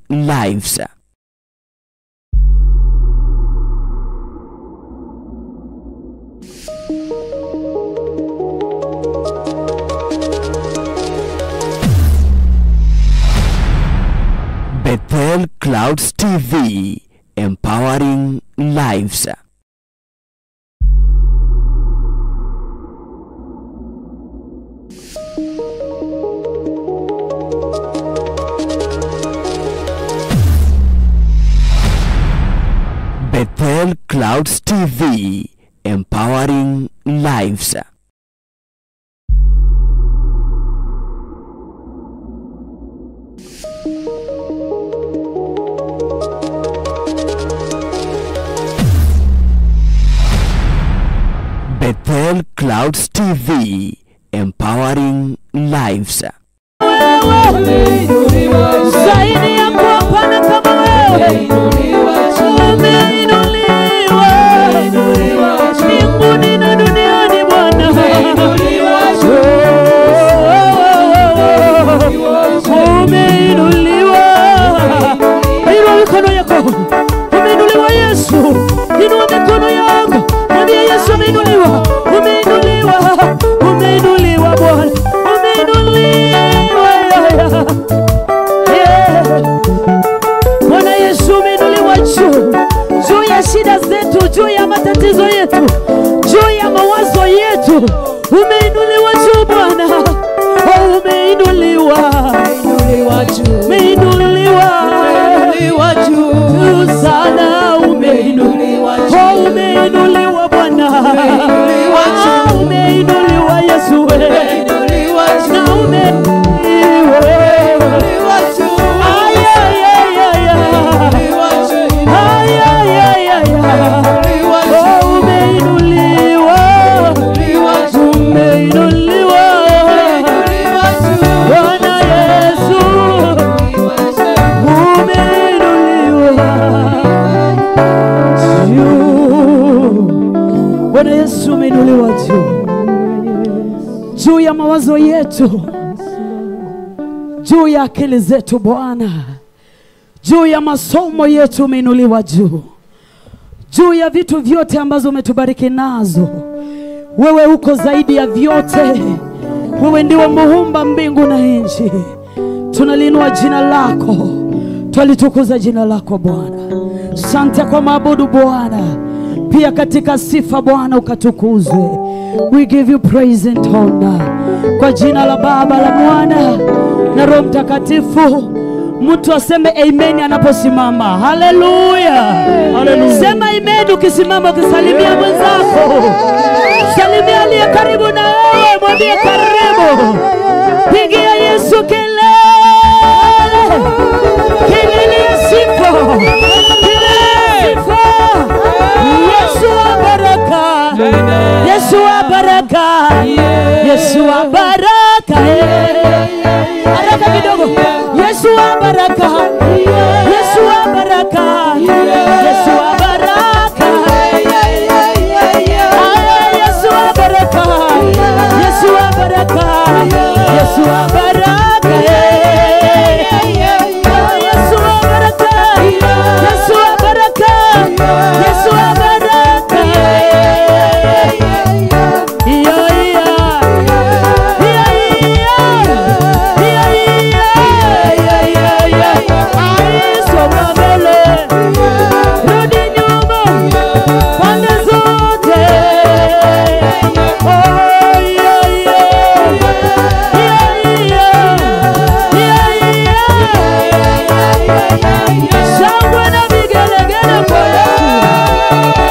Lives. Bethel Clouds TV, empowering lives. Bethel Clouds TV, empowering lives. Bethel Clouds TV, empowering lives. Zaidi ya kuwa kama wewe umeinuliwa mbinguni na duniani Bwana, umeinuliwa. Inua mikono yako, umeinuliwa Yesu. Inua mikono yako, mwambie Yesu umeinuliwa, umeinuliwa, umeinuliwa Bwana, umeinuliwa. Bwana Yesu umeinuliwa juu, juu ya shida zetu, juu ya matatizo yetu, juu ya mawazo yetu. Umeinuliwa juu Bwana, oh, umeinuliwa, umeinuliwa, umeinuliwa juu sana, umeinuliwa, oh, umeinuliwa Bwana, umeinuliwa Yesu, na umeinuliwa. Umeinuliwa, umeinuliwa Bwana Yesu, umeinuliwa juu. Bwana Yesu umeinuliwa juu, juu ya mawazo yetu, juu ya akili zetu Bwana, juu ya masomo yetu umeinuliwa juu, juu ya vitu vyote ambazo umetubariki nazo. Wewe uko zaidi ya vyote. Wewe ndiwe muumba mbingu na nchi. Tunalinua jina lako, twalitukuza jina lako Bwana. Asante kwa maabudu Bwana, pia katika sifa Bwana ukatukuzwe. We give you praise and honor. Kwa jina la Baba, la Mwana na Roho Mtakatifu. Mtu aseme amen anaposimama. Haleluya. Haleluya. Sema amen ukisimama, ukisalimia mwenzako. Salimia aliye karibu na wewe, mwambie karibu. Pigia Yesu kelele. Kelele ya sifa. Kelele ya sifa. Yesu wa baraka. Yesu wa baraka. Yesu wa baraka. Haraka kidogo. Yesu wa baraka, Yesu wa baraka, Yesu wa baraka, Yesu wa baraka, Yesu wa baraka, Yesu wa baraka, Yesu wa baraka, Yesu wa baraka, Yesu wa baraka. Shangwe na vigelegele kwa Yesu.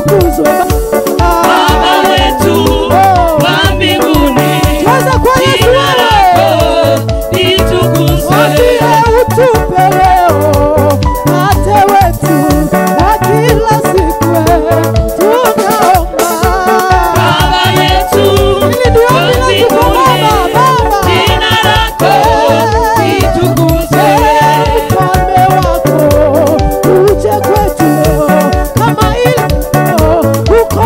litukuzwe. Baba wetu wa mbinguni, Tuanze kwa Yesu jina wewe. lako litukuzwe. Mwambie utupe leo mkate wetu wa kila siku, tunaomba. Baba yetu Hili ndio wa ombi letu kwa mbinguni, Baba, Baba. jina lako litukuzwe. Ufalme wako uje kwetu leo kama ilivyo huko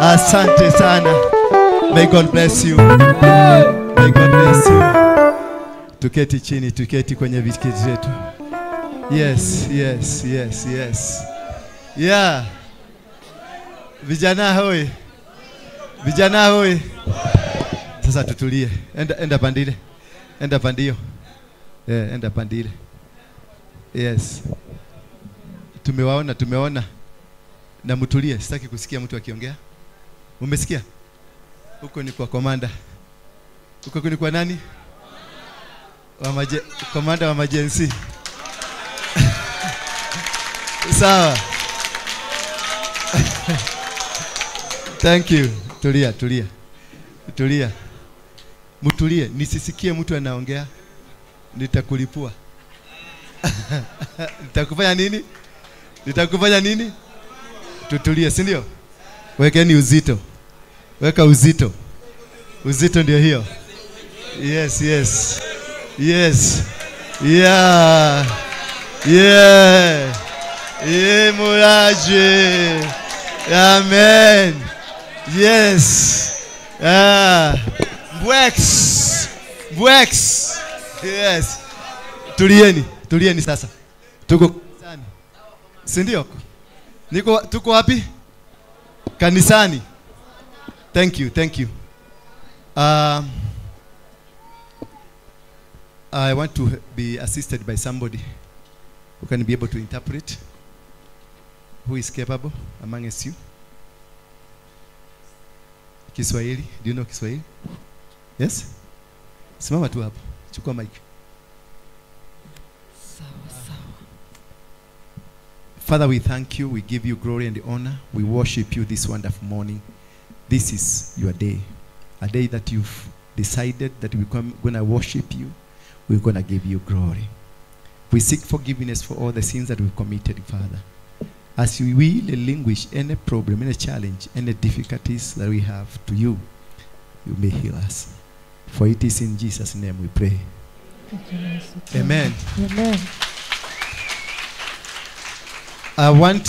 Asante sana. May God bless you. May God bless you. Tuketi chini, tuketi kwenye viti vyetu. Yes, yes, yes, yes. Yeah. Vijana hoi. Vijana hoi. Sasa tutulie. Enda pandile. Enda pandio. Yeah, enda pandile. Yes. Tumewaona, tumeona. Na mtulie, sitaki kusikia mtu akiongea. Umesikia? Huko ni kwa komanda. Huko ni kwa nani? Komanda wa majensi. Sawa. Thank you. Tulia, tulia. Tulia. Mtulie, nisisikie mtu anaongea. Nitakulipua. Nitakufanya nini? Nitakufanya nini? Tutulie, si ndio? Wekeni uzito. Weka uzito. Uzito ndio hiyo. Yes, yes. Yes. Yeah. Yeah. Yeah, muraje. Amen. Yes. Ah. Mbwex. Mbwex. Yes. Tulieni. Tulieni sasa. Tuko kanisani. Si ndio? Niko tuko wapi? Kanisani. Thank you, thank you. I want to be assisted by somebody who can be able to interpret, who is capable among us you. Kiswahili, do you know Kiswahili? Yes? Simama tu hapo. Chukua mic. Sawa, sawa. Father, we thank you. We give you glory and honor. We worship you this wonderful morning. This is your day, a day that you've decided that we're going to worship you. We're going to give you glory. We seek forgiveness for all the sins that we've committed, Father. As we relinquish any problem, any challenge, any difficulties that we have to you, you may heal us. For it is in Jesus' name we pray. Amen. Amen. I want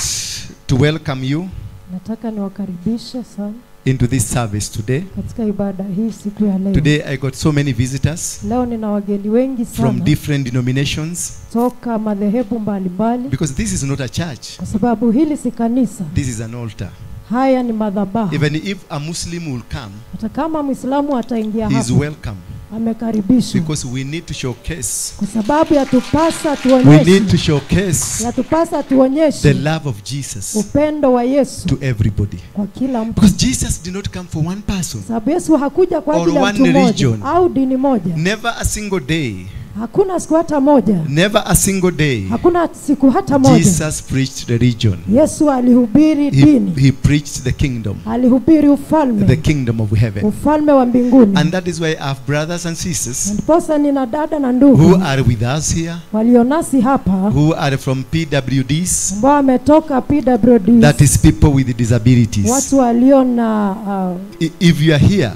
to welcome you Nataka niwakaribishe sana into this service today. Katika ibada hii siku ya leo. Today I got so many visitors. Leo nina wageni wengi sana. From different denominations. Toka madhehebu mbalimbali. Because this is not a church. Kwa sababu hili si kanisa. This is an altar. Haya ni madhabahu. Even if a Muslim will come, hata kama Muislamu ataingia hapa, he is welcome. Amekaribishwa. Because we need to showcase. Kwa sababu yatupasa tuonyeshe. We need to showcase. Yatupasa tuonyeshe. The love of Jesus. Upendo wa Yesu. To everybody. Kwa kila mtu. Because Jesus did not come for one person. Sababu Yesu hakuja kwa ajili ya mtu mmoja au dini moja. Never a single day. Hakuna siku hata moja. Never a single day. Hakuna siku hata moja. Jesus preached religion. Yesu alihubiri dini. He preached the kingdom. Alihubiri ufalme. The kingdom of heaven. Ufalme wa mbinguni. And that is why I have brothers and sisters. Ndiposa nina dada na ndugu. Who are with us here. Walio nasi hapa. Who are from PWDs. Ambao wametoka PWDs. That is people with disabilities. Watu walio na if you are here.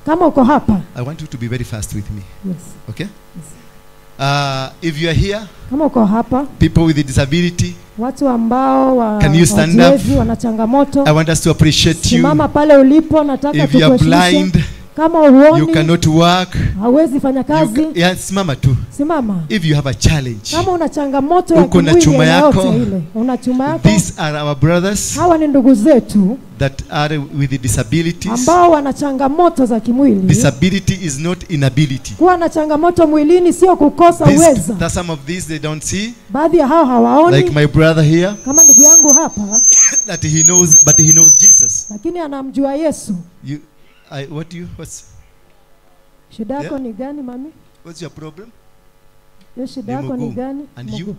Kama uko hapa. I want you to be very fast with me. Yes. Okay? Yes. If you are here, kama uko hapa, people with a disability, watu ambao can you stand up? Wana changamoto. I want us to appreciate you. Simama pale ulipo, nataka If you are tukuheshimishe. blind, Kama huoni, you cannot work. Hauwezi fanya kazi. Yeah, simama tu. Simama. If you have a challenge, kama una changamoto ya uko na kimwili chuma yako, ile, una chuma yako. These are our brothers. Hawa ni ndugu zetu that are with the disabilities. Ambao wana changamoto za kimwili. Disability is not inability. Kuwa na changamoto mwilini sio kukosa uweza. Some of these they don't see. Baadhi ya hao hawaoni. Like my brother here. Kama ndugu yangu hapa. That he knows, but he knows Jesus. Lakini anamjua Yesu. You, I, what do you, what's Shida yako ni gani mami? What's your problem? Yo shida yako ni gani? And you?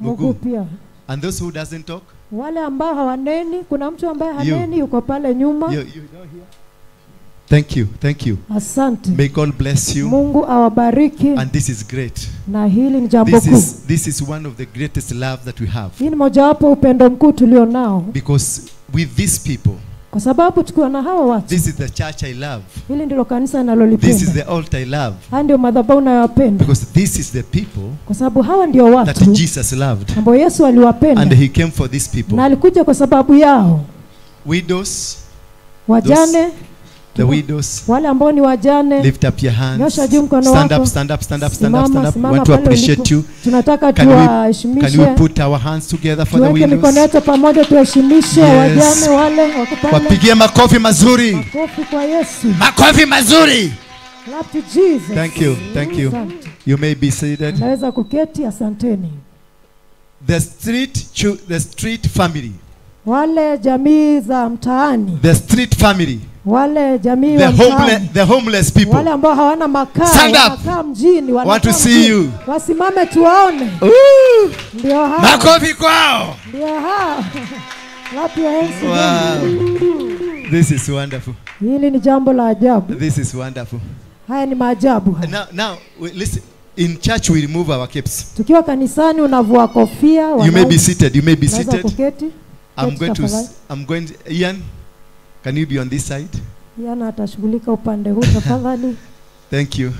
Mguu pia. And those who doesn't talk? Wale ambao hawaneni, kuna mtu ambaye haneni yuko pale nyuma. You here. Thank you, thank you. Asante. May God bless you. Mungu awabariki. And this is great. Na hili ni jambo kuu. This is one of the greatest love that we have. Hii ni mojawapo upendo mkuu tulio nao. Because with these people, Kwa sababu tukiwa na hawa watu. This is the church I love. Hili ndilo kanisa ninalolipenda. This is the altar I love. Haya ndio madhabahu ninayopenda. Because this is the people. Kwa sababu hawa ndio watu that Jesus loved. Ambao Yesu aliwapenda. And he came for these people. Na alikuja kwa sababu yao. Widows. Wajane. The widows. Wale ambao ni wajane. Lift up your hands. Nyosha juu mkono Stand wako. up, stand up, stand up, stand up, stand up. Simama Want to pale appreciate ulipo. you. Tunataka Can tuwaheshimishe. we put our hands together for the Tuweke mikono widows? yetu pamoja tuheshimishe Yes. wajane wale wako pale. Wapigie makofi mazuri. Makofi kwa Yesu. Makofi mazuri. Clap to Jesus. Thank you. Thank you. Asante. You may be seated. Naweza kuketi, asanteni. The street family. Wale jamii za mtaani. The street family. Wale jamii wa mtaani. The homeless people. Wale ambao hawana makao, Stand up. wanakaa mjini, wanakaa Want to see mjini. you. Wasimame tuwaone. Ndio hao. Makofi kwao. Ndio hao. Clap your hands. Wow. This is wonderful. Hili ni jambo la ajabu. This is wonderful. Haya ni maajabu haya. Now listen. In church we remove our caps. Tukiwa kanisani unavua kofia. You may be seated. You may be seated. Kuketi. I'm going to, Ian, can you be on this side? Ian atashughulika upande huu tafadhali. Thank you.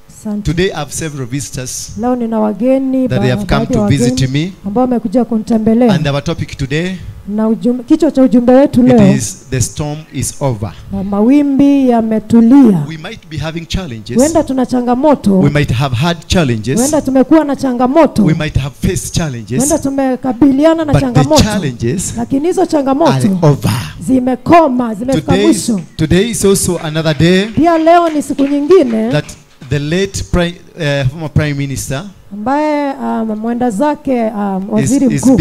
Asante. Today I have several visitors. Leo nina wageni that they have come to visit me. Ambao wamekuja kunitembelea. And our topic today, na kichwa cha ujumbe wetu leo, it is the storm is over. Mawimbi yametulia. We might be having challenges. Huenda tuna changamoto. We might have had challenges. Huenda tumekuwa na changamoto. We might have faced challenges. Huenda tumekabiliana na But changamoto. the challenges lakini hizo changamoto are over. Zimekoma, zimefika mwisho. Today is also another day. Pia leo ni siku nyingine that the late former prime minister ambaye mwenda zake waziri mkuu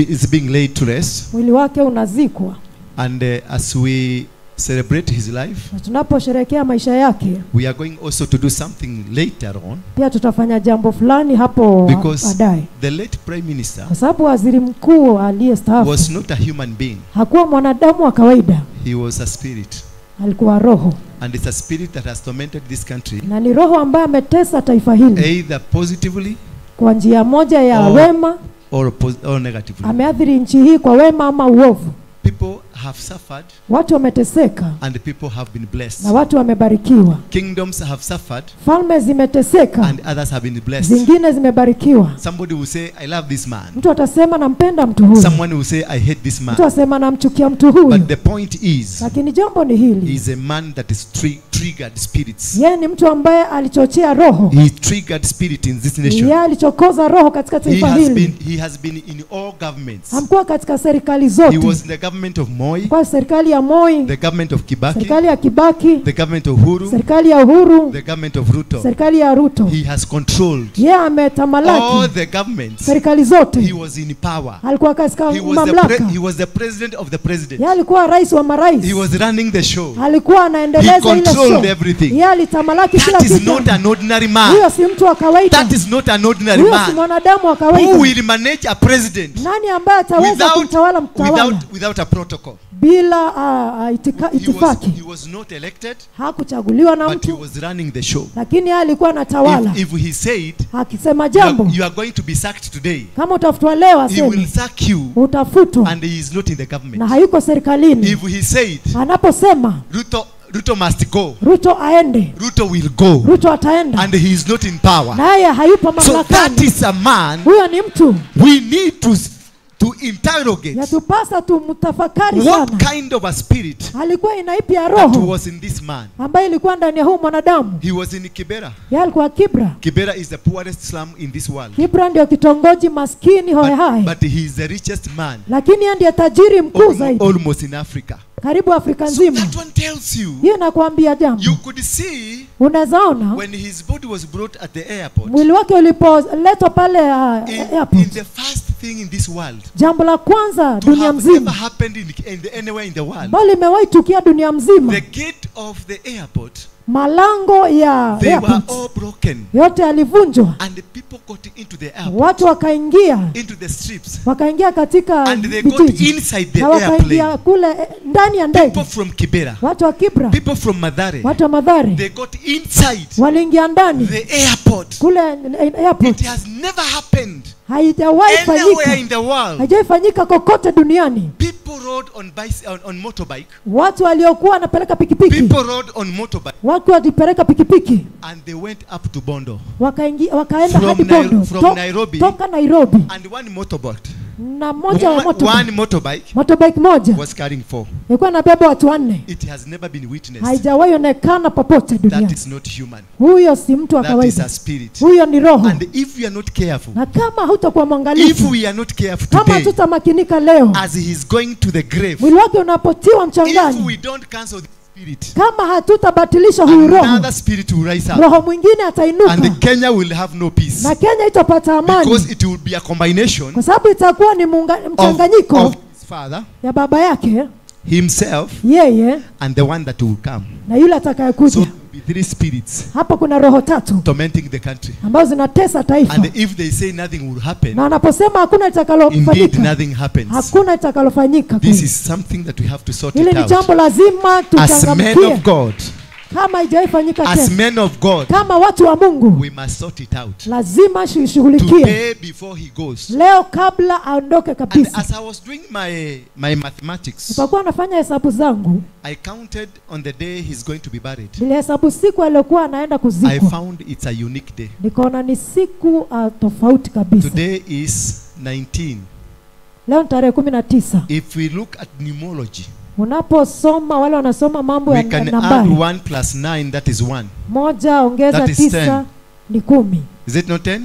is being laid to rest. Mwili wake unazikwa. And as we celebrate his life, tunaposherehekea maisha yake, we are going also to do something later on. Pia tutafanya jambo fulani hapo baadaye. The late prime minister, kwa sababu waziri mkuu aliyestaafu, was not a human being. Hakuwa mwanadamu wa kawaida. He was a spirit. Alikuwa roho. And it's a spirit that has tormented this country. Na ni roho ambaye ametesa taifa hili. Either positively, kwa njia moja ya wema, or negatively. Ameathiri nchi hii kwa wema ama uovu. People have suffered. Watu wameteseka. And people have been blessed. Na watu wamebarikiwa. Kingdoms have suffered. Falme zimeteseka. And others have been blessed. Zingine zimebarikiwa. Somebody will say, I love this man. Mtu atasema nampenda mtu huyu. Someone will say, I hate this man. Mtu asema namchukia mtu huyu. But the point is, lakini jambo ni hili, he is a man that is triggered spirits. Yeye ni mtu ambaye alichochea roho. He triggered spirit in this nation. Yeye alichokoza roho katika taifa hili. He has been in all governments. Amekuwa katika serikali zote. He was in the government of Moi. Kwa serikali ya Moi, the government of Kibaki, serikali ya Kibaki, the government of Uhuru, serikali ya Uhuru, the government of Ruto, serikali ya Ruto. He has controlled yeye ametamalaki all the governments. Serikali zote. He was in power. Alikuwa katika mamlaka. He was the president of the president. Yeye alikuwa rais wa marais. He was running the show. Alikuwa anaendeleza ile show. He controlled everything. Yeye alitamalaki kila kitu. That is not an ordinary man. Huyo si mtu wa kawaida. That is not an ordinary man. Huyo si mwanadamu wa kawaida. Who will manage a president? Nani ambaye ataweza kumtawala mtawala? Without a protocol. Bila itifaki. He was not elected. Hakuchaguliwa na mtu. But he was running the show. Lakini yeye alikuwa anatawala. If he said, akisema jambo, you are going to be sacked today. Kama utafutwa leo aseme, he will sack you. Utafutwa. And he is not in the government. Na hayuko serikalini. If he said, anaposema, Ruto must go. Ruto aende. Ruto will go. Ruto ataenda. And he is not in power. Naye hayupo mamlakani. So that is a man. Huyo ni mtu. We need to interrogate. Yatupasa tumtafakari sana. What kind of a spirit alikuwa inaipi ya roho that was in this man, ambaye ilikuwa ndani ya huyu mwanadamu? He was in Kibera. Yeye alikuwa Kibra. Kibera is the poorest slum in this world. Kibra ndio kitongoji maskini hohehahe. But he is the richest man. Lakini yeye ndiye tajiri mkuu zaidi. Almost in Africa. Karibu Afrika nzima. So that one tells you. Hiyo nakwambia jambo. You could see. Unaweza ona. When his body was brought at the airport. Mwili wake ulipoletwa pale airport. In the first thing in this world. Jambo la kwanza dunia mzima. Never happened in anywhere in the world. Bali imewahi tukia dunia mzima. The gate of the airport. Malango ya they airport were all broken. Yote yalivunjwa. And the people got into the airport. Watu wakaingia. Into the strips. Wakaingia katika And they got inside the na wakaingia airplane. kule ndani ya ndege. People from Kibera. Watu wa Kibra. People from Mathare. Watu wa Mathare. They got inside. Waliingia ndani. The airport. Kule airport. It has never happened. Haijawahi fanyika. Anywhere in the world. Haijawahi fanyika kokote duniani. People rode on on motorbike. Watu waliokuwa wanapeleka pikipiki. People rode on motorbike. Watu walipeleka pikipiki. And they went up to Bondo. Wakaingia wakaenda hadi Bondo. From Nairobi. Toka Nairobi. And one motorboat. Na moja wa motorbike. One motorbike. Motorbike moja. Was carrying 4. Ilikuwa inabeba watu 4. It has never been witnessed. Haijawahi onekana popote duniani. That is not human. Huyo si mtu wa kawaida. That is a spirit. Huyo ni roho. And if we are not careful. Na kama hutakuwa mwangalifu. If we are not careful today. Kama tutamakinika leo. As he is going to the grave. Mwili wake unapotiwa mchangani. If we don't cancel the spirit. Kama hatutabatilisha huyu roho. Another spirit will rise up. Roho mwingine atainuka. And Kenya will have no peace. Na Kenya itapata amani. Because it will be a combination. Kwa sababu itakuwa ni mchanganyiko of his father, ya baba yake, himself, yeye, and the one that will come. Na yule atakayekuja. So be 3 spirits. Hapa kuna roho 3 tormenting the country. Ambazo zinatesa taifa. And if they say nothing will happen. Na wanaposema hakuna litakalofanyika. Indeed nothing happens. Hakuna litakalofanyika. This is something that we have to sort it out. Hili ni jambo lazima tuchangamkie. As men of God. Kama haijaifanyika tena. As men of God. Kama watu wa Mungu. We must sort it out. Lazima tushughulikie. Today before he goes. Leo kabla aondoke kabisa. And as I was doing my mathematics. Nilipokuwa nafanya hesabu zangu. I counted on the day he's going to be buried. Nilihesabu siku aliyokuwa anaenda kuzikwa. I found it's a unique day. Nikaona ni siku tofauti kabisa. Today is 19. Leo tarehe 19. If we look at numerology. Unaposoma wale wanasoma mambo ya nambari. We can add 1 plus 9, that is 1. 1 ongeza 9 ni 10. Is it not 10?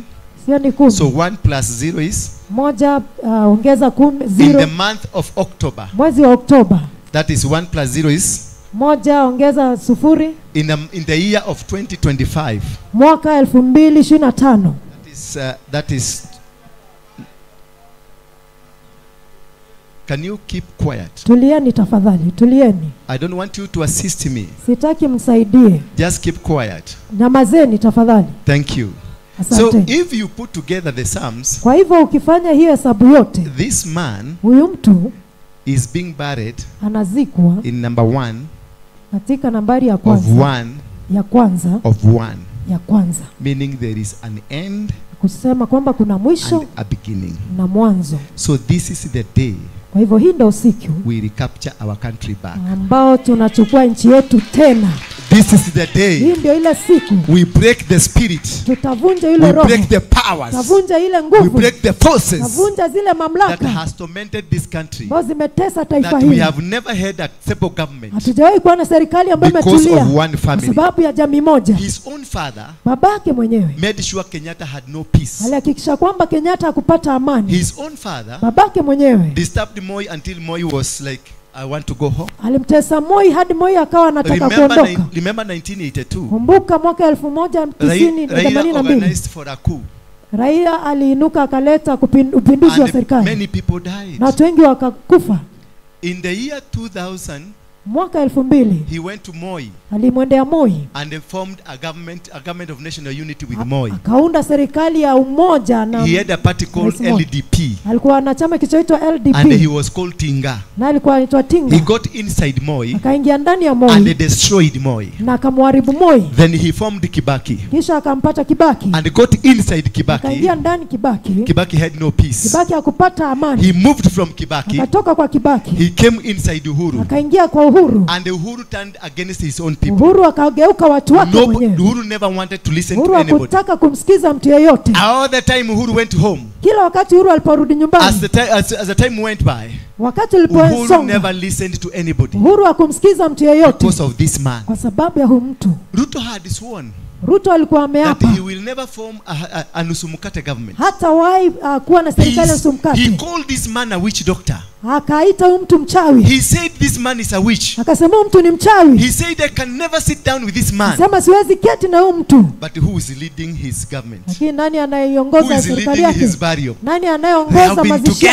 Sio ni 10. So 1 plus 0 is? 1 ongeza 10 0. In the month of October. Mwezi wa Oktoba. That is 1 plus 0 is? 1 ongeza 0. In the year of 2025. Mwaka 2025. That is Can you keep quiet? Tulieni tafadhali, tulieni. I don't want you to assist me. Sitaki msaidie. Just keep quiet. Nyamazeni tafadhali. Thank you. Asante. So if you put together the sums, kwa hivyo ukifanya hiyo hesabu yote, this man huyu mtu is being buried, anazikwa in number 1, katika nambari ya kwanza, of 1, ya kwanza, of 1, ya kwanza, meaning there is an end, kusema kwamba kuna mwisho and a beginning, na mwanzo. So this is the day. Kwa hivyo hii ndio siku we recapture our country back. Ambao tunachukua nchi yetu tena. This is the day. Hii ndio ile siku. We break the spirit. Tutavunja ile roho. We break the powers. Tutavunja ile nguvu. We break the forces. Tutavunja zile mamlaka. That has tormented this country. Ambazo zimetesa taifa That hili. we have never had a stable government. Hatujawahi kuwa na serikali ambayo Because imetulia. of one family. Kwa sababu ya jamii moja. His own father. Babake mwenyewe. Made sure Kenyatta had no peace. Alihakikisha kwamba Kenyatta hakupata amani. His own father. Babake mwenyewe. Disturbed Moi until Moi was like, I want to go home. Alimtesa Moi hadi Moi akawa anataka kuondoka. Remember 1982. Kumbuka mwaka 1982. Raila organized for a coup. Raila aliinuka akaleta upinduzi wa serikali. Many people died. Na watu wengi wakakufa. In the year 2000, mwaka 2000, he went to Moi. Alimwendea Moi. And they formed a government of national unity with Moi. Akaunda serikali ya umoja na he had a party called LDP. Alikuwa na chama kilichoitwa LDP. And he was called Tinga. Na alikuwa anaitwa Tinga. He got inside Moi. Akaingia ndani ya Moi. And they destroyed Moi. Na akamharibu Moi. Then he formed Kibaki. Kisha akampata Kibaki. And got inside Kibaki. Akaingia ndani Kibaki. Kibaki had no peace. Kibaki hakupata amani. He moved from Kibaki. Akatoka kwa Kibaki. He came inside Uhuru. Akaingia kwa Uhuru. And Uhuru turned against his own people. Uhuru akageuka watu wake mwenyewe. Uhuru never wanted to listen to Uhuru anybody. hakutaka kumsikiza mtu yeyote. All the time Uhuru went home. Kila wakati Uhuru aliporudi nyumbani. As the time went by. Wakati uliposonga. Uhuru never listened to anybody. Uhuru hakumsikiza mtu yeyote. Because of this man. Kwa sababu ya huyu mtu. Ruto had sworn. Ruto alikuwa ameapa. That he will never form a nusu mkate government. Hatawahi kuwa na serikali ya nusu mkate. He called this man a witch doctor. Akaita huyu mtu mchawi. He said this man is a witch. Akasema huyu mtu ni mchawi. He said I can never sit down with this man. Akasema siwezi keti na huyu mtu. But who is leading his government? Lakini nani anayeiongoza serikali yake? Who is leading his burial? Nani anayeongoza mazishi?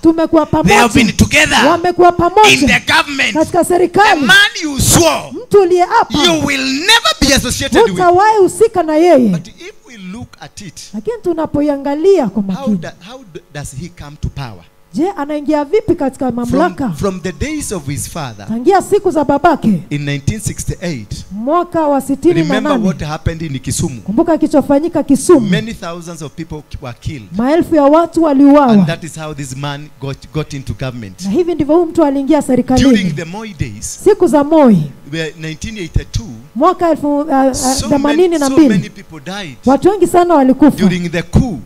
Tumekuwa pamoja. They have been together. Wamekuwa pamoja. In the government. Katika serikali. The man you swore. Mtu uliyeapa. You will never be associated with. Hutawahi husika na yeye. But if we look at it. Lakini tunapoiangalia kwa makini. How does he come to power? Je, anaingia vipi katika mamlaka? From the days of his father. Tangia siku za babake. In 1968. Mwaka wa 68. Remember what happened in Kisumu. Kumbuka kilichofanyika Kisumu. Many thousands of people were killed. Maelfu ya watu waliuawa. And that is how this man got into government. Na hivi ndivyo huyu mtu aliingia serikalini. During the Moi days. Siku za Moi. 1982. Mwaka 1982. So many people died. Watu wengi sana walikufa. During the coup.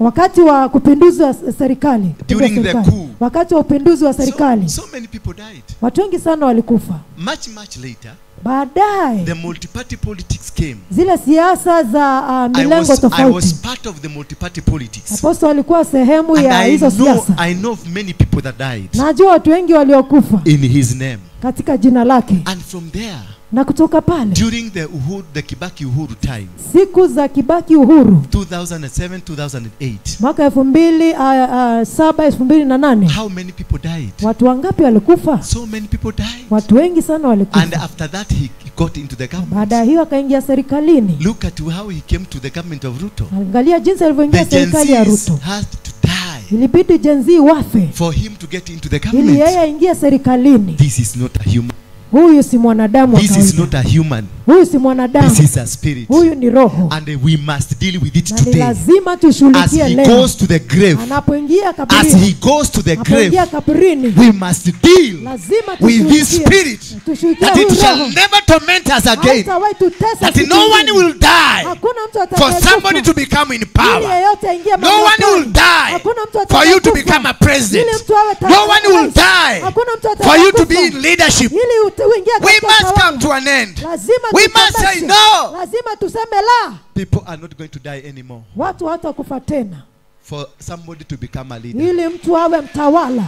Wakati wa kupinduzi wa serikali. During the coup. Wakati wa upinduzi wa serikali. So many people died. Watu wengi sana walikufa. Much later. Baadaye the multi-party politics came. Zile siasa za milengo tofauti. I was part of the multi-party politics. Apostle alikuwa sehemu ya hizo siasa. I know of many people that died. Najua watu wengi waliokufa. In his name. Katika jina lake. And from there. Na kutoka pale. During the Uhuru, the Kibaki Uhuru time. Siku za Kibaki Uhuru. 2007, 2008. Mwaka 2007, 2008. How many people died? Watu wangapi walikufa? So many people died. Watu wengi sana walikufa. And after that he got into the government. Baada ya hiyo akaingia serikalini. Look at how he came to the government of Ruto. Angalia jinsi alivyoingia serikali ya Ruto. Had to die. Ilibidi Gen Z wafe. For him to get into the government. Ili yeye aingie serikalini. This is not a human. Huyu si mwanadamu wa This kawaida. is not a human. Huyu si mwanadamu. This is a spirit. Huyu ni roho. And we must deal with it Na today. ni lazima tushughulikie As he leo. goes to the grave. Anapoingia kaburini. As he goes to the grave. Kaburini. We must deal lazima with this spirit. Tushughulikie That it shall roho. never torment us again. Haitawahi tutesa That siku no one ingine. will die Hakuna mtu for atakayekufa. somebody to become in Ili power. yeyote aingie No one mamlakani. will die Hakuna mtu for you to atakayekufa. become a president. Ili mtu awe No one will rais. die Hakuna mtu for you to be atakayekufa. in leadership. Ili uingie We katika must utawala. come to an end. Lazima We must say tukomeshe. no. Lazima tuseme la. People are not going to die anymore. Watu hawatakufa tena. For somebody to become a leader. Ili mtu awe mtawala.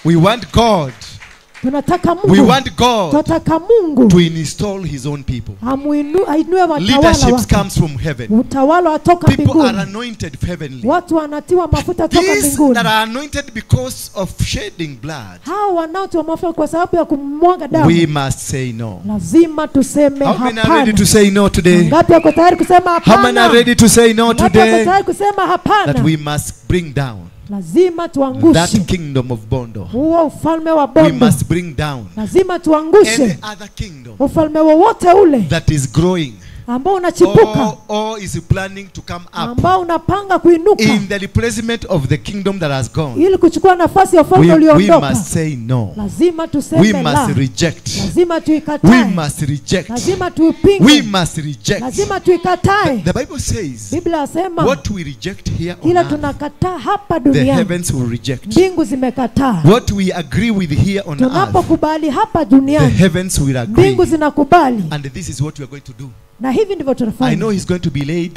We want God. Tunataka Mungu. We want God Tunataka Mungu to install his own people. Ainue watawala Leadership wake. comes from heaven. Utawala watoka People are mbinguni. anointed heavenly. Watu wanatiwa mafuta toka These mbinguni. that are anointed because of shedding blood. Hao wanaotiwa mafuta kwa sababu ya kumwaga damu. We must say no. Lazima tuseme How many are ready hapana. to say no today? Ngapi wako tayari kusema How many hapana? are ready to say no Ngapi wako today? tayari kusema hapana? That we must bring down Lazima tuangushe that kingdom of Bondo. huo ufalme wa We Bondo. must bring down Lazima tuangushe any other kingdom ufalme wowote ule that is growing ambao unachipuka, or is planning to come up ambao unapanga kuinuka in the replacement of the kingdom that has gone. ili kuchukua nafasi ya ufalme We ulioondoka. must say no. Lazima tuseme We la. must reject. Lazima We tuikatae. must reject. Lazima tuipinge. We must reject. Lazima tuikatae. The Bible says Biblia yasema what we reject here on kila earth, tunakataa hapa the duniani, heavens will reject. mbingu zimekataa. What we agree with here on earth, Tunapokubali hapa the duniani, heavens will agree. mbingu zinakubali. And this is what we are going to do. Na hivi ndivyo I tunafanya. know he's going to be laid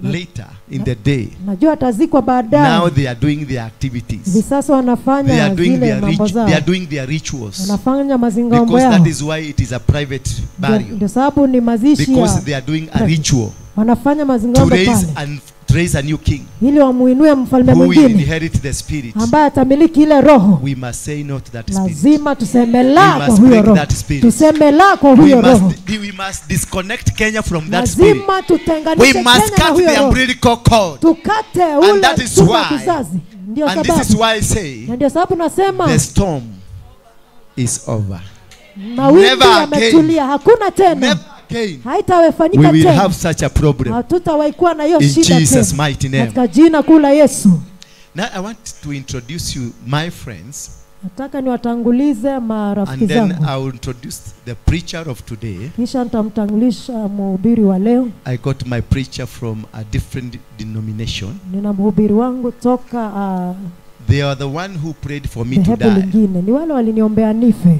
later in the day. Najua atazikwa Now baadaye. they are doing their activities. Hivi sasa They wanafanya are doing zile their mambo zao, they are doing their rituals. wanafanya mazingaombo Because yao. that is why it is a private burial. Ndio sababu ni mazishi Because ya they are doing a ritual wanafanya to mazingaombo raise pale and raise a new king ili wamuinue mfalme who will mwingine inherit the spirit. ambaye atamiliki ile roho. We must say no to that spirit. Lazima tuseme We la kwa must huyo break roho, that spirit. tuseme la kwa We huyo roho. must disconnect Kenya from that spirit. Lazima We tutenganishe must Kenya na cut huyo the roho, umbilical cord. tukate And ule that is chuma why- kizazi. Ndio And this is sababu, why I say na ndio sababu nasema the storm is over. mawimbi Never again. yametulia, hakuna tena, Never again we haitawefanyika will tena, have such a problem. hatutawahi kuwa na hiyo In shida Jesus' tena, mighty name. katika jina kuu la Yesu. Now I want to introduce you, my friends, Nataka niwatangulize marafiki and then zangu, I will introduce the preacher of today. kisha nitamtangulisha mhubiri wa leo. I got my preacher from a different denomination. Nina mhubiri wangu toka They are the one who prayed for me to dhehebu die. lingine, ni wale waliniombea nife,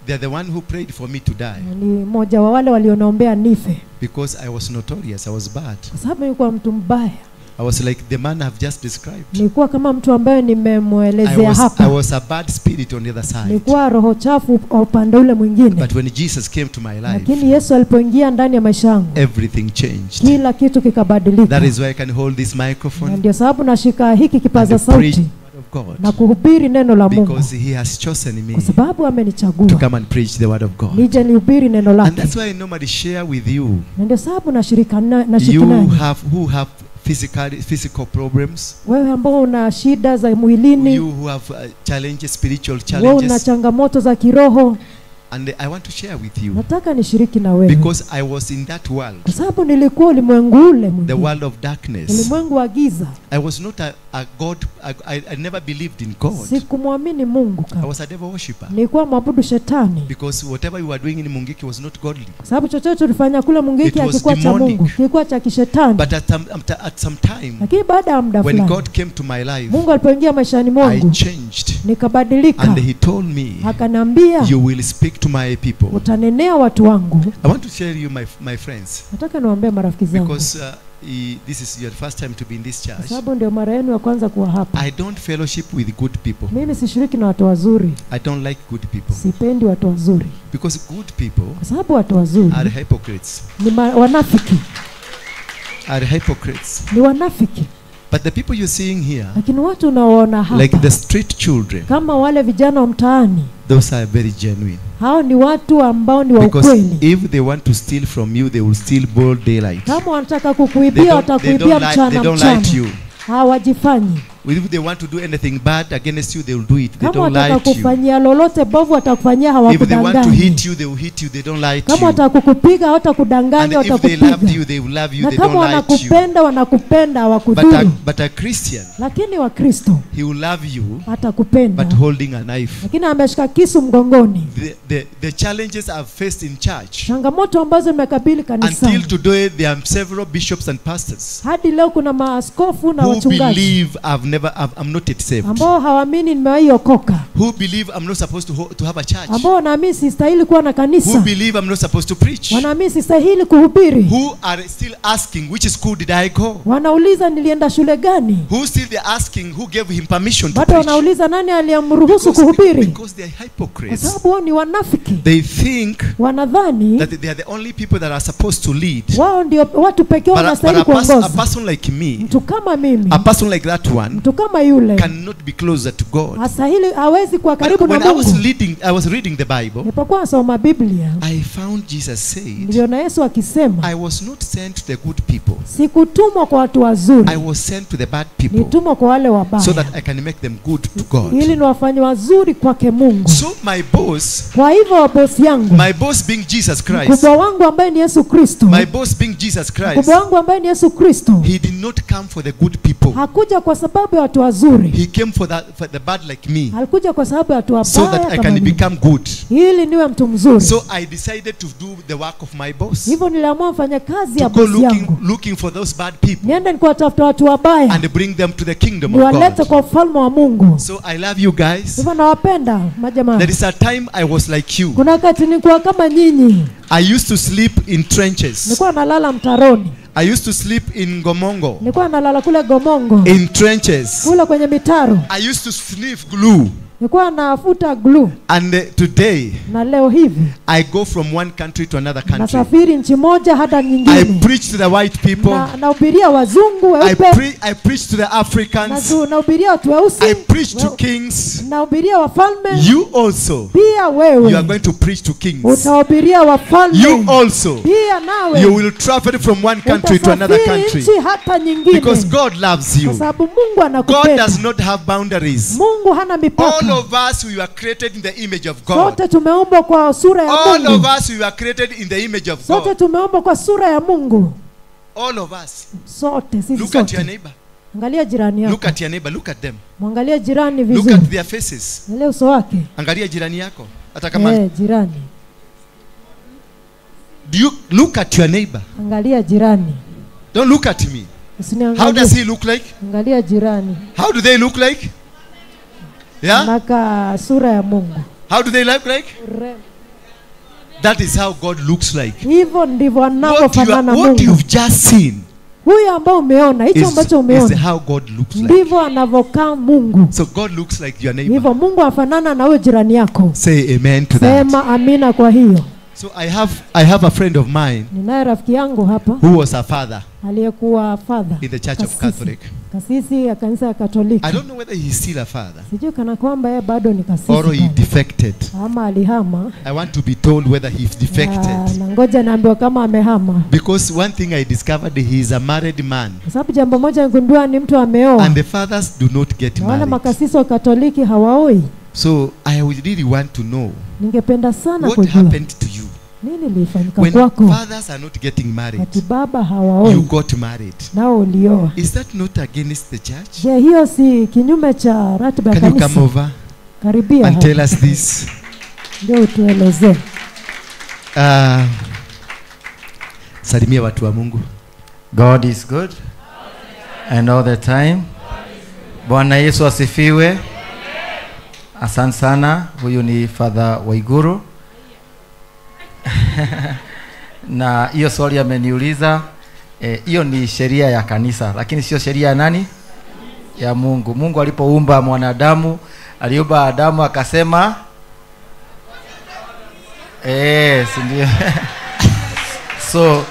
They are the one who prayed for me to die ni mmoja wa wale walioniombea nife, because I was notorious. I was bad. kwa sababu nilikuwa mtu mbaya. I was like the man I've just described. Nilikuwa kama mtu ambaye nimemwelezea I hapa. was a bad spirit on the other side. Nilikuwa roho chafu upande ule mwingine. But when Jesus came to my life, Lakini Yesu alipoingia ndani ya maisha yangu, everything changed. kila kitu kikabadilika. That is why I can hold this Na microphone ndio sababu nashika hiki kipaza and preach sauti the word of God. na kuhubiri neno la Mungu, Because he has chosen me kwa sababu to amenichagua come and preach the word of God. nije nihubiri neno And lake. that's why I normally share with you. Na ndio sababu nashiriki You nanyi have who have physical problems. Wewe ambao una shida za mwilini. You who have challenges, spiritual Wewe una challenges. changamoto za kiroho. And I want to share with you. Nataka nishiriki na wewe. Because I was in that world. Kwa sababu nilikuwa ulimwengu ule mwingine. The world of darkness. Ulimwengu wa giza. I was not a God. I never believed in God. Sikumwamini Mungu I kama. was a devil worshipper. Nilikuwa mwabudu shetani. Because whatever you were doing in Mungiki was not godly. Kwa sababu chochote tulifanya kule Mungiki It was hakikuwa cha demonic. Mungu, kilikuwa cha kishetani. But at some time, Lakini baada ya muda when fulani, God came to my life, Mungu alipoingia maishani I mwangu, changed. nikabadilika. And he told me, Akaniambia, you will speak to my people. utanenea watu wangu. I want to share you my friends. Nataka niwaambie marafiki zangu. Because this is your first time to be in this Kwa church. sababu ndio mara yenu ya kwanza kuwa hapa. I don't fellowship with good people. Mimi sishiriki na watu wazuri. I don't like good people. Sipendi watu wazuri. Because good people Kwa sababu watu wazuri are hypocrites. ni wanafiki. Are hypocrites. Ni wanafiki. But the people you're seeing here, Lakini watu unaoona hapa, like the street children, kama wale vijana wa mtaani, those are very genuine. hao ni watu ambao ni wa Because ukweli. if they want to steal from you, they will steal broad daylight. Kama wanataka kukuibia, watakuibia mchana They don't lie to you. Hawajifanyi. If they want to do anything bad against you, they will do it. They Kama don't lie wataka to you. kufanyia lolote bovu, watakufanyia, If they want to hawakudanganyi. hit you, they will hit you. They don't lie to Kama you. wataka kukupiga, hawatakudanganya, And if they loved watakupiga. you, they will love you. Na They kama don't lie to you. wanakupenda, wanakupenda, hawakudhuru. But a Christian, Lakini Wakristo he will love you, atakupenda, but holding a knife. lakini ameshika kisu mgongoni. The challenges I've faced in church, Changamoto ambazo nimekabili kanisani, until today, there are several bishops and pastors hadi leo kuna maaskofu na who wachungaji believe I'm not yet saved, ambao hawaamini nimewahi okoka, who believe I'm not supposed to have a church, ambao wanaamini sistahili kuwa na who kanisa, believe I'm not supposed to preach, wanaamini sistahili kuhubiri, who are still asking which school did I go, wanauliza nilienda shule gani, who still they're asking who gave him permission to bado preach. wanauliza nani aliyemruhusu kuhubiri, Because they are hypocrites. kwa sababu wao ni wanafiki. They think Wanadhani that they are the only people that are supposed to lead. wao ndio watu pekee wanastahili kuongoza. A person like me, mtu kama mimi, a person like that one, mtu kama yule cannot be closer to God. hastahili, hawezi kuwa karibu na When Mungu. I was reading the Bible, Nilipokuwa nasoma Biblia, I found Jesus said, niliona Yesu akisema, I was not sent to the good people. sikutumwa kwa watu wazuri, I was sent to the bad people, nitumwa kwa wale wabaya, so that I can make them good to God. ili niwafanye wazuri kwake Mungu. So my boss, Kwa hivyo bosi yangu, my boss being Jesus Christ, mkubwa wangu ambaye ni Yesu Kristo, my boss being Jesus Christ, mkubwa wangu ambaye ni Yesu Kristo, he did not come for the good people. hakuja kwa sababu ya watu wazuri, He came for the bad like me, alikuja kwa sababu ya watu wabaya so that I kama can mimi, become good. ili niwe mtu mzuri. So I decided to do the work of my boss. Hivyo niliamua mfanye kazi ya To go bosi yangu, looking for those bad people niende nikuwatafuta watu wabaya and bring them to the kingdom of niwalete God. kwa ufalme wa Mungu. So I love you guys. Hivyo nawapenda majamaa. There is a time I was like you. Kuna wakati nilikuwa kama nyinyi, I used to sleep in trenches. nilikuwa nalala mtaroni, I used to sleep in Gomongo. nilikuwa nalala kule Gomongo, In trenches. kule kwenye mitaro, I used to sniff glue. nilikuwa nafuta glue. And today Na leo hivi I go from one country to another country. nasafiri nchi moja hata I nyingine, preach to the white people. na nahubiria wazungu weupe, I preach to the Africans. nahubiria watu weusi, I preach to kings. nahubiria wafalme. You also, Pia wewe you are going to preach to kings. utahubiria wafalme. You also, Pia nawe you will travel from one country to another country. nchi hata nyingine, Because God loves you. kwa sababu Mungu God anakupenda. does not have boundaries. Mungu hana mipaka. All of us, we were created in the image of God. Sote tumeumbwa kwa sura ya All Mungu. of us, we were created in the image of Sote God. tumeumbwa kwa sura ya Mungu. All of us. Sote sisi Look at your sote. neighbor. Angalia jirani Look yako. at your neighbor. Look at them. Mwangalie jirani Look vizuri. at their faces. Angalia uso wake. Angalia jirani yako. Hata kama Jirani. Do you look at your neighbor? Angalia jirani. Don't look at me. Usiniangalie. How does he look like? Angalia jirani. How do they look like? Yeah? Anaka sura ya Mungu. How do they look like? That is how God looks like. Hivyo ndivyo anavyofanana Mungu. What you've just seen Huyo ambao umeona, hicho ambacho umeona, is how God looks like. Ndivyo anavyokaa Mungu. So God looks like your neighbor. Hivyo Mungu afanana na wewe jirani yako. Say amen to that. Sema amina kwa hiyo. So I have a friend of mine. Ninaye rafiki yangu hapa Who was a father. Aliyekuwa father In the Church of Catholic. Kasisi ya kanisa ya Katoliki. I don't know whether he's still a father. Sijui kana kwamba yeye bado ni kasisi. Or he defected. Ama alihama. I want to be told whether he's defected. Na ngoja naambiwa kama amehama. Because one thing I discovered, he is a married man. Kwa sababu jambo moja nigundua ni mtu ameoa. And the fathers do not get married. Wala makasisi wa Katoliki hawaoi. So I would really want to know. Ningependa sana what kujua. Happened to you? Nini lilifanyika When kwako? fathers are not getting married, Ati baba hawaoi. You got married. Nao ulioa. Is that not against the church? Je, hiyo si kinyume cha ratiba ya Can you kanisa? come over? Karibia and hapa. Tell us this. Ndio utueleze. Salimia watu wa Mungu. God is good and all the time. Bwana Yesu asifiwe. Asante sana. Huyu ni Father Waiguru. Na hiyo swali ameniuliza, hiyo ni sheria ya kanisa, lakini sio sheria ya nani? Ya Mungu. Mungu alipoumba mwanadamu, aliumba Adamu akasema si ndio? So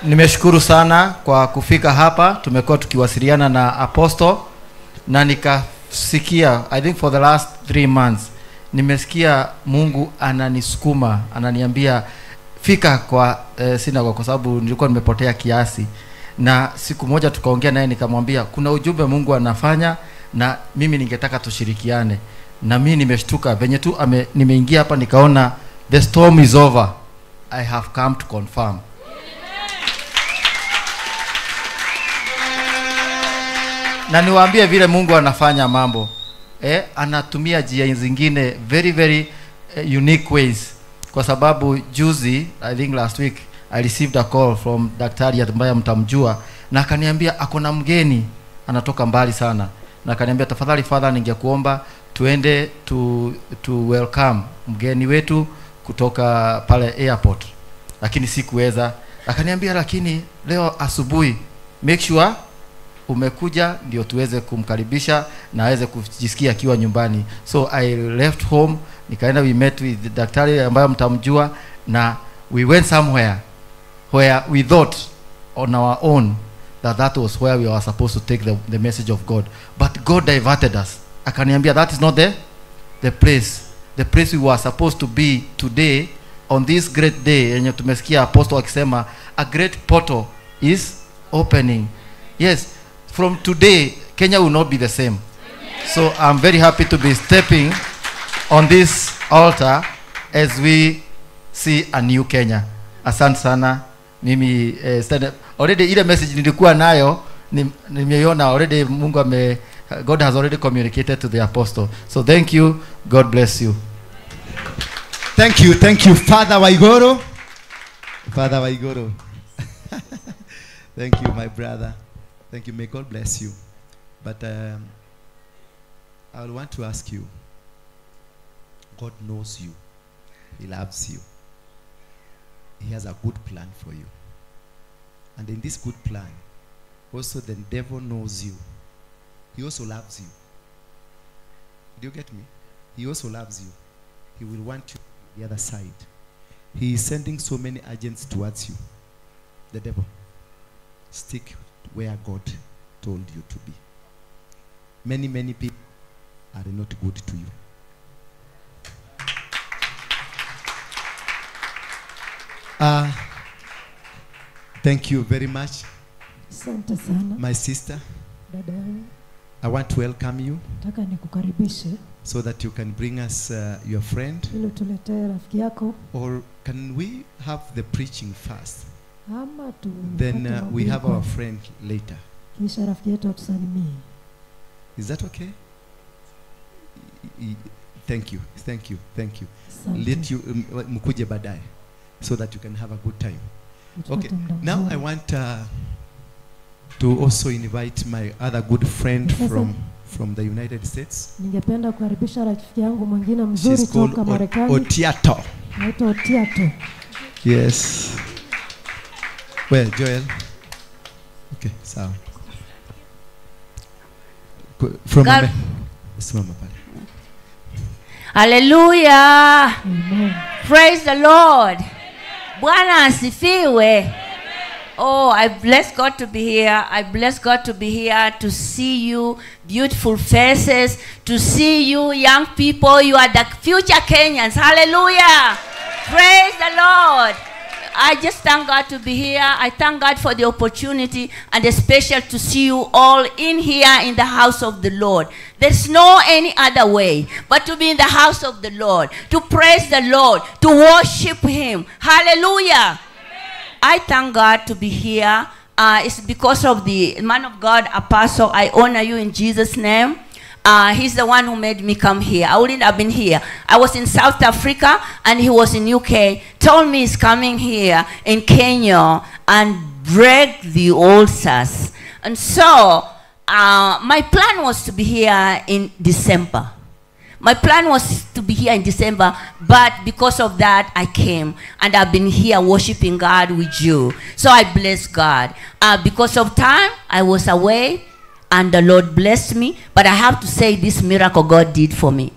nimeshukuru sana kwa kufika hapa. Tumekuwa tukiwasiliana na Apostle na nikasikia, I think for the last 3 months nimesikia Mungu ananisukuma, ananiambia fika kwa synagogue, kwa sababu nilikuwa nimepotea kiasi. Na siku moja tukaongea naye nikamwambia kuna ujumbe Mungu anafanya na mimi ningetaka tushirikiane. Na mimi nimeshtuka venye tu nimeingia hapa nikaona the storm is over. I have come to confirm. Na niwaambie vile Mungu anafanya mambo. Anatumia njia zingine very very unique ways. Kwa sababu juzi, I think last week, I received a call from daktari ambaye mtamjua, na akaniambia ako na mgeni anatoka mbali sana, na akaniambia tafadhali father, ningekuomba tuende to welcome mgeni wetu kutoka pale airport. Lakini sikuweza. Akaniambia lakini leo asubuhi make sure umekuja ndio tuweze kumkaribisha na aweze kujisikia akiwa nyumbani. So I left home, nikaenda, we met with daktari ambaye mtamjua, na we went somewhere where we thought on our own that that was where we were supposed to take the message of God. But God diverted us. Akaniambia that is not the place. The place we were supposed to be today on this great day yenye tumesikia apostle akisema a great portal is opening. Yes, from today Kenya will not be the same. So I'm very happy to be stepping on this altar as we see a new Kenya. Asante sana. Mimi already ile message nilikuwa nayo nimeiona already. Mungu ame, God has already communicated to the apostle. So thank you. God bless you. Thank you. Thank you, Father Waiguru. Father Waiguru. Thank you, my brother. Thank you. May God bless you. But I want to ask you, God knows you. He loves you. He has a good plan for you. And in this good plan, also the devil knows you. He also loves you. Do you get me? He also loves you. He will want you the other side. He is sending so many agents towards you. The devil. Stick where God told you to be. Many, many people are not good to you. Thank you very much. Asante sana. My sister. Dada yangu. I want to welcome you. Nataka nikukaribishe. So that you can bring us your friend. Ili utuletee rafiki yako. Or can we have the preaching first? Ama tu Then we have our friend later. Kisha rafiki yetu atusalimie. Is that okay? Thank you. Thank you. Thank you. Asante. Let you mkuje baadaye so that you can have a good time. Okay. Now I want to also invite my other good friend from the United States. Ningependa kukaribisha rafiki yangu mwingine mzuri kutoka Marekani. Otiato. Anaitwa Otiato. Yes. Well, Joel. Okay, sawa. From Simama pale. Hallelujah. Amen. Praise the Lord. Bwana asifiwe. Oh, I bless God to be here. I bless God to be here to see you, beautiful faces, to see you young people. You are the future Kenyans. Hallelujah. Praise the Lord. I just thank God to be here. I thank God for the opportunity and especially to see you all in here in the house of the Lord. There's no any other way but to be in the house of the Lord, to praise the Lord, to worship Him. Hallelujah. I thank God to be here. It's because of the man of God, Apostle. I honor you in Jesus' name. He's the one who made me come here. I wouldn't have been here. I was in South Africa and he was in UK. Told me he's coming here in Kenya and break the ulcers. And so my plan was to be here in December. My plan was to be here in December, but because of that, I came. And I've been here worshiping God with you. So I bless God. Because of time, I was away, and the Lord blessed me. But I have to say this miracle God did for me.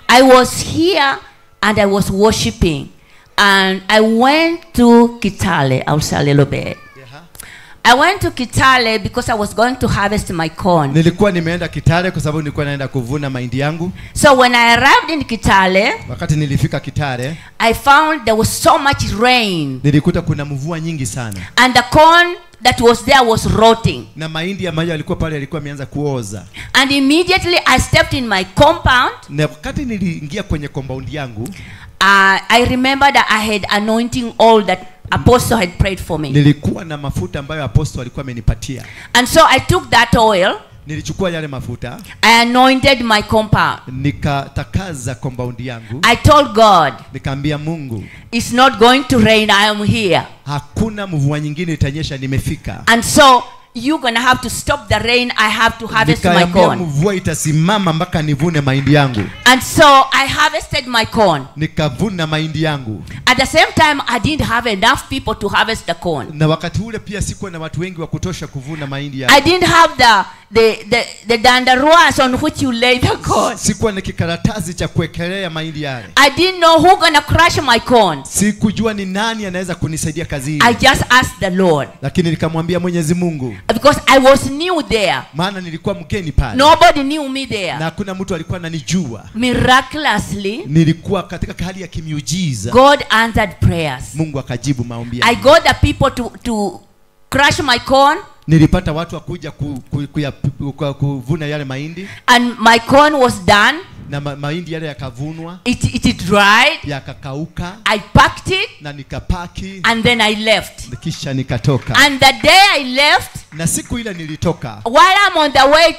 I was here, and I was worshiping. And I went to Kitale. I'll say a little bit. I went to Kitale because I was going to harvest my corn. Nilikuwa nimeenda Kitale kwa sababu nilikuwa naenda kuvuna mahindi yangu. So when I arrived in Kitale, wakati nilifika Kitale, I found there was so much rain. Nilikuta kuna mvua nyingi sana. And the corn that was there was rotting. Na mahindi ambayo yalikuwa pale yalikuwa yameanza kuoza. And immediately I stepped in my compound. Na wakati niliingia kwenye compound yangu, I remember that I had anointing oil that Apostle had prayed for me. Nilikuwa na mafuta ambayo Apostle alikuwa amenipatia. And so I took that oil. Nilichukua yale mafuta. I anointed my compound. Nikatakaza compound yangu. I told God, nikaambia Mungu, it's not going to rain, I am here. Hakuna mvua nyingine itanyesha, nimefika. And so you're going to have to stop the rain. I have to harvest my corn. Mvua itasimama mpaka nivune mahindi yangu. And so I harvested my corn. Nikavuna mahindi yangu. At the same time, I didn't have enough people to harvest the corn. Na wakati ule pia sikuwa na watu wengi wa kutosha kuvuna mahindi yangu. I didn't have the dandaruas on which you lay the corn. Sikuwa na kikaratasi cha kuwekelea mahindi yale. I didn't know who gonna crush my corn. Sikujua ni nani anaweza kunisaidia kazi hii. I just asked the Lord. Lakini nikamwambia Mwenyezi Mungu. Because I was new there. Maana nilikuwa mgeni pale. Nobody knew me there. Na hakuna mtu alikuwa ananijua. Miraculously, nilikuwa katika hali ya kimiujiza. God answered prayers. Mungu akajibu maombi yangu. I got the people to crush my corn. Nilipata watu wakuja kuvuna yale mahindi. And my corn was done. Na mahindi yale yakavunwa. It dried. Yakakauka. I packed it. Na nikapaki. And then I left. Kisha nikatoka. And the day I left, na siku ile nilitoka, while I'm on the way,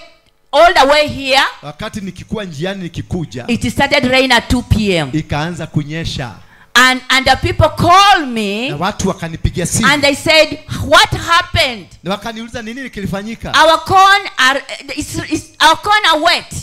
all the way here, wakati nikikuwa njiani nikikuja, it started rain at 2 p.m. Ikaanza kunyesha. And the people called me. Na watu wakanipigia simu. And they said, what happened? Na wakaniuliza nini kilifanyika? Our corn are our corn are wet.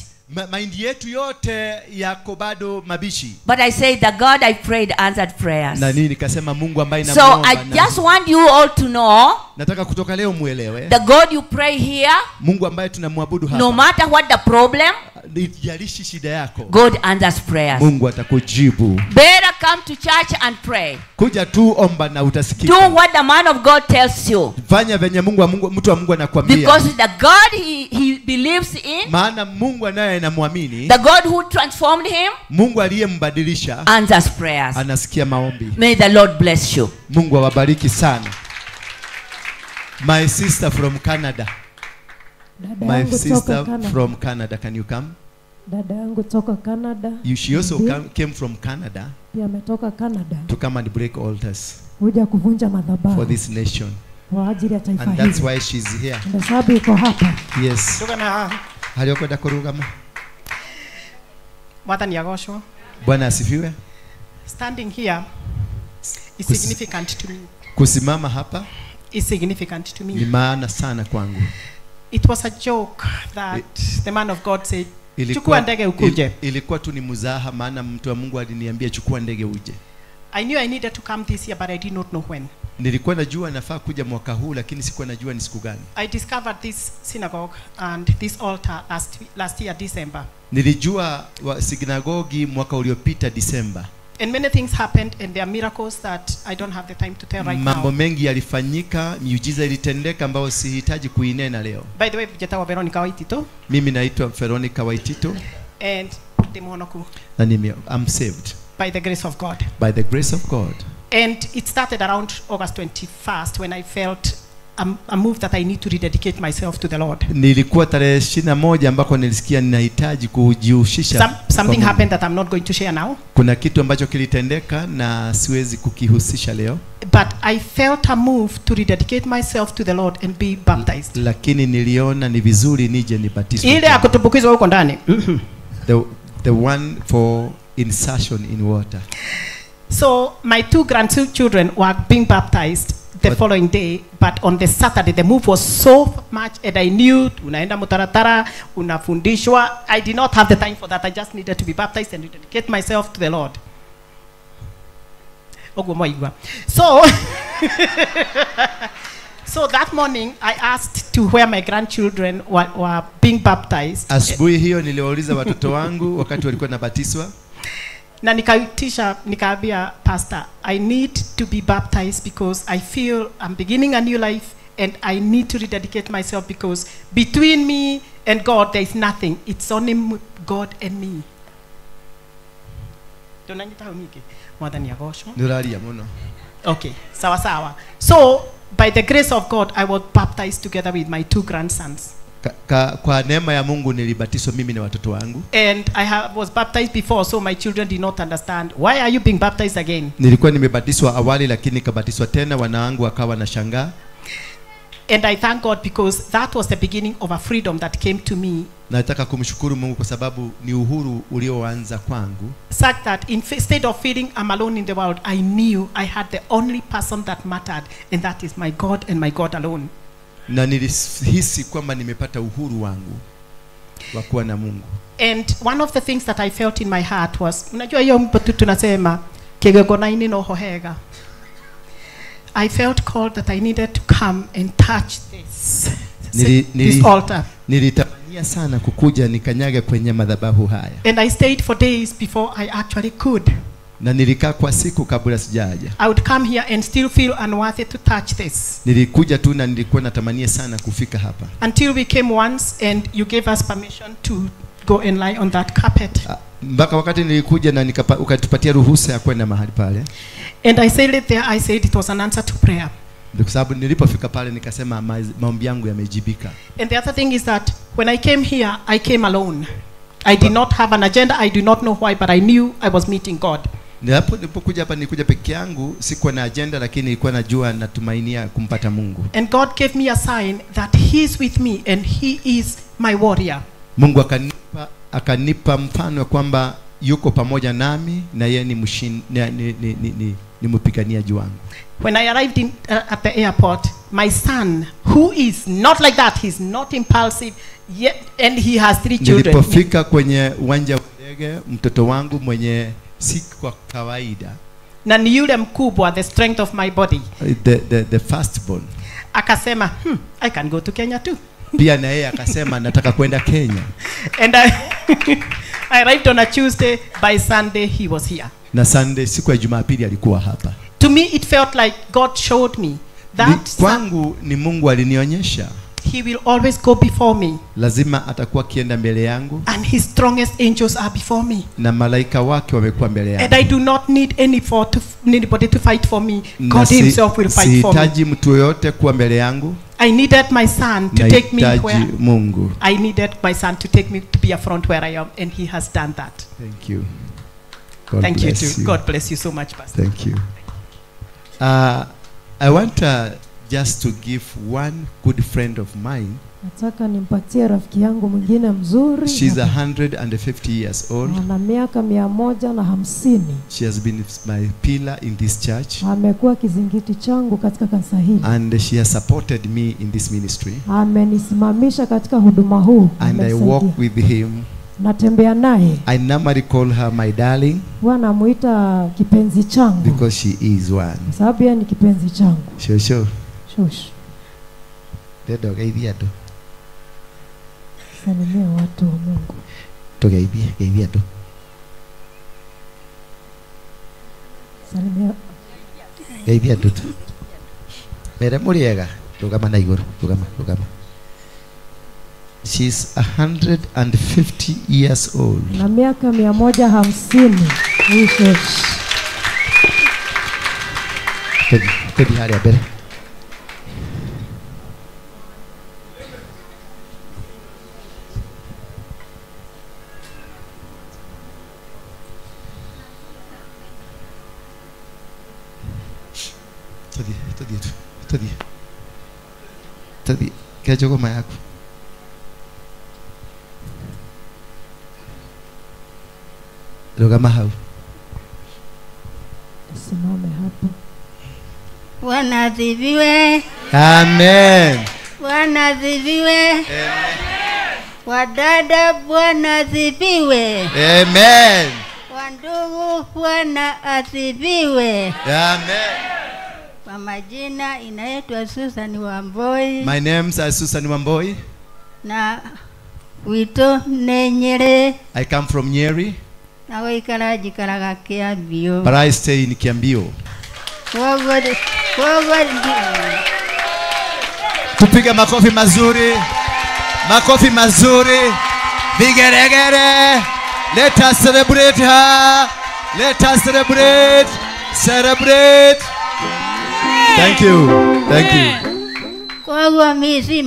Mahindi yetu yote yako bado mabichi. But I said the God I prayed answered prayers. Na nini nikasema Mungu ambaye namuomba. So I just want you all to know, nataka kutoka leo muelewe, the God you pray here, Mungu ambaye tunamwabudu hapa, no matter what the problem, ijalishi shida yako, God answers prayers. Mungu atakujibu. Better come to church and pray. Kuja tu omba na utasikika. Do what the man of God tells you. Fanya venye Mungu mtu wa Mungu anakuambia. Because the God he believes in, maana Mungu anaye anamwamini, the God who transformed him, Mungu aliyembadilisha, answers prayers. Anasikia maombi. May the Lord bless you. Mungu awabariki sana. My sister from Canada. My sister from Canada, can you come? Dada yangu toka Canada. She also came from Canada. Pia ametoka Canada. To come and break altars. Kuja kuvunja madhabahu. For this nation. Kwa ajili ya taifa And hili. that's why she's here. Ndio sababu yuko hapa. Yes. Haliyokwenda kurugama. Mwathani agoshwo. Bwana asifiwe. Standing here is significant to me. Kusimama hapa is significant to me. Ni maana sana kwangu. It was a joke that the man of God said, chukua ndege ukuje. Ilikuwa tu ni mzaha, maana mtu wa Mungu aliniambia chukua ndege uje. I knew I needed to come this year, but I did not know when. Nilikuwa najua nafaa kuja mwaka huu, lakini sikuwa najua ni siku gani. I discovered this synagogue and this altar last year December. Nilijua sinagogi mwaka uliopita December. And many things happened, and there are miracles that I don't have the time to tell right Mambo now. mengi yalifanyika, miujiza ilitendeka ambayo sihitaji kuinena leo. By the way, njĩtagwo Veronica Waitito Mimi naitwa Veronica Waitito and ndĩ mũhonoku na I'm saved by the grace of God. by the grace of God. And it started around August 21st when I felt a move that I need to rededicate myself to the Lord. Nilikuwa tarehe 21 ambako nilisikia ninahitaji kujihusisha. Kwa Something Mungu. happened that I'm not going to share now. Kuna kitu ambacho kilitendeka na siwezi kukihusisha leo, But I felt a move to rededicate myself to the Lord and be baptized. lakini niliona ni vizuri nije nibatizwe. Ile ya kutumbukizwa huko ndani. The one for insertion in water. So my two grandchildren were being baptized the following day, but on the Saturday the move was so much, and I knew unaenda mutaratara, unafundishwa. I did not have the time for that. I just needed to be baptized and dedicate myself to the Lord. Oguo mwaigua. So so that morning I asked to where my grandchildren were being baptized. Asubuhi hiyo niliwauliza watoto wangu wakati walikuwa nabatizwa, Na nikaitisha, nikaambia pastor, I need to be baptized because I feel I'm beginning a new life and I need to rededicate myself because between me and God there is nothing. It's only God and me. Ndũnanyita hau ningĩ? Mwathani agocwo. Nĩũraria mũno. Okay, sawa sawa. So by the grace of God I was baptized together with my two grandsons. Kwa neema ya Mungu nilibatizwa mimi na watoto wangu. And I was baptized before, so my children did not understand. Why are you being baptized again? Nilikuwa nimebatizwa awali lakini nikabatizwa tena, wanangu wakawa na shangaa. And I thank God because that was the beginning of a freedom that came to me. Nataka kumshukuru Mungu kwa sababu ni uhuru ulioanza kwangu. Such that instead of feeling I'm alone in the world, I knew I had the only person that mattered, and that is my God and my God alone. Na nilihisi kwamba nimepata uhuru wangu wa kuwa na Mungu. And one of the things that I felt in my heart was, unajua hiyo mtu tunasema kigogona-inĩ no ho hega. I felt called that I needed to come and touch this altar. Nilitamania sana kukuja nikanyage kwenye madhabahu haya. And I stayed for days before I actually could. Na nilikaa kwa siku kabla sijaja. I would come here and still feel unworthy to touch this. Nilikuja tu na nilikuwa natamania sana kufika hapa. Until we came once and you gave us permission to go and lie on that carpet. Mpaka wakati nilikuja na ukatupatia ruhusa ya kwenda mahali pale. And I said it there, I said it was an answer to prayer. Kwa sababu nilipofika pale nikasema maombi yangu yamejibika. And the other thing is that when I came here, I came alone. I did not have an agenda, I do not know why, but I knew I was meeting God. Nilipokuja hapa nilikuja peke yangu, sikuwa na agenda lakini nilikuwa najua natumainia kumpata Mungu. And God gave me a sign that he is with me and he is my warrior. Mungu akanipa mfano kwamba yuko pamoja nami na yeye ni ni mpiganiaji wangu. When I arrived at the airport, my son, who is not like that, he's not impulsive, yet, and he has 3 children. Nilipofika kwenye uwanja wa ndege, mtoto wangu mwenye si kwa kawaida, na ni yule mkubwa, the strength of my body, the firstborn, akasema, I can go to Kenya too. Pia na yeye akasema nataka kwenda Kenya. And I arrived on a Tuesday, by Sunday he was here. Na Sunday, siku ya Jumapili alikuwa hapa. To me it felt like God showed me that kwangu ni Mungu alinionyesha. He will always go before me. Lazima atakuwa kienda mbele yangu. And his strongest angels are before me. Na malaika wake wamekuwa mbele yangu. And I do not need anybody to fight for me. God himself will fight for me. Sihitaji mtu yoyote kuwa mbele yangu. I needed my son to take me where Mungu. I needed my son to take me to be a front where I am, and he has done that. Thank you. God Thank you bless too. You. God bless you so much, Pastor. Thank you. I want just to give one good friend of mine. Nataka nimpatie rafiki yangu mwingine mzuri. She's 150 years old. Ana miaka 150. She has been my pillar in this church. Amekuwa kizingiti changu katika kanisa hili. And she has supported me in this ministry. Amenisimamisha katika huduma huu. And I walk with him. Natembea naye. I normally call her my darling. Huwa namuita kipenzi changu. Because she is one. Kwa sababu yeye ni kipenzi changu. Shosho. Shosho. Dedo geithia tu. Salimia watu wa Mungu. Tugeithie, geithia tu. Salimia. Geithia andũ tu. Mere mũrĩega. Rũgama na igũrũ. Rũgama, rũgama. She's 150 years old. Na miaka 150. Mwisho. Tebi harĩa mbere. Tũthiĩ. Kĩa njũgũma yaku. Rũgama hau. Simame hapo. Bwana asifiwe. Amen. Bwana asifiwe. Amen. Wadada, Bwana asifiwe. Amen. Wandugu, Bwana asifiwe. Amen. Kwa majina inaitwa Susan Wamboi. My name's Susan Wamboi. Na wito nĩ Nyeri. I come from Nyeri. Na gũikara njikaraga Kĩambio. But I stay in Kiambio. Tupige makofi mazuri. Makofi mazuri. Vigeregere. Let us celebrate her. Let us celebrate. Celebrate. Thank you. Thank you. Koguo mi si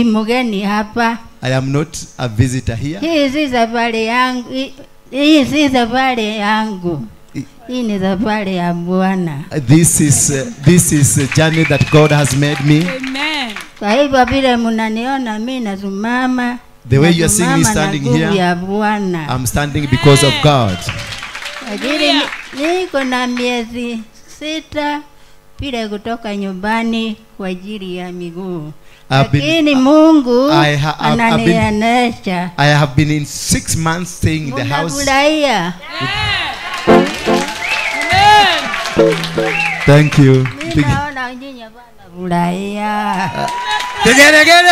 mgeni hapa. I am not a visitor here. Hii si safari yangu. Hii si safari yangu. Hii ni safari ya Bwana. This is a journey that God has made me. Amen. Kwa hivyo vile mnaniona mimi nasimama. The way you are seeing me standing here, I'm standing because of God. Niko na miezi 6 bila kutoka nyumbani kwa ajili ya miguu. Lakini Mungu ananionyesha. I have been in 6 months staying in the house. Munafurahia. Thank you. Mimi naona nyinyi mnafurahia. Geregere.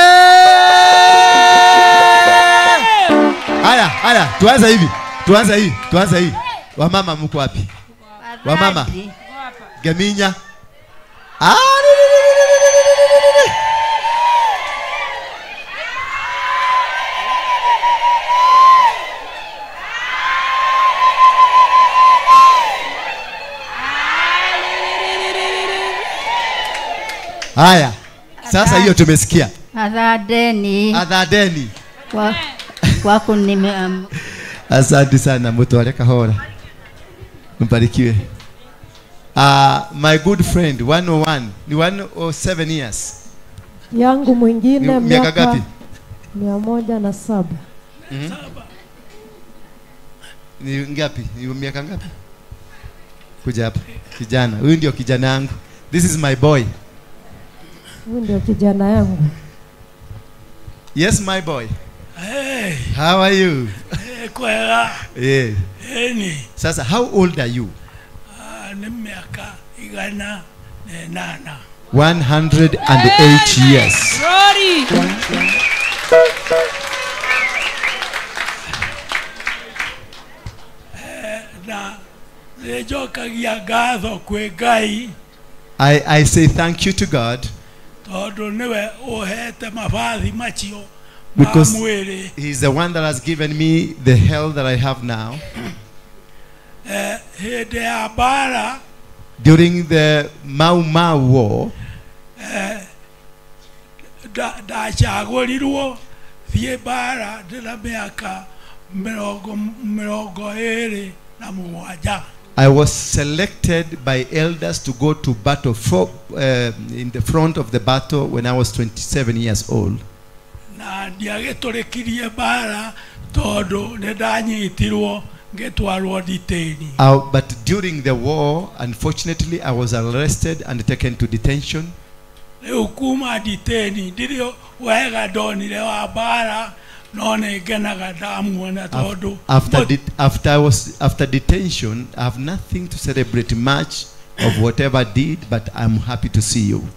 Haya, haya, tuanze hivi. Tuanze hii, tuanze hii. Wamama mko wapi? Wamama. Gaminya. Ah! Haya. Sasa hiyo tumesikia. Asanteni. Asanteni. Kwa kunime. Asante sana mutware kahora. Mbarikiwe. My good friend 101 ni 107 years. Yangu mwingine miaka ngapi? 107. Ni ngapi? Ni miaka ngapi? Kuja hapa kijana. Huyu ndio kijana yangu. This is my boy. Huyu ndio kijana yangu. Yes, my boy. Hey. How are you? Hey, kwega. Yeah. Hey. Sasa, how old are you? Ni miaka 108. 108 years. Glory. Na nĩnjokagia ngatho kwĩ Ngai. I say thank you to God. Tondũ nĩwe ũhete mabathi macio. Because he's the one that has given me the health that I have now. During the Mau Mau War, I was selected by elders to go to battle for, in the front of the battle when I was 27 years old. But during the war, unfortunately, I was arrested and taken to detention. After detention, I have nothing to celebrate much of whatever I did, but I'm happy to see you.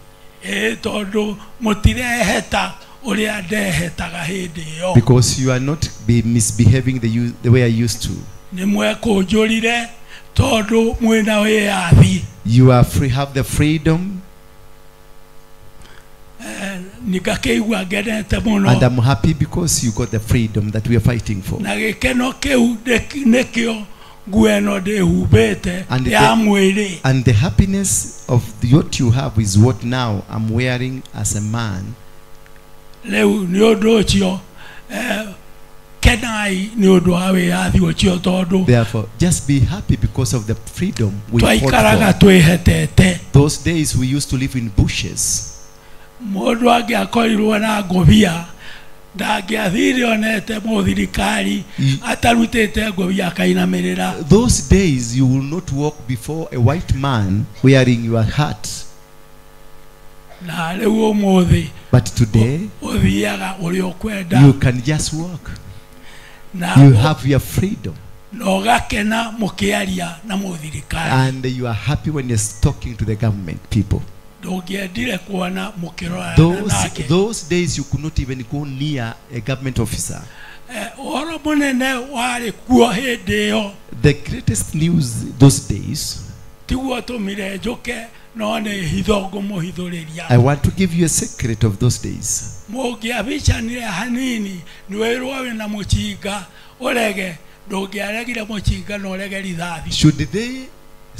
Because you are not misbehaving the way I used to. Tondu mwina wiyathi. You are free, have the freedom. Nikakeigua ngenete muno. And I'm happy because you got the freedom that we are fighting for. Na gikeno kiu nikio nguo ĩno ndĩhumbĩte ya mwĩrĩ. And the happiness of what you have is what now I'm wearing as a man. Rĩu nĩ ũndũ ũcio kenai nĩ ũndũ wa wĩyathi ũcio tondũ. Therefore, just be happy because of the freedom we fought for. Twaikaraga twĩhetete. Those days we used to live in bushes. Mũndũ angĩakorirwo na ngũbia ndangĩathire onete mũthirikari atarutĩte ngũbia akainamĩrĩra. Those days you will not walk before a white man wearing your hat. Na rĩu ũmũthĩ. But today ũthiaga ũrĩa ũkwenda. You can just walk. You have your freedom. Na ũgakena mũkĩaria na mũthirikari. And you are happy when you're talking to the government people. Those days you could not even go near a government officer. The greatest news those days, I want to give you a secret of those days. Should they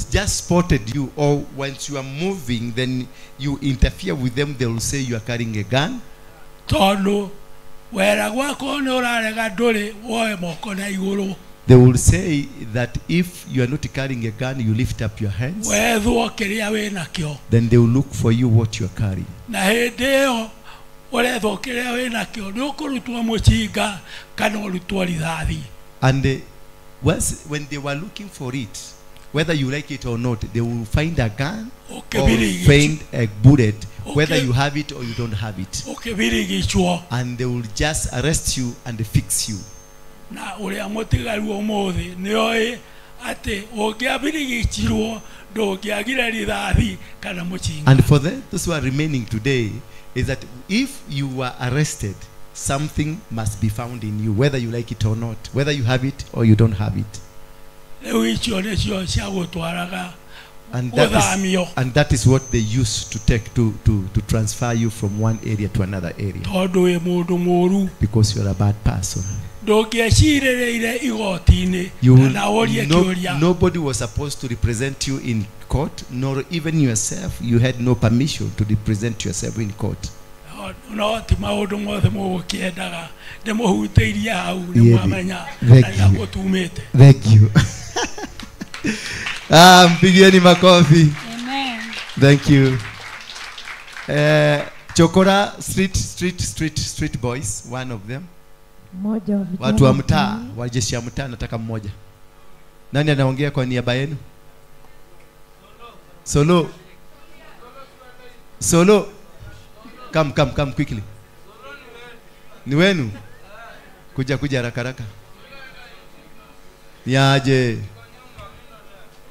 just spotted you, or once you are moving, then you interfere with them, they will say you are carrying a gun. They will say that if you are not carrying a gun, you lift up your hands. Then they will look for you what you are carrying. And once, when they were looking for it, whether you like it or not, they will find a gun or find a bullet, whether you have it or you don't have it. And they will just arrest you and fix you. And for those who are remaining today, is that if you were arrested, something must be found in you, whether you like it or not, whether you have it or you don't have it. And that is what they used to take to transfer you from one area to another area. Because you are a bad person. You will, nobody was supposed to represent you in court, nor even yourself. You had no permission to represent yourself in court. Thank you. Mpigieni makofi. Amen. Thank you. Chokora street boys, one of them. Mmoja wa vijana. Watu wa mtaa, wa jeshi ya mtaa, nataka mmoja. Nani anaongea kwa niaba yenu? Solo. Solo. Come quickly. Ni wenu? Kuja haraka haraka. Niaje?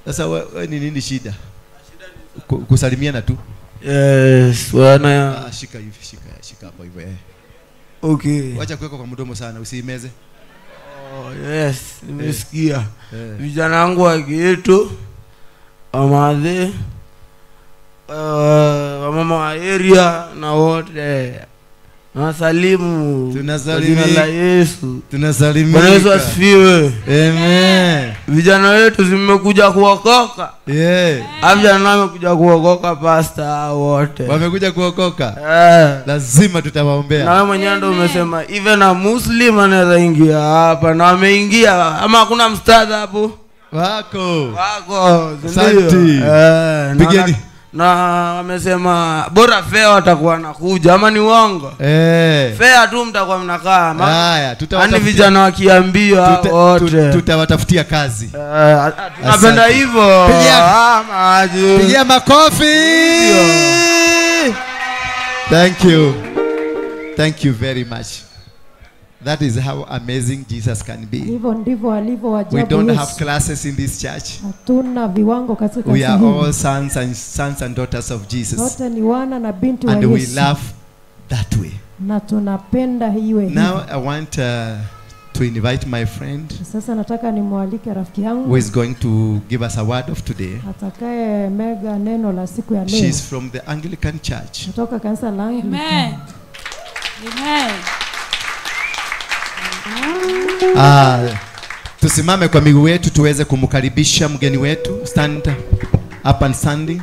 Sasa wewe ni nini shida? Kusalimiana tu. Yes, bwana. Shika hivi, shika hapo hivyo. Okay. Wacha kuweka kwa mdomo sana, usiimeze. Oh, yes, nimesikia. Vijana wangu wa Geto, wamadhe, wamama wa area na wote. Tunasalimu. Tunasalimika. Kwa jina la Yesu. Tunasalimika. Bwana Yesu asifiwe. Amen. Vijana wetu zimekuja kuokoka. Yeah. Vijana wamekuja kuokoka, pastor, wote. Wamekuja kuokoka. Yeah. Lazima tutawaombea. Na wewe mwenyewe ndio umesema even a Muslim anaweza ingia hapa na ameingia, ama hakuna mstadha hapo? Wako. Asante. Pigeni. Na wamesema bora fair watakuwa nakuja, ama ni uongo? Fair tu mtakuwa mnakaa. Haya, tutawatafutia. Yaani vijana wakiambiwa wote tutawatafutia kazi. Tunapenda hivyo. Pigia makofi. Thank you. Thank you very much. That is how amazing Jesus can be. Hivyo ndivyo alivyo ajabu. We don't have classes in this church. Hatuna viwango katika We are all sons and daughters of Jesus. Wote ni wana na binti wa And Yesu. we love that way. Na tunapenda hiyo. Now I want to invite my friend Sasa nataka nimwalike rafiki yangu who is going to give us a word of today. Atakaye mega neno la siku ya leo. She's from the Anglican Church. Kutoka kanisa la Anglican. Amen. Amen. Tusimame kwa miguu yetu tuweze kumkaribisha mgeni wetu. Stand up and standing.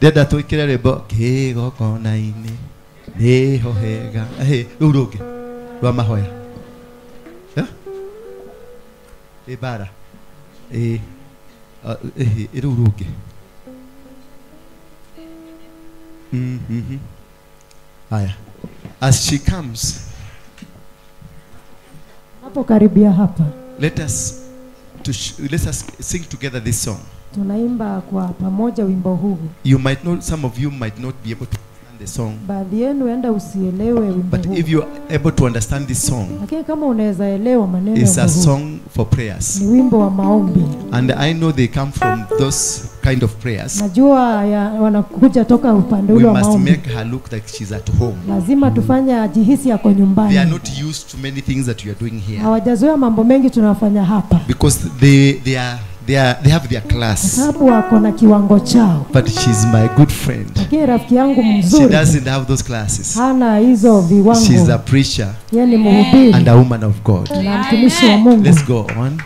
Deda tuikire rwimbo kigongona-inĩ nĩho hega. Rũu rũngĩ rwa mahoya. Ibara. Rũu rũngĩ. Haya. As she comes, Napokaribia hapa, let us sing together this song. Tunaimba kwa pamoja wimbo huu. You might not, some of you might not be able to understand the song. Baadhi yenu enda usielewe wimbo But huu. if you are able to understand this song, Lakini kama unaweza elewa maneno ya it's a wimbo huu, song for prayers. ni wimbo wa maombi. And I know they come from those kind of prayers. Najua wanakuja toka upande We ule wa must maombi. make her look like she's at home. Lazima tufanye ajihisi yako They are nyumbani. not used to many things that you are doing here. Hawajazoea mambo mengi tunafanya hapa. Because they have their class. Sababu wako na kiwango chao. But she's my good friend. Lakini rafiki yangu She mzuri doesn't have those classes. hana hizo viwango. She's a preacher Yeye ni mhubiri and a woman of God. na mtumishi wa Mungu. Let's go on.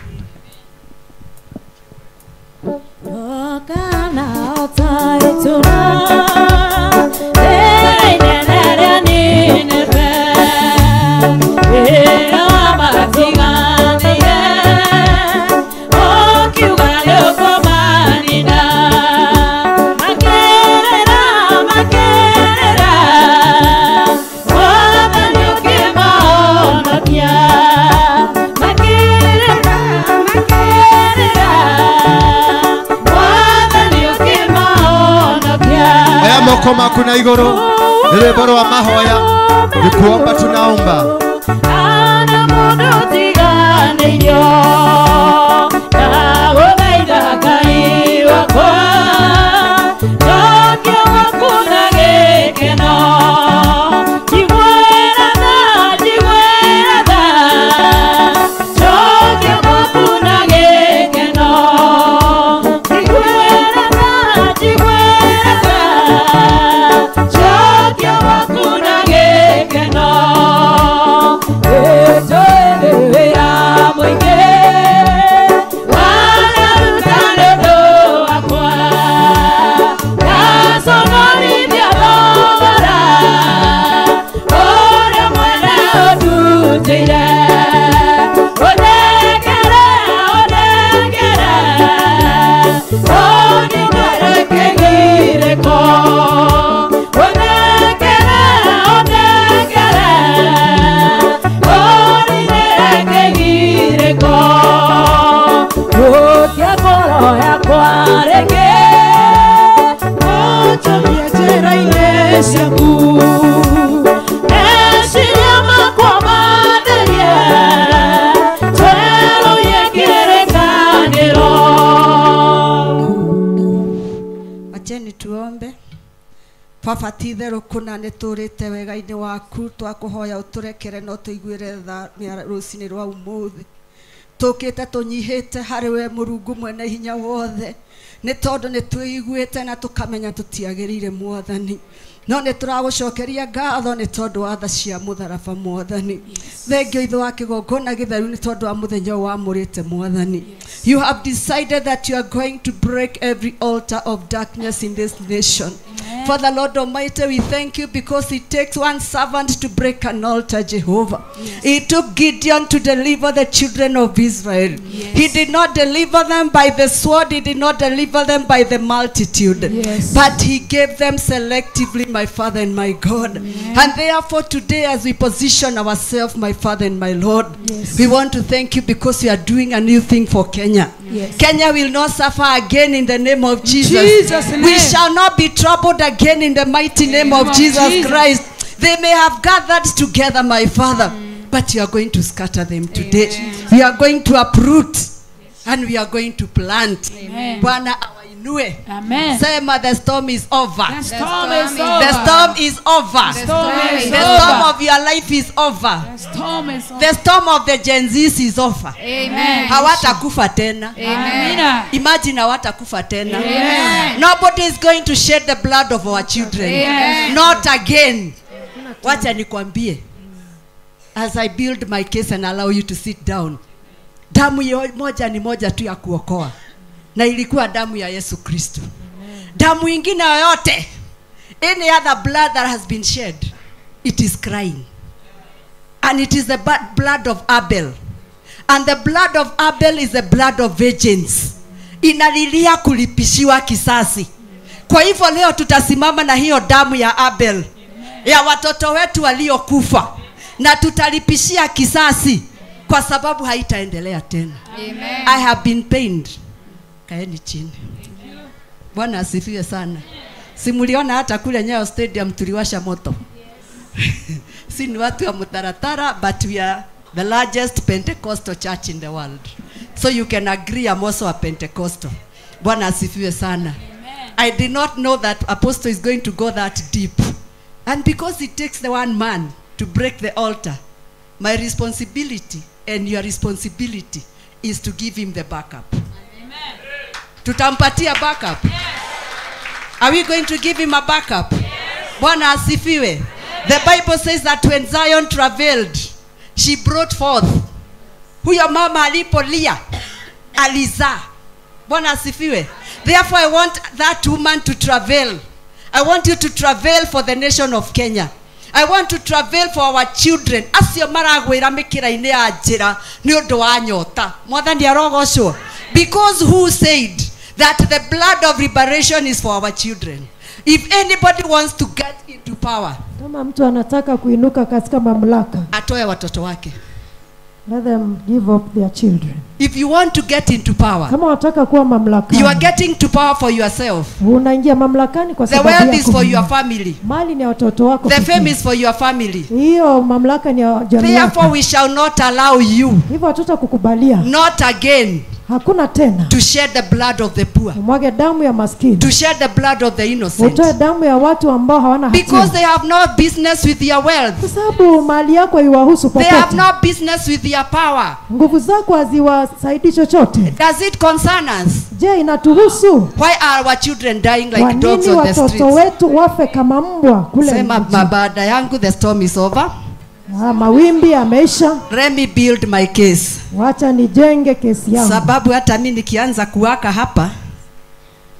Moko makuna igoro rwimbo rwa mahoya ni kuomba tunaomba. Ana mundu tiganeirio ndagũthaitha Ngai wakwa njokia gwaku na gĩkeno njiguĩra tha njiguĩra tha njokia gwaku na gĩkeno njiguĩra tha njiguĩra tha njokia gwaku na gĩkeno ĩtũĩ wĩra mũingĩ wanaruta nĩ ũndũ wakwa ndaconorithia thogora ũrĩa mwene ũndutĩire ũnengere ũnengere ũningere kĩgirĩko ũnengere ũnengere ũningere kĩgirĩko ũkia ngoro yakwa rĩngĩ ũnjũmie njĩra-inĩ ciaku meciria makwa matherie twerũhie kĩrĩkanĩro. Acheni tuombe. Baba ti itherũ kũna nĩ tũrĩte wega-inĩ waku twakũhoya ũtũrekere no tũiguĩre tha rũcinĩ rwa ũmũthĩ tũkĩte tũnyihĩte harĩ we Mũrungu mwene hinya wothe nĩ tondũ nĩ twĩiguĩte na tũkamenya tũtiagĩrĩire Mwathani no nĩ tũragũcokeria ngatho nĩ tondũ wa tha cia mũtharaba Mwathani. Thengio ithe wa kĩgongona gĩtheru nĩ tondũ wa mũthenya ũyũ wamũrĩte Mwathani. You have decided that you are going to break every altar of darkness in this nation. Father Lord Almighty, we thank you because it takes one servant to break an altar, Jehovah. Yes. It took Gideon to deliver the children of Israel. Yes. He did not deliver them by the sword. He did not deliver them by the multitude. Yes. But he gave them selectively, my Father and my God. Amen. And therefore today, as we position ourselves, my Father and my Lord, Yes. we want to thank you because you are doing a new thing for Kenya. Yes. Kenya will not suffer again in the name of Jesus. Jesus' We name. shall not be troubled again in the mighty name of Jesus, Jesus. Christ. They may have gathered together, my Father, but you are going to scatter them today. We are going to uproot and we are going to plant. Amen. Bwana awainue. akuinue. Amen. Sema the storm is over. The storm is over. The storm is over. The storm is The storm over. of your life is over. The storm is over. The storm of the Gen Zs is over. Amen. Hawatakufa tena. Amen. Imagine hawatakufa tena. Amen. Nobody is going to shed the blood of our children. Amen. Not again. Wacha nikwambie. As I build my case and allow you to sit down. Damu moja ni moja tu ya kuokoa. Na ilikuwa damu ya Yesu Kristo. Damu ingine yoyote, any other blood that has been shed, it is crying. And it is the blood of Abel. And the blood of Abel is the blood of virgins. Inalilia kulipishiwa kisasi. Kwa hivyo leo tutasimama na hiyo damu ya Abel, ya watoto wetu waliokufa, na tutalipishia kisasi kwa sababu haitaendelea tena. Amen. I have been pained. Kaeni chini. Bwana asifiwe sana. Simuliona hata kule Nyayo Stadium tuliwasha moto. Si ni watu wa mutaratara, but we are the largest Pentecostal church in the world. So you can agree I'm also a Pentecostal. Bwana asifiwe sana. Amen. I did not know that apostle is going to go that deep. And because it takes the one man to break the altar, my responsibility and your responsibility is to give him the backup. Amen. Tutampatia backup. Yes. Are we going to give him a backup? Yes. Bwana asifiwe. The Bible says that when Zion travailed, she brought forth. Huyo mama alipolia, alizaa. Bwana asifiwe. Therefore, I want that woman to travail. I want you to travail for the nation of Kenya. I want to travail for our children. Acio maragwira mikira-inĩ ya njĩra nĩ ũndũ wa nyota. Mwathani arogocwo. Because who said that the blood of liberation is for our children? If anybody wants to get into power, Kama mtu anataka kuinuka katika mamlaka, atoe watoto wake. let them give up their children. If you want to get into power, Kama unataka kuwa you are mamlakani, getting to power for yourself. unaingia mamlakani kwa The sababu wealth is yako for your mwenyewe. family. Mali ni ya watoto wako The pekee. fame is for your family. Hiyo mamlaka ni ya jamii Therefore, yako. we shall not allow you, Hivyo hatutakukubalia, not again, hakuna tena to shed the blood of the poor, umwage damu ya maskini, to shed the blood of the innocent. utoe damu ya watu ambao hawana Because hatia, they have no business with your wealth. kwa sababu mali yako haiwahusu They have popote. no business with your power. Nguvu zako haziwasaidii chochote. Does it concern us? Je, inatuhusu? Why are our children dying Kwa like dogs nini on the watoto streets? wetu wafe kama mbwa kule Sema mjini? mabada yangu, the storm is over. Mawimbi yameisha, Let me build my case. wacha nijenge kesi yangu. Sababu hata mi nikianza kuwaka hapa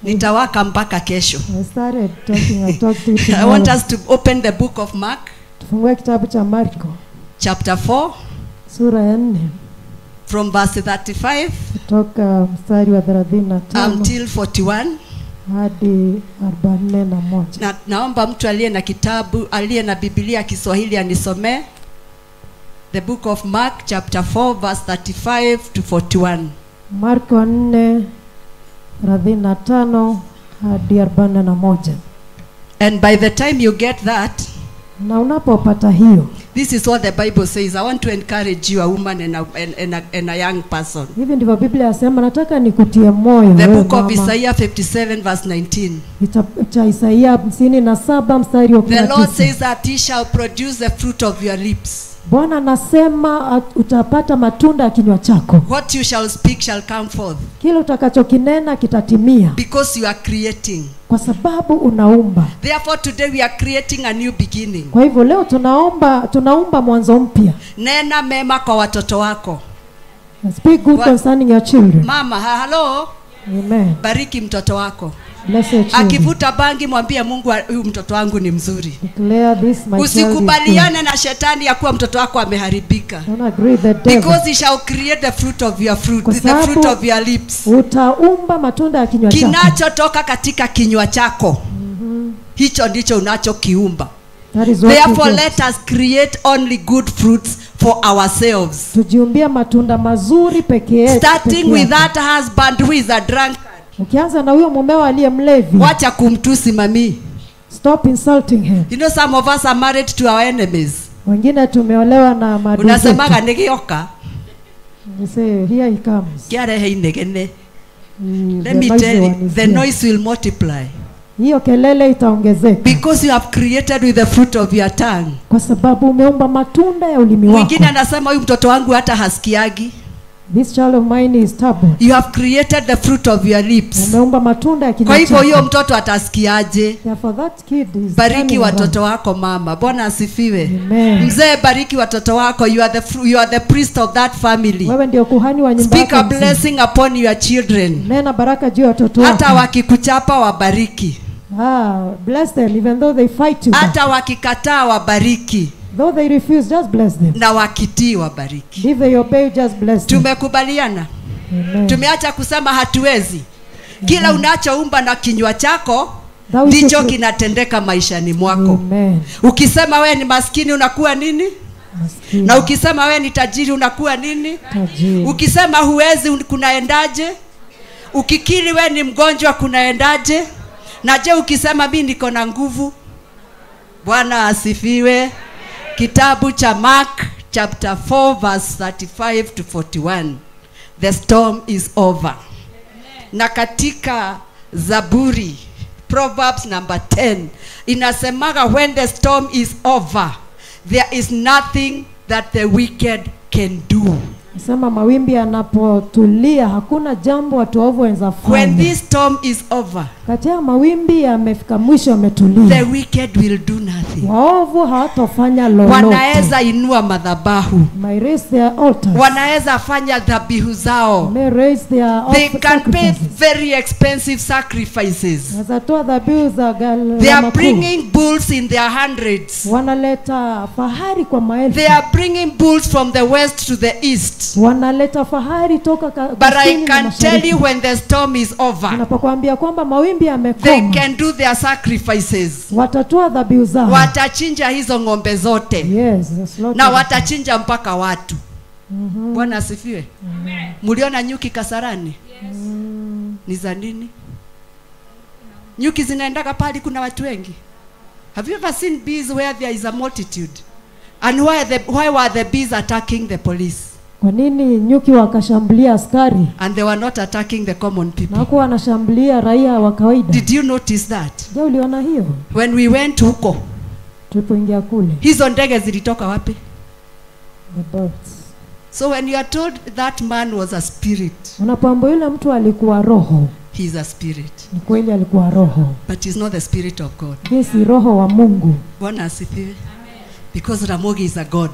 nitawaka mpaka kesho. I started talking, I talked to you I want tomorrow. us to open the book of Mark Tufungue kitabu cha Marko chapter 4 sura ya 4 from verse 35 kutoka mstari wa 35 until 41. hadi 41. Na, naomba mtu aliye na kitabu, aliye na Biblia Kiswahili anisomee the book of Mark chapter 4 verse 35 to 41. Marko 4 35 hadi 41. And by the time you get that, Na unapopata hiyo, this is what the Bible says. I want to encourage you, a woman and a young person. hivi ndivyo Biblia yasema. Nataka nikutie moyo The wewe book of mama. Isaiah 57 verse 19. Kitabu cha Isaia 57 mstari wa The Lord 19. says that he shall produce the fruit of your lips. Bwana anasema utapata matunda ya kinywa chako. What you shall speak shall come forth. Kile utakachokinena kitatimia, Because you are creating. kwa sababu unaumba. Therefore today we are creating a new beginning. Kwa hivyo leo tunaumba mwanzo mpya. Nena mema kwa watoto wako. Speak good concerning your children. Mama, hello. Amen. Bariki mtoto wako. Bless your children. Akivuta bangi mwambie Mungu, huyu mtoto wangu ni mzuri. Declare this my child is good. Usikubaliane na shetani ya kuwa mtoto wako ameharibika. Don't agree the devil. Because he shall create the fruit of your fruit, Kwa the fruit sababu of your lips. utaumba matunda ya kinywa chako. Kinachotoka katika kinywa chako, hicho ndicho unachokiumba. That is what you Therefore get. let us create only good fruits for ourselves. Tujiumbie matunda mazuri peke yetu. Starting peke with yake. that husband who is a drunkard. Ukianza na huyo mumeo aliye mlevi. Wacha kumtusi mami. Stop insulting him. You know some of us are married to our enemies. Wengine tumeolewa na maadui Unasemaga zetu. nigioka. You say here he comes. Kiarehe inegene. Let me tell you, the noise will multiply. Hiyo kelele itaongezeka. Because you have created with the fruit of your tongue. Kwa sababu umeumba matunda ya ulimi wako. Mwingine anasema huyu mtoto wangu hata hasikiagi. This child of mine is stubborn. You have created the fruit of your lips. Umeumba matunda ya kinywa Kwa hivyo chako. huyo mtoto atasikiaje? Therefore that kid is Bariki turning watoto wako mama. Bwana asifiwe. Amen. Mzee, bariki watoto wako. You are the priest of that family. Wewe ndio kuhani wa nyumba Speak yako. a blessing upon your children. Nena baraka juu ya watoto wako. Hata wakikuchapa wabariki. Bless them even though they fight you. Hata wakikataa wabariki. Though they refuse, just bless them. Na wakitii wabariki. If they obey, just bless them. Tumekubaliana? Amen. Tumeacha kusema hatuwezi. Kila unachoumba na kinywa chako ndicho kinatendeka maishani mwako. Amen. Ukisema wewe ni maskini unakuwa nini? Maskini. Na ukisema wewe ni tajiri unakuwa nini? Tajiri. Ukisema huwezi kunaendaje? Ukikiri wewe ni mgonjwa kunaendaje? Na je ukisema mimi niko na nguvu? Bwana asifiwe. Kitabu cha Mark chapter 4 verse 35 to 41. The storm is over. Na katika Zaburi, Proverbs number 10, inasemaga when the storm is over, there is nothing that the wicked can do. Sema mawimbi yanapotulia hakuna jambo watu waovu wanaweza fanya. When this storm is over, katika mawimbi yamefika mwisho yametulia, the wicked will do nothing. Waovu hawatofanya lolote. Wanaweza inua madhabahu. May raise their altars. Wanaweza fanya dhabihu zao. May raise their They can pay very expensive sacrifices. Wanaweza toa dhabihu za gharama. They are bringing bulls in their hundreds. Wanaleta fahari kwa maelfu. They are bringing bulls from the west to the east. Wanaleta fahari toka But I can tell you when the storm is over, napokuambia kwamba mawimbi yamekoma, they can do their sacrifices. Watatoa dhabihu zao. Watachinja hizo ng'ombe zote. Yes, na watachinja mpaka watu. Bwana asifiwe. Mliona nyuki Kasarani? Yes. Ni za nini? Nyuki zinaendaga pale kuna watu wengi. Have you ever seen bees where there is a multitude? And why were the bees attacking the police? Kwa nini nyuki wakashambulia askari? And they were not attacking the common people. Na hawakuwa wanashambulia raia wa kawaida. Did you notice that? Je, uliona hiyo? When we went huko, tulipoingia kule, hizo ndege zilitoka wapi? The birds. So when you are told that man was a spirit, unapoambiwa yule mtu alikuwa roho, he is a spirit. Ni kweli alikuwa roho. But he's not the spirit of God. Yeye si roho wa Mungu. Bwana asifiwe. Because Ramogi is a god.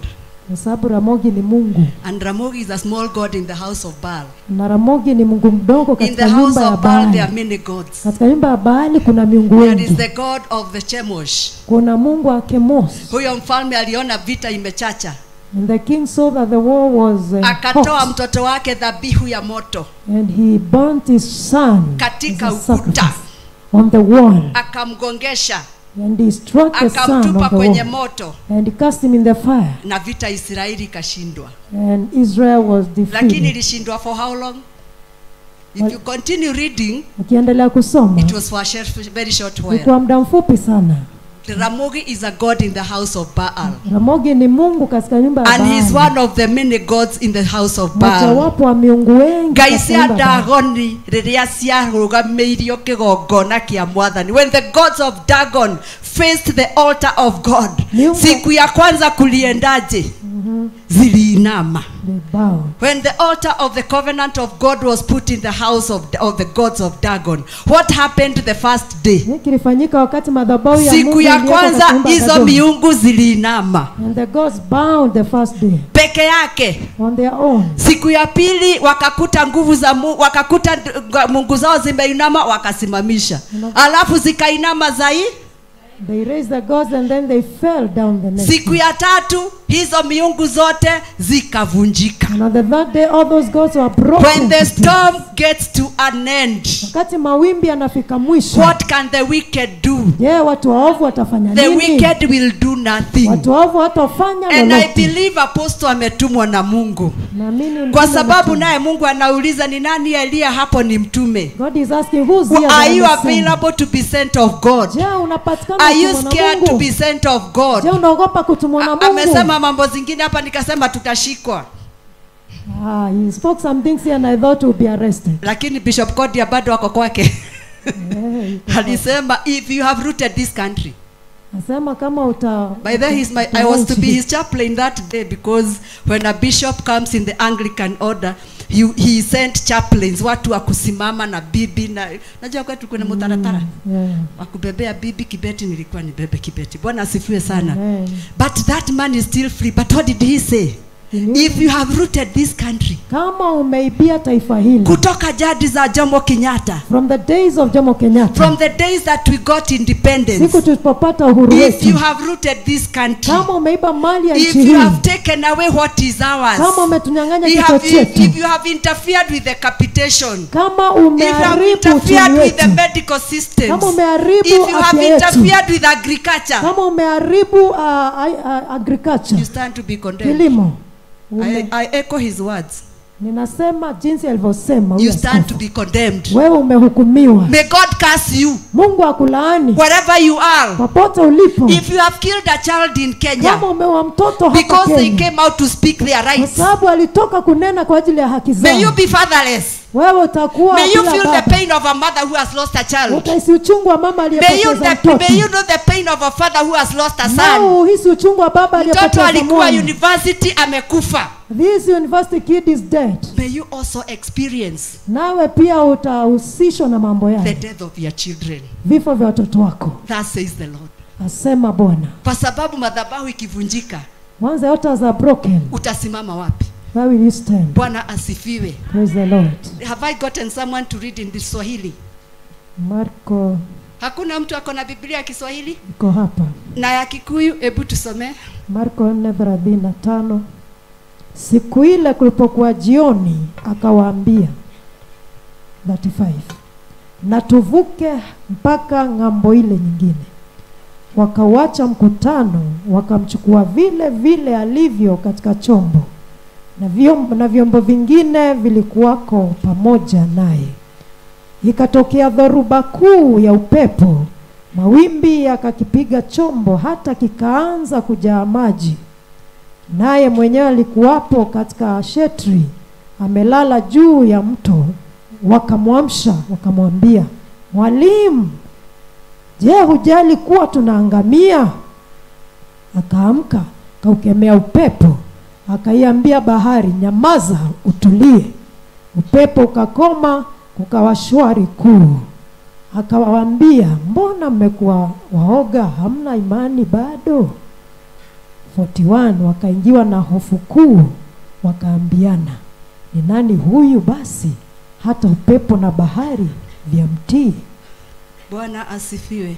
Kwa sababu Ramogi ni Mungu. And Ramogi is a small god in the house of Baal. Na Ramogi ni Mungu mdogo katika nyumba ya Baal. There are many gods. Katika nyumba ya Baali kuna miungu wengi. There is the god of the Chemosh. Kuna Mungu wa Chemosh. Huyo mfalme aliona vita imechacha. And the king saw that the war was akatoa mtoto wake dhabihu ya moto. And he burnt his son katika ukuta. On the wall. Akamgongesha. And he struck the son on the kwenye wall. Moto. And he cast him in the fire. Na vita Israeli ikashindwa. And Israel was defeated. Lakini ilishindwa for how long? If you continue reading, ukiendelea kusoma, it was for a very short while. Kwa muda mfupi sana. Ramogi is a god in the house of Baal. Ramogi ni Mungu katika nyumba ya Baal. And he is one of the many gods in the house of Baal. Mojawapo wa miungu wengi. Ngai cia Dagoni riria ciarũgamĩirio kĩgongona kĩa Mwathani. When the gods of Dagon faced the altar of God, siku ya kwanza kuliendaje? Ziliinama. When the altar of the covenant of God was put in the house of the gods of Dagon, what happened the first day? Kilifanyika wakati madhabahu ya Mungu siku ya kwanza hizo miungu ziliinama. And the gods bowed the first day. Peke yake. On their own. Siku ya pili wakakuta nguvu za Mungu, wakakuta mungu zao zimeinama, wakasimamisha. Alafu zikainama zaidi. They raised the gods and then they fell down the next. Siku ya tatu hizo miungu zote zikavunjika. And on the third day all those gods were broken. When the storm gets to an end, wakati mawimbi yanafika mwisho, what can the wicked do? Yeah, watu waovu watafanya The nini? wicked will do nothing. Watu waovu watafanya lolote. And I believe apostle ametumwa na Mungu. Naamini kwa sababu naye Mungu anauliza ni nani aliye hapo ni mtume. God is asking who's here. Are you available to be sent of God? Je, unapatikana Are you scared to be sent of God? Je, unaogopa kutumwa na Mungu? Amesema mambo zingine hapa nikasema tutashikwa. Ah, he spoke some things here and I thought he would be arrested. Lakini Bishop Kodia bado ako kwake. Yeah, yuko Alisema if you have rooted this country. Nasema kama uta By then he's my, I was to be his chaplain that day, because when a bishop comes in the Anglican order, he sent chaplains, watu wa kusimama na bibi na najua kwetu kuna mutaratara. Yeah. Wa kubebea bibi kibeti, nilikuwa nibebe kibeti. Bwana asifiwe sana. Amen. But that man is still free. But what did he say? If you have rooted this country, Kama umeibia taifa hili, kutoka jadi za Jomo Kenyatta, from the days of Jomo Kenyatta, from the days that we got independence, siku tulipopata uhuru if you wetu, have rooted this country, kama umeiba mali ya if nchi you hii, have taken away what is ours, kama umetunyang'anya if, kichwa have, chetu, if you have interfered with the capitation, kama if you have umeharibu interfered uchumi with the wetu, medical systems, kama umeharibu if you have afya yetu, interfered with agriculture, kama umeharibu agriculture, you stand to be condemned. kilimo. I echo his words. Ninasema jinsi alivyosema huyu You stand to askofu. be condemned. Wewe umehukumiwa. May God curse you Mungu akulaani wherever you are. popote ulipo. If you have killed a child in Kenya Kama umeua mtoto hapa because they Kenya came out to speak their kwa rights, sababu alitoka kunena kwa ajili ya haki may you zao, be fatherless. wewe utakuwa May you bila feel the baba. pain of a mother who has lost a child. Utahisi uchungu wa mama May you, aliyepoteza the, may mtoto, you know the pain of a father who has lost a nao son. uhisi uchungu wa baba Mtoto aliyepoteza alikuwa mwana. university amekufa. This university kid is dead. May you also experience Nawe pia utahusishwa na mambo the yale, death of your children. vifo vya watoto wako, That says the Lord. asema Bwana. Kwa sababu madhabahu ikivunjika, Once the altars are broken, utasimama wapi? where will you stand? Bwana asifiwe. Praise the Lord. Have I gotten someone to read in the Swahili? Marko Hakuna mtu ako na Biblia ya Kiswahili iko hapa. na ya Kikuyu? Hebu tusomee. Marko 4:35. Siku ile kulipokuwa jioni, akawaambia 35, na tuvuke mpaka ng'ambo ile nyingine. Wakauacha mkutano, wakamchukua vile vile alivyo katika chombo, na vyombo vingine vilikuwako pamoja naye. Ikatokea dhoruba kuu ya upepo, mawimbi yakakipiga chombo hata kikaanza kujaa maji. Naye mwenyewe alikuwapo katika shetri, amelala juu ya mto. Wakamwamsha wakamwambia, Mwalimu, je, hujali kuwa tunaangamia? Akaamka, akaukemea upepo, akaiambia bahari, nyamaza, utulie. Upepo ukakoma, kukawa shwari kuu. Akawaambia, mbona mmekuwa waoga, hamna imani bado? 41 wakaingiwa na hofu kuu, wakaambiana, ni nani huyu basi hata upepo na bahari vyamtii? Bwana asifiwe.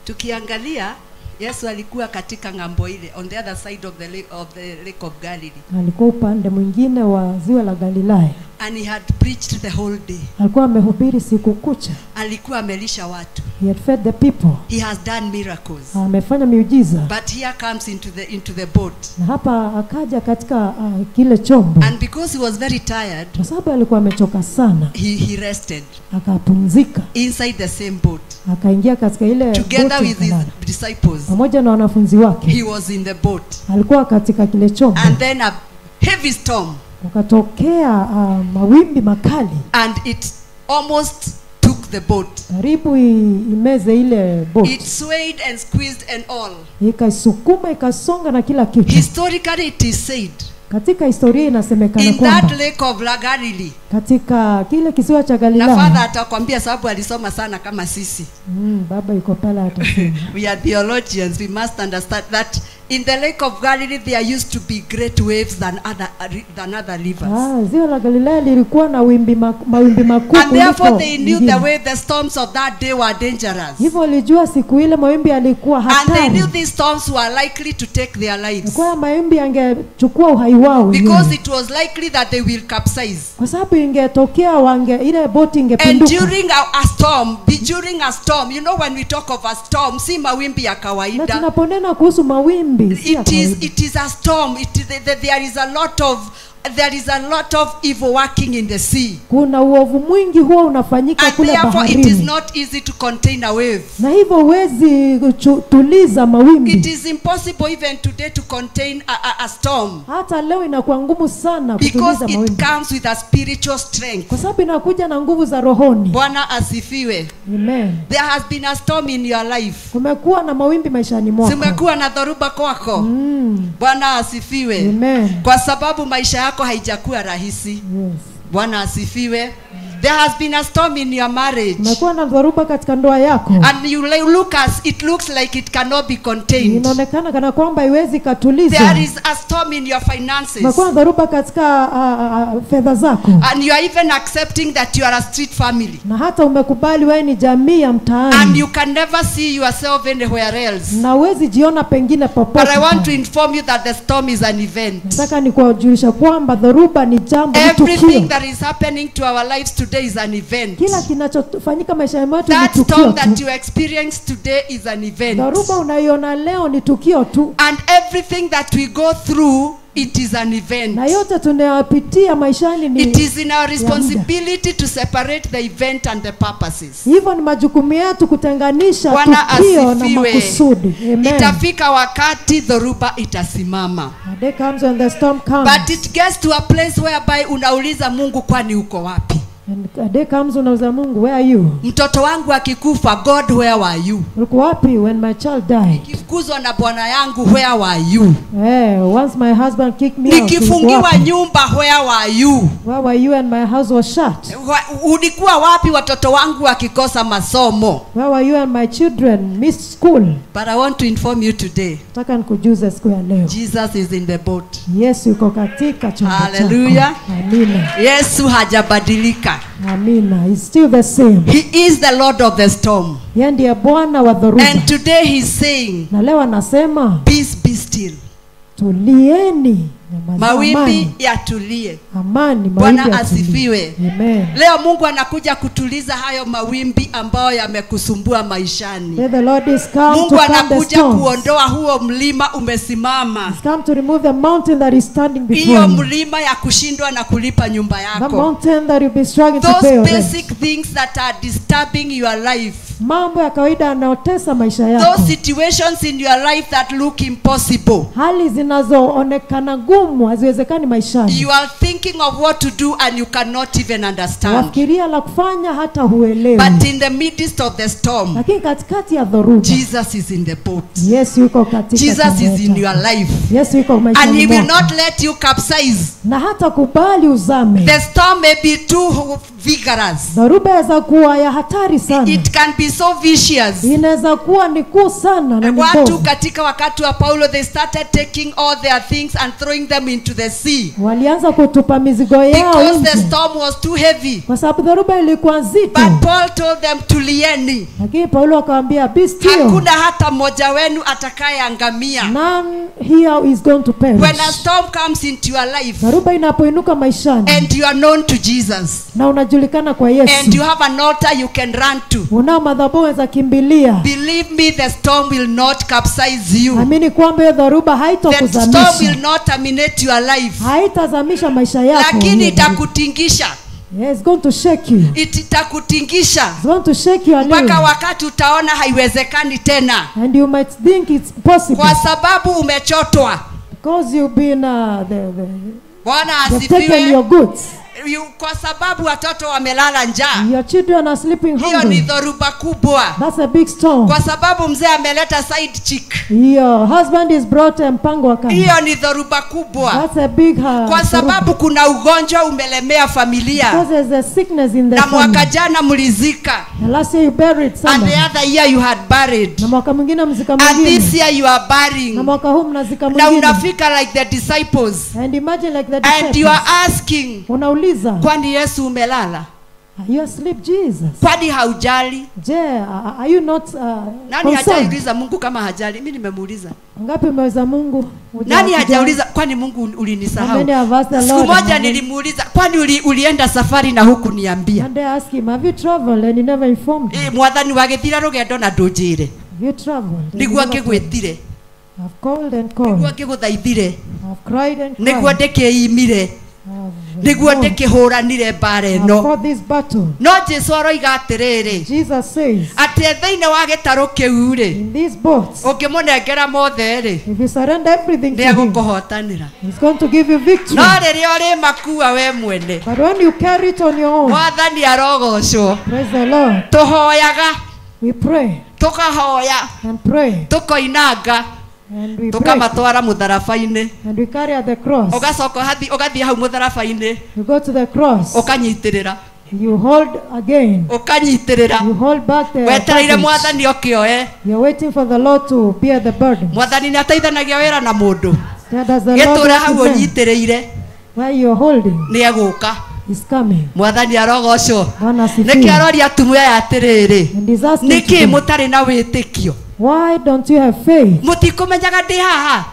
Tukiangalia Yesu alikuwa katika ng'ambo ile, on the other side of the lake of Galilee. Alikuwa upande mwingine wa ziwa la Galilaya. And he had preached the whole day. Alikuwa amehubiri siku kucha. Alikuwa amelisha watu. He had fed the people. He has done miracles. Amefanya miujiza. But here comes into the boat. Na hapa akaja katika kile chombo. And because he was very tired, kwa sababu alikuwa amechoka sana, he rested. Akapumzika. Inside the same boat. Akaingia katika ile together with his disciples. Pamoja na wanafunzi wake. He was in the boat. Alikuwa katika kile chombo. And then a heavy storm. Ukatokea mawimbi makali. And it almost took the boat. Karibu imeze ile boat. It swayed and squeezed and all. Ikaisukuma ikasonga na kila kitu. Historically it is said. Katika historia inasemekana in kwamba that lake of Galilee, katika kile kisiwa cha Galilaya, na father atakwambia sababu alisoma sana kama sisi. Baba yuko pale atasema. We are theologians, we must understand that in the lake of Galilee there used to be great waves than other rivers. Ziwa la Galilaya lilikuwa na mawimbi makuu. And therefore they knew the way the storms of that day were dangerous. Hivyo walijua siku ile mawimbi yalikuwa hatari. And they knew these storms were likely to take their lives. Kwa mawimbi yangechukua uhai wao. Because it was likely that they will capsize. Kwa sababu ingetokea ile boti ingepinduka. And during a storm, you know when we talk of a storm, si mawimbi ya kawaida. Na tunaponena kuhusu mawimbi, si ya kawaida. It is a storm. There is a lot of There is a lot of evil working in the sea. Kuna uovu mwingi huwa unafanyika And kule therefore it is baharini. not easy to contain a wave. Na hivyo huwezi tuliza mawimbi. It is impossible even today to contain a storm. Hata leo inakuwa ngumu sana Because kutuliza it mawimbi. comes with a spiritual strength. Kwa sababu inakuja na nguvu za rohoni. Bwana asifiwe. Amen. There has been a storm in your life. Kumekuwa na mawimbi maishani mwako. Kumekuwa na dhoruba kwako. Bwana asifiwe. Amen. Kwa sababu maisha yako haijakuwa rahisi. Yes. Bwana asifiwe. There has been a storm in your marriage. Kumekuwa na dhoruba katika ndoa yako. And you look as it looks like it cannot be contained. Inaonekana kana kwamba haiwezi katulizwa. There is a storm in your finances. Kumekuwa na dhoruba katika fedha zako. And you are even accepting that you are a street family. Na hata umekubali wewe ni jamii ya And mtaani. you can never see yourself anywhere else. Na huwezi jiona pengine popote. But I want to inform you that the storm is an event. Nataka nikuwajulisha kwamba dhoruba ni jambo, ni Everything tukio. that is happening to our lives today is an event. Kila kinachofanyika maishani mwetu ni That tukio storm that tu. you experience today is an event. Dhoruba unaiona leo ni tukio tu. And everything that we go through, it is an event. Na yote tunayopitia maishani ni It is in our ya muda. responsibility to separate the event and the purposes. Hivyo ni majukumu yetu kutenganisha Bwana tukio na asifiwe. makusudi. Amen. Itafika wakati dhoruba itasimama. A day comes when the storm comes. But it gets to a place whereby unauliza Mungu, kwani uko wapi? And a day comes unauliza Mungu, where are you? Mtoto wangu akikufa, God where were you? Uko wapi when my child died? Nikifukuzwa na bwana yangu, where were you? Once my husband kicked me out, ulikuwa Nikifungiwa wapi? nyumba, where were you? Where were you and my house was shut? Ulikuwa wapi watoto wangu wakikosa masomo? Where were you and my children missed school? But I want to inform you today, Nataka nikujuze siku ya leo. Jesus is in the boat. Yesu yuko katika chombo chako. Hallelujah. Amina. Yesu hajabadilika. Amina. He's still the same. He is the Lord of the storm. Yeye ndiye Bwana wa dhoruba. And today he's saying, Na leo anasema peace be still. tulieni, nyamaza, Mawimbi amani, yatulie. amani, mawimbi Bwana yatulie. asifiwe. Amen. Leo Mungu anakuja kutuliza hayo mawimbi ambayo yamekusumbua maishani. May the Lord is come Mungu to calm the anakuja storms. kuondoa huo mlima umesimama. He's come to remove the mountain that is standing before Hiyo you. mlima ya kushindwa na kulipa nyumba The yako. mountain that you'll be struggling to pay Those your rent. basic things that are disturbing your life. Mambo ya kawaida yanayotesa maisha yako. Those situations in your life that look impossible. Hali zinazoonekana ngumu haziwezekani maishani. You are thinking of what to do and you cannot even understand. Wafikiria la kufanya hata huelewi. But in the midst of the storm, Lakini katikati ya dhoruba, Jesus is in the boat. Yesu yuko katika Jesus chombo is in chako. your life. Yesu yuko And maishani he will mwako. not let you capsize. Na hata kubali uzame. The storm may be too vigorous. Dhoruba inaweza kuwa ya hatari sana. It can be so vicious. Inaweza kuwa ni kuu sana na ni Watu mbovu. katika wakati wa Paulo, they started taking all their things and throwing them into the sea Walianza kutupa mizigo yao because the nje storm was too heavy. kwa sababu dhoruba ilikuwa nzito. But Paul told them, tulieni, Lakini Paulo akawaambia, be still, hakuna hata mmoja wenu atakayeangamia. none here is going to When perish. a storm comes into your life Dhoruba inapoinuka maishani and you are known to Jesus na unajulikana kwa and Yesu, you have an altar you can run to, unao madhabahu unaweza kimbilia. believe me, the storm will not capsize you. Amini kwamba hiyo dhoruba The storm will haitokuzamisha, not terminate your life, haitazamisha maisha yako. lakini hiyo dhoruba. itakutingisha. Yeah, it's going to shake you. Itakutingisha It's going to shake you a mpaka little. wakati utaona haiwezekani tena, And you might think it's possible kwa sababu umechotwa. because you've been Bwana they've taken asifiwe. your goods. Kwa sababu watoto wamelala njaa. Your children are sleeping Hiyo ni hungry. dhoruba kubwa. That's a big storm. Kwa sababu mzee ameleta side chick. Your husband is brought a mpango wa kando. Hiyo ni dhoruba kubwa. That's a big Kwa sababu kuna ugonjwa umelemea familia, because there's a sickness in the na mwaka family. jana mlizika, And last year you buried and the somebody. other year you had buried, Na mwaka mwingine mzika and this mwingine. year you are burying, Na mwaka huu mnazika na mwingine. unafika like the disciples And imagine like the and you are disciples. asking, Unauliza, kwani Yesu umelala? are you asleep, Jesus? Kwani haujali? Je, are you not Nani concerned? hajauliza Mungu kama hajali? Mimi nimemuuliza. Ngapi umeweza Mungu? Nani hajauliza kwani Mungu ulinisahau? How many have asked the Siku Lord, moja and nilimuuliza, kwani ulienda safari na hukuniambia? And they ask him, have you traveled and you never informed me? Mwathani wagĩthira rũgendo na ndũnjĩre. Have you traveled? and you Nĩguo never told me? ngĩgwĩtire, I've called and nĩguo called. ngĩgũthaithire, I've cried and nĩguo cried. ndĩkĩimire. Niguo ndikihũranire mbara ĩno. Fought this battle. No Jesu aroiga atĩrĩrĩ, Jesus says, atĩ thĩinĩ wa gĩtarũ kĩu rĩ, in these boats, ũngĩmũnengera mothe rĩ, if you surrender everything to him, nĩegũkũhotanĩra. he's going to give you victory. No rĩrĩa ũrĩmakua we mwene, But when you carry it on your own, Mwathani arogocwo. praise the Lord. Tũhoyaga, We pray tũkahoya, and pray tũkoinanga, and we pray tũkamatwara mũtharaba-inĩ, and we carry at the cross. ũgacoka ũgathiĩ hau mũtharaba-inĩ, You go to the cross. ũkanyitĩrĩra, You hold again. ũkanyitĩrĩra, You hold back the wetereire baggage. Mwathani okĩoe. You're waiting for the Lord to bear the burden. Mwathani nĩ ateithanagia wĩra na mũndũ. There does the Lord Gĩtũre work hau with them. ũnyitĩrĩire, Where you're holding nĩ egũka. is coming. Mwathani arogocwo. Bwana Nĩkĩo asifiwe. aroria atumia aya atĩrĩrĩ, And he's asking nĩkĩ today, mũtarĩ na wĩtĩkio? why don't you have faith? Mũtikũmenyaga ndĩ haha?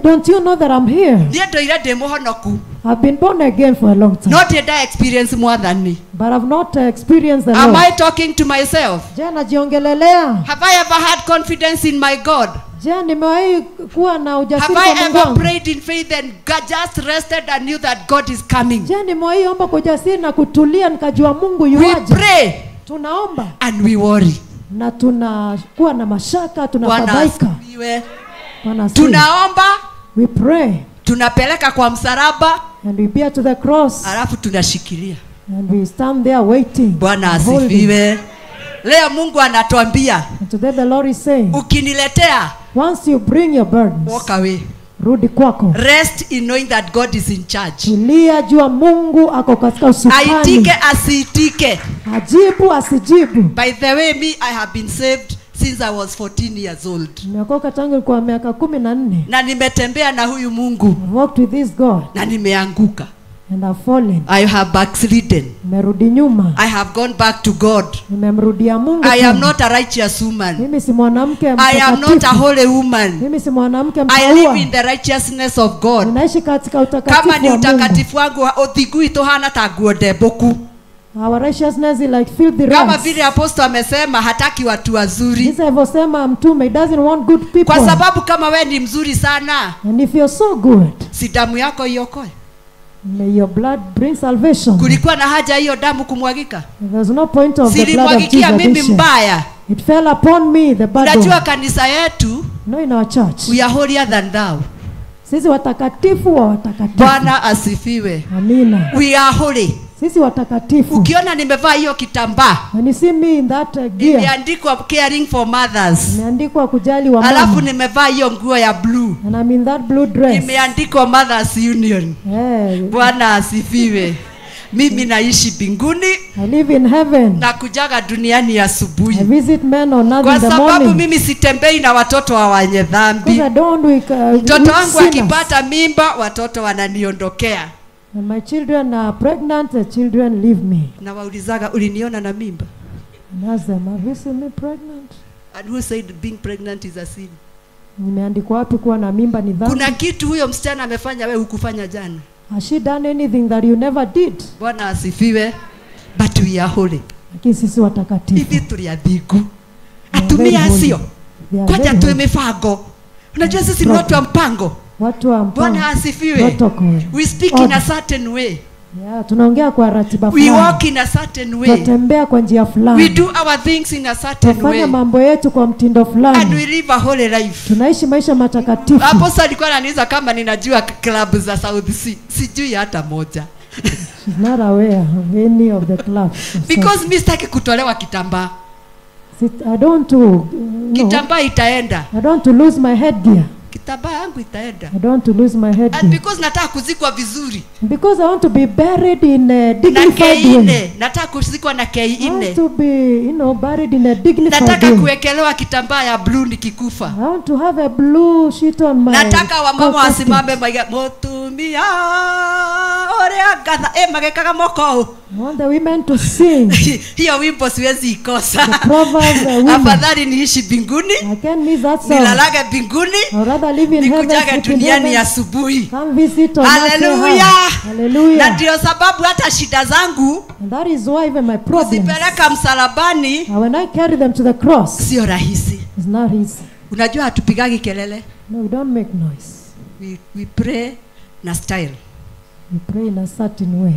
Don't you know that I'm here? Niĩ ndũire ndĩ mũhonoku, I've been born again for a long time, no ndirĩ nda experience Mwathani. but I've not experienced the Am Lord. I talking to myself? Je, najiongelelea? Have I ever had confidence in my God? Je, nimewahi kuwa na ujasiri Have kwa I Mungu ever wangu? prayed in faith and God just rested and knew that God is coming? Je, nimewahi omba kwa ujasiri na kutulia nikajua Mungu We yuaje? pray Tunaomba and we worry. na tunakuwa na mashaka, Bwana tunafadhaika. asifiwe. Bwana asifiwe. Tunaomba, We pray tunapeleka kwa msalaba, and we bear to the cross alafu tunashikilia. and we stand there waiting. Bwana and holding. asifiwe. Leo Mungu anatuambia, And today the Lord is saying, ukiniletea, once you bring your burdens, walk away. rudi kwako. Rest in knowing that God is in charge. Tulia, jua Mungu ako katika usukani. Aitike asiitike. Ajibu asijibu. By the way, me, I have been saved since I was 14 years old. Nimeokoka tangu nilikuwa miaka 14. Na nimetembea na huyu Mungu I've walked with this God na nimeanguka. and I've fallen. I have backslidden. Nimerudi nyuma. I have gone back to God. Nimemrudia Mungu. I am tena. not a righteous woman. Mimi si mwanamke I am not a mtakatifu. holy woman. Mimi si mwanamke I live mtaua. in the righteousness of God. Ninaishi katika utakatifu Kama ni wa Mungu. utakatifu wangu uthingu witũ hana ta nguo ndembũku. Our righteousness is like filthy Kama rags. vile apostle amesema hataki watu wazuri. Jinsi alivyosema mtume, he doesn't want good people. Kwa sababu kama we ni mzuri sana, And if you're so good, si damu yako iokoe? may your blood bring salvation. Kulikuwa na haja hiyo damu kumwagika? There's no point of the blood of Silimwagikia Jesus. mimi being shed. mbaya. It fell upon me the burden. Unajua kanisa yetu, No, in our church. we are holier than thou. Sisi watakatifu wa watakatifu. Bwana asifiwe. Amina. We are holy. Sisi watakatifu. Ukiona nimevaa hiyo kitambaa When you see me in that gear, imeandikwa caring for mothers, imeandikwa kujali wa alafu mama. nimevaa hiyo nguo ya blue And I'm in that blue dress. imeandikwa Mothers Union. Hey, Bwana asifiwe. Mimi naishi mbinguni I live in heaven. na kujaga duniani I asubuhi, visit men on earth kwa in the sababu morning. mimi sitembei na watoto wa wenye dhambi. Because I don't with, Mtoto with wangu sinners. akipata mimba, watoto wananiondokea. When my children are pregnant, the children leave me. Na waulizaga, uliniona na mimba? And ask them, have you seen me pregnant? And who said being pregnant is a sin? Nimeandikwa wapi kuwa na mimba ni dhambi? Kuna kitu huyo msichana amefanya, wewe hukufanya jana. Has she done anything that you never did? Bwana asifiwe. But we are holy. Lakini sisi watakatifu. Ithuĩ tũrĩ athingu. They are Atumia very holy. acio They are kwanja very twĩ holy. mĩbango. Unajua sisi ni watu wa mpango. Watu wa mpango. Bwana asifiwe. Protocol. We speak in a Order. certain way. Yeah, tunaongea kwa ratiba We fulani. walk in a certain way. Tunatembea kwa njia We fulani. do our things in a certain way. Tunafanya mambo yetu kwa mtindo And we fulani. live a holy life. Tunaishi maisha matakatifu. Apostle alikuwa ananiuliza kama ninajua club za South Sea. Sijui hata moja. She's not aware of any of the clubs. Because mimi sitaki kutolewa kitambaa. I don't to, no, Kitambaa itaenda. I don't to lose my headgear. Kitambaa yangu itaenda. I don't want to lose my And headgear. because nataka kuzikwa vizuri. Because I want to be buried in a Na dignified way. K4. Nataka kuzikwa na I K4. want to be, you know, buried in a dignified Nataka way. kuwekelewa kitambaa ya blue nikikufa. I want to have a blue sheet on my Nataka wamama casket. wasimame maiga mutumia uria ngatha magekaga moko ũũ. I want the women to sing. Hiyo wimbo siwezi ikosa. The proverbs, the women. Afadhali niishi mbinguni, I can't miss that song. nilalage mbinguni, I'd rather live in heaven, nikujage sleep in duniani heaven. asubuhi. Come visit on earth. Hallelujah. Na Hallelujah. ndio sababu hata shida zangu And that is why even my problems, kuzipeleka msalabani when I carry them to the cross, sio rahisi. it's not easy. Unajua hatupigagi kelele. No, we don't make noise. We pray na style. You pray in a certain way.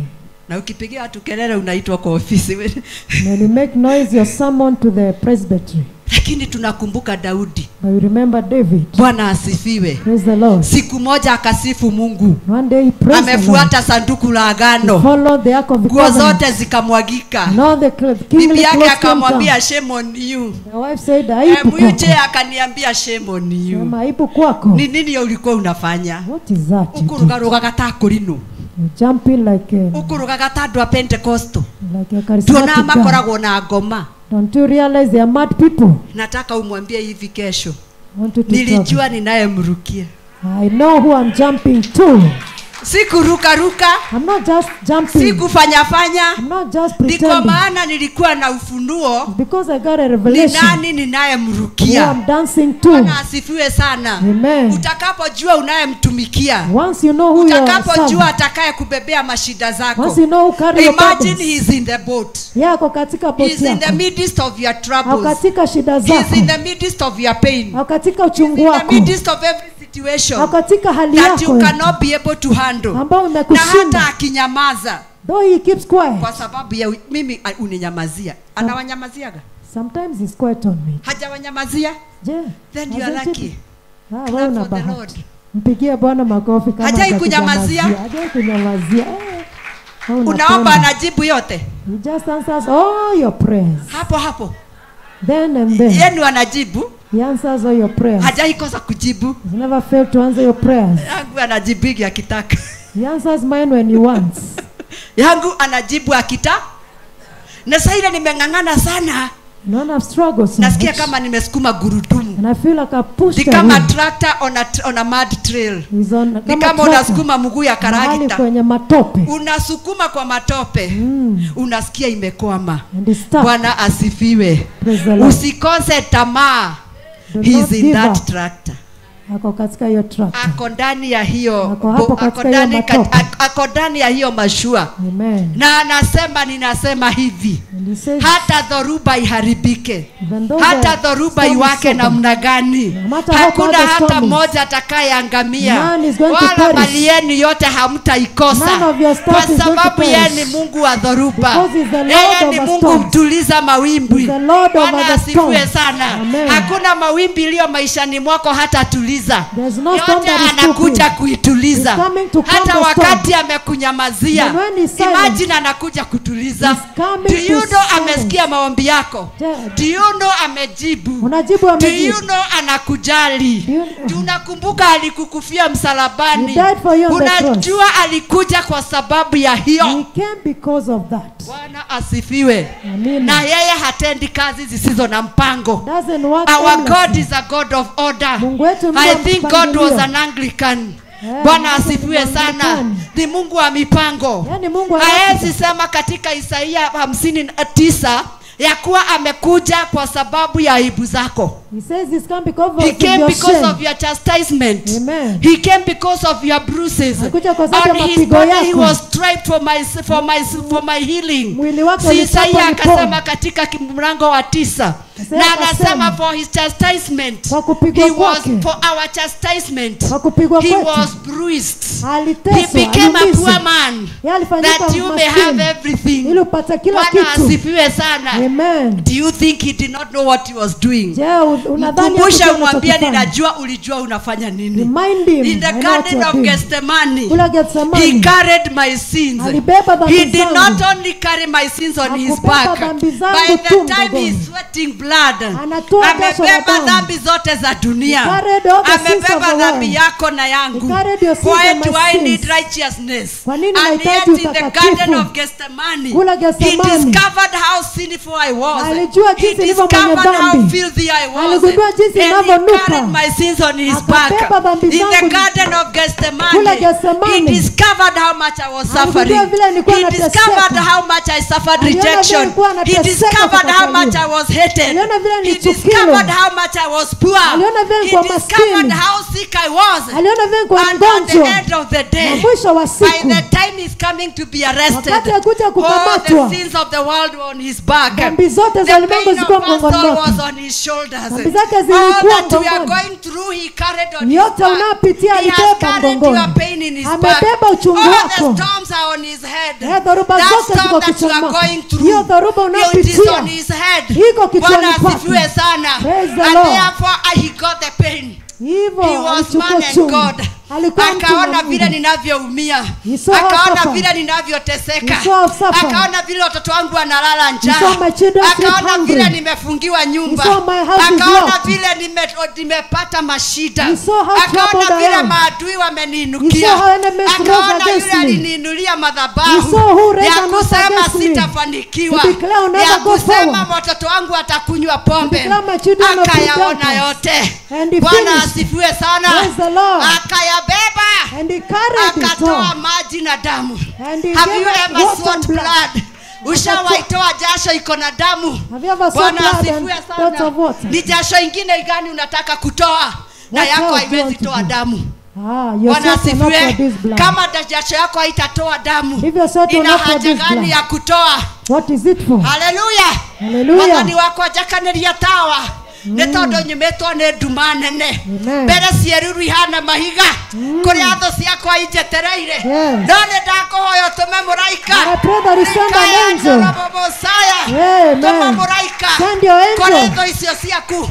Na ukipigia watu kelele unaitwa kwa ofisi. When you make noise, you're summoned to the presbytery. Lakini tunakumbuka Daudi. But you remember David. Bwana asifiwe. Praise the Lord. Siku moja akasifu Mungu. One day he praised the Lord. Amefuata sanduku la agano. He followed the ark of the Nguo covenant. zote zikamwagika. And all the kingly Bibi yake clothes came down. akamwambia shame on you. The wife said, aibu Mwiche kwako. akaniambia shame on you. Sema aibu kwako. Ni nini ulikuwa unafanya? What is that you did? Ukurugarugaga ta kũrinũ. You jumping like a, Ukurugaga ta andũ a Pentecostal. like a Tuonaga charismatic guy. makoragwo na ngoma. Don't you realize they are mad people? Nataka umwambie hivi kesho. I want you to tell Nilijua them. ninayemrukia. I know who I'm jumping to. Sikurukaruka, I'm not just jumping. sikufanyafanya. I'm not just Ni kwa pretending. maana nilikuwa na ufunuo Because I got a ni revelation nani who ninayemrukia. I'm dancing to. Bwana asifiwe sana. Amen. Utakapojua unayemtumikia, Once you know who you are utakapojua serving, atakaye kubebea mashida zako. once you know who carry your Imagine burdens, he is in the boat. yako katika He boti is in the yako, midst of your au troubles. katika shida He is zako, in the midst of your pain. au katika uchungu In the wako, midst of every situation au katika hali that you yako cannot be able to handle. ambayo Na imekushinda. hata akinyamaza Though he keeps quiet, kwa sababu ya mimi uninyamazia. Anawanyamaziaga? sometimes he's quiet on me. Hajawanyamazia? Je, Then you are hasn't it? lucky. Ah, wewe Clap una for the Lord. bahati. Mpigie Bwana makofi kama Hajai kunyamazia. hajakunyamazia. Hajai kunyamazia. Eh, wewe Unaomba unapenda. anajibu yote. He just answers all your prayers. Hapo hapo. Then and then. Yeye anajibu. He answers all your prayers. Hajai kosa kujibu. He's never failed to answer your prayers. Yangu anajibigi akitaka. He answers mine when he wants. Yangu anajibu akita. Na sasa ile nimeng'ang'ana sana. No, I've struggled so Nasikia much. kama nimesukuma gurudumu. And I feel like I pushed Ni a kama wheel. tractor on a mud trail. He's on, Ni kama kama tractor. unasukuma mguu ya Mahali karagita. kwenye matope. Unasukuma kwa matope. Unasikia imekwama. And he's stuck. Bwana asifiwe. Praise the Lord. Usikose tamaa. Do He's not in give that up. tractor. Ako katika hiyo tractor. Ako ndani ya hiyo Ako hapo ako katika hiyo ndani matope. ako ndani ya hiyo mashua. Amen. Na anasema ninasema hivi. And he says, Hata dhoruba iharibike. even though Hata the dhoruba storm is iwake so bad, namna gani, no matter how hakuna bad the hata storm is, mmoja atakayeangamia, none is going to wala perish. mali yenu yote hamtaikosa, None of your stuff kwa is going to sababu yeye perish. ni Mungu wa dhoruba, Because he's the Lord yeye ni over Mungu storms. mtuliza mawimbi. He's the Lord over Bwana the asifiwe storm. sana. Amen. Hakuna mawimbi iliyo maishani mwako hatatuliza, There's no storm yote that is too anakuja big. kuituliza. He's coming to calm Hata the storm. wakati amekunyamazia, And when he's silent, imagine anakuja kutuliza. He's coming Do you to know silence. amesikia maombi yako? Je, Do you know amejibu? Unajibu Do you amejibu. know anakujali? Do you- Tunakumbuka alikukufia msalabani. He died for you on the cross. Unajua alikuja kwa sababu ya hiyo. He came because of that. Bwana asifiwe. Amina. Na yeye hatendi kazi zisizo na mpango. Doesn't work Our God aimlessly. is a God of order. Mungu wetu ni I Mungu wa think God was mpangilio. an Anglican. Eh, Bwana Mungu ni asifiwe sana. Mwanglikani. Ni Mungu wa mipango. Yaani Mungu wa Haezi ratiba. sema katika Isaia 59 ya kuwa amekuja kwa sababu ya aibu zako. He says he's come because He of came your because shame. of your chastisement. Amen. He came because of your bruises. Alikuja kwa sababu On ya his mapigo body he yako. was striped for my healing. Mwili wake Si ulichapwa Isaia ulipona. akasema katika mlango wa 9 Isaya na anasema akasema, for his chastisement Kwa kupigwa he was kwake. for our chastisement Kwa kupigwa he kwetu. was bruised. He Aliteswa, became a aliumizwa. poor man Yeye alifanyika that you may have maskini everything. ili upate kila Bwana kitu. asifiwe sana. Amen. Do you think he did not know what he was doing? Je, unadhani Mkumbushe, hakujua umwambie anachokifanya? ninajua ulijua unafanya nini. Remind him, In the I know what garden you are of doing. Gethsemane, Kule Gethsemane, he carried my sins. Alibeba dhambi He did zangu. not only carry my sins on his Hakubeba back. dhambi zangu By the tu time mgongoni. he's sweating blood, Anatoa jasho la amebeba damu. dhambi zote za dunia. He carried all the sins of Amebeba the dhambi world. yako na yangu. He carried your sins Why and do my I sins. need righteousness? Kwa nini And nahitaji yet in the garden utakatifu? of Gethsemane, Kule he Gethsemane, discovered how sinful I was. Alijua He jinsi nilivyo mwenye discovered how dhambi. filthy I was. Aligundua jinsi And he ninavyonuka. carried my sins on his back. Akabeba dhambi In the zangu. garden of Kule Gethsemane, he Gethsemane, discovered how much I was Aligundua suffering. vile nilikuwa He nateseka. discovered how much I suffered Aliona vile rejection. nilikuwa He nateseka discovered how much kukataliwa. I was hated. Aliona Aliona vile He nilichukiwa. discovered how much I was poor. Aliona vile He nilikuwa discovered maskini. how sick I was. Aliona vile nilikuwa And at the mgonjwa. end of the day, Na mwisho wa by siku, the time he's coming to be arrested, wakati akuja all kukamatwa, the sins of the world were on his back. dhambi zote za The ulimwengu pain zilikuwa of us mgongoni all mwake. was on his shoulders. Dhambi zake All zilikuwa that we are mgongoni. going through, he carried on his Yote back. unayopitia He has alibeba carried mgongoni. your pain in his back. Amebeba uchungu All the wako. storms are on his head. Eh, dhoruba That zote storm ziko that you kichwani are mwako. going through, Hiyo dhoruba it is unayopitia on his head. iko kichwani Bwana kwake. asifiwe sana. Praise the And Lord. therefore he got the pain. He Hivyo was alichukua man and uchungu. God. Alikuwa mtu na Akaona vile Mungu. ninavyoumia, He saw how akaona suffer. vile ninavyoteseka, He saw how suffer. akaona vile watoto wangu wanalala He njaa, saw my children sleep akaona hungry. vile nimefungiwa nyumba, He saw my house is akaona locked. vile nimepata mashida, He saw how akaona troubled I vile am. maadui He wameniinukia, saw how enemies rose akaona yule against me. aliniinulia He madhabahu saw who raised ya an altar kusema against me. sitafanikiwa, To declare I'll never ya go kusema forward. watoto wangu watakunywa pombe, declare my children will be akayaona drunkards. yote. And he Bwana finished. asifiwe sana. Praise the Lord. Akayabeba, And he carried it akatoa all. maji na damu. And he Have gave you us ever water sought and blood. blood? Ushawaitoa jasho iko na damu? Have you ever sought Bwana blood and asifiwe lots sana. of water? Ni jasho ingine gani unataka kutoa na What yako else do you haiwezi want to toa do? damu? Ah, your Bwana sweat will not asifiwe. produce blood. Kama jasho yako haitatoa damu, If your sweat will ina not haja produce gani blood, ya kutoa? what is it for? Haleluya. Hallelujah. Mwathani wakwa njakaniria tawa nĩ tondũ nyumĩtwo nĩ nduma nene Amen. mbere ciĩruru ihana mahiga kũrĩa thũ ciakwa injetereire Yes. no nĩ ndakũhoya ũtũme mũraika I pray that you send an angel. Mosaya Amen. tũma mũraika Send your angel. kũrĩ thũ icio ciaku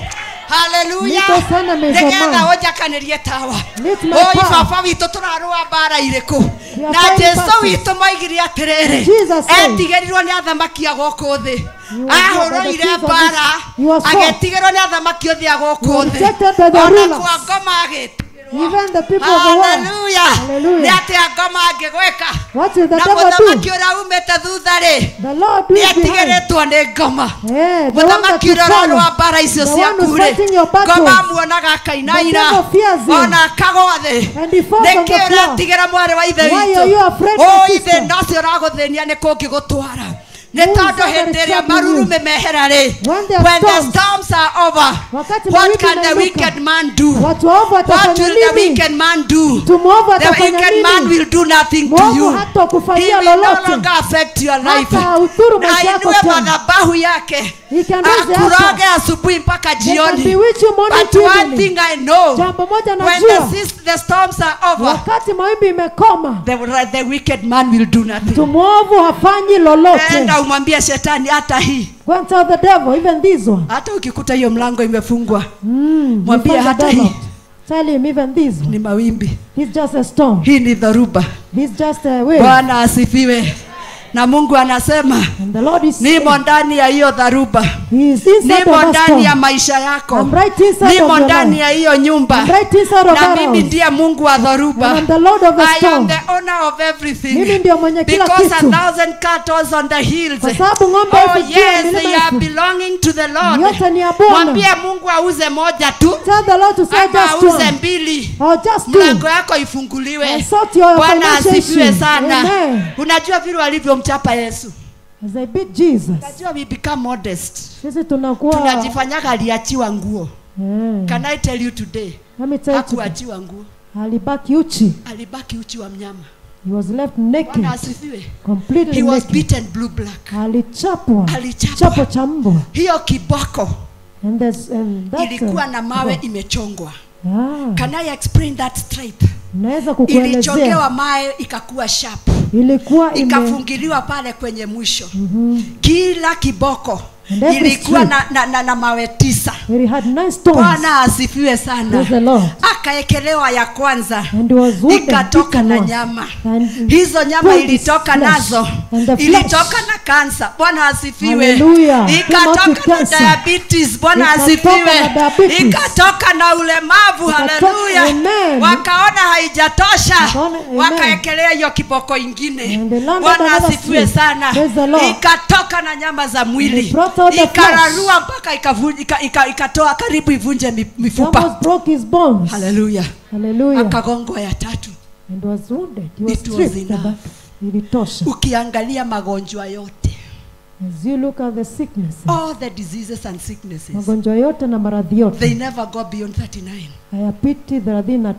haleluya Meet those enemies of nĩgetha mine. ũnjakanĩrie tawa Meet my oi power. baba witũ tũrarũa mbara irĩkũ We are na fighting Jesu battles. witũ maigire atĩrĩrĩ Jesus said, etigĩrirwo nĩ athamaki a gũkũ thĩ You were not by the ahũrũire kings of mbara this. You were fought. agĩtigĩrwo nĩ athamaki othe a gũkũ You were thĩ rejected by the ona rulers. kwa ngoma agĩtigĩrwo Even the people of the world. Haleluya. Nĩ Hallelujah. atĩa ngoma angĩgwĩka What will the na devil do? mũthamaki ũrĩa umĩte thutha rĩ The Lord who nĩ is behind. etigĩrĩtwo nĩ ngoma Yeah, the one that mũthamaki you ũrĩa follow. ũrarũa mbara icio The one who's ciaku rĩ fighting your battles. ngoma amuonaga akainaina The devil fears him. ona akagwa thĩ And he falls on nĩkĩ the floor. ũretigĩra mwarĩ wa ithe Why witũ are you afraid, my oi sister? thĩna ũcio ũragũthĩnia nĩ kũngĩgũtwara nĩ Who is tondũ that hĩndĩ that is ĩrĩa troubling you? marurumĩ mehera rĩ When there are when the storms, storms are over wakati what mawimbi can the yanainuka, wicked man do watu waovu what watafanya will the nini? wicked man do Mtu mwovu the atafanya wicked man nini? will do nothing to Mwovu you hata he kufanyia will no lolote, longer affect your life hata udhuru maisha yako ainue tena. madhabahu yake He can raise the akuroge altar. asubuhi mpaka They can jioni bewitch you morning but to one evening. thing I know Jambo moja when najua, the storms are over wakati mawimbi imekoma, the wicked man will do nothing mtu mwovu hafanyi lolote. enda umwambie shetani hata hii Go and tell the devil, even this one. hata ukikuta hiyo mlango imefungwa You mwambie find the hata devil. hii Tell him even this one. ni mawimbi He's just a storm. hii ni dhoruba He's just a wave. Bwana asifiwe na Mungu anasema And the Lord is nimo ndani ya hiyo dharuba He is inside nimo of that ndani ya storm. maisha yako I'm right inside of nimo your ndani life. ya hiyo nyumba I'm right inside of na that mimi house. ndiye Mungu wa dhoruba And I'm the Lord of the I am storm. the owner of everything Mimi ndio mwenye kila because kitu. 1,000 cattle on the hills Kwa sababu ng'ombe oh elfu juu ya yes milima they are elfu. belonging to the Lord Yote ni ya Bwana. mwambie Mungu auze moja tu Tell the Lord to say ama just auze one mbili or just two. mlango yako ifunguliwe And sort your Bwana financial asifiwe issue. sana Amen. unajua vile walivyomchapa Yesu As they beat Jesus. unajua we become modest Sisi tunakuwa tunajifanyaga aliachiwa nguo Eh. can I tell you today Let me tell you today, hakuachiwa nguo alibaki uchi. alibaki uchi wa mnyama He was left naked, Bwana asifiwe completely he was naked. beaten blue black Alichapwa Alichapwa. chapo cha mbwa. hiyo kiboko And there's and that ilikuwa na mawe imechongwa ah, can I explain that stripe naweza kukuelezea ilichongewa mawe ikakuwa sharp ilikuwa ime ikafungiliwa pale kwenye mwisho kila kiboko And every ilikuwa strip. na mawe 9 It had 9 stones. Bwana asifiwe sana Praise the Lord. Akaekelewa ya kwanza And was wounded, ikatoka beaten na once. nyama. And Hizo nyama pulled his ilitoka flesh. nazo, And the flesh. ilitoka na kansa. Bwana asifiwe. Hallelujah. Came out with Ikatoka na cancer. diabetes. Bwana Ikatoka asifiwe. na diabetes. Ikatoka na ulemavu. Ikatoka- Haleluya. Amen. Wakaona haijatosha, Wakaona- amen. wakaekelea hiyo kiboko ingine. And they landed Bwana another asifiwe street. sana. Praise the Lord. Ikatoka na nyama za mwili, They brought out the flesh. ikararua mpaka ikatoa karibu ivunje mifupa. Almost broke his bones. Haleluya. Hallelujah. Akagongwa ya tatu. And was wounded. He was It was stripped. enough. Ilitosha. Ukiangalia magonjwa yote, As you look at the sicknesses, all the diseases and sicknesses, magonjwa yote na maradhi yote, they never go beyond 39. Hayapiti 39.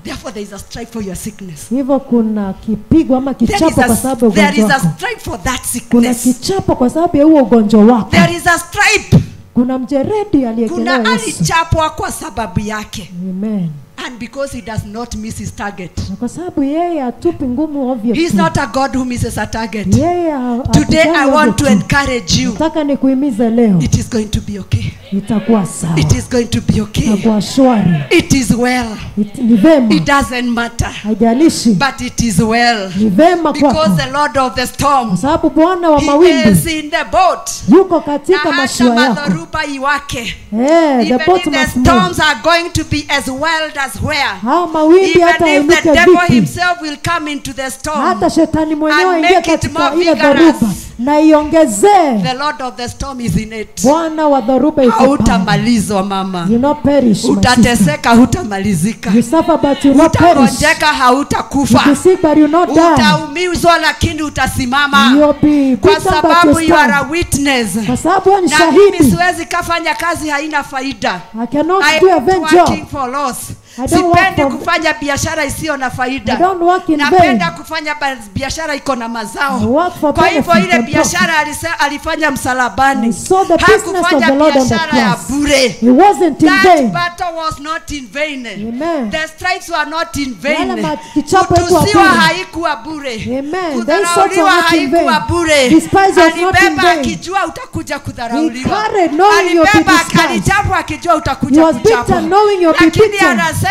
Therefore there is a strike for your sickness. Hivyo kuna kipigo ama kichapo kwa sababu ya ugonjwa. There is a strike for that sickness. Kuna kichapo kwa sababu ya huo ugonjwa wako. There is a stripe. Kuna mjeredi aliyekelewa Yesu. Kuna alichapwa kwa sababu yake. Amen. And because he does not miss his target. Na kwa sababu yeye hatupi ngumu ovyo. He is not a God who misses a target. Yeye Today I want to encourage you. Nataka nikuhimize leo. It is going to be okay. Itakuwa sawa. It is going to be okay. Itakuwa shwari. It is well. Ni vema. It doesn't matter. Haijalishi. But it is well. Ni vema kwako. Because the Lord of the storm. Kwa sababu Bwana wa mawimbi. He is in the boat. Yuko katika mashua yako. Na hata madhoruba iwake. The boat Even if must the move. storms are going to be as wild as where. Hao mawimbi hata Even if the yainuke devil vipi, himself will come into the storm hata shetani mwenyewe and aingie make it katika more ile vigorous. dhoruba na iongezee. The Lord of the storm is in it. Bwana wa dhoruba yuko pale. Hautamalizwa mama. You not perish, my sister. Utateseka, hutamalizika. You suffer but you not perish. Utagonjeka, hautakufa. You be sick but you not die. Utaumizwa lakini utasimama. You'll be Kwa beaten but you sababu you are a stand. witness. Kwa sababu wewe ni Na mimi shahidi. siwezi kafanya kazi haina faida. I cannot I do a am vain not job. working for loss. I don't work Sipendi kufanya biashara isiyo na faida. I don't work in vain. Napenda kufanya biashara iko na mazao. I work for Kwa hivyo benefit ile and profit. biashara alifanya msalabani. I saw the business of Hakufanya the Lord on the biashara ya cross. bure. It wasn't in That vain. battle was not in vain. Amen. The stripes were not in vain. Yale kichapo haikuwa Kutusiwa bure. haikuwa bure. Amen. The insults were Kudharauliwa not in vain. haikuwa bure. Despise was not in Alibeba vain. akijua utakuja kudharauliwa. He carried knowing you'll be Alibeba despised. alichapwa akijua He utakuja was kuchapwa. beaten knowing you'll be Lakini beaten. anasema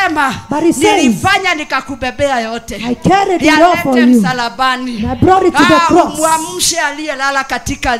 But he says, nilifanya nikakubebea yote. I carried it all for Yalete you. msalabani. And I brought it to the cross. Muamshe aliyelala katika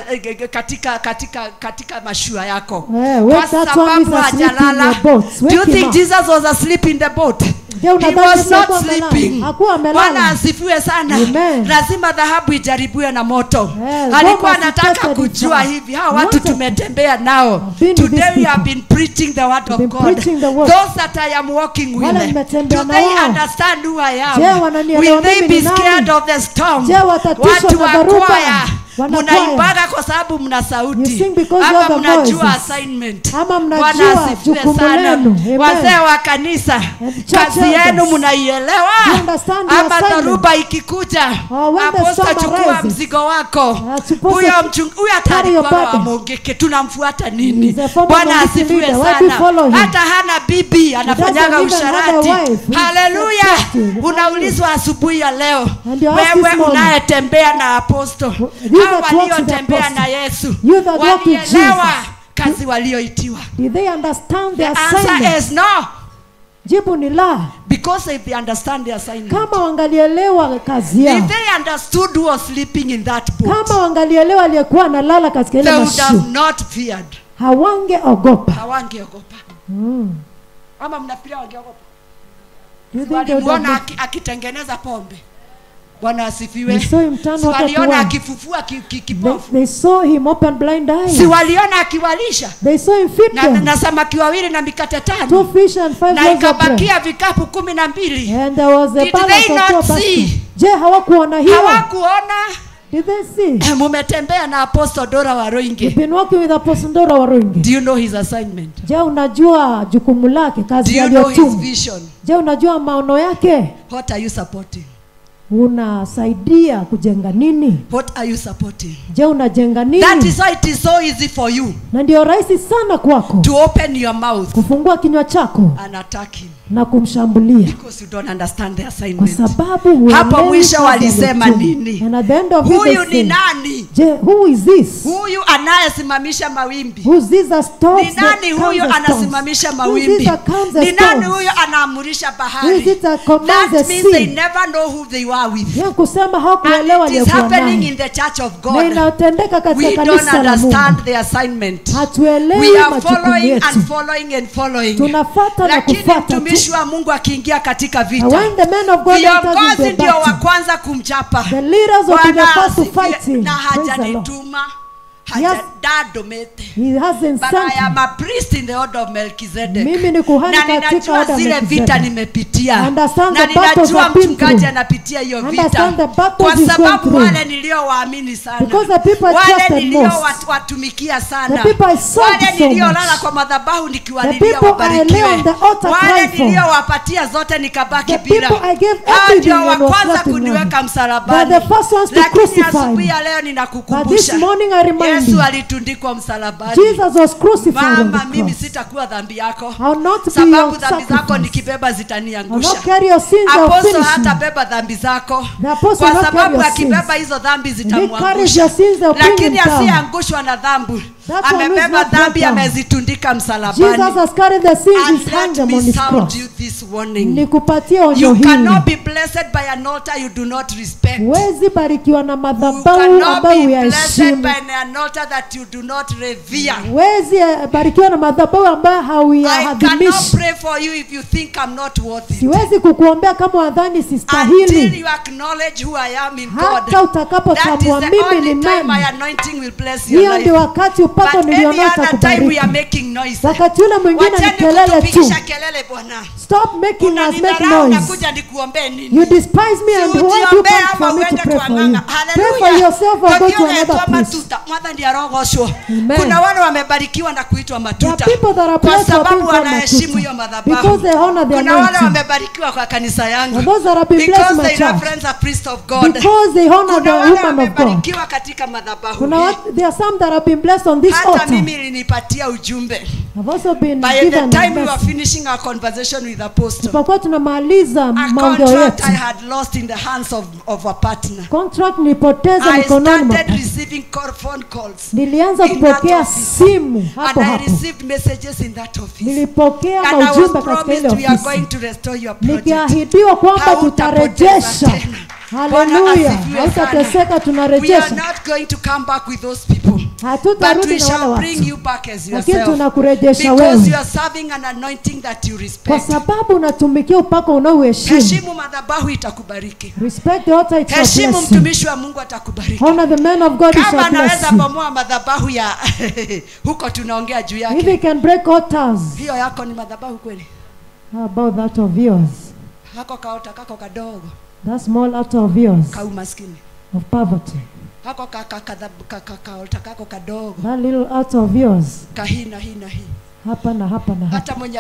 katika katika katika mashua yako. Wake Kwa that one who sababu is asleep in hajalala. your boat. Do you Wake him think up. Jesus was asleep in the boat? Je, He unadhani was Yesu not alikuwa amelala? sleeping. Hakuwa amelala. Bwana asifiwe sana. Amen. Lazima dhahabu ijaribiwe na moto. God Alikuwa must be anataka tested kujua in hivi hawa watu Wanted- tumetembea nao. been with Today these we have people. been preaching the word of been God. preaching the word. Those that I am walking with, Wale do nimetembea na they wao. understand who I am? Je, wananielewa Will they mimi be ni nani? scared of the storm? Je, watatishwa Watu na wa dhoruba? kwaya Wanakwaya. mnaimbaga kwa sababu mna sauti You sing because you ama have the mnajua voices. assignment. Ama Bwana mnajua asifiwe jukumu sana. lenu. Amen. Wazee wa kanisa, And church kazi yenu elders. mnaielewa. You understand your Ama assignment. dhoruba ikikuja, Oh, when the aposta storm chukua arises, mzigo wako. supposed Huyo to mchungu huyo hata carry your alikuwa wa burden. Mungiki, tunamfuata nini? He's a former Bwana Mungiki asifiwe leader. Why do you sana. follow him? Hata hana bibi, anafanyaga doesn't even have a usharati. wife. He's Haleluya! attractive. Unaulizwa asubuhi ya leo, And you're asked this wewe morning, unayetembea na aposto, you hao that walk with waliotembea apostle, na Yesu you that walk with walielewa Jesus, kazi walioitiwa. Did they understand The the answer assignment? is no. Jibu ni la. Because if they understand the assignment, Kama wangalielewa kazi yao, if they understood who was sleeping in that boat, kama wangalielewa aliyekuwa analala katika ile they would mashua, have not feared. hawangeogopa. Hawangeogopa. Ama mnafikiria wangeogopa? Do you think they would have Walimuona akitengeneza pombe. Bwana asifiwe. They saw him turn Si water to waliona wine. akifufua kipofu. They saw him open blind eyes. Si waliona akiwalisha They saw him feed na, them. na samaki wawili na mikate tano 2 fish and 5 na loaves of bread. ikabakia vikapu 12. And there was a Did balance they of not 12 baskets. see? Je, hawakuona hiyo? Hawakuona. Did they see? Mumetembea na Apostle Dora Waruinge. You've been working with Apostle Dora Waruinge. Do you know his assignment? Je, unajua jukumu lake, kazi Do you know his aliyotumwa? vision? Je, unajua maono yake? What are you supporting? Unasaidia kujenga nini? What are you supporting? Je, unajenga nini? That is why it is so easy for you Na ndio rahisi sana kwako to open your mouth kufungua kinywa chako and attack him na kumshambulia, because you don't understand the kwa assignment. sababu huelewi Hapo mwisho kazi walisema aliyotumwa. nini? And at the end of it Huyu they ni say, nani? Je, who is this? Huyu anayesimamisha mawimbi. Who is this that stops Ni the nani calms huyu the storms? anasimamisha Who is mawimbi? this that calms the Ni nani storms? huyu anaamurisha Who is bahari? it that commands That the means they sea? never know who they were with. Ye kusema hawakuelewa And it is aliyekuwa happening naye. in the church of Na God. inatendeka katika We don't kanisa la Mungu. understand the assignment. Hatuelewi We are majukumu following and yetu. following and following. Tunafuata na Lakini kufuata tu. mtumishi wa Mungu akiingia katika And vita, when the man of God enters viongozi into a ndio wa battle, kwanza kumchapa. the leaders will be the Bwana first to asifiwe. fight him. Na Praise the Lord. hajanituma, Hajadandũmĩte. He hasn't But sent I am me. a priest in the order of Melchizedek. Mimi ni kuhani Na katika ninajua order of zile vita Melchizedek. nimepitia. Understand Na the battles ninajua I've been mchungaji through. anapitia hiyo vita. Understand the battles Kwa he's going sababu through. wale niliowaamini sana. Because the people I Wale trusted nilio most. watumikia sana. The people I served Wale so niliolala much. kwa madhabahu The nikiwalilia people I lay wabarikiwe. on the altar Wale crying for. niliowapatia zote nikabaki The bila. people I gave Hao everything ndio wa and was kwanza left in kuniweka nothing. msalabani. They are the first ones to Lakini crucify asubuhi me. ya leo But this ninakukumbusha. morning I remind Yesu you, alitundikwa msalabani. Jesus was crucified on Mama, the mimi cross. sitakuwa dhambi yako. I will not be Sababu your dhambi zako sacrifice. nikibeba I will zitaniangusha. not carry your sins, I will Apostle finish me. hatabeba dhambi zako. The apostle Kwa will not carry sababu your akibeba sins. hizo dhambi If he carries zitamwangusha. your sins, they'll bring him Lakini down. asiyeangushwa na dhambi, That one who is amebeba not brought dhambi down. amezitundika msalabani. Jesus has carried the sins, And he's hung let them on me his sound cross. you this warning. Nikupatie onyo You hili. cannot be blessed by an altar you do not respect. Huwezi barikiwa na You madhabahu cannot ambayo be blessed huyaheshimu. by an altar that you do not revere. Huwezi barikiwa na madhabahu ambayo I cannot hauyahadhimishi. pray for you if you think I'm not worth it. Siwezi kukuombea kama wadhani Until sistahili. you acknowledge who I am in God. Hata That is the utakapotambua mimi only ni time my nani, anointing will bless your hiyo ndio life. wakati upako But any nilionao other time we are utakubariki. making noise. Wakati ule mwingine ni Wacheni kelele tu. kutupigisha kelele bwana. Stop making us make Unanidharau noise. nakuja nikuombee nini? You despise me and Si why do you ujiombee come ama for me to uende pray kwa for you? ng'ang'a. Pray for Hallelujah. yourself or go to Tũthiũgetwo another priest. matuta. Mwathani arogocwo. Amen. Kuna wale wamebarikiwa na kuitwa There are matuta people that are kwa blessed for being sababu called wanaheshimu hiyo matuta madhabahu. because they honor the Kuna wale anointing. wamebarikiwa kwa kanisa yangu And those that have been blessed because in my they church reference a priest of God. because they honor Kuna the wale woman of God. wamebarikiwa katika madhabahu Kuna hii. there are some that have been blessed on this Hata altar. mimi ilinipatia ujumbe. I've also been By the given a time we were message. finishing our conversation with Apostle, Tulipokuwa tunamaliza a maongeo contract yetu, I had lost in the hands of a partner. contract nilipoteza I mikononi mwa started receiving phone calls. Nilianza in that kupokea office. simu hapo And I hapo, received messages in that office. nilipokea And I was maujumbe katika ile promised we are ofisi going to restore your project. nikiahidiwa kwamba Hautapoteza tutarejesha. tena. Bwana Haleluya, asifiwe hautateseka, sana. We are tunarejesha. not going to come back with those people. But Hatutarudi we na wale shall bring watu, you back as lakini yourself. tunakurejesha Because wewe you are serving an anointing that you kwa respect. sababu unatumikia upako unaoheshimu. Heshimu madhabahu itakubariki. Respect the altar, it shall Heshimu bless you. mtumishi wa Mungu atakubariki. Honor the man of God, he Kama shall bless anaweza you. bomoa madhabahu ya huko tunaongea juu If yake. he can break altars, Hiyo yako ni madhabahu kweli? how about that of yours? Hako kaota kako kadogo That small altar of yours ka umaskini. of poverty. Hako kaota kako kadogo That little altar of yours, ka hii na hii na hii. hapa na hapa na hapa. Hata mwenye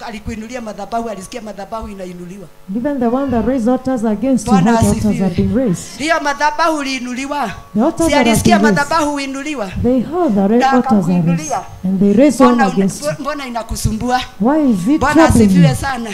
alikuinulia madhabahu alisikia madhabahu inainuliwa. Even the one that raised altars against you, Bwana heard altars asifiwe. have been raised. Hiyo madhabahu uliinuliwa. The altars Si that have alisikia been raised. madhabahu uinuliwa. They heard that Na altars are raised. akakuinulia. And they raised one against you. Mbona inakusumbua? Why is it Bwana troubling asifiwe you? sana.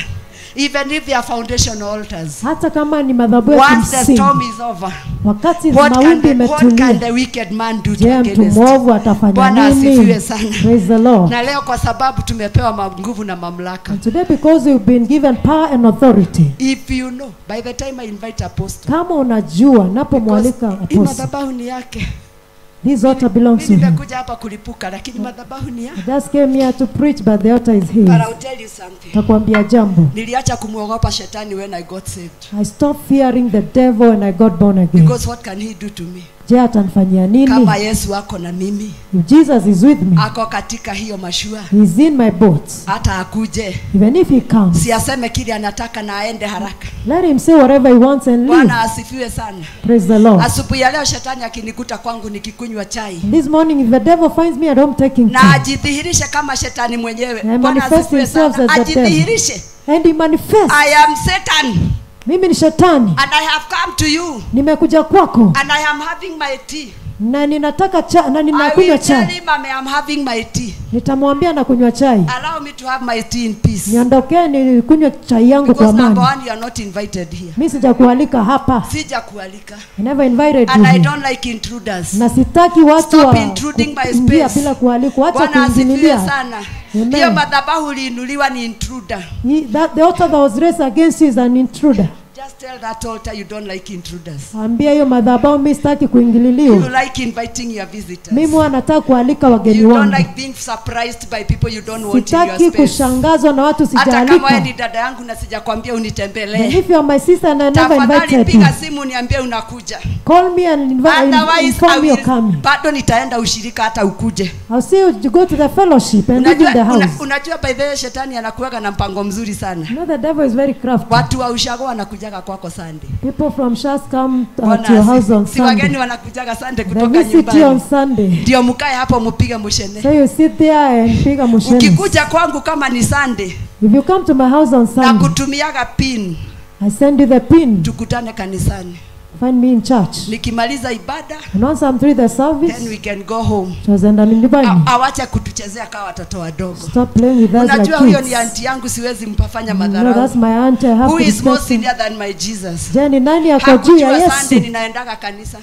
Even if they are foundation altars. Hata kama ni madhabahu ya Once the storm kimsingi, is over, wakati what can mawimbi the imetulia, wicked man do to je, mtu against? mwovu atafanya Bwana asifiwe nini? sana. Praise the Lord. Na leo kwa sababu tumepewa nguvu na mamlaka. And today because you've been given power and authority, If you know, by the time I invite apostle, kama unajua napomwalika hii apostle, madhabahu ni yake. this altar belongs to Mimi him. nimekuja hapa kulipuka, lakini madhabahu ni yake. I just came here to preach, but the altar is his. But I'll tell you something. Takwambia jambo. Niliacha kumwogopa shetani when I got saved. I stopped fearing the devil and I got born again. Because what can he do to me? Je, atanifanyia nini? Kama Yesu ako na mimi, If Jesus is with me, ako katika hiyo mashua, he is in my boat. hata akuje, Even if he comes, si aseme kile anataka na aende haraka. let him say whatever he wants and leave. Bwana asifiwe sana. Praise the Lord. Asubuhi ya leo shetani akinikuta kwangu nikikunywa chai This morning, if the devil finds me at home taking na tea, ajidhihirishe kama shetani mwenyewe. and Bwana manifest asifiwe himself sana, as the devil, ajidhihirishe. and he manifests, I am Satan mimi ni shetani, and I have come to you nimekuja kwako and I am having my tea. na ninataka cha, na I ninakunywa will tell chai. him I am having my tea. Nitamwambia na kunywa chai, Allow me to have my tea in peace. niondokee nikunywe chai yangu kwa Because number amani. one, you are not invited here. Mimi sijakualika hapa. Sijakualika. I never invited you And I here. don't like intruders. Na sitaki watu Stop wa intruding my kuingia space. bila kualikwa, acha Bwana asifiwe kuingililia. sana. Amen. Hiyo madhabahu uliinuliwa ni intruder. The altar that was raised against you is an intruder. Just tell that altar you don't like intruders. Ambia hiyo madhabahu mimi sitaki You kuingililiwa. like inviting your visitors. Mimi huwa nataka kualika wageni You don't wangu. like being surprised by people you don't want in your Sitaki space. kushangazwa na watu Hata kama wewe sijaalika. ni dada yangu na sijakwambia And unitembelee, if you are my sister and I never tafadhali invited you, piga simu niambie unakuja. call me and Otherwise, I inform me you're will, coming. bado nitaenda ushirika hata ukuje. I'll see you go to the fellowship and live in the Unajua, house. unajua by the way shetani anakuwaga na mpango mzuri sana. You know the devil is very crafty. Watu wa ushago wanakujaga kwako Sunday. People from Shas come Bwana to your house asifiwe. on Si wageni Sunday. wanakujaga Sunday They kutoka visit you on nyumbani. Sunday. Ndio mkae hapo mupige mushene. So you sit there and piga mushene. Ukikuja kwangu kama ni Sunday, If you come to my house on Sunday, nakutumiaga pin, I send you the pin. tukutane kanisani. Find me in church. Nikimaliza ibada, And once I'm through the then service, we can go home. tutaenda nyumbani. Awache kutuchezea kama watoto wadogo. Stop playing with us like Unajua huyo ni kids. anti yangu, siwezi mpafanya No, madharau. that's my aunt. I have Who to is more respect him. senior than my Jesus? Je, ni nani ako juu ya Hakujua Sunday Yesu? ninaendaga kanisa.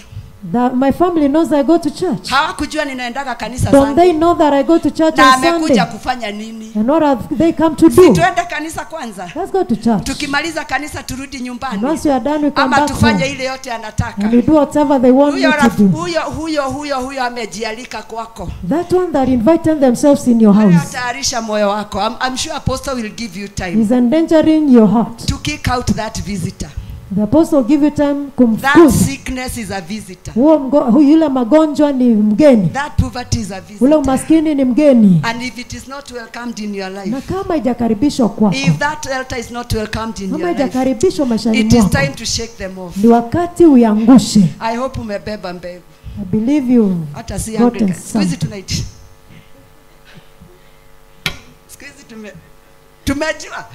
That my family knows I go to church. Hawakujua ninaendaga kanisa Don't Sunday. they know that I go to church Na on amekuja Sunday? kufanya nini? And what have they come to Si do? tuende kanisa kwanza. Let's go to church. Tukimaliza kanisa turudi And nyumbani. once we are done, we come Ama back tufanye home. ile yote anataka. And we do whatever they want me Huyo to raf, do. huyo huyo huyo huyo amejialika kwako. That one that invited themselves in your house Tayarisha moyo wako. I'm sure apostle will give you time is endangering your heart. to kick out that visitor. The apostle give you time That kumfukuza. sickness is a visitor. Huo yule magonjwa ni mgeni. That poverty is a visitor. Ule umaskini ni mgeni. And if it is not welcomed in your Na life, kama haijakaribishwa kwako, if that altar is not welcomed in kama your life, haijakaribishwa maishani it is mwako, time to shake them off. ni wakati uiangushe. I hope umebeba mbegu. I believe you Hata si gotten Anglican. Siku some. hizi tunaiti. Siku hizi tumejua.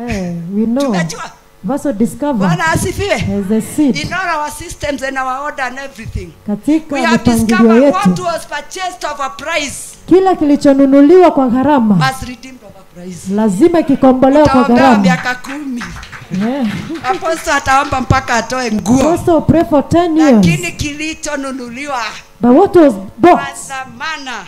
Yeah, we know. Tumejua. We've also discovered Bwana asifiwe. there's a seed In all our systems and our order and everything. katika We have mipangilio discovered what yetu. was purchased of a price Kila kilichonunuliwa kwa gharama must redeemed of a price. lazima kikombolewe kwa Utaombewa gharama. miaka 10. Yeah. Apostle ataomba mpaka atoe nguo. Apostle pray for 10 years. Lakini kilichonunuliwa But what was kwa bought dhamana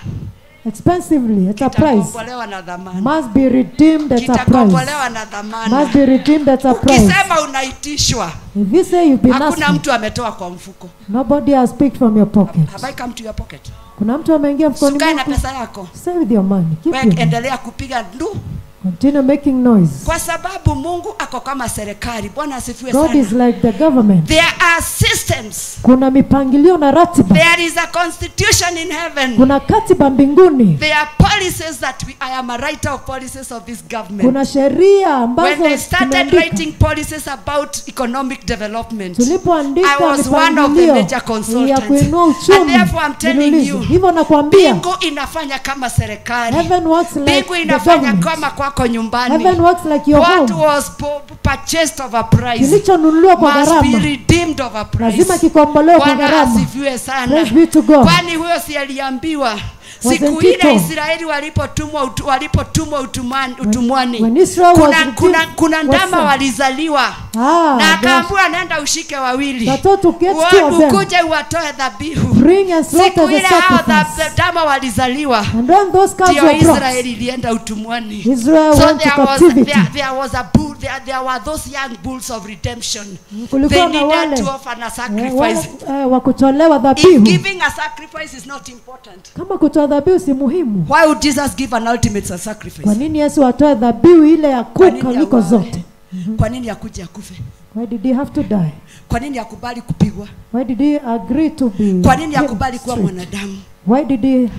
expensively at a price kitakombolewa na dhamana. must be redeemed at a price. Kitakombolewa na dhamana. Must be redeemed at a price. Ukisema unaitishwa, If you say you've been hakuna asked, mtu ametoa kwa mfuko. nobody has picked from your pocket. Have I come to your pocket? Kuna mtu ameingia mfukoni Ukae na mwako. pesa yako. Stay with your money. Keep Wewe your money. endelea kupiga ndu Continue making noise. kwa sababu Mungu ako kama serikali. Bwana asifiwe God sana. is like the government. There are systems. Kuna mipangilio na ratiba. There is a constitution in heaven. Kuna katiba mbinguni. There are policies that we, I am a writer of policies of this government. Kuna sheria When ambazo they started tumeandika. writing policies about economic development, I Tulipoandika was one of the mipangilio major ya consultants. kuinua And uchumi therefore I'm telling mfululizo. you, Hivyo nakwambia mbingu inafanya kama serikali. heaven works like Mbingu the inafanya government. kama kwako nyumbani. Heaven works like your What home. was purchased of a price Kilichonunuliwa kwa must be gharama redeemed of a price. lazima kikombolewe kwa Bwana gharama. asifiwe sana. Praise be to God. Kwani huyo si aliambiwa siku Wasn't ile it all? Israeli walipotumwa utumwani, When Israel was redeemed, kuna was ndama sent. walizaliwa na akaambiwa nenda ushike wawili, They are told to get two of them. ukuje uwatoe dhabihu. Bring and slaughter Siku the ile hao sacrifice. ndama walizaliwa, And when those calves ndio were brought, Israeli ilienda utumwani. Israel So went to there was, captivity. there was a bull, there were those young bulls of redemption. Kulikuwa They na needed wale, to offer a sacrifice. wale wa kutolewa If dhabihu. giving a sacrifice is not important, Kama kutoa dhabihu si muhimu, why would Jesus give an ultimate sacrifice? kwa nini Yesu atoe dhabihu ile ya kuu Kwa nini kuliko auawe? zote? Kwa nini akuje akufe? Why did he have to die? Kwa nini akubali kupigwa? Why did he agree to be Kwa nini akubali kuwa stripped? mwanadamu? Why did he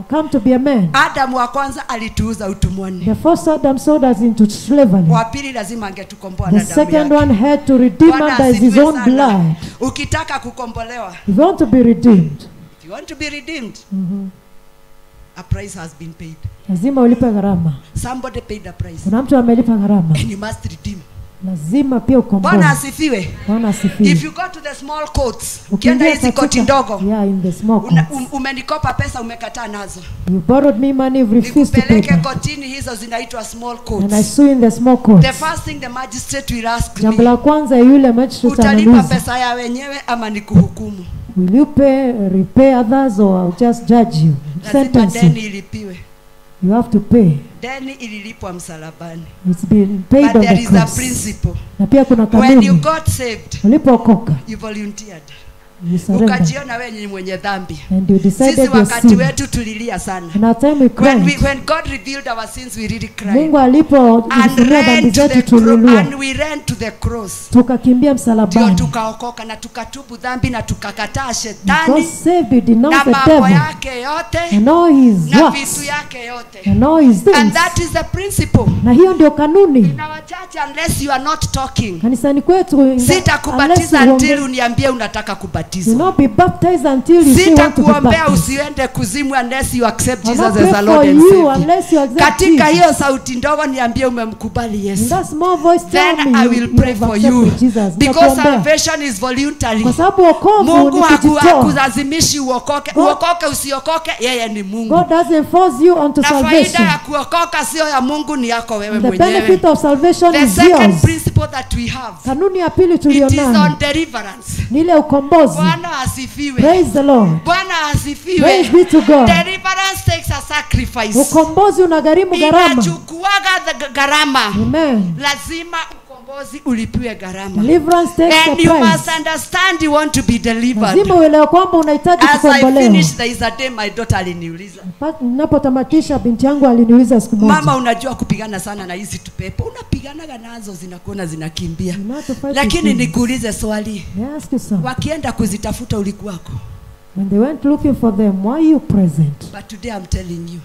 come to be a man? Adamu wa kwanza alituuza utumwani, The first Adam sold us into slavery. wa pili lazima angetukomboa The na damu second yake. one had to redeem Bwana under his asifiwe own sana. blood. Ukitaka kukombolewa, If you want to be redeemed, if you want to be redeemed, a price has been paid. lazima ulipe gharama. Somebody paid a price. Kuna mtu amelipa gharama, And you must redeem. lazima pia ukomboe. Bwana asifiwe. Bwana asifiwe. If you go to the small courts, ukienda Ukiingia hizi koti katika- ndogo, yeah, in the small courts. umenikopa pesa umekataa nazo. You borrowed me money, you've refused to pay Nikupeleke back. kotini, hizo zinaitwa small And I courts. sue in the small courts. The first thing the magistrate will ask Jambo me, la kwanza yule magistrate utalipa anauliza, pesa ya wenyewe ama nikuhukumu? will you pay, repay others or I'll just judge you, Lazima sentence deni you. ilipiwe. You have to pay. Deni ililipwa msalabani. It's been paid But on there the is a cross. Principle. Na pia kuna When you kanuni. got saved, Ulipookoka, you volunteered. You surrendered. Ukajiona wewe ni mwenye dhambi. And you decided Sisi your wakati sin. wetu tulilia sana. In our time we When cried. when God revealed our sins, we really cried. Mungu alipo And tufunulia ran dhambi to zetu the tulilia. and we ran to the cross. Tukakimbia Ndio msalabani. tukaokoka na tukatubu dhambi na tukakataa God shetani saved, we denounced na the mambo devil yake yote and all his na works vitu yake yote. and all his And things. that is the principle. Na hiyo ndio kanuni. In our church, unless you are not talking, Kanisani kwetu unless sitakubatiza you until uniambie unataka do kubatizwa. not be baptized until you say you want to be Sitakuombea baptized. usiende kuzimu unless you accept I'll Jesus not as a pray Lord for and you Savior. unless you accept Katika Jesus. hiyo sauti ndogo niambie umemkubali In Yesu. that small voice tell Then me I you, will you pray have for you. accepted Jesus. Because Nitakuombea. salvation is voluntary. Kwa sababu wokovu Mungu ni kujitoa. hakulazimishi uokoke. Uokoke usiokoke, yeye ni Mungu. God doesn't force you onto Na faida salvation. ya kuokoka sio ya Mungu, ni yako wewe The mwenyewe. benefit of salvation The is second yours. principle that we have, Kanuni ya pili it is on tulionayo deliverance. ni ile ukombozi. Bwana asifiwe. Praise the Lord. Bwana asifiwe. Praise be to God. Deliverance takes a sacrifice. Ukombozi unagharimu gharama. Inachukuaga gharama. Amen. Lazima ukombozi ulipiwe gharama. Deliverance takes a And you price. must understand you want to be delivered. Lazima uelewe kwamba unahitaji As I kukombolewa. finish, there is a day my daughter aliniuliza, Ninapotamatisha, binti yangu aliniuliza siku moja. mama, unajua kupigana sana na hizi tupepo, unapiganaga nazo zinakuona zinakimbia, to fight lakini with nikuulize swali, May I ask you something? wakienda kuzitafuta ulikuwako? When they went looking for them, why you present? But today I'm telling you,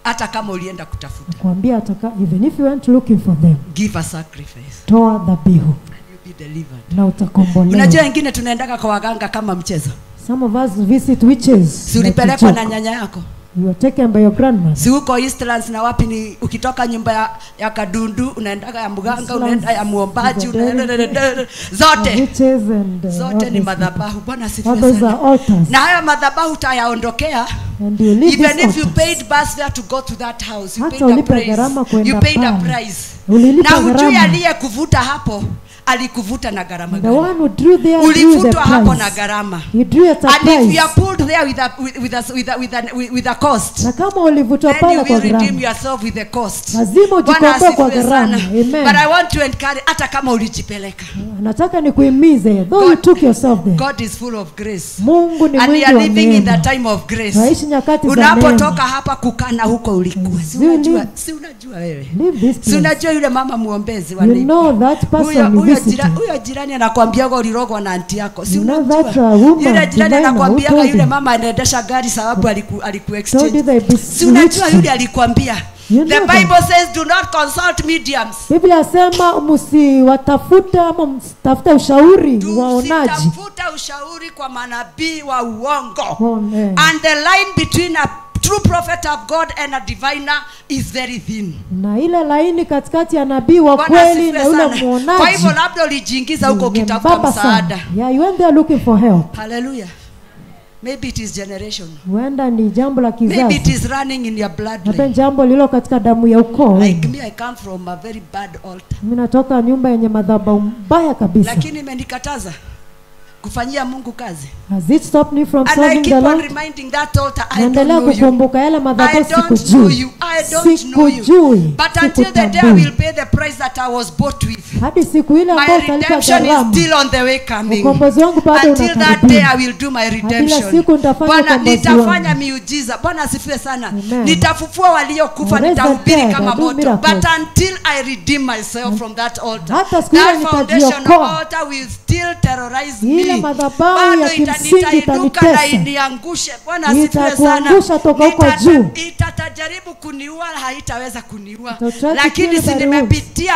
hata kama ulienda kutafuta, Nakwambia even if you went looking for them, give a sacrifice, toa dhabihu you'll be delivered. na utakombolewa. Unajua wengine tunaendaga kwa waganga kama mchezo. Some of us visit witches. Si like a ulipelekwa na joke. nyanya yako? You were taken by your grandma. Si huko Eastlands na wapi, ni ukitoka nyumba ya Kadundu unaendaga ya mganga, Eastlands, unaenda ya muombaji, Zoderi. unaenda zote Witches and zote all ni those madhabahu. Bwana asifiwe All those sana. are altars. Na haya madhabahu utayaondokea. And you leave Even these if you altars. paid bus fare to go to that house, you Hata paid a ulipe price. gharama kwenda You paid a pale. price. Ulilipa Na hujui gharama. aliyekuvuta hapo alikuvuta na gharama The gani. one who drew there drew the Ulivutwa hapo na price. gharama. He drew at a And if you are price. pulled there with a cost, Na kama ulivutwa then you pale kwa will redeem gharama, yourself with the cost. lazima Bwana ujikomboe kwa asifiwe gharama. sana. Amen. But I want to encourage, hata kama ulijipeleka, Nataka nikuhimize, though you took yourself there. God is full of grace. Mungu ni And we mwingi are wa living in the neema. time of grace. Tunaishi nyakati za neema. Unapotoka hapa kukana huko ulikuwa. Si You unajua, live- si unajua wewe. Leave this Si place. unajua yule mama muombezi wa You neighbor. know that person you visited. Huyo jirani anakuambiaga ulirogwa na anti yako. Si You know unajua? that woman, Yule jirani diviner, who anakuambiaga told yule you? mama anaendesha gari sababu aliku Told you exchange. they Si unajua bewitched yule you. alikwambia. You The know that. Bible says do not consult mediums. Biblia yasema msiwatafute ama msitafute ushauri waonaji. Tafuta ushauri kwa manabii wa uongo. Amen. And the line between a true prophet of God and a diviner is very thin. Na ile laini katikati ya nabii wa Bwana kweli asifiwe na yule sana. Kwa muonaji hivyo labda ulijiingiza huko ni ukitafuta nyembamba sana. msaada. Yeah, you went there looking for help. Hallelujah. Maybe it is generation. Huenda ni jambo la Maybe it kizazi, is running in your bloodline. labda jambo lililo katika damu ya ukoo. Like me, I come from a very bad altar. Mimi natoka nyumba yenye madhabahu mbaya kabisa. Lakini imenikataza kufanyia Mungu kazi. Has it stopped me from And I serving keep the on Lord? reminding that altar, I don't Naendelea know you. kukumbuka yale I madhabahu, don't know sikujui, you. I don't know you. sikujui, But until the day I sikutambui. will pay the price that I was bought with, Hadi siku ile my ambayo utalipa redemption is gharama, still on the way coming. ukombozi wangu bado Until that day unakaribia. I will do my Hadi ile redemption. siku nitafanya Bwana, ukombozi nitafanya wangu. miujiza. Bwana asifiwe sana. Amen. Nitafufua waliokufa, I raise the nitahubiri dead, kama I do moto. miracles. But until I redeem myself from that altar, Hata siku ile that foundation nitajiokoa. altar will still terrorize Ile me. madhabahu Bado ya kimsingi nitainuka na itanitesa. iniangushe. Bwana asifiwe sana. Itakuangusha toka huko juu. Itatajaribu kuniua, haitaweza kuniua, Itatraki kill lakini si by the wounds. nimepitia.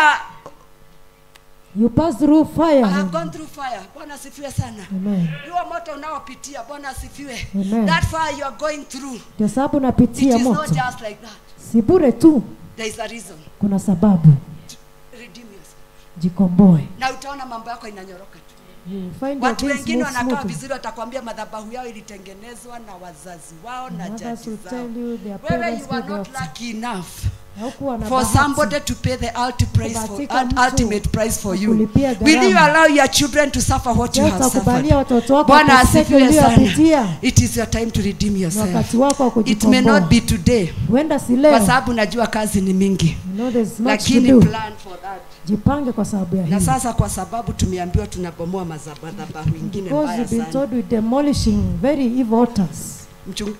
You pass through fire. I have gone through fire. Bwana asifiwe sana. Amen. Huo moto unaopitia, Bwana asifiwe. Amen. That fire you are going through, Ndio sababu it napitia is not moto, just like that. si bure tu, There is a reason. kuna sababu. Redeem yourself. Jikomboe. Na utaona mambo yako inanyoroka tu. You will find your Watu things wengine move wanakaa smoothly. vizuri, watakwambia madhabahu yao ilitengenezwa na wazazi wao na And jadi others will zao. tell you their Wewe parents you are built the not altar. lucky enough. Haukuwa na for bahati somebody to pay the Kubahatika mtu ultimate price for you. kulipia Will you gharama. allow your children to suffer what you Je, have suffered? utakubalia watoto wako Bwana wateseke asifiwe sana. uliyoyapitia? It is your time to redeem Ni yourself. wakati wako wa It may not kujikomboa. be today, Huenda si kwa leo. sababu najua kazi ni mingi, You know there's much to lakini do. plan for that. Jipange kwa sababu ya Na hii. sasa kwa sababu tumeambiwa tunabomoa madhabahu ingine Because mbaya we've been sana. told we're demolishing very evil altars.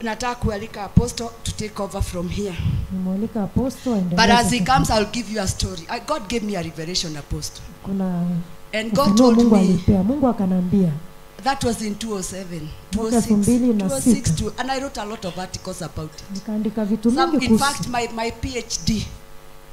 Nataka kualika apostle to take over from here. Nimwalika apostle aendelee. But as he sasa. comes, I'll give you a story. God gave me a revelation, apostle. Kuna And God ufunuo told Mungu me alipea. Mungu akanambia that was in 2007, Mwaka 2006, 2006. 2006, and I wrote a lot of articles about it. Nikaandika vitu Some, mingi in kuhusu fact, my PhD,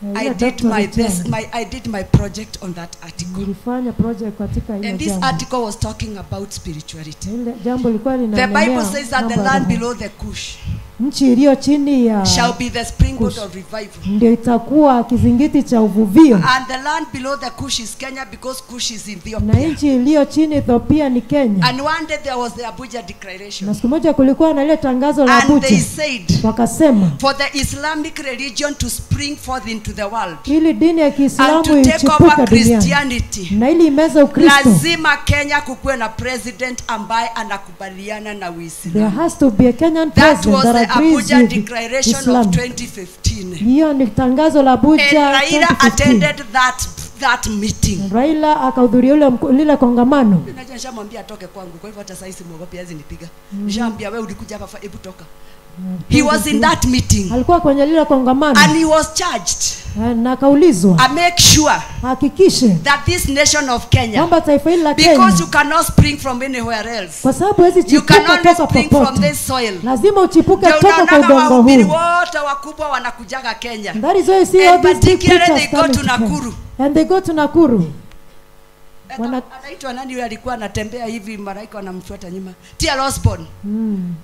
Eh, I ile did my doctorate this, yangu. I did my project on that article. Nilifanya project katika hilo And this jambo. article was talking about spirituality. Ile jambo lilikuwa The linanenea Bible says that the mambo ya land roho. below the Cush Nchi iliyo chini ya shall be the springboard Kush of revival. ndio itakuwa kizingiti cha uvuvio, And the land below the Cush is Kenya because Cush is na Ethiopia. nchi iliyo chini Ethiopia ni Kenya. And one day there was the Abuja Declaration. Na siku moja kulikuwa na ile tangazo la And they Abuja, said wakasema for the Islamic religion to spring forth into the world ili dini ya and Kiislamu to take ichipuke over duniani Christianity, na ili imeze Ukristo, lazima Kenya kukuwe na president ambaye anakubaliana na there Uislamu. has to be a Kenyan That president was that the agrees Abuja with Declaration of Islam. 2015. Hiyo ni tangazo la And Abuja Raila 2015. attended that meeting. Raila akahudhuria lile kongamano. Unajua nishamwambia atoke kwangu, kwa hivyo hata sasa simuogopi, hawezi nipiga. Nishamwambia wewe ulikuja hapa, hebu toka. He was in that meeting Alikuwa kwenye lile kongamano and he was charged. Na akaulizwa I make sure hakikishe that this nation of Kenya, kwamba taifa hili la because Kenya, you cannot spring from anywhere else, kwa sababu huwezi you chipuka can only toka spring from popote, this soil. lazima uchipuke Ndio toka kwa unaonaga udongo wahubiri huu. wote wakubwa wanakujaga Kenya. That is why you see all And these big particularly preachers they go coming to to Kenya. Nakuru. And they go to Nakuru. Anaitwa nani yule alikuwa anatembea hivi malaika wanamfuata nyuma? T.L. Osborne.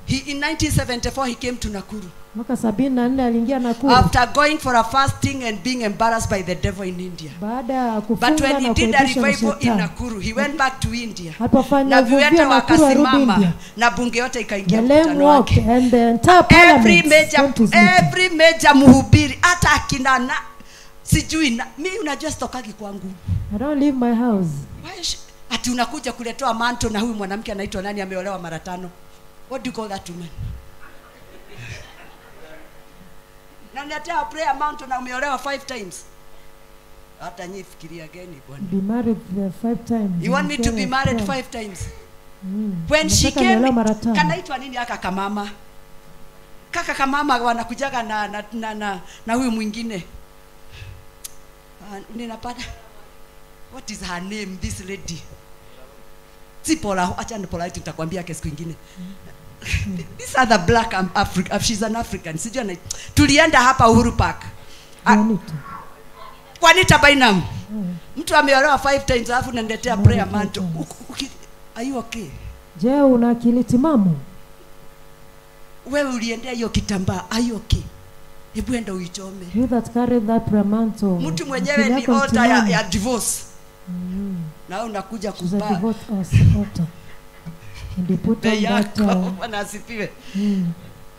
He, in 1974 he came to Nakuru. Mwaka 74 aliingia Nakuru After going for a fasting and being embarrassed by the devil in India. baada ya But kufunga when he na did a kuaibishwa na revival in shetani. Nakuru, he went back to India. Alipofanya Na uvuvio viwete Nakuru arudi wakasimama India. na bunge yote ikaingia The lame mkutano walked wake. and the entire Every parliament major, went to his meeting. every major mhubiri hata akina na sijui na, mi unajua sitokagi kwangu. I don't leave my house. Ati unakuja kuletoa manto na huyu mwanamke anaitwa nani ameolewa mara tano. What do you call that woman? Na niletea prayer manto na umeolewa 5 times. Hata nyi fikiria geni bwana. Be married 5 times. You want me to be married 5 times? When she Nataka came, niolewe mara tano. kanaitwa nini aka kamama? Kaka kamama wanakujaga na huyu mwingine. Ninapata what is her name, this lady? Si Paula, acha ni Paula, nitakwambia kesi kwingine. This other black African, she's an African. Sijui tulienda hapa Uhuru Park. Juanita Bynum. Mtu ameolewa 5 times alafu unaniletea prayer mantle. Are you okay? Je, una akili timamu? Wewe uliendea hiyo kitambaa, are you okay? Hebu enda uichome. You that carry that prayer mantle. Mtu mwenyewe ni altar ya divorce. Na wewe unakuja kupaa. Divorce altar. And you put on that. Bwana asifiwe.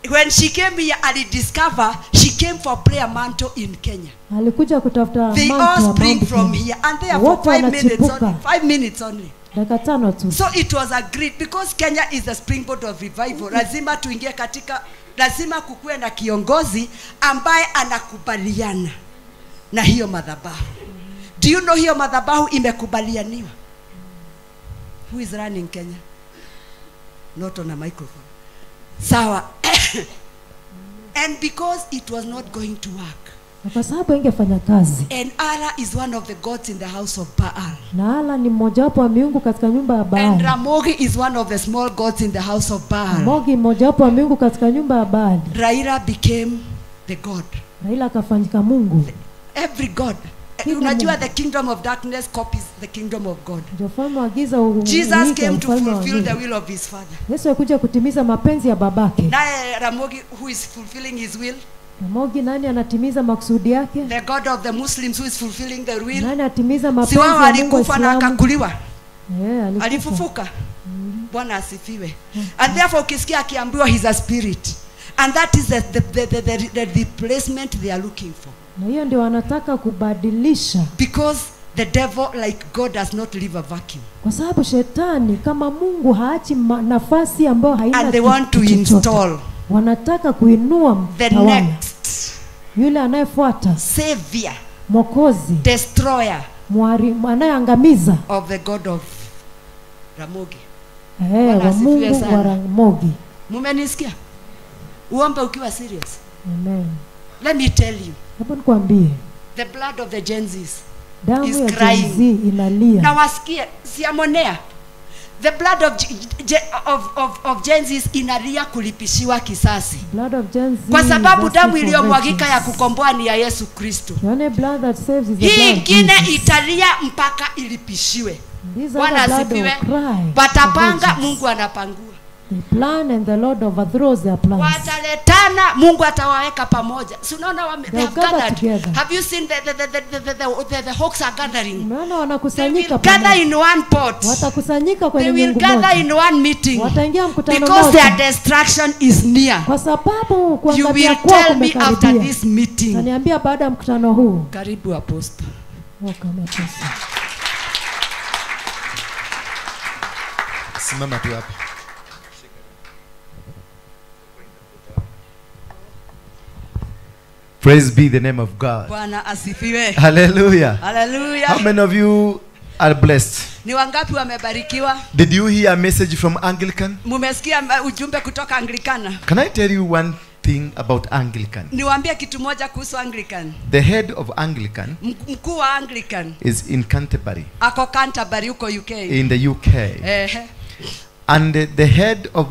When she came here, ali discover she came for prayer mantle in Kenya. Alikuja kutafuta They mantle all spring ya from here and there for 5 minutes only. 5 minutes only. Dakika tano tu. So it was agreed because Kenya is the springboard of revival. Lazima tuingie katika, lazima kukuwe na kiongozi ambaye anakubaliana na hiyo madhabahu. Do you know hiyo madhabahu imekubalianiwa? Who is running Kenya? Not on a microphone. Sawa. And because it was not going to work. Na kwa sababu ingefanya kazi. And Allah is one of the gods in the house of Baal. Na Allah ni mmoja wapo wa miungu katika nyumba ya Baal. And Ramogi is one of the small gods in the house of Baal. Ramogi mmoja wapo wa miungu katika nyumba ya Baal. Raila became the god. Raila akafanyika Mungu. Every god. Unajua the kingdom of darkness copies the kingdom of God. Ndio ufalme wa giza. Jesus came to fulfill the will of his father. Yesu alikuja kutimiza mapenzi ya babake. Naye Ramogi who is fulfilling his will. Ramogi nani anatimiza makusudi yake? The God of the Muslims who is fulfilling the will. Nani anatimiza mapenzi Si wao ya Mungu? alikufa na akakuliwa. Yeah, alifufuka. Bwana asifiwe. And therefore ukisikia akiambiwa he's a spirit. And that is the replacement they are looking for. Na hiyo ndio wanataka kubadilisha. Because the devil, like God, does not leave a vacuum. Kwa sababu shetani kama Mungu haachi nafasi ambayo haina. And they want to install. Wanataka kuinua mtawala. The next. Yule anayefuata. Savior. Mwokozi. Destroyer. Anayeangamiza. Of the God of Ramogi. Wa Mungu wa Ramogi. Mumenisikia? Uombe ukiwa serious. Amen. Let me tell you. Hebu nikwambie. The blood of the Gen Zs damu is ya Gen crying. Z inalia. Na wasikie, siamonea. The blood of Gen Zs inalia kulipishiwa kisasi. Blood of Gen Z. Kwa sababu damu iliyomwagika ya kukomboa ni ya Yesu Kristo. The only blood that saves is the Hii blood of ingine Jesus. italia mpaka ilipishiwe. This Bwana other blood will asifiwe. cry. Watapanga, Mungu anapangua. They plan and the Lord overthrows their plans. Wataletana, Mungu atawaweka pamoja. Si unaona they have gather gathered. together. Have you seen the hawks are gathering? Umeona wanakusanyika Gather pamoja. in one pot. Watakusanyika They kwenye will nyungu gather moja. in one meeting. Wataingia mkutano Because their moja. destruction is near. Kwa sababu You kuangamia will kwao tell me after kumekaribia. this meeting. Utaniambia baada ya mkutano huu. Karibu apostle. Welcome apostle. Simama tu hapa. Praise be the name of God. Bwana asifiwe. Hallelujah. Hallelujah. How many of you are blessed? Ni wangapi wamebarikiwa? Did you hear a message from Anglican? Mumesikia ujumbe kutoka Anglikana? Can I tell you one thing about Anglican? Niwaambie kitu moja kuhusu Anglican. The head of Anglican Mkuu wa Anglican is in Canterbury, ako Canterbury huko UK. in the UK. And the head of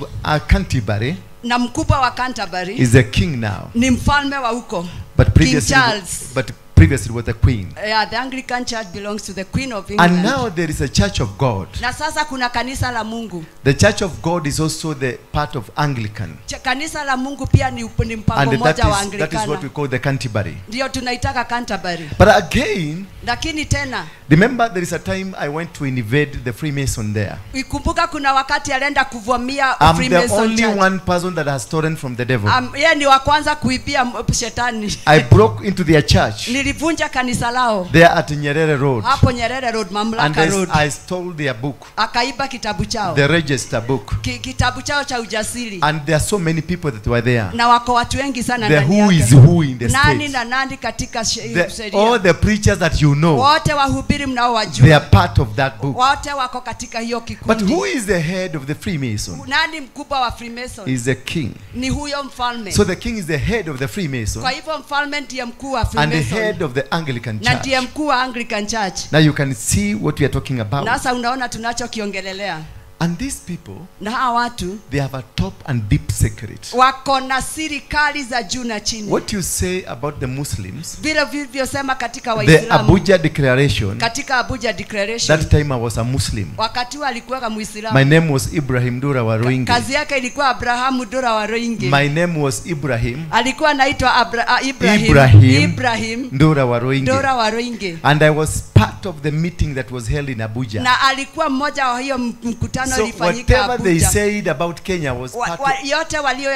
Canterbury Na mkubwa wa Canterbury is a king now. ni mfalme wa huko. But previously, King Charles. But previously was the queen. Yeah, the Anglican Church belongs to the Queen of England. And now there is a Church of God. Na sasa kuna kanisa la Mungu. The Church of God is also the part of Anglican. Kanisa la Mungu pia ni mpango And mmoja wa that is what we call the Canterbury. Ndio tunaitaka Canterbury. But again, lakini tena, remember there is a time I went to invade the Freemason there. Ikumbuka kuna wakati alienda kuvamia Freemason. I'm the only church. One person that has stolen from the devil. Yeye ni wa kwanza kuibia shetani. I broke into their church. Nilivunja kanisa lao. There at Nyerere Road. Hapo Nyerere Road, Mamlaka And Road. I stole their book. Akaiba kitabu chao. The register book. Kitabu chao cha ujasiri. And there are so many people that were there. Na wako watu wengi sana The ndani who yake. is who in the Nani state. na nani katika sheria. All the preachers that you know. Wote wahubiri mnaowajua. They are part of that book. Wote wako katika hiyo kikundi. But who is the head of the Freemason? Nani mkubwa wa Freemason? Is the king. Ni huyo mfalme. So the king is the head of the Freemason. Kwa hivyo mfalme ndiye mkuu wa Freemason. And the head of the Anglican Church. Na ndiye mkuu wa Anglican Church. Now you can see what we are talking about. Sasa unaona tunachokiongelelea. And these people, na hawa watu, they have a top and deep secret. Wako na siri kali za juu na chini. What you say about the Muslims, vile vilivyosema katika Waislamu, the Abuja Declaration, katika Abuja Declaration, that time I was a Muslim. Wakati alikuwa Muislamu. My name was Ibrahim Dura Waruinge. Kazi yake ilikuwa Abrahamu Dura Waruinge. My name was Ibrahim. Alikuwa anaitwa Ibrahim Dura Waruinge. Dura Waruinge. And I was part of the meeting that was held in Abuja. Na alikuwa mmoja wa hiyo mkutano. So whatever they said about Kenya was part of,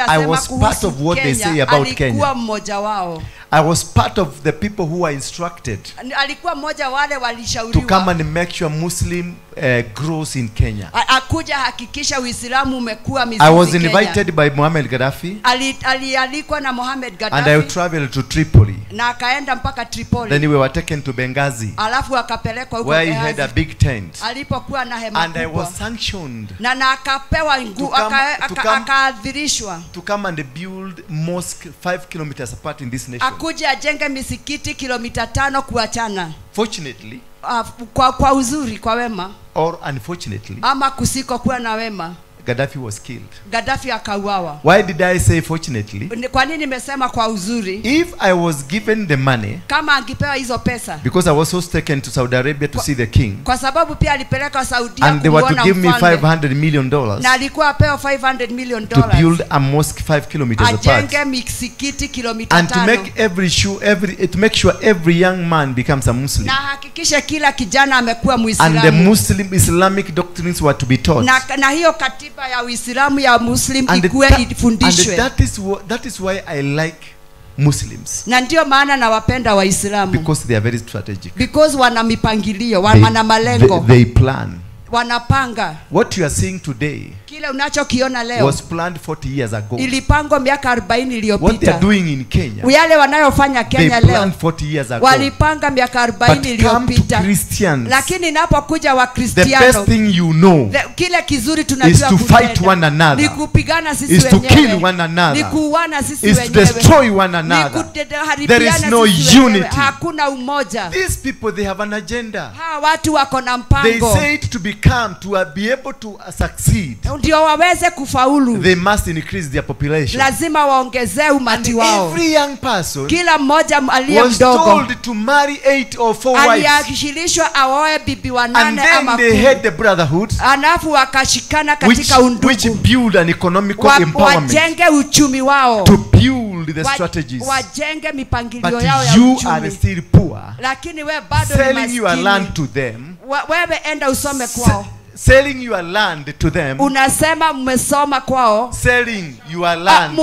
I was part of what they say about Kenya. Mmoja wao. I was part of the people who were instructed alikuwa mmoja wale walishauriwa to come and make sure Muslim grows in Kenya. Akuja hakikisha Uislamu umekuwa mizizi I was invited by Muammar Gaddafi. Alialikwa na Muammar Gaddafi. And I traveled to Tripoli. Na akaenda mpaka Tripoli. Then we were taken to Benghazi. Alafu akapelekwa huko where he had a big tent. Alipokuwa na hema And I was sanctioned. Na akapewa nguvu, akaadhirishwa to come and build mosque 5 kilometers apart in this nation. Akuja ajenge misikiti kilomita 5 kuachana. Fortunately, kwa uzuri, kwa wema, or unfortunately, ama kusiko kuwa na wema, Gaddafi was killed. Gaddafi akauawa. Why did I say fortunately? Kwa nini nimesema kwa uzuri? If I was given the money, kama angepewa hizo pesa, because I was also taken to Saudi Arabia to see the king. Kwa sababu pia alipelekwa Saudi and they were to give me $500 million. Na alikuwa apewa $500 million to build a mosque 5 kilometers apart. Ajenge misikiti kilomita 5. And to make to make sure every young man becomes a Muslim. Na hakikisha kila kijana amekuwa Muislamu. And the Muslim Islamic doctrines were to be taught. Na hiyo katiba ya Uislamu ya Muslim ikuwe ifundishwe. And that is why I like Muslims. Na ndio maana nawapenda Waislamu. Because they are very strategic. Because wana mipangilio, wana malengo. They plan. Wanapanga. What you are seeing today, kile unachokiona leo, was planned 40 years ago. Ilipangwa miaka 40 iliyopita. What they are doing in Kenya, yale wanayofanya Kenya they leo, planned 40 years ago. Walipanga miaka 40 iliyopita. Christians, lakini inapokuja wa Kristiano, the best thing you know, kile kizuri tunajua is to fight one another, ni kupigana sisi is to wenyewe, kill one another, ni kuuana sisi is to wenyewe, destroy one another. Ni There is no unity. Hakuna umoja. These people, they have an agenda. Hawa watu wako na mpango. They say to become, to be able to succeed, ndio waweze kufaulu, they must increase their population. Lazima waongezee umati wao. Every young person, kila mmoja aliye mdogo, was told to marry 8 or 4 wives. Aliashirishwa aoe bibi wanane ama And then they had the brotherhood. Alafu wakashikana katika undugu, which build an economical empowerment. Wajenge uchumi wao. To build the strategies. Wajenge mipangilio yao ya uchumi. But you are still poor. Lakini wewe bado ni maskini. Selling your land to them. Wewe enda usome kwao. Selling your land to them. Unasema mmesoma kwao. Selling your land.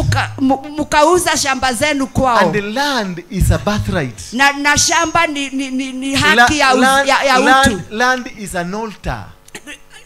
Mukauza shamba zenu kwao. And the land is a birthright. Na shamba ni haki ya utu. Land is an altar.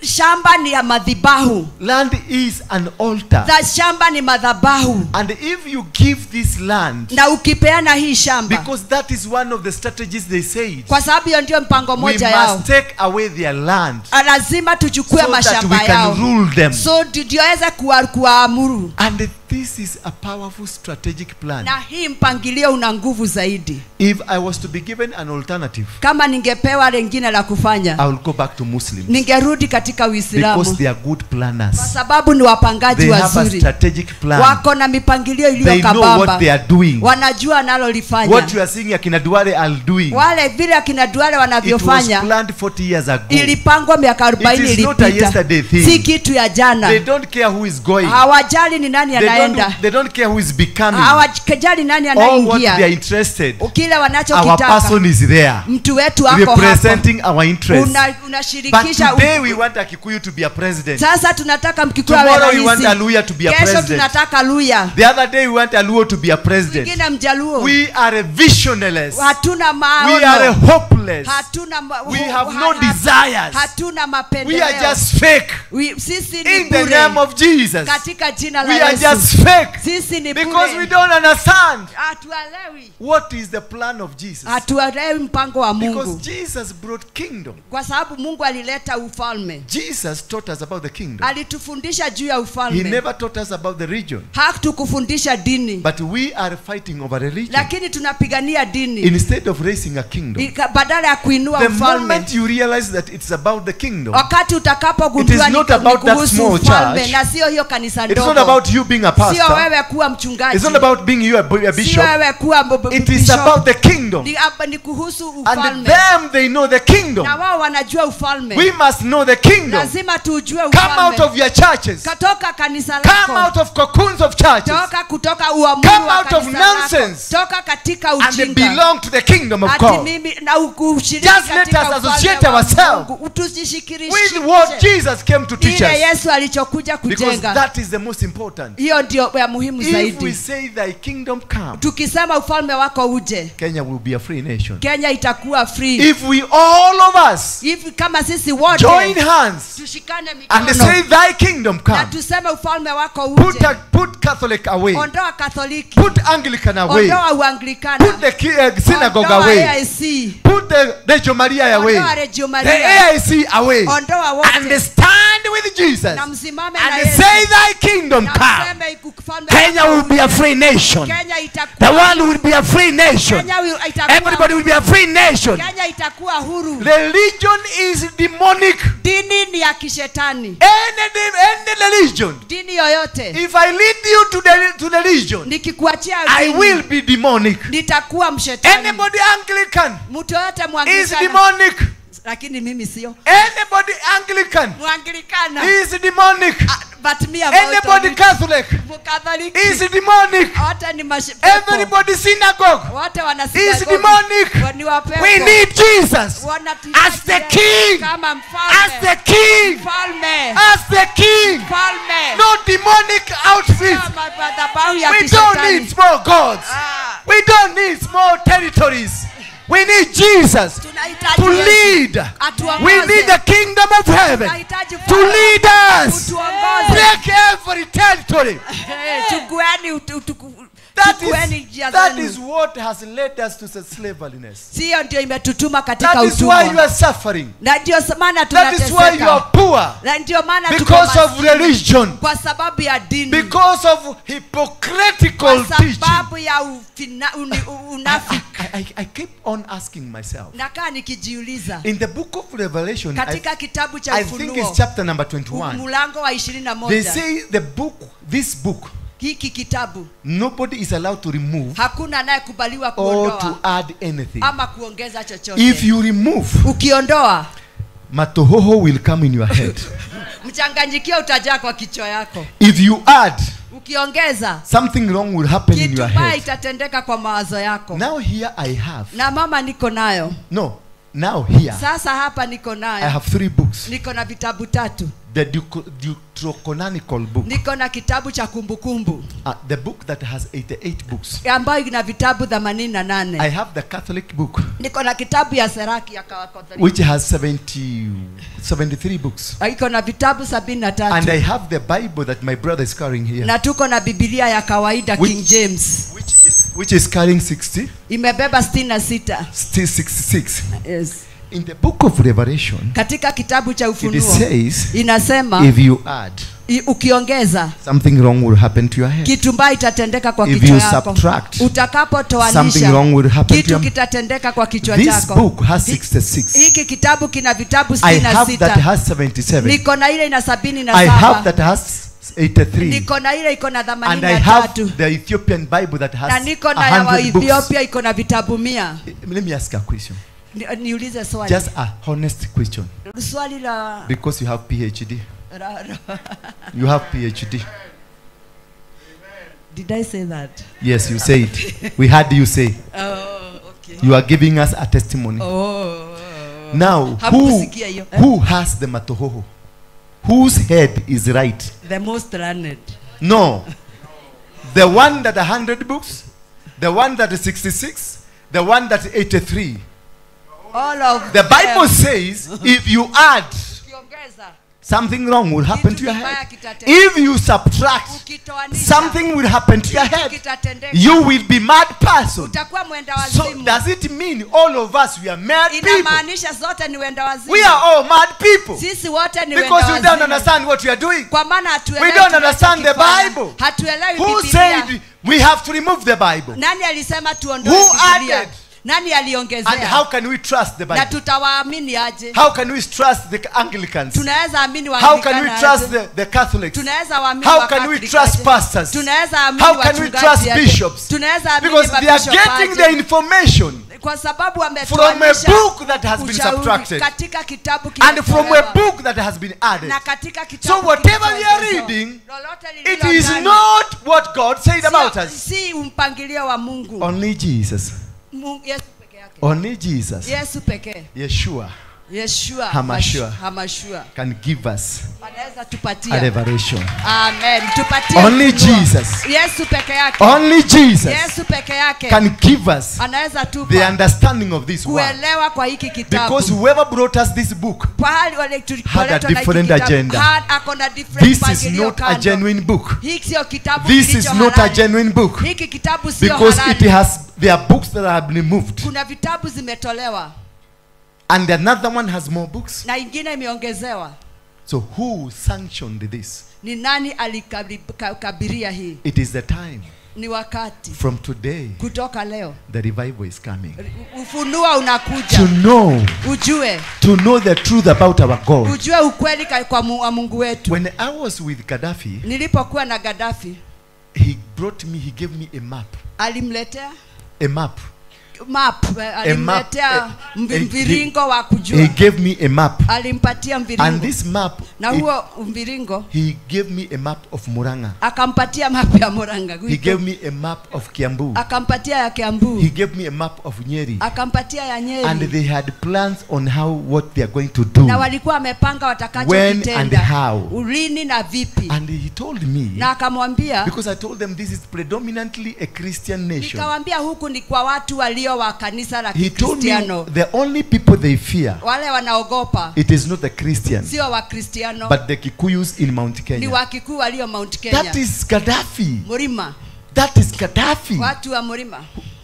Shamba ni ya madhabahu. Land is an altar. That shamba ni madhabahu. And if you give this land, na ukipeana hii shamba, because that is one of the strategies they said, kwa sababu hiyo ndio mpango moja yao, we must take away their land. Lazima tuchukue mashamba yao. So that we can rule them. So tuweze kuwaamuru. And this is a powerful strategic plan. Na hii mpangilio una nguvu zaidi. If I was to be given an alternative, kama ningepewa lingine la kufanya, I will go back to Muslims. Ningerudi katika Uislamu. Because they are good planners. Kwa sababu ni wapangaji wazuri. They have a strategic plan. Wako na mipangilio iliyo kabamba. They know what they are doing. Wanajua analolifanya. What you are seeing akina Duale are doing. Wale vile akina Duale wanavyofanya. It was planned 40 years ago. Ilipangwa miaka 40 iliyopita. It is not a yesterday thing. Si kitu ya jana. They don't care who is going. Hawajali ni nani anaenda. They don't care who is becoming. Hawajali nani anaingia. All what they are interested. Kile wanachokitaka. Our person is there. Mtu wetu ako hapo. Representing our interests. Unashirikisha. But today we want a Kikuyu to be a president. Sasa tunataka Mkikuyu awe rais. Tomorrow we want a Luya to be a president. Kesho tunataka Luya. The other day we want a Luo to be a president. Mwingine Mjaluo. We are visionless. Hatuna maono. We are hopeless. Hatuna We have no desires. Hatuna mapendeleo. We are just fake. Sisi ni In the name of Jesus. Katika jina la We Yesu. are just fake. Sisi ni bure. Because we don't understand. Hatuelewi. What is the plan of Jesus? Hatuelewi mpango wa Mungu. Because Jesus brought kingdom. Kwa sababu Mungu alileta ufalme. Jesus taught us about the kingdom. Alitufundisha juu ya ufalme. He never taught us about the region. Hatukufundisha dini. But we are fighting over religion. Lakini tunapigania dini. Instead of raising a kingdom. Badala ya kuinua ufalme. The moment you realize that it's about the kingdom. Wakati utakapogundua ni kuhusu ufalme na sio hiyo kanisa ndogo. It's not about you being a pastor. Sio wewe kuwa mchungaji. It's not about being you a bishop. Sio wewe kuwa It is about the kingdom. Ni kuhusu ufalme. And them they know the kingdom. Na wao wanajua ufalme. We must know the kingdom. Lazima tujue ufalme. Come out of your churches. Kutoka kanisa lako. Come out of cocoons of churches. Toka kutoka uamuru Come wa out of kanisa lako. nonsense. Toka katika ujinga. And belong to the kingdom of God. Ati mimi na ushiriki Just let katika us ufalme associate wa ourselves Mungu. Tujishirikishe with what Jesus came to teach ile us. Yesu alichokuja Because kujenga. that is the most important. Hiyo ndio ya muhimu If we zaidi. say thy kingdom come, Tukisema ufalme wako uje, Kenya will be a free nation. Kenya itakuwa free. If we all of us If kama sisi wote join hands tushikane and mikono say thy kingdom na come, tuseme ufalme wako uje, put Catholic away, ondoa Katoliki, put Anglican away, ondoa Uanglikana, put the synagogue ondoa away, AIC, put the Reggio Maria away, ondoa Reggio the Maria, AIC away, ondoa wote and stand with Jesus na msimame na and Yesu say thy kingdom na come. mseme ufalme Kenya wako will be a uje. free nation. Kenya itakuwa The world will be a free nation. Kenya itakuwa Everybody will be a free nation. Kenya itakuwa huru. Religion is demonic. Dini ni ya kishetani. Any religion. Dini yoyote. If I lead you to the religion, nikikuachia I dini, will be demonic. Nitakuwa mshetani. Anybody Anglican mtu yoyote is Mwanglikana demonic. Lakini mimi sio. Anybody Anglican Mwanglikana is demonic. But me I'm Anybody Catholic Catholic is demonic. Wote ni Everybody synagogue wote wana is synagogue. demonic. Ni wapepo. We need Jesus as the king. Kama mfalme. As the king. Mfalme. As the king. Mfalme. No demonic outfit. Madhabahu ya We don't kishetani. need small gods. We don't need small territories. We need Jesus to lead. We need the kingdom of heaven to lead us. Break every territory. That is what has led us to slaveliness. That is why you are suffering. That is why you are poor. Because of religion. Because of hypocritical teaching. I keep on asking myself. In the book of Revelation, I think it's chapter number 21. They say the book, this book, nobody is allowed to remove or to add anything. If you remove, matohoho will come in your head. If you add, something wrong will happen in your head. Now here I have. No, now here I have 3 books. The Deuterocanonical book. The book that has 88 books. I have the Catholic book, which has 73 books. And I have the Bible that my brother is carrying here, which is carrying 60. 66. Yes. In the book of Revelation, katika kitabu cha Ufunuo, it says, inasema, if you add, ukiongeza, something wrong will happen to your head. Kitu mbaya itatendeka kwa If kichwa you yako. subtract, utakapotoanisha, something wrong will happen kitu to your kitatendeka kwa kichwa This chako. book has 66. Hiki kitabu kina vitabu I have 66. that has 77. Niko na ile ina 77. I have that has 83. Niko na ile iko na And I have 83. the Ethiopian Bible that has Na niko na ya 100 books. Ethiopia iko na vitabu 100. Let me ask a question. Niulize swali. Just a honest question. Swali la Because you have PhD. You have PhD. Did I say that? Yes, you say it. We heard you say. Oh, okay. You are giving us a testimony. Oh. Now, who has the matohoho? Whose head is right? The most learned. No. The one that 100 books, the one that is 66, the one that is 83. All of the Bible says, if you add, something wrong will happen to your head. If you subtract, something will happen to your head. You will be mad person. So does it mean all of us we are mad people? We are all mad people. Because we don't understand what we are doing. We don't understand the Bible. Who said we have to remove the Bible? Who added? Nani aliongezea? And how can we trust the Bible? Na tutawaamini aje? How can we trust the Anglicans? Tunaweza amini wa How can we trust the Catholics? Tunaweza waamini How can we trust pastors? Tunaweza amini How can we trust bishops? Tunaweza amini Because they are getting the information kwa sababu from a book that has been subtracted, katika kitabu and from a book that has been added. Na katika kitabu. So whatever we are reading, it is not what God said about us. Si mpangilio wa Mungu. Only Jesus. Yesu peke yake. Only Jesus. Yesu pekee. Yeshua. Yeshua Hamashua. Hamashua can give us anaweza tupatia a revelation. Amen. Tupatie. Only Jesus. Yesu peke yake. Only Jesus. Yesu peke yake can give us anaweza tupa the understanding of this word. Kuelewa kwa hiki kitabu. Because whoever brought us this book had a different agenda. This is not a genuine book. Hiki sio kitabu. This is not a genuine book. Hiki kitabu sio Because halali. it has there are books that have been removed. Kuna vitabu zimetolewa. And another one has more books. Na ingine imeongezewa. So who sanctioned this? Ni nani alikabiria hii? It is the time. Ni wakati. From today. Kutoka leo. The revival is coming. Ufunuo unakuja. To know. Ujue. To know the truth about our God. Ujue ukweli kwa Mungu wetu. When I was with Gaddafi. Nilipokuwa na Gaddafi. He brought me, he gave me a map. Alimletea a map. Map, alimletea mviringo wa kujua. He gave me a map. Alimpatia mviringo. And this map, na huo mviringo, he gave me a map of Murang'a. Akampatia map ya Murang'a. He gave me a map of Kiambu. Akampatia ya Kiambu. He gave me a map of Nyeri. Akampatia ya Nyeri. And they had plans on how what they are going to do. Na walikuwa wamepanga watakachokitenda. When and how. Lini na vipi. And he told me. Na akamwambia. Because I told them this is predominantly a Christian nation. Nikamwambia huku ni kwa watu walio wa kanisa la He told me Kikristiano. the only people they fear, Wale wanaogopa it is not the Christians, sio Wakristiano, but the Kikuyus in Mount Kenya. Ni Wakikuyu walio Mount Kenya. That is Gaddafi. Murima. That is Gaddafi. Watu wa Murima.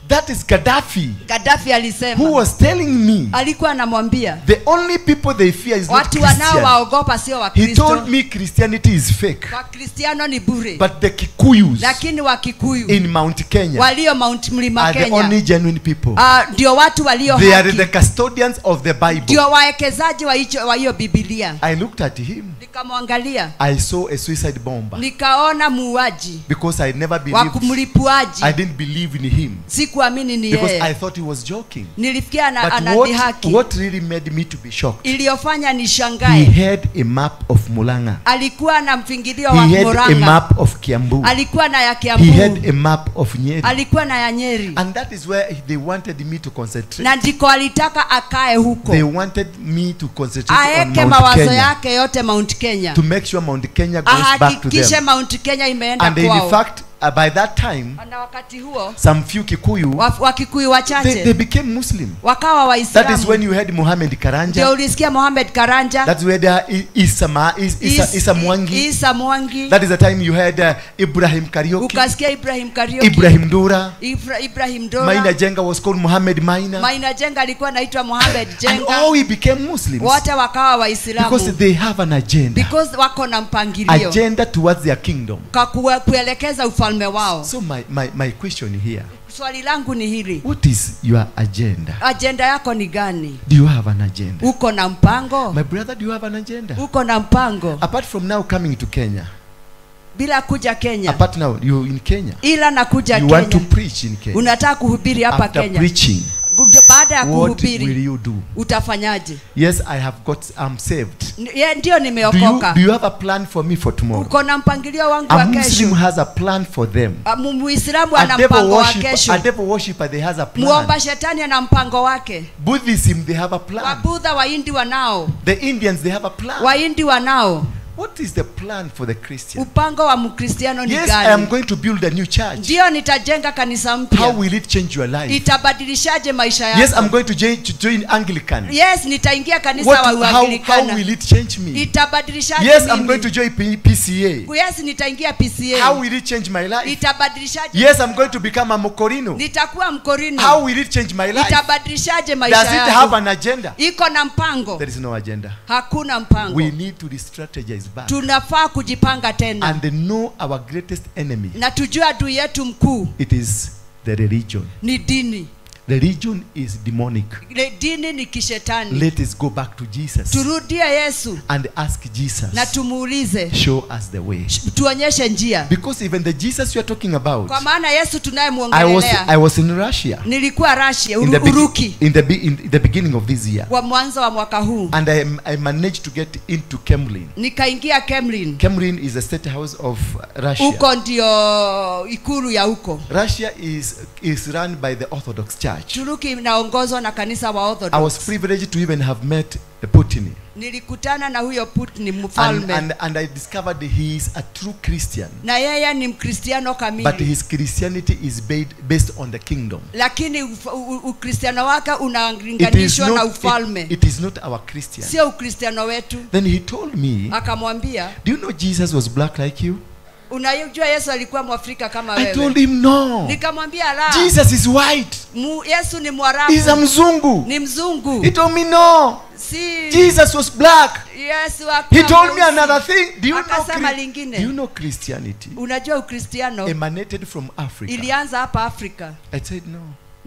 That is Gaddafi. Gaddafi alisema. Who was telling me. Alikuwa anamwambia. The only people they fear is not watu Christian. wanaowaogopa sio Wakristo. He told me Christianity is fake. Wakristiano ni bure. But the Kikuyus. Lakini Wakikuyu. In Mount Kenya. Walio Mount Mlima are Kenya. the only genuine people. Ndio watu walio They haki. are the custodians of the Bible. Ndio wawekezaji wa hiyo Biblia. I looked at him. Nikamwangalia. I saw a suicide bomber. Nikaona muuaji. Because I never believed. Wa kumlipuaji. I didn't believe in him. Sikuamini ni yeye. Because I thought he was joking. Nilifikia anadhihaki. What really made me to be shocked? Iliyofanya nishangae. He had a map of Murang'a. Alikuwa na mfingilio wa He had Murang'a. a map of Kiambu. Alikuwa na ya Kiambu. He had a map of Nyeri. Alikuwa na ya Nyeri. And that is where they wanted me to concentrate. Na ndiko alitaka akae huko. They wanted me to concentrate on Aeke Mount mawazo Kenya. yake yote Mount Kenya. To make sure Mount Kenya goes back to Ahakikishe them. Mount Kenya imeenda And kwao. in fact, by that time, na wakati huo, some few Kikuyu, Wakikuyu wachache, they became Muslim. Wakawa Waislamu. That is when you had Muhammad Karanja. Ndio ulisikia Muhammad Karanja. That's where there Isa Mwangi. Isa Mwangi. That is the time you had Ibrahim Kariuki. Ukasikia Ibrahim Kariuki. Ibrahim Dura. Ibrahim Dura. Maina Jenga was called Muhammad Maina. Maina Jenga alikuwa anaitwa Muhammad Jenga. And all we became Muslims. Wote wakawa Waislamu. Because they have an agenda. Because wako na mpangilio. Agenda towards their kingdom. Kwa kuelekeza ufalme wao. So my question here. Swali langu ni hili. What is your agenda? Agenda yako ni gani? Do you have an agenda? Uko na mpango? My brother, do you have an agenda? Uko na mpango? Apart from now coming to Kenya. Bila kuja Kenya. Apart now you in Kenya. Ila nakuja you Kenya. Want to preach in Kenya. Unataka kuhubiri hapa After Kenya. preaching. Baada ya kuhubiri. What will you do? Utafanyaje? Yes, I have got, I'm saved. Ndio nimeokoka. Do you have a plan for me for tomorrow? Uko na mpangilio wangu wa kesho? A Muslim has a plan for them. Muislamu ana mpango wa kesho. A devil worshipper, they has a plan. Muomba shetani ana mpango wake. Buddhism, they have a plan. Wabudha Wahindi wanao. The Indians, they have a plan. Wahindi wanao. What is the plan for the Christian? Upango wa Mkristiano ni gani? Yes, I am going to build a new church. Ndio nitajenga kanisa mpya. How will it change your life? Itabadilishaje maisha yako? Yes, I'm going to join Anglican. Yes, nitaingia kanisa wa Anglikana. How will it change me? Itabadilishaje Yes, mimi? I'm going to join PCA. Yes, nitaingia PCA. How will it change my life? Itabadilishaje? Yes, I'm going to become a Mkorino. Nitakuwa Mkorino. How will it change my life? Itabadilishaje maisha yangu? Does it have an agenda? Iko na mpango? There is no agenda. Hakuna mpango. We need to re-strategize back. Tunafaa kujipanga tena. And know our greatest enemy. Na tujue adui yetu mkuu. It is the religion. Ni dini. Religion is demonic. Dini ni kishetani. Let us go back to Jesus. Turudie Yesu. And ask Jesus. Na tumuulize. Show us the way. Tuonyeshe njia. Because even the Jesus you are talking about. Kwa maana Yesu tunayemuongelea. I was in Russia. Nilikuwa Russia, Uruki. In the beginning of this year. Wa mwanzo wa mwaka huu. And I managed to get into Kremlin. Nikaingia Kremlin. Kremlin is the state house of Russia. Huko ndio ikulu ya huko. Russia is run by the Orthodox Church. Turuki inaongozwa na kanisa wa Orthodox. I was privileged to even have met Putin. Nilikutana na huyo Putin mfalme. And I discovered he is a true Christian. Na yeye ni Mkristiano kamili. But his Christianity is based on the kingdom. Lakini Ukristiano wake unalinganishwa na ufalme. It is not our Christian. Sio Ukristiano wetu. Then he told me. Akamwambia. Do you know Jesus was black like you? Unajua Yesu alikuwa Mwafrika kama wewe. I told him no. Nikamwambia la. Jesus is white. Yesu ni Mwarabu. He's a mzungu. Ni mzungu. He told me no. Si. Jesus was black. Yesu hakuwa. He told me another thing. Do you know, lingine. Do you know Christianity? Unajua Ukristiano emanated from Africa. Ilianza hapa Afrika. I said no.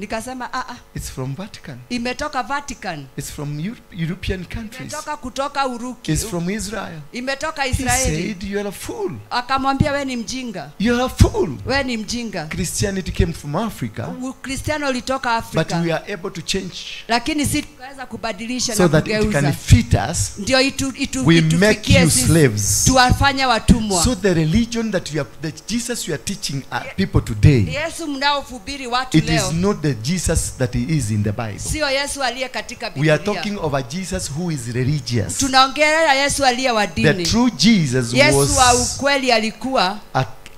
Nikasema It's from Vatican. Imetoka Vatican. It's from European countries. Imetoka kutoka Uruki. It's from Israel. Imetoka He Israeli. said, you are a fool. Akamwambia we ni mjinga. You are a fool. We ni mjinga. Christianity came from Africa. Ukristiano ulitoka But Afrika. we are able to change Lakini si tukaweza kubadilisha so na that it kugeuza. can fit us. Ndio We make itufikie you sisi. slaves. Tuwafanye watumwa. So the religion that that Jesus you are teaching people today, Yesu mnaohubiri watu it is leo not the Jesus that is in the Bible. sio Yesu aliye katika We are Biblia. talking of a Jesus who is religious. Tunaongelea Yesu aliye wa The dini. true Jesus Yesu wa was ukweli alikuwa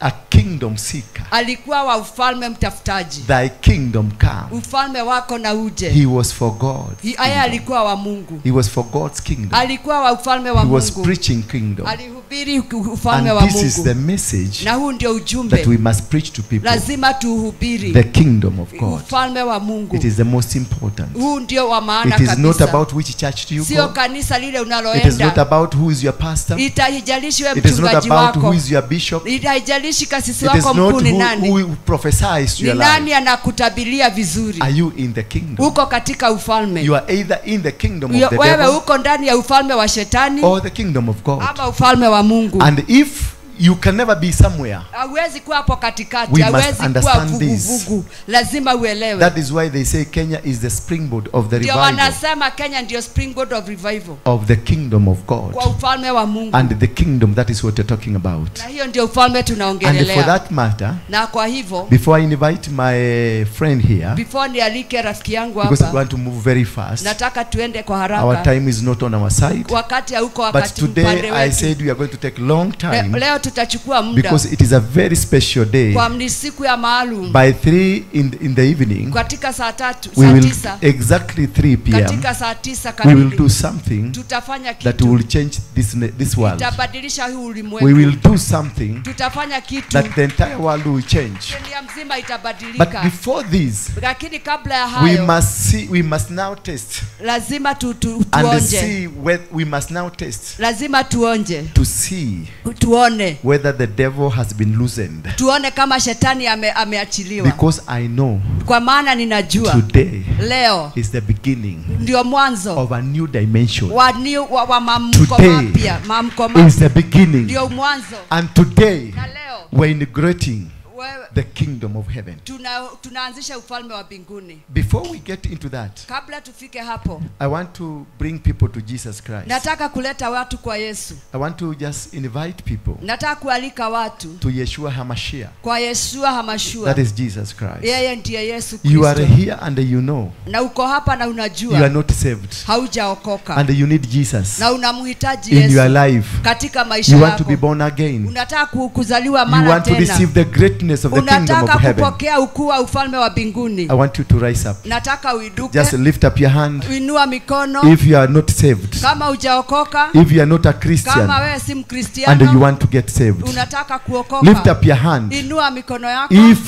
a kingdom seeker. alikuwa wa ufalme mtafutaji. Thy kingdom come. Ufalme wako na uje. He was for God. Yeye alikuwa wa Mungu. He was for God's kingdom. Alikuwa wa ufalme wa He was Mungu. preaching kingdom. Alihubiri ufalme And wa this is Mungu. the message Na huu ndio ujumbe that we must preach to people. lazima tuuhubiri. The kingdom of God. Ufalme wa Mungu. It is the most important. Huu ndio wa maana It is not kabisa. about which church do you Sio go. kanisa lile It is not unaloenda. about who is your pastor. Itaijalishi wewe It is not mchungaji about who wako. is your bishop. Itaijalishi kasisi It is wako not mkuu ni nani. who prophesies to Ni your life. nani anakutabilia vizuri. Are you in the kingdom? Uko katika ufalme. You are either in the kingdom of the Wewe devil uko ndani ya ufalme wa shetani or the kingdom of God. ama ufalme wa Mungu. And if you can never be somewhere, Hauwezi kuwa hapo katikati, We must hauwezi kuwa understand this. vuguvugu. Lazima uelewe. that is why they say Kenya is the springboard of the Ndio revival wanasema Kenya ndio springboard of revival of the kingdom of God. kwa ufalme wa Mungu. And the kingdom, that is what you're talking about. Na hiyo ndio ufalme And for tunaongelelea. that matter, Na kwa hivyo before I invite my friend here, before nialike rafiki yangu because I hapa, want to move very fast, nataka tuende kwa our haraka. time is not on our side. Wakati hauko But wakati upande today I wetu. said we are going to take long time Leo tutachukua muda because it is a very special day. kwa ni siku ya maalum. By 3 in the evening, Katika saa 3, we saa will 9, exactly 3 p.m. katika saa 9 we will kamili do something tutafanya that kitu will change this world. itabadilisha huu ulimwengu. We will do something Tutafanya kitu that the entire world will change. dunia mzima But itabadilika. before this, Lakini kabla ya we hayo must see. We must now test lazima and tuonje, see where we must now test lazima tuonje, to see tuone, whether the devil has been loosened. tuone kama shetani ameachiliwa. Because I know Kwa maana ninajua today leo is the beginning ndio mwanzo of a new dimension. wa maamko Today mapya, maamko is mapya the beginning. ndio mwanzo. And today Na leo we're inaugurating wewe the kingdom of heaven. tunaanzisha ufalme wa mbinguni. Before we get into that, Kabla tufike hapo, I want to bring people to Jesus Christ. nataka kuleta watu kwa Yesu. I want to just invite people Nataka kualika watu to Yeshua HaMashiach. kwa Yeshua Hamashua. That is Jesus Christ. Yeye ndiye Yesu You are Kristo. here and you know Na uko hapa na you are unajua not saved haujaokoka and you need Jesus na unamhitaji in your Yesu life. katika maisha You want to be yako. born again. Unataka kuzaliwa You mara want to tena. receive the greatness of the kingdom Unataka of heaven. kupokea ukuu wa ufalme wa mbinguni. I want you to rise up. Nataka uiduke, Just lift up your hand inua mikono if you are not saved. kama hujaokoka, If you are not a Christian kama wewe si and you Mkristiano want to get saved. unataka kuokoka, Lift up your hand. inua mikono yako, If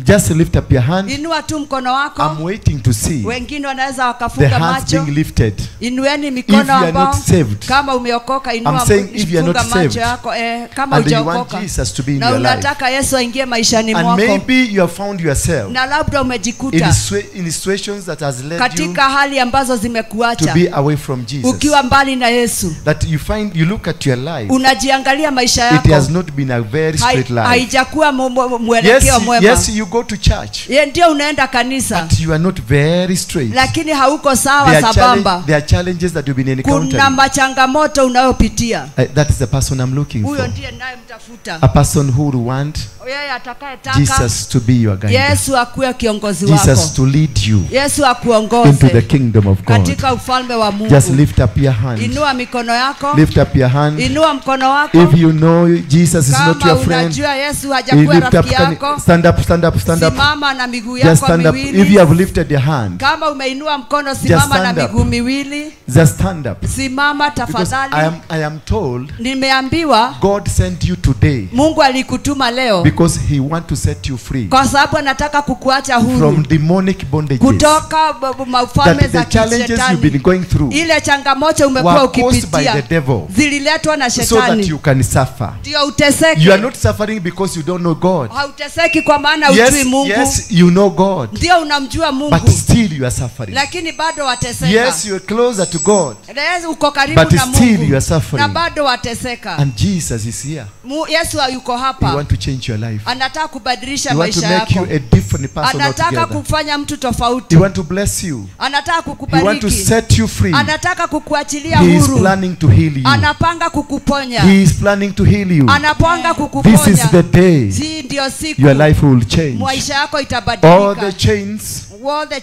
just lift up your hand. inua tu mkono wako. I'm waiting to see Wengine wanaweza the wakafunga hands macho. being lifted. Inueni If you mikono are ambao not saved, kama umeokoka, inua I'm saying if you are not funga macho saved, yako kama and you want hujaokoka Jesus to be in na your life, unataka Yesu aingie maishani and mwako, maybe you have found yourself na labda umejikuta in situations that has led you katika hali ambazo to zimekuacha be away from Jesus, ukiwa mbali na Yesu, that you find you look at your life, unajiangalia maisha it yako has not been a very straight life. haijakuwa mwelekeo Yes, mwema. yes, you go to church, Ye, ndio unaenda kanisa but you are not very straight. lakini hauko sawa sambamba. There are challenges that you've been encountering. Kuna machangamoto unayopitia. That is the person I'm looking Huyo for. ndiye ninayemtafuta, A person who will want yeye atakayetaka Jesus to be your guide. Yesu akuwe kiongozi Jesus wako, to lead you Yesu into the akuongoze kingdom of God. katika ufalme wa Just Mungu. lift up your hand. Inua mikono yako, Lift up your hand. inua mkono wako. If you know Jesus is not Kama your friend, unajua Yesu you hajakuwa lift up. rafiki yako, Stand up, stand up, stand up. simama na miguu Just yako stand up. If you miwili. have lifted your hand, Kama umeinua mkono, simama na stand up. miguu miwili, just stand up. simama Because tafadhali. I am told Nimeambiwa God sent you today Mungu alikutuma leo because he want to set you free kwa sababu anataka kukuacha huru from demonic bondages. kutoka maufalme That za the challenges you've been kishetani. going through Ile changamoto umekuwa were caused by the ukipitia devil zililetwa na so that shetani you can suffer. ndio uteseke. You are not suffering because you don't know God. Hauteseki kwa maana maana hujui Mungu. Yes, you know God. Ndio unamjua Mungu. But still you are suffering. Lakini bado wateseka. Yes, you are closer to God. Yes, uko karibu but na Mungu. But still you are suffering. Na bado wateseka. And Jesus is here. Yesu yuko hapa. He want to change your life. Anataka kubadilisha maisha yako. He want to make you a different person altogether. Anataka kufanya mtu tofauti. He want to bless you. Anataka kukubariki. He want to set you free. Anataka kukuachilia huru. He is planning to heal you. Anapanga kukuponya. He is planning to heal you. Anapanga kukuponya. This is the day. Hii ndio siku. Your life will change. Maisha yako itabadilika. All the chains. All the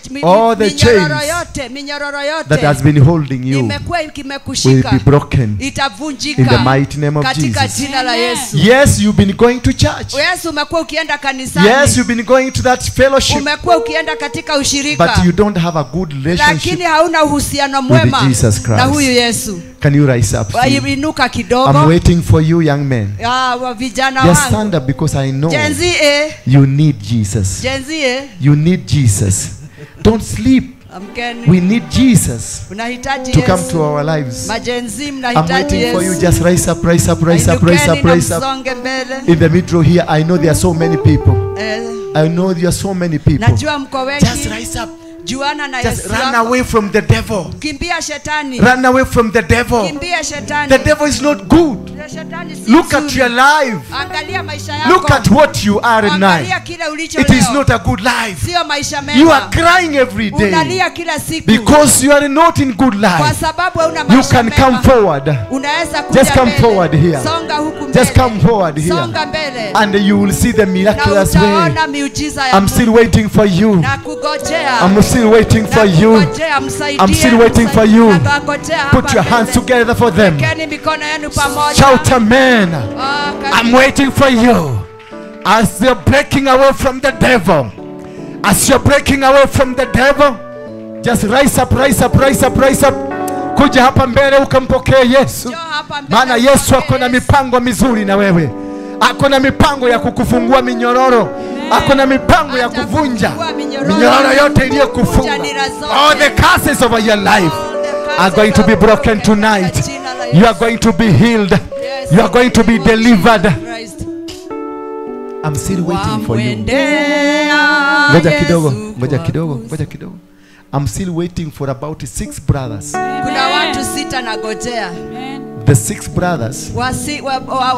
chains that has been holding you will be broken in the mighty name of Jesus. Yes, you've been going to church. Yes, you've been going to that fellowship. But you don't have a good relationship with Jesus Christ. Can you rise up? I'm waiting for you, young men. Just stand up, because I know you need Jesus. You need Jesus. Don't sleep. We need Jesus to come to our lives. I'm waiting for you. Just rise up, rise up, rise up, rise up, rise up. In the middle here, I know there are so many people. I know there are so many people. Just rise up. Just run away from the devil. Run away from the devil. The devil is not good. Look at your life. Look at what you are now. It is not a good life. You are crying every day because you are not in good life. You can come forward. Just come forward here. Just come forward here. And you will see the miraculous way. I'm still waiting for you. I'm still waiting for you. I'm still waiting for you. Put your hands together for them. Shout amen. I'm waiting for you. As you're breaking away from the devil, as you're breaking away from the devil, just rise up, rise up, rise up, rise up. Kuja hapa mbele ukampokee Yesu. Maana Yesu ako na mipango mizuri na wewe. Ako na mipango ya kukufungua minyororo. Ako na mipango ya kuvunja minyororo yote iliyokufunga. All the curses over your life are going to be broken tonight. You are going to be healed. You are going to be delivered. I'm still waiting for you. Ngoja kidogo, ngoja kidogo, ngoja kidogo. I'm still waiting for about 6 brothers. Kuna watu sita nagojea. The 6 brothers.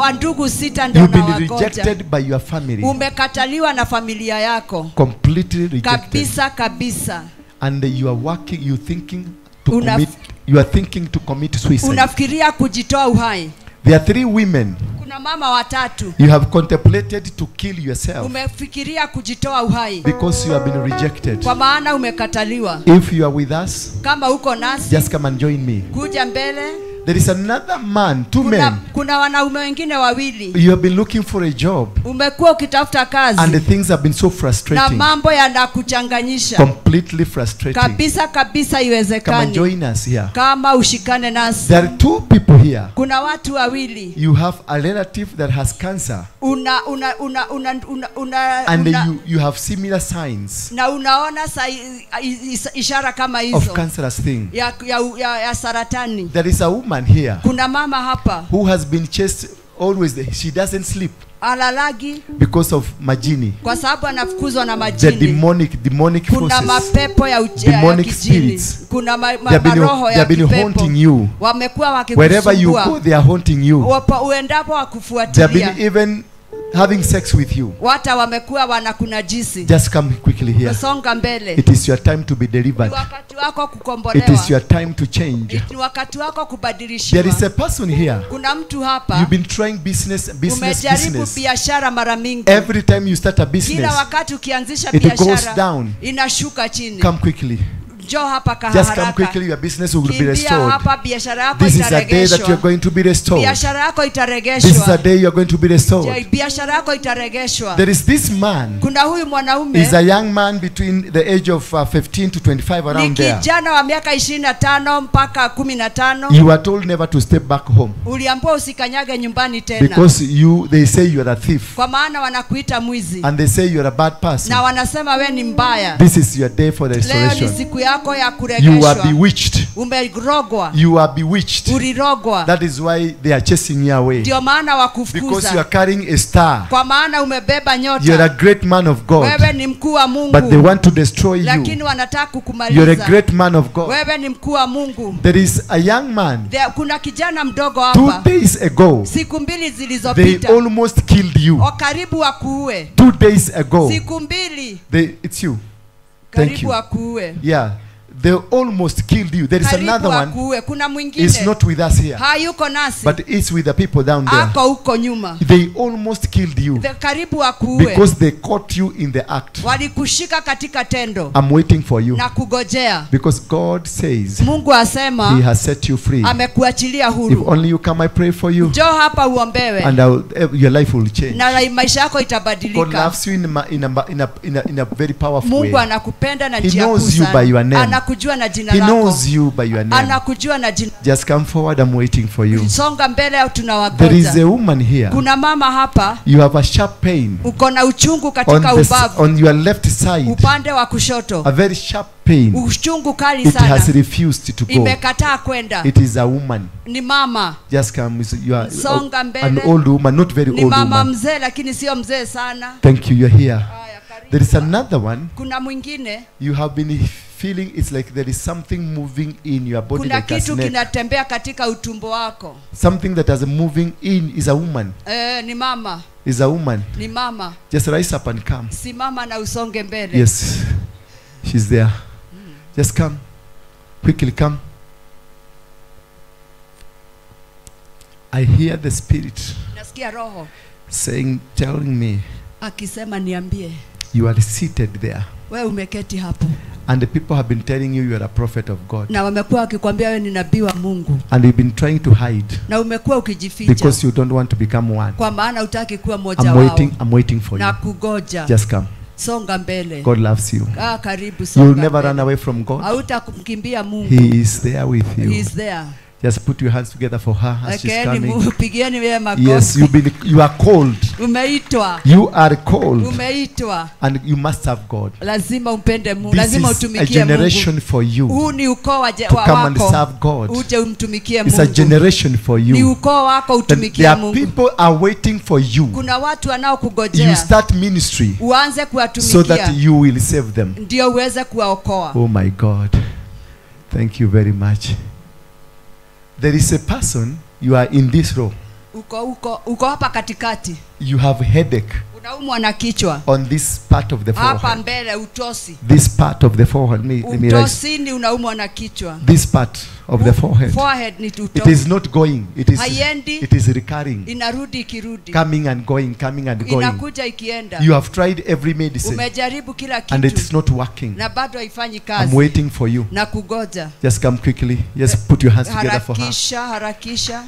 Wandugu sita ndio You've been nawagoja. rejected by your family. Umekataliwa na familia yako. Completely rejected. Kabisa kabisa. And you are working, you thinking to commit, you are thinking to commit suicide. Unafikiria kujitoa uhai. There are 3 women. Kuna mama watatu. You have contemplated to kill yourself. Umefikiria kujitoa uhai. Because you have been rejected. Kwa maana umekataliwa. If you are with us, kama uko nasi, just come and join me. Kuja mbele. There is another man, 2 men. Kuna wanaume wengine wawili. You have been looking for a job. Umekuwa ukitafuta kazi. And the things have been so frustrating. Na mambo yanakuchanganyisha. Completely frustrating. Kabisa kabisa haiwezekani. Come and join us here. Kama ushikane nasi. There are 2 people here. Kuna watu wawili. You have a relative that has cancer. Una and you have similar signs. Na unaona ishara kama hizo. Of cancerous thing. Ya saratani. There is a woman here. Kuna mama hapa. Who has been chased always. She doesn't sleep. Alalagi. Because of majini. Kwa sababu anafukuzwa na majini. The demonic forces. Kuna mapepo ya demonic kijini. Spirits. Kuna maroho ya kipepo. They have been haunting you. Wamekuwa wakikusumbua. Wherever you go, they are haunting you. Uendapo wakufuatilia. They have been even having sex with you. Wata wamekuwa wanakunajisi. Just come quickly here. Songa mbele. It is your time to be delivered. Ni wakati wako kukombolewa. It is your time to change. Ni wakati wako kubadilishiwa. There is a person here. Kuna mtu hapa. You've been trying business, business, Umejaribu business. Biashara mara mingi. Every time you start a business, kila wakati ukianzisha it biashara, goes down. Inashuka chini. Come quickly. Njoo hapa kaharaka. Just come quickly, your business will be restored. Hapa biashara yako This is a day that you are going to be restored. Biashara yako itaregeshwa. This is a day you are going to be restored. Biashara yako itaregeshwa. There is this man. Kuna huyu mwanaume. He's a young man between the age of 15 to 25 around there. Ni kijana wa miaka 25 mpaka 15. You are told never to step back home. Uliambiwa usikanyage nyumbani tena. Because they say you are a thief. Kwa maana wanakuita mwizi. And they say you are a bad person. Na wanasema we ni mbaya. This is your day for the restoration. Leo ni siku yako yako ya You are kuregeshwa. Bewitched. Umerogwa. You are bewitched. Ulirogwa. That is why they are chasing you away. Ndio maana Because you wakufukuza. are carrying a star. Kwa maana umebeba You're a nyota. great man of God. Wewe ni mkuu wa But they Mungu. want to destroy you. Lakini wanataka You're a kukumaliza. great man of God. Wewe ni mkuu wa Mungu. There is a young man. Kuna kijana mdogo 2 hapa. days ago, Siku mbili they zilizopita. almost killed you. Karibu wakuue. 2 days ago. Siku mbili. It's you. Thank Karibu you. wakuue. Yeah. They almost killed you. There is Karibu another one. wakuue. Kuna mwingine. It's not with us here. Hayuko nasi. But it's with the people down there. Ako huko nyuma. They almost killed you. Karibu wakuue. Because they caught you in the act. Walikushika katika tendo. I'm waiting for you. Na kugojea. Because God says Mungu asema He has set you free. amekuachilia If huru. only you come, I pray for you. Njoo hapa uombewe. And your life will change. Na maisha yako God itabadilika. loves you in a very powerful way. Mungu anakupenda na He njia kuu knows you sana. by your name. Anakujua na jina He lako. knows you by your name. Anakujua na jina. Just come forward. I'm waiting for you. Songa mbele au There is tunawagoja. a woman here. Kuna mama hapa You have a sharp pain uko na uchungu katika ubavu on your left side. upande wa kushoto. A very sharp pain. Uchungu kali It has sana. refused to go. Imekataa kwenda. It is a woman. Ni mama. Just come. You are Songa an mbele. old woman, not very Ni old mama woman. mzee lakini sio mzee sana. Thank you. You're here. There is another one. Kuna mwingine. You have been feeling it's like there is something moving in your body Kuna like a kitu snake. kinatembea katika utumbo wako. Something that is moving in is a woman. Ni mama. Is a woman. Ni mama. Just rise up and come. Simama na usonge mbele. Yes. She's there. Just come. Quickly come. I hear the spirit Nasikia roho saying, telling me, akisema niambie, you are seated there. wewe umeketi hapo And the people have been telling you you are a prophet of God. na wamekuwa wakikwambia wewe ni nabii wa Mungu And you've been trying to hide na umekuwa ukijificha because you don't want to become one. kwa maana hutaki kuwa mmoja I'm wao. waiting, I'm waiting for Na you. kugoja. Just come. Songa mbele. God loves you. Karibu You'll songa never mbele. run away from God. Hautakumkimbia Mungu. He is there with He you. is there. Just put your hands together for her as she's Wekeeni coming. Mungu, pigieni wewe makofi. Yes, you are called. Umeitwa. You are called. Umeitwa. And you must have God. Lazima umpende Mungu. This Lazima is a utumikie Mungu. generation for you Huu ni ukoo wa to come and wako. serve God. Uje umtumikie It's a Mungu. generation for Ni you. ukoo wako And there utumikie are Mungu. people are waiting for you. Kuna watu You wanaokugojea. start ministry Uanze so kuwatumikia. that you will save them. Ndio uweze kuwaokoa. Oh my God. Thank you very much. There is a person, you are in this row. Uko hapa katikati. You have headache Unaumwa na kichwa. on this part of the Hapa forehead. mbele utosi. This part of the forehead. Let me write. Utosini unaumwa na kichwa. This part of the forehead. Forehead ni It utosi. is not going. Haiendi. It is recurring. Inarudi ikirudi. Coming and going, coming and going. Inakuja ikienda. You have tried every medicine Umejaribu kila and kitu it's not working. na bado haifanyi kazi. I'm waiting for you. Na kugoja. Just come quickly. Just put your hands together for her. Harakisha, harakisha.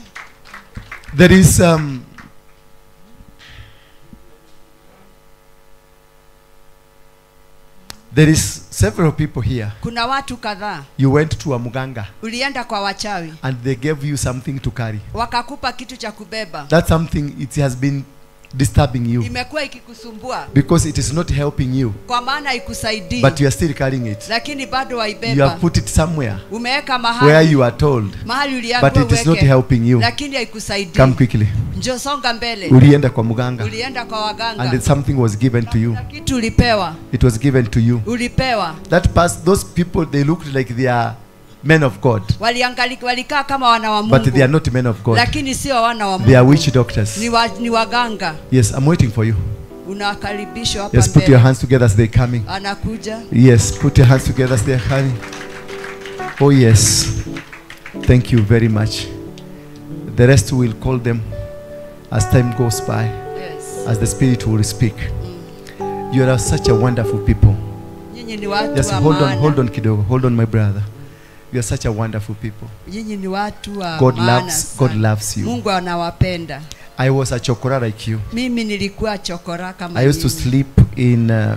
There is several people here. Kuna watu kadhaa. You went to a muganga Ulienda kwa wachawi. and they gave you something to carry. Wakakupa kitu cha kubeba. That something, it has been disturbing you Imekuwa ikikusumbua because it is not helping you, kwa maana haikusaidii. but you are still carrying it. Lakini bado You have waibeba. put it somewhere Umeweka mahali. where you are told, Mahali uliambiwa but it is not uweke, helping you. Lakini haikusaidii. Come quickly. Njoo songa mbele. Ulienda kwa muganga Ulienda kwa waganga. and something was given to you. Kitu ulipewa. It was given to you. Ulipewa. That past, those people, they looked like they are men of God, Walikaa kama wana wa Mungu. but they are not men of God. Lakini sio wana wa Mungu. They are witch doctors. Ni waganga. Yes, I'm waiting for you. Unakaribishwa hapa Yes, put mbele. your hands together as they're coming. Anakuja. Yes, put your hands together as they're coming. Oh yes. Thank you very much. The rest will call them as time goes by. Yes. As the Spirit will speak. You are such a wonderful people. Nyinyi ni watu Just wa hold on, maana. hold on kidogo. Hold on, my brother. You are such a wonderful people. Nyinyi ni watu wa God maana loves, God sana. loves you. Mungu anawapenda. I was a chokora like you. Mimi nilikuwa chokora kama I used to nyinyi. sleep in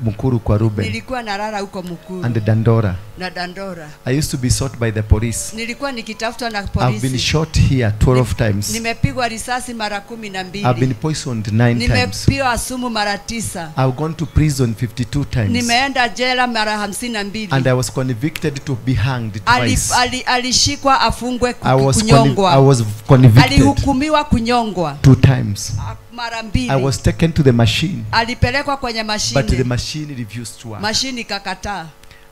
Mukuru kwa Ruben. Nilikuwa nalala huko Mukuru. And Dandora. Na Dandora. I used to be sought by the police. Nilikuwa nikitafutwa na polisi. I've been shot here 12 times. Nimepigwa risasi mara 12. I've been poisoned 9 times. Nimepiwa sumu mara 9. I've gone to prison 52 times. Nimeenda jela mara 52. And I was convicted to be hanged twice. Alishikwa afungwe kunyongwa. I was convicted. Alihukumiwa kunyongwa. 2 times. Mara 2. I was taken to the machine. Alipelekwa kwenye mashine. But the machine refused to work. Mashine ikakataa.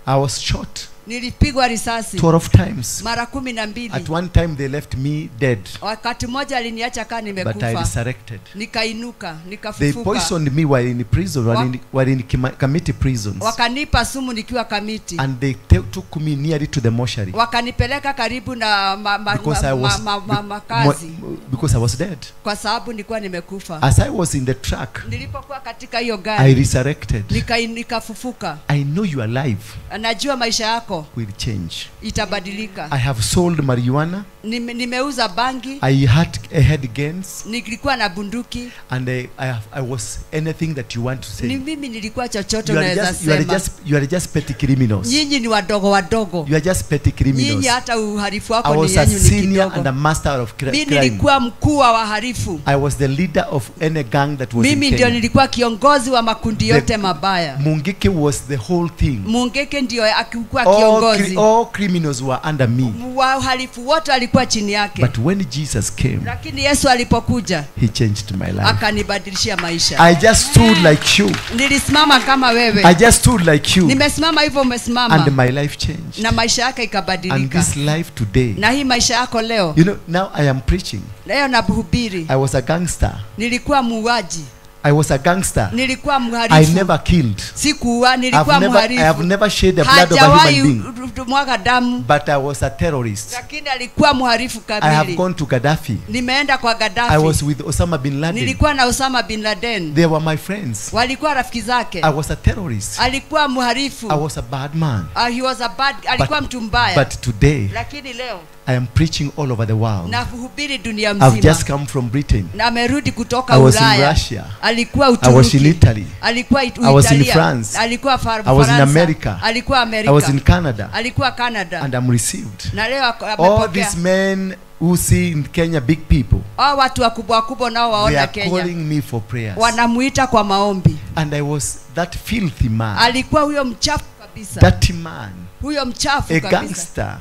I was shot. Nilipigwa risasi 12 times. Mara 12. At one time they left me dead. Wakati mmoja aliniacha kama nimekufa. But I resurrected. Nikainuka, nikafufuka. They poisoned me while in prison, while in Kamiti prisons. Wakanipa sumu nikiwa Kamiti. And they took me nearly to the mortuary. Wakanipeleka karibu na makazi. Because I was dead. Kwa sababu nilikuwa nimekufa. As I was in the truck. Nilipokuwa katika hiyo gari. I resurrected. Nikafufuka. I know you are alive. Najua maisha yako will change. Itabadilika. I have sold marijuana. Nimeuza bangi. I had guns. Nilikuwa na bunduki. And I was anything that you want to say. Ni mimi nilikuwa chochote unaweza sema. You are just petty criminals. Nyinyi ni wadogo wadogo. You are just petty criminals. Nyinyi hata uhalifu wako ni I yenu ni was a senior kidogo. and a master of crime. Mimi nilikuwa mkuu wa wahalifu. I was the leader of any gang that was in Kenya. Mimi ndio nilikuwa kiongozi wa makundi yote mabaya. Mungiki was the whole thing. Mungiki ndio akikuwa kiongozi. All criminals were under me. Wahalifu wote walikuwa chini yake. But when Jesus came, lakini Yesu alipokuja, he changed my life. Akanibadilishia maisha. I just stood like you. Nilisimama kama wewe. I just stood like you. Nimesimama hivyo umesimama. And my life changed. Na maisha yake ikabadilika. And this life today. Na hii maisha yako leo. You know, now I am preaching. Leo nahubiri. I was a gangster. Nilikuwa muuaji. I was a gangster. Nilikuwa mhalifu. I never killed. Sikuua, nilikuwa mhalifu. I have never shed the blood of a human being. Mwaga damu. But I was a terrorist. Lakini alikuwa mhalifu kamili. I have gone to Gaddafi. Nimeenda kwa Gaddafi. I was with Osama bin Laden. Nilikuwa na Osama bin Laden. They were my friends. Walikuwa rafiki zake. I was a terrorist. Alikuwa mhalifu. I was a bad man. He was a bad, alikuwa mtu mbaya. But today, lakini leo, I am preaching all over the world. Nahubiri dunia mzima. I've just come from Britain. Na amerudi kutoka I was Ulaya. in Russia. Alikuwa Uturuki. I was in Italy. Alikuwa I was in France. Alikuwa Faransa. I was in America. Alikuwa Amerika. I was in Canada. Alikuwa Canada. And I'm received. Na leo amepokea. All these men who see in Kenya big people. Hao watu wakubwa wakubwa nao waona Kenya. They are calling me for prayers. Wanamuita kwa maombi. And I was that filthy man. Alikuwa huyo mchafu kabisa. Dirty man. Huyo mchafu A kabisa. gangster.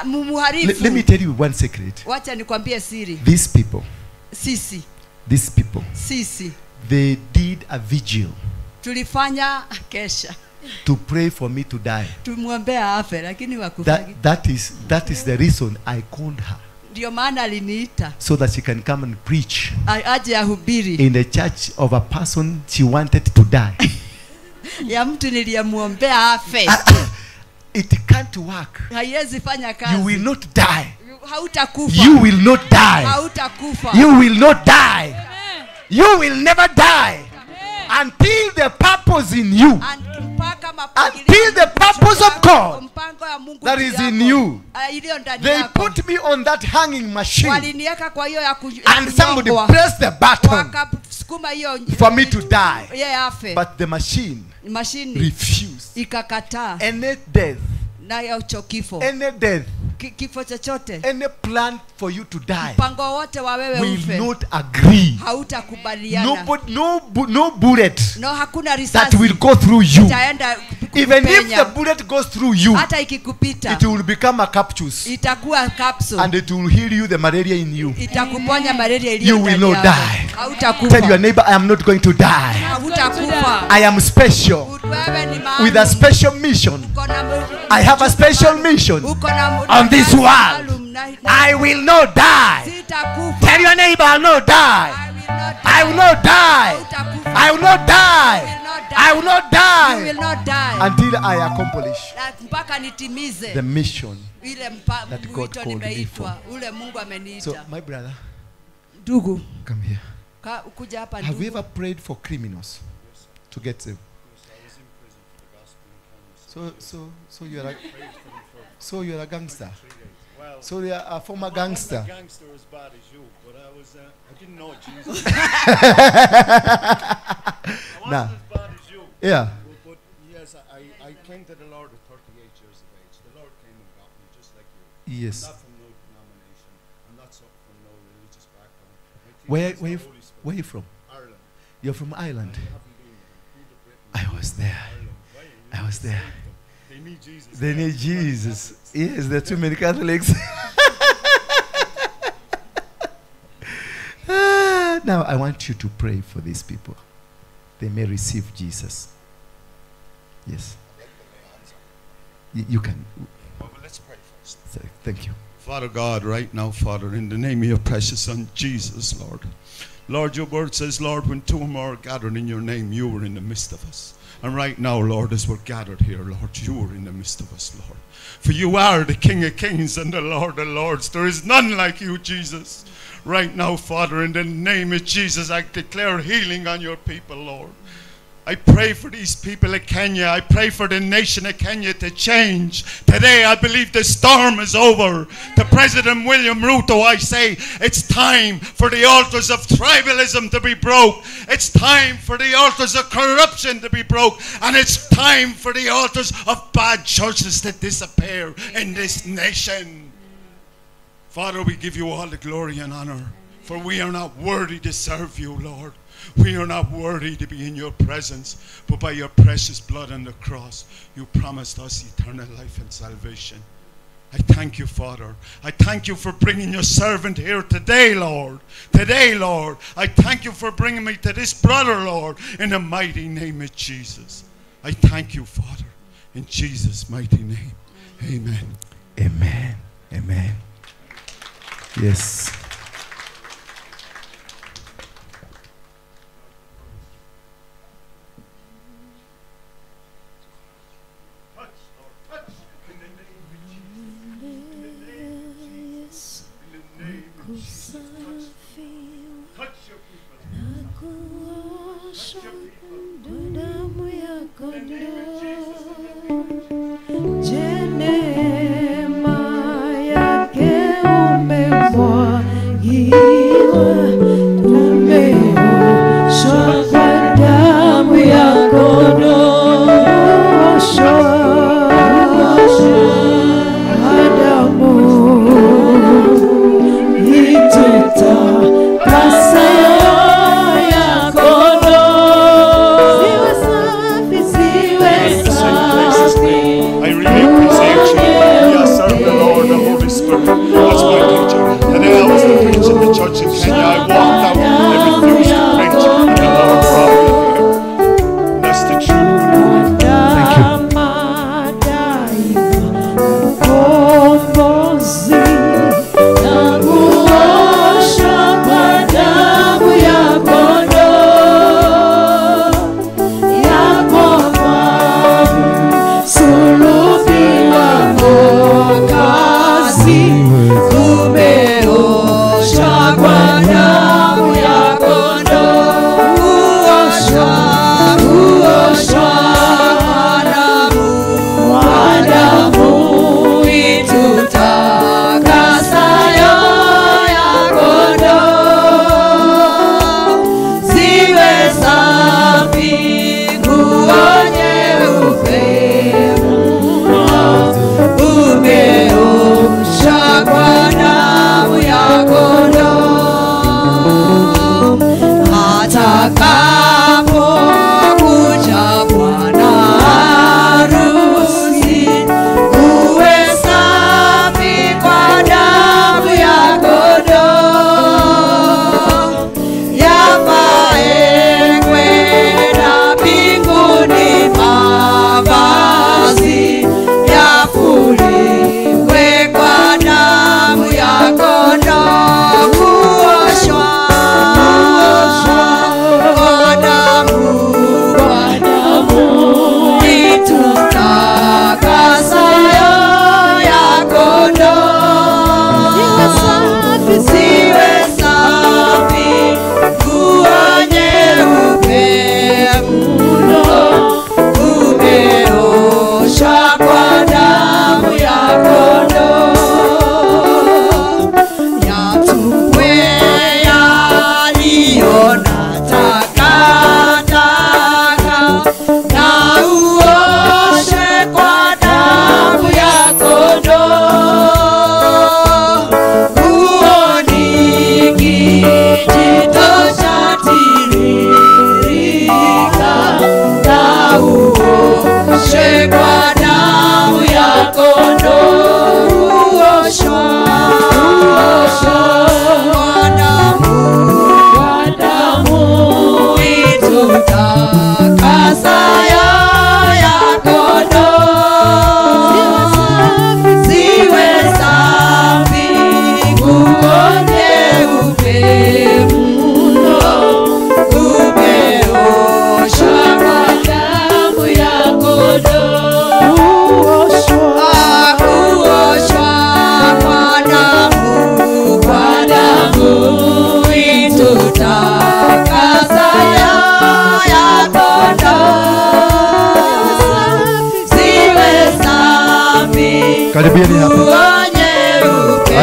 Muhalifu. Let me tell you one secret. Wacha nikwambie siri. These people. Sisi. These people. Sisi. They did a vigil. Tulifanya kesha. To pray for me to die. Tumuombea afe lakini wakufagi. That is the reason I called her. Ndio maana aliniita. So that she can come and preach. Aje ahubiri. In the church of a person she wanted to die. Ya mtu niliyemuombea afe. It can't work. Haiwezi fanya kazi. You will not die. Hautakufa. You will not die. Hautakufa. You will not die. Amen. You will never die. Amen. Until the purpose in you. Until the purpose of God that is in you. They put me on that hanging machine. And somebody pressed the button for me to die. But the machine refused. Ikakataa. Any death. Na hicho kifo. Any death. Kifo chochote. Any plan for you to die. Mpango wote wa wewe ufe. Will not agree. Hautakubaliana. No bullet. No, hakuna risasi. That will go through you. Itaenda Even if the bullet goes through you, hata ikikupita, it will become a capsule. Itakuwa capsule. And it will heal you the malaria in you. Itakuponya malaria iliyo You will ndani not yako. die. Hautakufa. Tell your neighbor, I am not going to die. Hautakufa. I am special. Wewe ni maalum. With a special mission. I have a special mission on this world. I will not die. Sitakufa. Tell your neighbor, I will not die. I will not die. I will not die. I will not die. You will not die. Until I accomplish mpaka nitimize the mission ile that God wito called me for. nimeitwa, ule Mungu ameniita. So, my brother, ndugu, come here. Kuja hapa Have you ndugu. ever prayed for criminals to get saved? So you are a, you are a gangster. So you are a former gangster. I'm not a gangster as bad as you, but I was. I didn't know Jesus. Nah. Yeah. But yes, I came to the Lord at 38 years of age. The Lord came and got me, just like you. Yes. I'm not from no denomination. I'm not from no religious background. Where are you from? Ireland. You're from Ireland. I haven't been there. Been to Britain. I was there. Ireland. I was there. They need Jesus. They need Jesus. Yes, there are too many Catholics. Now I want you to pray for these people. They may receive Jesus. Yes. You can. Well, let's pray first. So, thank you. Father God, right now, Father, in the name of your precious Son, Jesus, Lord. Lord, your word says, Lord, when two or more are gathered in your name, you are in the midst of us. And right now, Lord, as we're gathered here, Lord, you are in the midst of us, Lord. For you are the King of Kings and the Lord of Lords. There is none like you, Jesus. Right now, Father, in the name of Jesus, I declare healing on your people, Lord. I pray for these people of Kenya. I pray for the nation of Kenya to change. Today, I believe the storm is over. To President William Ruto, I say, it's time for the altars of tribalism to be broke. It's time for the altars of corruption to be broke. And it's time for the altars of bad churches to disappear in this nation. Father, we give you all the glory and honor, for we are not worthy to serve you, Lord. We are not worthy to be in your presence, but by your precious blood on the cross, you promised us eternal life and salvation. I thank you, Father. I thank you for bringing your servant here today, Lord. Today, Lord. I thank you for bringing me to this brother, Lord, in the mighty name of Jesus. I thank you, Father, in Jesus' mighty name. Amen. Amen. Amen. Yes. Je neema yake umemwaga.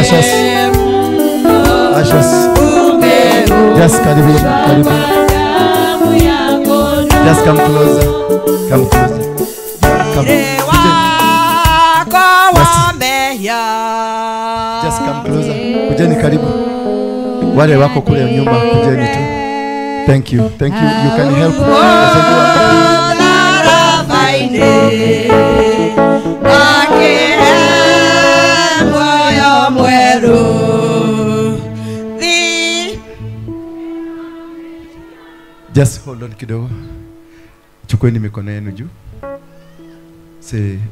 Ashes. Ashes. Just karibu, karibu. Just come closer. Come closer. Come. Just come closer. Kujeni karibu. Wale wako kule nyuma, kujeni tu. Thank you. Thank you. You can help. Just hold on kidogo. Chukueni mikono yenu juu.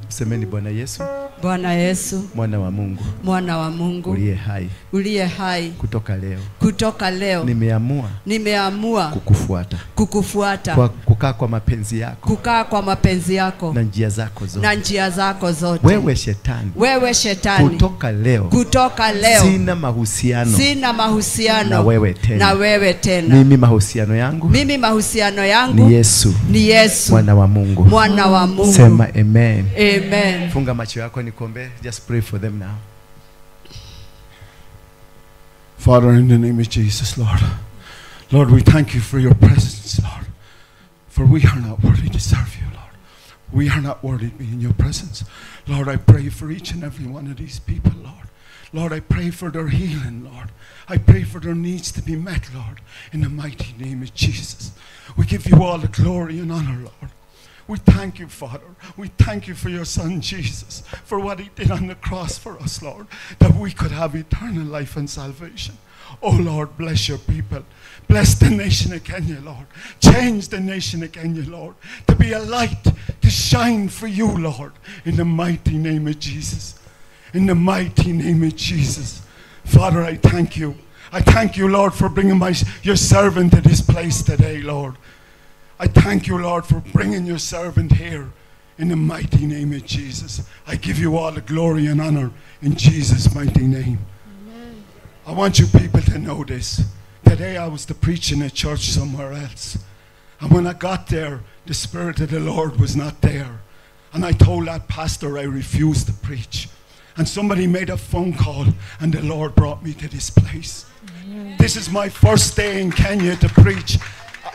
Semeni Bwana Yesu. Bwana Yesu, Mwana wa Mungu, Mwana wa Mungu, uliye hai, uliye hai, kutoka leo, kutoka leo, nimeamua kukufuata, kukufuata, kwa kukaa kwa mapenzi yako, kukaa kwa mapenzi yako, na njia zako zote, na njia zako zote. Wewe shetani, wewe shetani, kutoka leo, kutoka leo, sina mahusiano, sina mahusiano na wewe tena, na wewe tena. Mimi mahusiano yangu, mimi mahusiano yangu ni Yesu, ni Yesu, Mwana wa Mungu, Mwana wa Mungu. Sema amen. Amen. Funga macho yako nikuombe. Just pray for them now. Father, in the name of Jesus, Lord. Lord, we thank you for your presence, Lord. For we are not worthy to serve you, Lord. We are not worthy to be in your presence. Lord, I pray for each and every one of these people, Lord. Lord, I pray for their healing, Lord. I pray for their needs to be met, Lord, in the mighty name of Jesus. We give you all the glory and honor, Lord. We thank you, Father. We thank you for your Son, Jesus, for what he did on the cross for us, Lord, that we could have eternal life and salvation. Oh, Lord, bless your people. Bless the nation of Kenya, Lord. Change the nation of Kenya, Lord, to be a light, to shine for you, Lord, in the mighty name of Jesus. In the mighty name of Jesus. Father, I thank you. I thank you, Lord, for bringing your servant to this place today, Lord. I thank you, Lord, for bringing your servant here in the mighty name of Jesus. I give you all the glory and honor in Jesus' mighty name. Amen. I want you people to know this. Today I was to preach in a church somewhere else. And when I got there, the Spirit of the Lord was not there. And I told that pastor I refused to preach. And somebody made a phone call and the Lord brought me to this place. Amen. This is my first day in Kenya to preach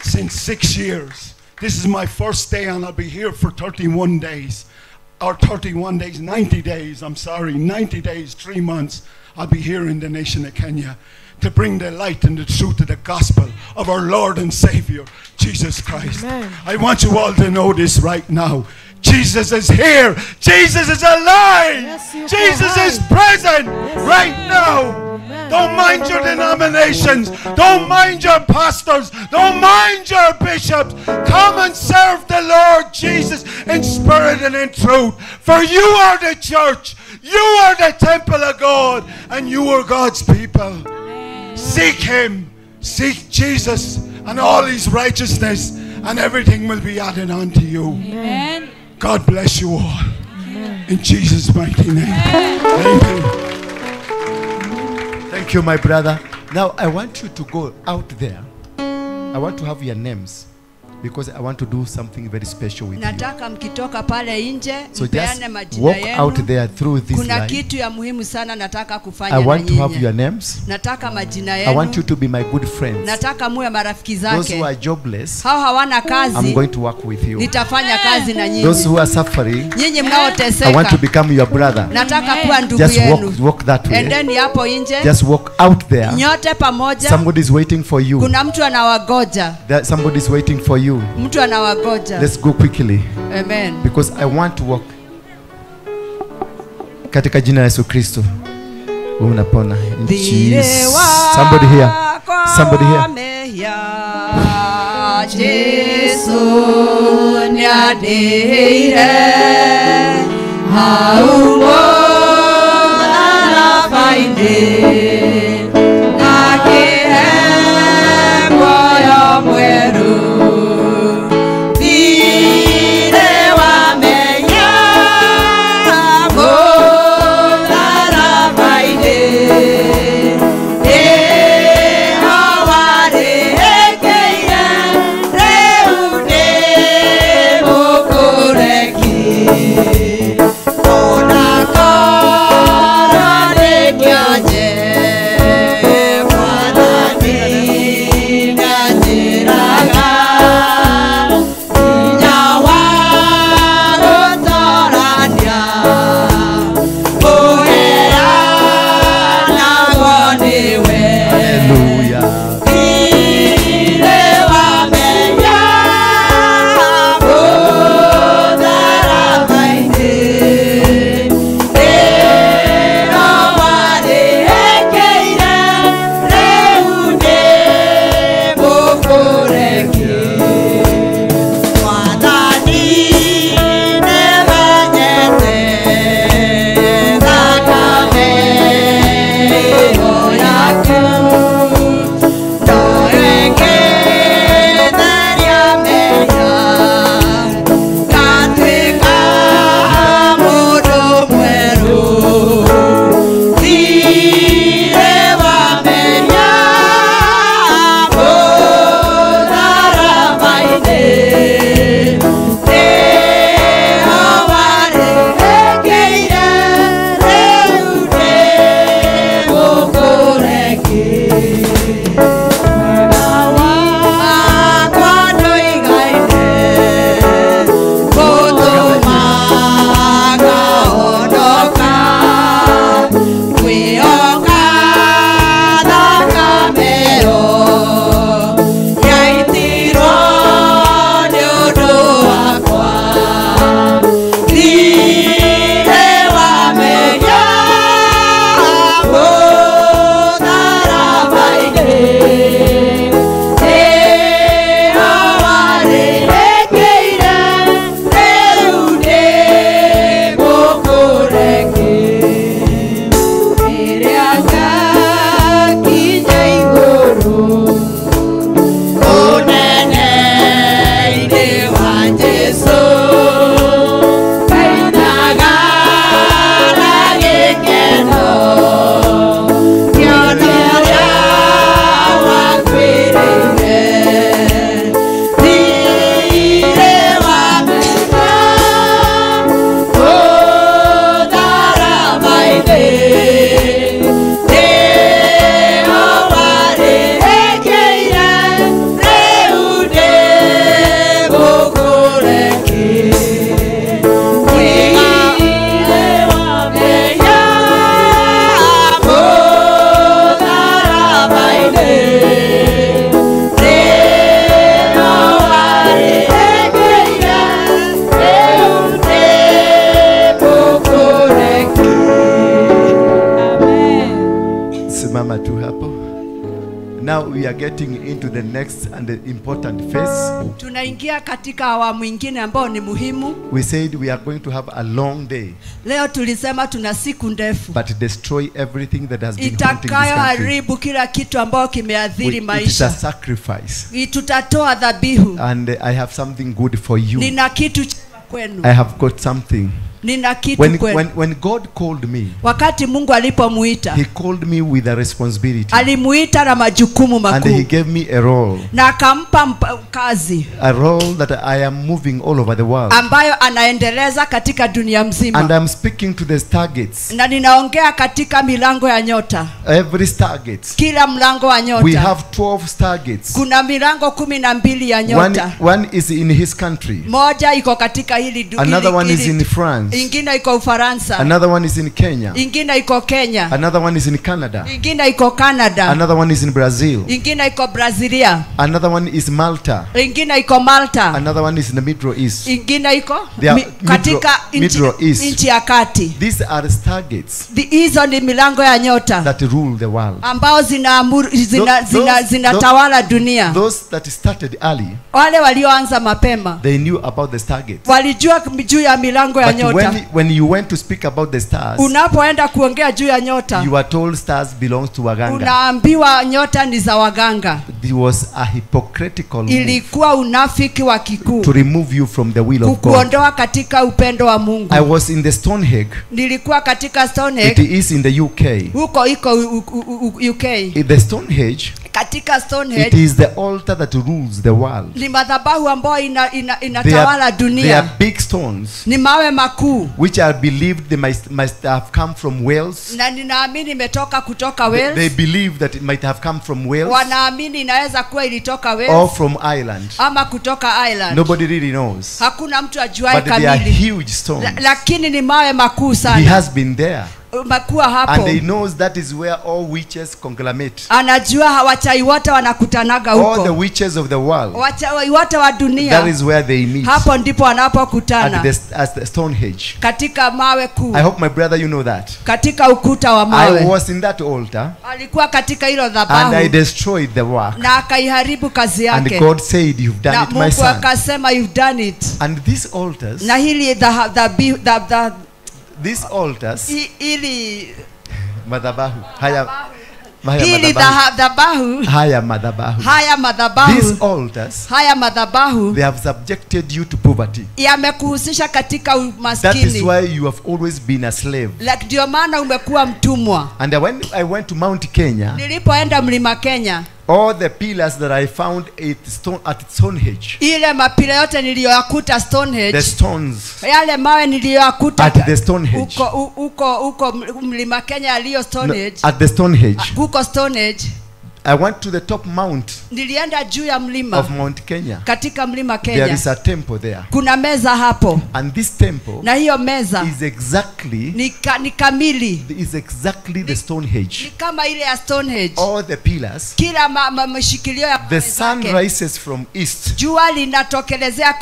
since 6 years. This is my first day and I'll be here for 31 days. Or 31 days, 90 days, I'm sorry, 90 days, 3 months. I'll be here in the nation of Kenya to bring the light and the truth of the gospel of our Lord and Savior, Jesus Christ. Amen. I want you all to know this right now. Jesus is here. Jesus is alive. Yes, Jesus is present right now. Amen. Don't mind your denominations. Don't mind your pastors. Don't mind your bishops. Come and serve the Lord Jesus in spirit and in truth. For you are the church. You are the temple of God. And you are God's people. Amen. Seek him. Seek Jesus and all his righteousness, and everything will be added unto you. Amen. God bless you all. Amen. In Jesus' mighty name. Amen. Amen. Thank you, my brother. Now, I want you to go out there. I want to have your names because I want to do something very special with you. Nataka mkitoka pale nje So just mpeane majina walk yenu. out there through this Kuna line. kitu ya muhimu sana nataka kufanya I na want to have nyinyi. your names. Nataka majina I want yenu. you to be my good friends. Nataka muwe marafiki Those who zake. are jobless, Hao hawana I'm kazi, going to work with you. nitafanya kazi na Those nyinyi. who are suffering, Nyinyi I want mnaoteseka, to become your brother. nataka kuwa ndugu Just yenu. walk that way. Endeni hapo nje Just walk out there. nyote pamoja. Somebody is waiting for you. Kuna mtu anawagoja, Somebody is waiting for you. mtu anawagoja. Let's go quickly. Amen. Because I want to walk. Katika jina la Yesu Kristo. Wewe unapona. In Jesus. Somebody here. Somebody here. Jesu niadeire haumo arafainde nakihe moyo mweru thire wamenya mũtharabainĩ ĩho warĩkĩire rĩu nĩ mũkũreki ona korwo nĩkĩo We are getting into the next and the important phase. Tunaingia katika awamu ingine ambayo ni muhimu. We said we are going to have a long day. Leo tulisema tuna siku ndefu. But destroy everything that has been haunting this country. Itakayoharibu kila kitu ambayo kimeathiri maisha. It is a sacrifice. Tutatoa dhabihu. And I have something good for you. Nina kitu chema kwenu. I have got something. Nina kitu kwenu. When God called me, wakati Mungu alipomuita, he called me with a responsibility. Alimuita na majukumu makuu. And he gave me a role. Na akampa kazi. A role that I am moving all over the world. Ambayo anaendeleza katika dunia mzima. And I'm speaking to the stargates. Na ninaongea katika milango ya nyota. Every stargate. Kila mlango wa nyota. We have 12 stargates. Kuna milango 12 ya nyota. One is in his country. Moja iko katika hili dunia. Another one is in France. Ingine iko Ufaransa. Another one is in Kenya. Ingine iko Kenya. Another one is in Canada. Ingine iko Canada. Another one is in Brazil. Ingine iko Brasilia. Another one is Malta. Ingine iko Malta. Another one is in the Middle East. Ingine iko katika nchi ya kati. These are stargates. Hizo ni milango ya nyota that rule the world. Ambao zinaamuru zinatawala dunia. Those that started early. Wale walioanza mapema. They knew about the stargates. Walijua juu ya milango ya nyota. When you went to speak about the stars, unapoenda kuongea juu ya nyota, you are told stars belongs to waganga. Unaambiwa nyota ni za waganga. There was a hypocritical move. Ilikuwa unafiki wa kikuu. To remove you from the will of God. Kukuondoa katika upendo wa Mungu. I was in the Stonehenge. Nilikuwa katika Stonehenge. It is in the UK. Huko iko UK. In the Stonehenge. Katika Stonehenge. It is the altar that rules the world. Ni madhabahu ambayo inatawala dunia. They are big stones. Ni mawe makuu. Which are believed they must have come from Wales. Na ninaamini imetoka kutoka Wales. They believe that it might have come from Wales. Wanaamini inaweza kuwa ilitoka Wales. Or from Ireland. Ama kutoka Ireland. Nobody really knows. Hakuna mtu ajuaye But kamili. they are huge stones. Lakini ni mawe makuu sana. He has been there. Makuwa hapo. And he knows that is where all witches conglomerate. Anajua wachawi wote wanakutanaga huko. All the witches of the world. Wachawi wote wa dunia. That is where they meet. Hapo ndipo wanapokutana. At the Stonehenge. Katika mawe kuu. I hope my brother you know that. Katika ukuta wa mawe. I was in that altar. Alikuwa katika hilo dhabahu. And I destroyed the work. Na akaiharibu kazi yake. And God said, you've done na it, my son. Mungu akasema, you've done it. And these altars. Na hili these altars, ili madhabahu haya, hili madhabahu haya madhabahu, haya madhabahu, these altars, haya madhabahu, they have subjected you to poverty. Yamekuhusisha katika umaskini. That is why you have always been a slave. Like ndio maana umekuwa mtumwa. And when I went to Mount Kenya, nilipoenda mlima Kenya, all the pillars that I found at Stonehenge, ile mapila yote niliyoyakuta Stonehenge, the stones, yale mawe niliyoyakuta at the Stonehenge, huko mlima Kenya yaliyo Stonehenge, no, at the Stonehenge, huko Stonehenge, I went to the top mount. Nilienda juu ya mlima of Mount Kenya. Katika mlima Kenya. There is a temple there. Kuna meza hapo. And this temple, na hiyo meza is exactly, ni kamili. Is exactly the Stonehenge. Ni kama ile ya Stonehenge. All the pillars. Kila mashikilio ya the sun rises from east. Jua linatokelezea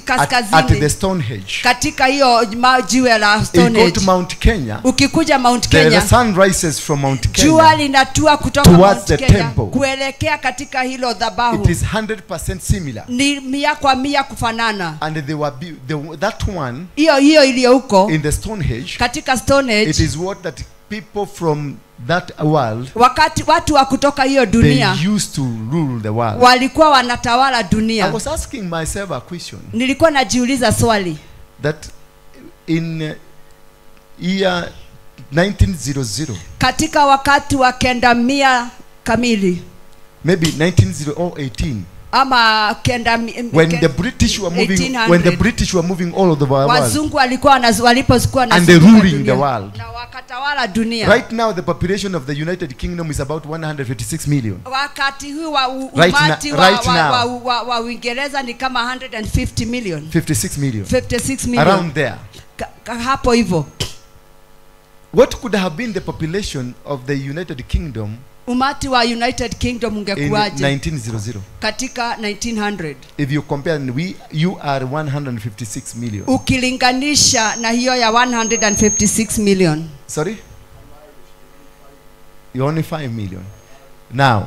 kaskazini. At the Stonehenge. Katika hiyo jiwe la Stonehenge. You go to Mount Kenya. Ukikuja Mount Kenya. The sun rises from Mount Kenya. Jua linatua kutoka Mount Kenya. Temple. Kuelekea katika hilo dhabahu. It is 100% similar. Ni 100% kufanana. And they were that one. Hiyo iliyo huko. In the Stonehenge. Katika Stonehenge. It is what that people from that world, wakati watu wa kutoka hiyo dunia, they used to rule the world. Walikuwa wanatawala dunia. I was asking myself a question. Nilikuwa najiuliza swali. That in year 1900, katika wakati wa 900 kamili, maybe 1918, ama kenda, when the British were moving, when the British were moving all over the world, wazungu walikuwa walipokuwa and they ruling the world, na wakatawala dunia. Right now the population of the United Kingdom is about 156 million. Wakati huu wa umati wa Uingereza ni kama 150 million, 56 million, 56 million around there, hapo hivyo. What could have been the population of the United Kingdom? Umati wa United Kingdom ungekuwaje? In 1900. Katika 1900. If you compare, you are 156 million. Ukilinganisha na hiyo ya 156 million. Sorry? You're only 5 million. Now,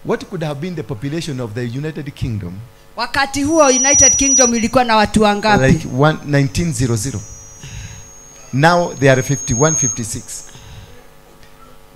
What could have been the population of the United Kingdom? Wakati huo United Kingdom ilikuwa na watu wangapi? Like 1900. Now they are 51, 56.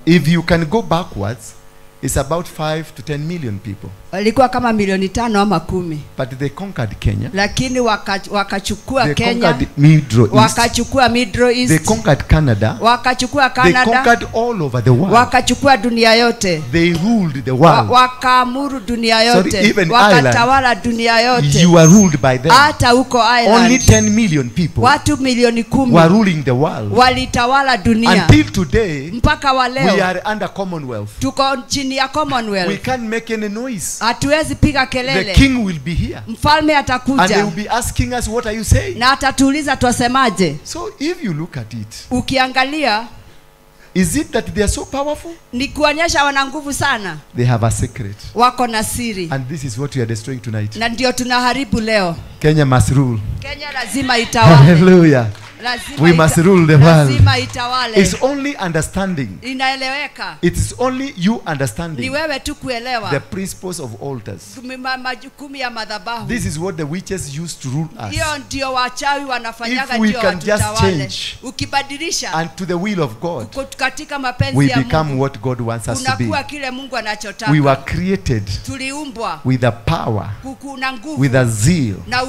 If you can go backwards, it's about 5 to 10 million people. Walikuwa kama milioni 5 ama 10. But they conquered Kenya. Lakini wakachukua They Kenya. conquered Middle East. Wakachukua Middle East. They conquered Canada. Wakachukua They Canada. conquered all over the world. Wakachukua dunia yote. They ruled the world. Wakaamuru dunia yote. Sorry, even Wakatawala dunia yote. You are ruled by them. Hata huko Ireland. Only 10 million people Watu milioni 10 were ruling the world. walitawala dunia. Until today, Mpaka wa leo we are under Commonwealth. tuko chini ya Commonwealth. We can't make any noise. Hatuwezi piga kelele. The king will be here. Mfalme atakuja. And they will be asking us, what are you saying? Na atatuuliza twasemaje. So if you look at it, ukiangalia, is it that they are so powerful? Ni kuonyesha wana nguvu sana. They have a secret. Wako na siri. And this is what we are destroying tonight. Na ndio tunaharibu leo. Kenya must rule. Kenya lazima itawale. Hallelujah. Lazima We must rule the world. Lazima itawale. It's only understanding. Inaeleweka. It is only you understanding. Ni wewe tu kuelewa. The principles of altars. Majukumu ya madhabahu. This is what the witches used to rule us. Hiyo ndio wachawi wanafanyaga If we ndio can just watutawale. change Ukibadilisha and to the will of God, katika mapenzi we ya Mungu, become what God wants us to be. Unakuwa kile Mungu anachotaka. We were created Tuliumbwa with a power, kuna nguvu, with a zeal, na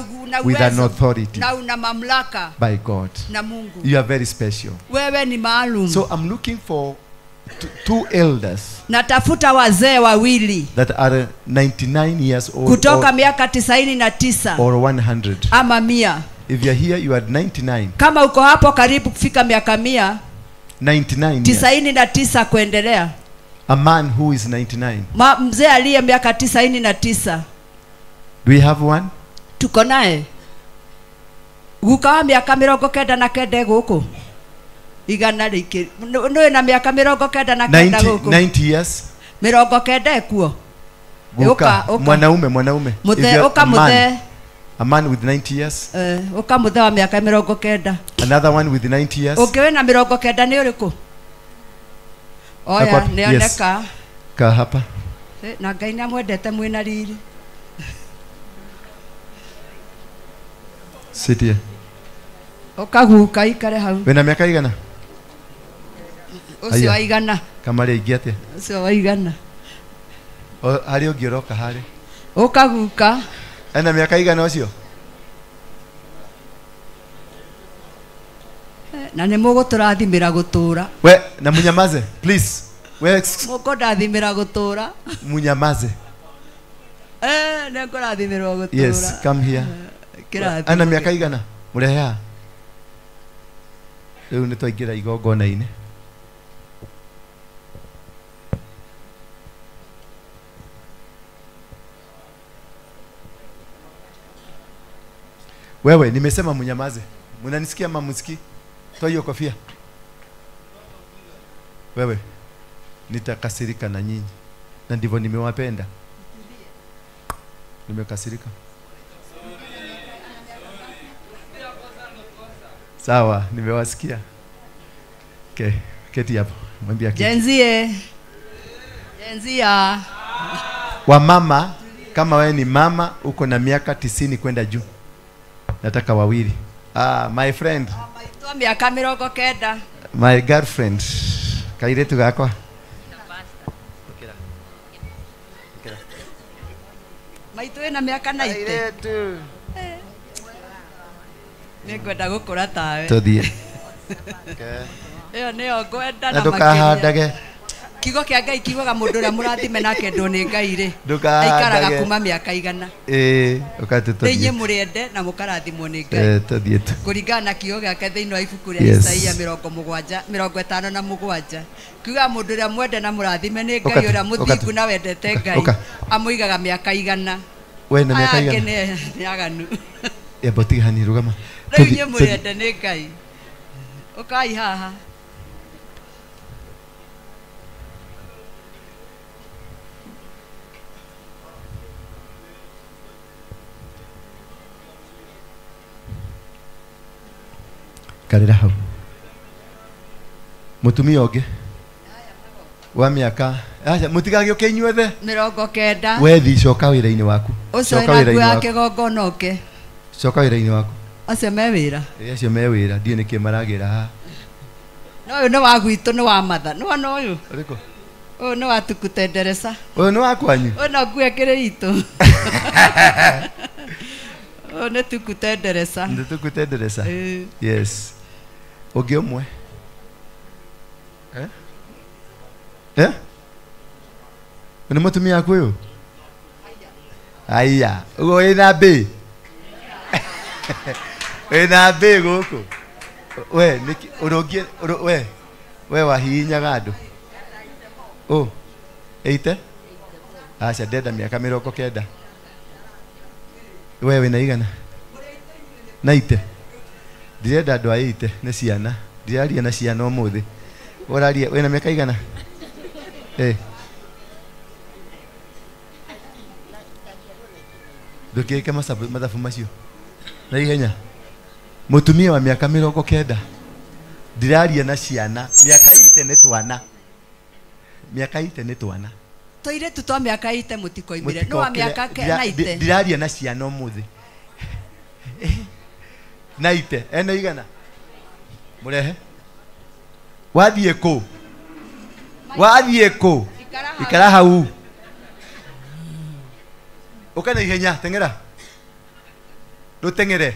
with an uwezo, authority na una mamlaka by God. na Mungu. You are very special. Wewe ni maalum. So I'm looking for two elders. Natafuta wazee wawili that are 99 years old kutoka miaka 99 or 100 ama 100. If you are here, you are 99. Kama uko hapo karibu kufika miaka 100, 99 99 kuendelea. A man who is 99. Mzee aliye miaka 99. Do we have one? Tuko naye. Guka miaka 99 guku. Igana riki. Nwe na miaka 99 guku. 90 years. 90 kuo. Guka, mwanaume. Muthe, uka muthe. A man with 90 years. Uka muthe wa miaka 90. Another one with 90 years. Ukiwe na 90 ni uriku? Oya, nioneka. Yes. Ka hapa. Na Ngai nĩamwendete mwĩna riri. Sit here. Ukaguka ikare hau. Wena miaka igana? Ucio wa igana. Kamari aingi atia? Ucio wa igana. O hari ũngĩ ũroka harĩ. Ukaguka. Ena miaka igana ũcio? Na nĩ mũgũtũrathimĩra gũtũra. We, na munyamaze, please. We mũkũndathimĩra gũtũra. Munyamaze. Nĩ ngũrathimĩrwo gũtũra. Yes, come here. Kĩrathimo. Ena miaka igana? Mũrehe haha. Rĩu nĩ twaingĩra igongona-inĩ. Wewe, nimesema munyamaze. Munanisikia ama msikii? Toa hiyo kofia. Wewe, nitakasirika na nyinyi. Na ndivyo nimewapenda. Nimekasirika. Sawa, nimewasikia. Okay, keti hapo. Mwambie keti. Jenzie. Jenzia. Wamama, kama wewe ni mama uko na miaka 90 kwenda juu. Nataka wawili. Ah, my friend. Miaka 90. My girlfriend. Kairetu gakwa. Maitu ena miaka 90. Kairetu. Nĩngwenda gũkũra tawe. Tũthiĩ. Ĩyo nĩyo ngwenda na ndũkahandage. Kiugo kĩa Ngai kiugaga mũndũ ũrĩa mũrathime nake ndwo nĩ Ngai rĩ, aikaraga kuma mĩaka 100. Ũkatĩ tũthiĩ. Inyuĩ mũrĩende na mũkarathimwo nĩ Ngai. Tũthiĩ tu. Kũringana na kiugo gĩake thĩinĩ wa ibuku rĩa Isaia 57. Kiugaga mũndũ ũrĩa mwende na mũrathime nĩ Ngai, ũrĩa mũthingu na wendete Ngai amũigaga mĩaka 100. We na miaka 100. Nĩ aganu. Ebo tiga hani rugama. Rĩu inyuĩ mũrĩende nĩ Ngai. Ũkai haha. Karĩra hau. Mũtumia ũngĩ wa miaka Acha mutigagĩũke inyuothe. 90. Wethi coka wĩra-inĩ waku. Ũcio Coka wĩna wĩra-inĩ nguo ya waku. kĩgongona oke. Coka wĩra-inĩ waku. Acio me wĩra. Ĩ, acio me wĩra ndiũĩ nĩkĩ maragĩra haha. No ũyũ nĩ wa gwitũ, nĩ wa matha. Nĩ wona ũyũ? Ũrĩkũ? Ũyũ nĩ wa tukutenderesa. Ũyũ nĩ wa kwanyu? Ũyũ no nguo ĩkĩrĩ itũ. Ũyũ nĩ tukutenderesa. Nĩ tukutenderesa. Ĩĩ. Yes. Ũngĩ ũmwe. Eh? Eh? Nĩ mũtumia waku ũyũ? Aya, ũguo wĩna mbĩ? Wĩna mbĩ gũkũ? We, nĩkĩ ũrũngie, we, we wahihinyaga andũ. Ũ, 80? Aca, ndenda mĩaka 90. We wĩna igana? 90. Ndirenda andũ a 80 nĩ ciana. Ndiraria na ciana ũmũthĩ. Ũraria, wĩna mĩaka igana? Eh. Ndũkĩke mathabu macio na ihenya. Mũtumia wa mĩaka 90. Ndiraria na ciana. Mĩaka 80 nĩ twana. Mĩaka 80 nĩ twana. Tũirĩtu twa mĩaka 80 mũtikoimire. Nĩ wa mĩaka 90. Ndiraria na ciana ũmũthĩ. 90. Ena igana? Mũrehe. Wathiĩ kũ? Wathiĩ kũ? Ikara hau. Ũka na ihenya, teng'era. Rũteng'ere.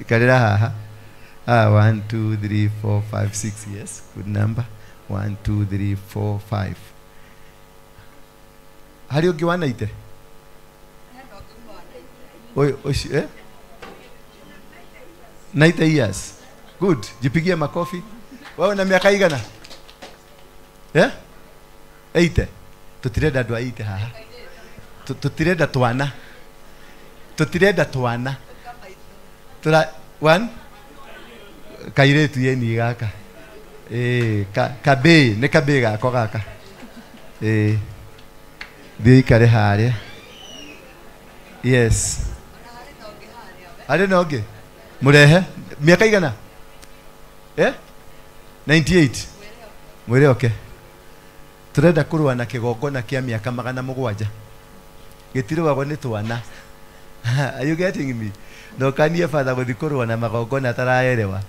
Ikarĩra haha. 1 2 3 4 5 6. Yes, good number. 1 2 3 4 5. Harĩ ũngĩ wa 90? Ũyũ ũcio, eh? 90 years. Good. Jipigie makofi. Wewe na miaka igana? Eh? 80. Tutirenda andũ a 80 haha. Tutirenda twana. Tutirenda twana. Tura one kairĩtu yeni gaka. Kabĩ, nĩ kabĩ gakwa gaka. Thiĩ ikare harĩa. Yes. Harĩ na ũngĩ? Mũrehe. Mĩaka igana? Eh? 98. Mwĩre oke. Turenda kũrũa na kĩgongona kĩa mĩaka 700. Gĩtirũagwo nĩ twana. Are you getting me? No kanie father gũthiĩ kũrũa na magongona ataraerewa.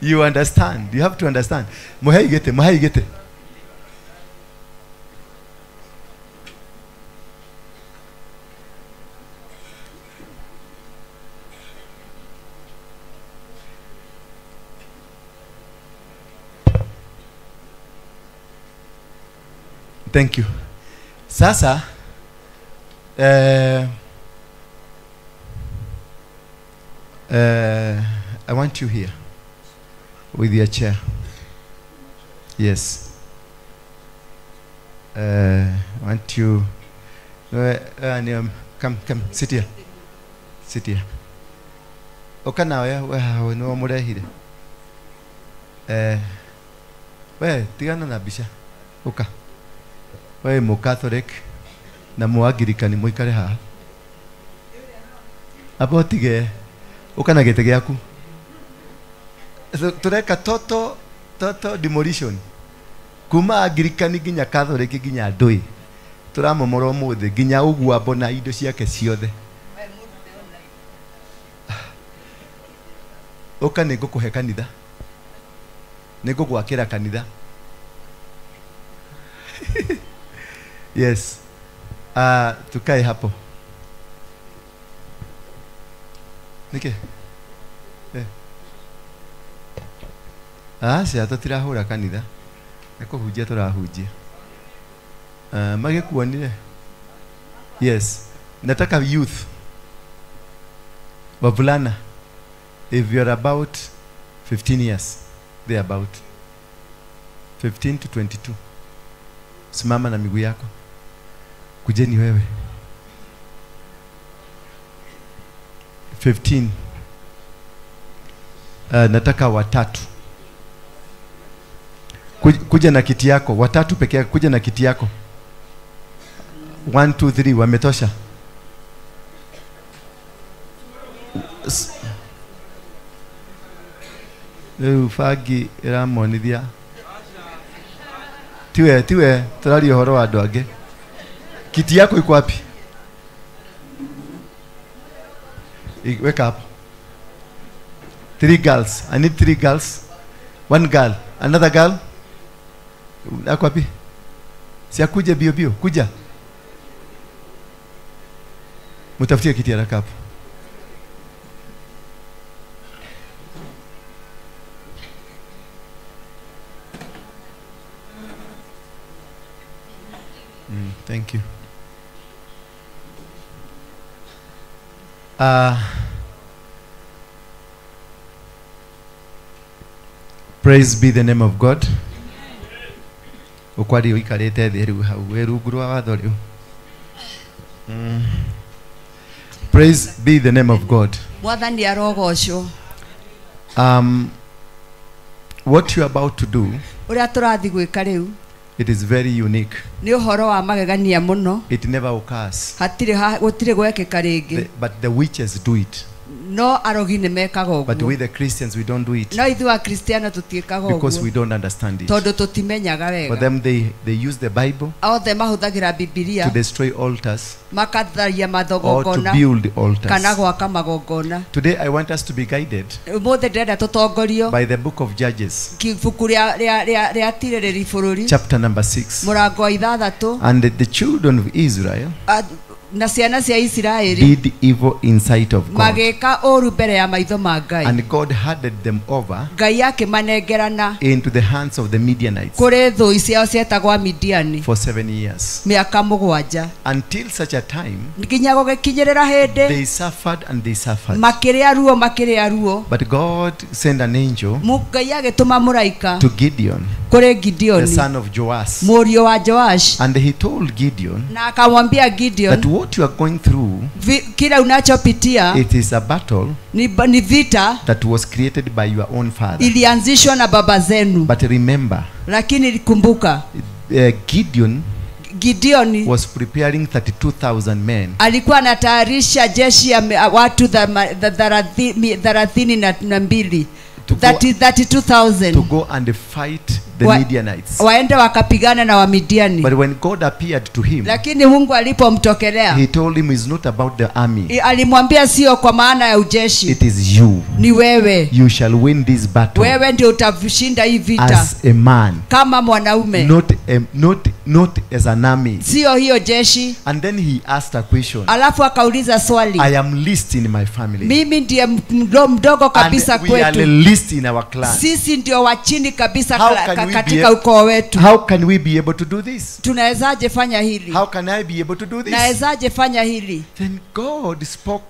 You understand. You have to understand. Mũhei gĩtĩ, mũhei gĩtĩ. Thank you. Sasa, I want you here with your chair. Yes. I want you. Come, come, sit here. Sit here. Oka nawe, we no murehire. We tigana na mbica. Oka. We mu Catholic na mu Anglican muikare haha. Abo tige uka na gĩtĩ gĩaku. Tureka toto demolition. Kuma Anglican nginya Catholic nginya ndũĩ. Turamomora ũmũthĩ nginya ũguo ambo na indo ciake ciothe. Ũka nĩ ngũkũhe kanitha. Nĩ ngũgwakĩra kanitha. Yes. Tukae hapo. Nike? Aca tũtirahũra kanitha. Nĩ kũhunjia tũrahunjia. Magĩkuonire? Yes. Nataka youth. Wavulana. If you're about 15 years, there about 15 to 22. Simama na miguu yako. Kujeni wewe. 15. Nataka watatu. Kuja na kiti yako. Watatu peke yako. Kuja na kiti yako. 1, 2, 3. Wametosha. Rĩu bangi ĩramonithia. Tiwe tiwe tũraria ũhoro wa andũ angĩ. Kiti yako iko wapi? Wake up. 3 girls. I need 3 girls. 1 girl. Another girl. Ako wapi? Si akuje bio bio. Kuja. Mutafutie kiti haraka hapo. Thank you. Praise be the name of God. Ukwari uikarite thi riu hau wi rungu rwa watho riu. Praise be the name of God. Mwathani arogocwo. What you are about to do, uria turathi gwika riu, it is very unique. Ni uhoro wa magegania muno. It never occurs. Hatire gutire gwekeka ringi. But the witches do it. No arogi ni mekaga uguo. But we the Christians, we don't do it. No ithuĩ Akristiano tutiĩkaga uguo. Because we don't understand it. Tondu tutimenyaga wega. For them, they use the Bible. Othe mahuthagira Bibilia. To destroy altars. Makatharia mathogongona. Or to build altars. Kana gwaka magongona. Today I want us to be guided. Umuthi ndĩrenda tũtongorio. By the book of Judges. Ibuku rĩa tirĩrĩri bũrũri. Chapter number 6. Mũrango wa 6. And the children of Israel. Na ciana cia Isiraeli did evil in sight of God. Magĩka ũru mbere ya maitho ma Ngai. And God handed them over Ngai akĩmanengerana into the hands of the Midianites kũrĩ thũ ciao cietagwo Midiani for 7 years. Mĩaka 7. Until such a time nginya gũgĩkinyĩrĩra hĩndĩ they suffered and they suffered. Makĩrĩa ruo makĩrĩa ruo. But God sent an angel Ngai agĩtũma mũraika to Gideon, kũrĩ Gideon, the son of Joash, mũriũ wa Joash. And he told Gideon na akamwambia Gideon that what you are going through, kila unachopitia, it is a battle ni vita that was created by your own father, ilianzishwa na baba zenu. But remember, lakini kumbuka, Gideon was preparing 32,000 men. Alikuwa anatayarisha jeshi ya watu 32,000. 32,000 to go and fight the Midianites. Waende wakapigana na Wamidiani. But when God appeared to him, lakini Mungu alipomtokelea, he told him it's not about the army. Alimwambia sio kwa maana ya ujeshi. It is you. Ni wewe. You shall win this battle. Wewe ndio utashinda hii vita. As a man. Kama mwanaume. Not as an army. Sio hiyo jeshi. And then he asked a question. Alafu akauliza swali. I am least in my family. Mimi ndiye mdogo kabisa and kwetu. we are the least in our clan. Sisi ndio wa chini kabisa katika ukoo wetu. How can we be able to do this? Tunawezaje fanya hili? How can I be able to do this? Nawezaje fanya hili? Then God spoke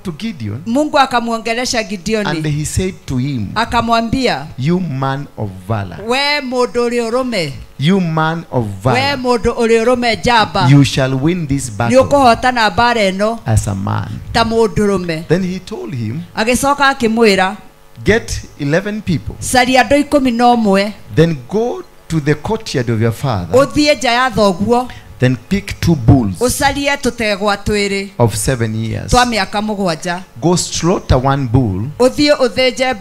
to Gideon. Mungu akamuongelesha Gideon. And he said to him, akamwambia, you man of valor. We mundu uri urume. You man of valor. We mundu uri urume njamba. You shall win this battle. Nĩũkũhotana mbara ĩno as a man. Ta mundu rume. Then he told him, agĩcoka akĩmwĩra, get 11 people. Caria andũ 11. Then go to the courtyard of your father. Ũthiĩ nja ya thoguo. Then pick 2 bulls. Ũcarie tũtegwa twĩrĩ. Of 7 years. Twa mĩaka 7. Go slaughter 1 bull. Ũthiĩ ũthĩnje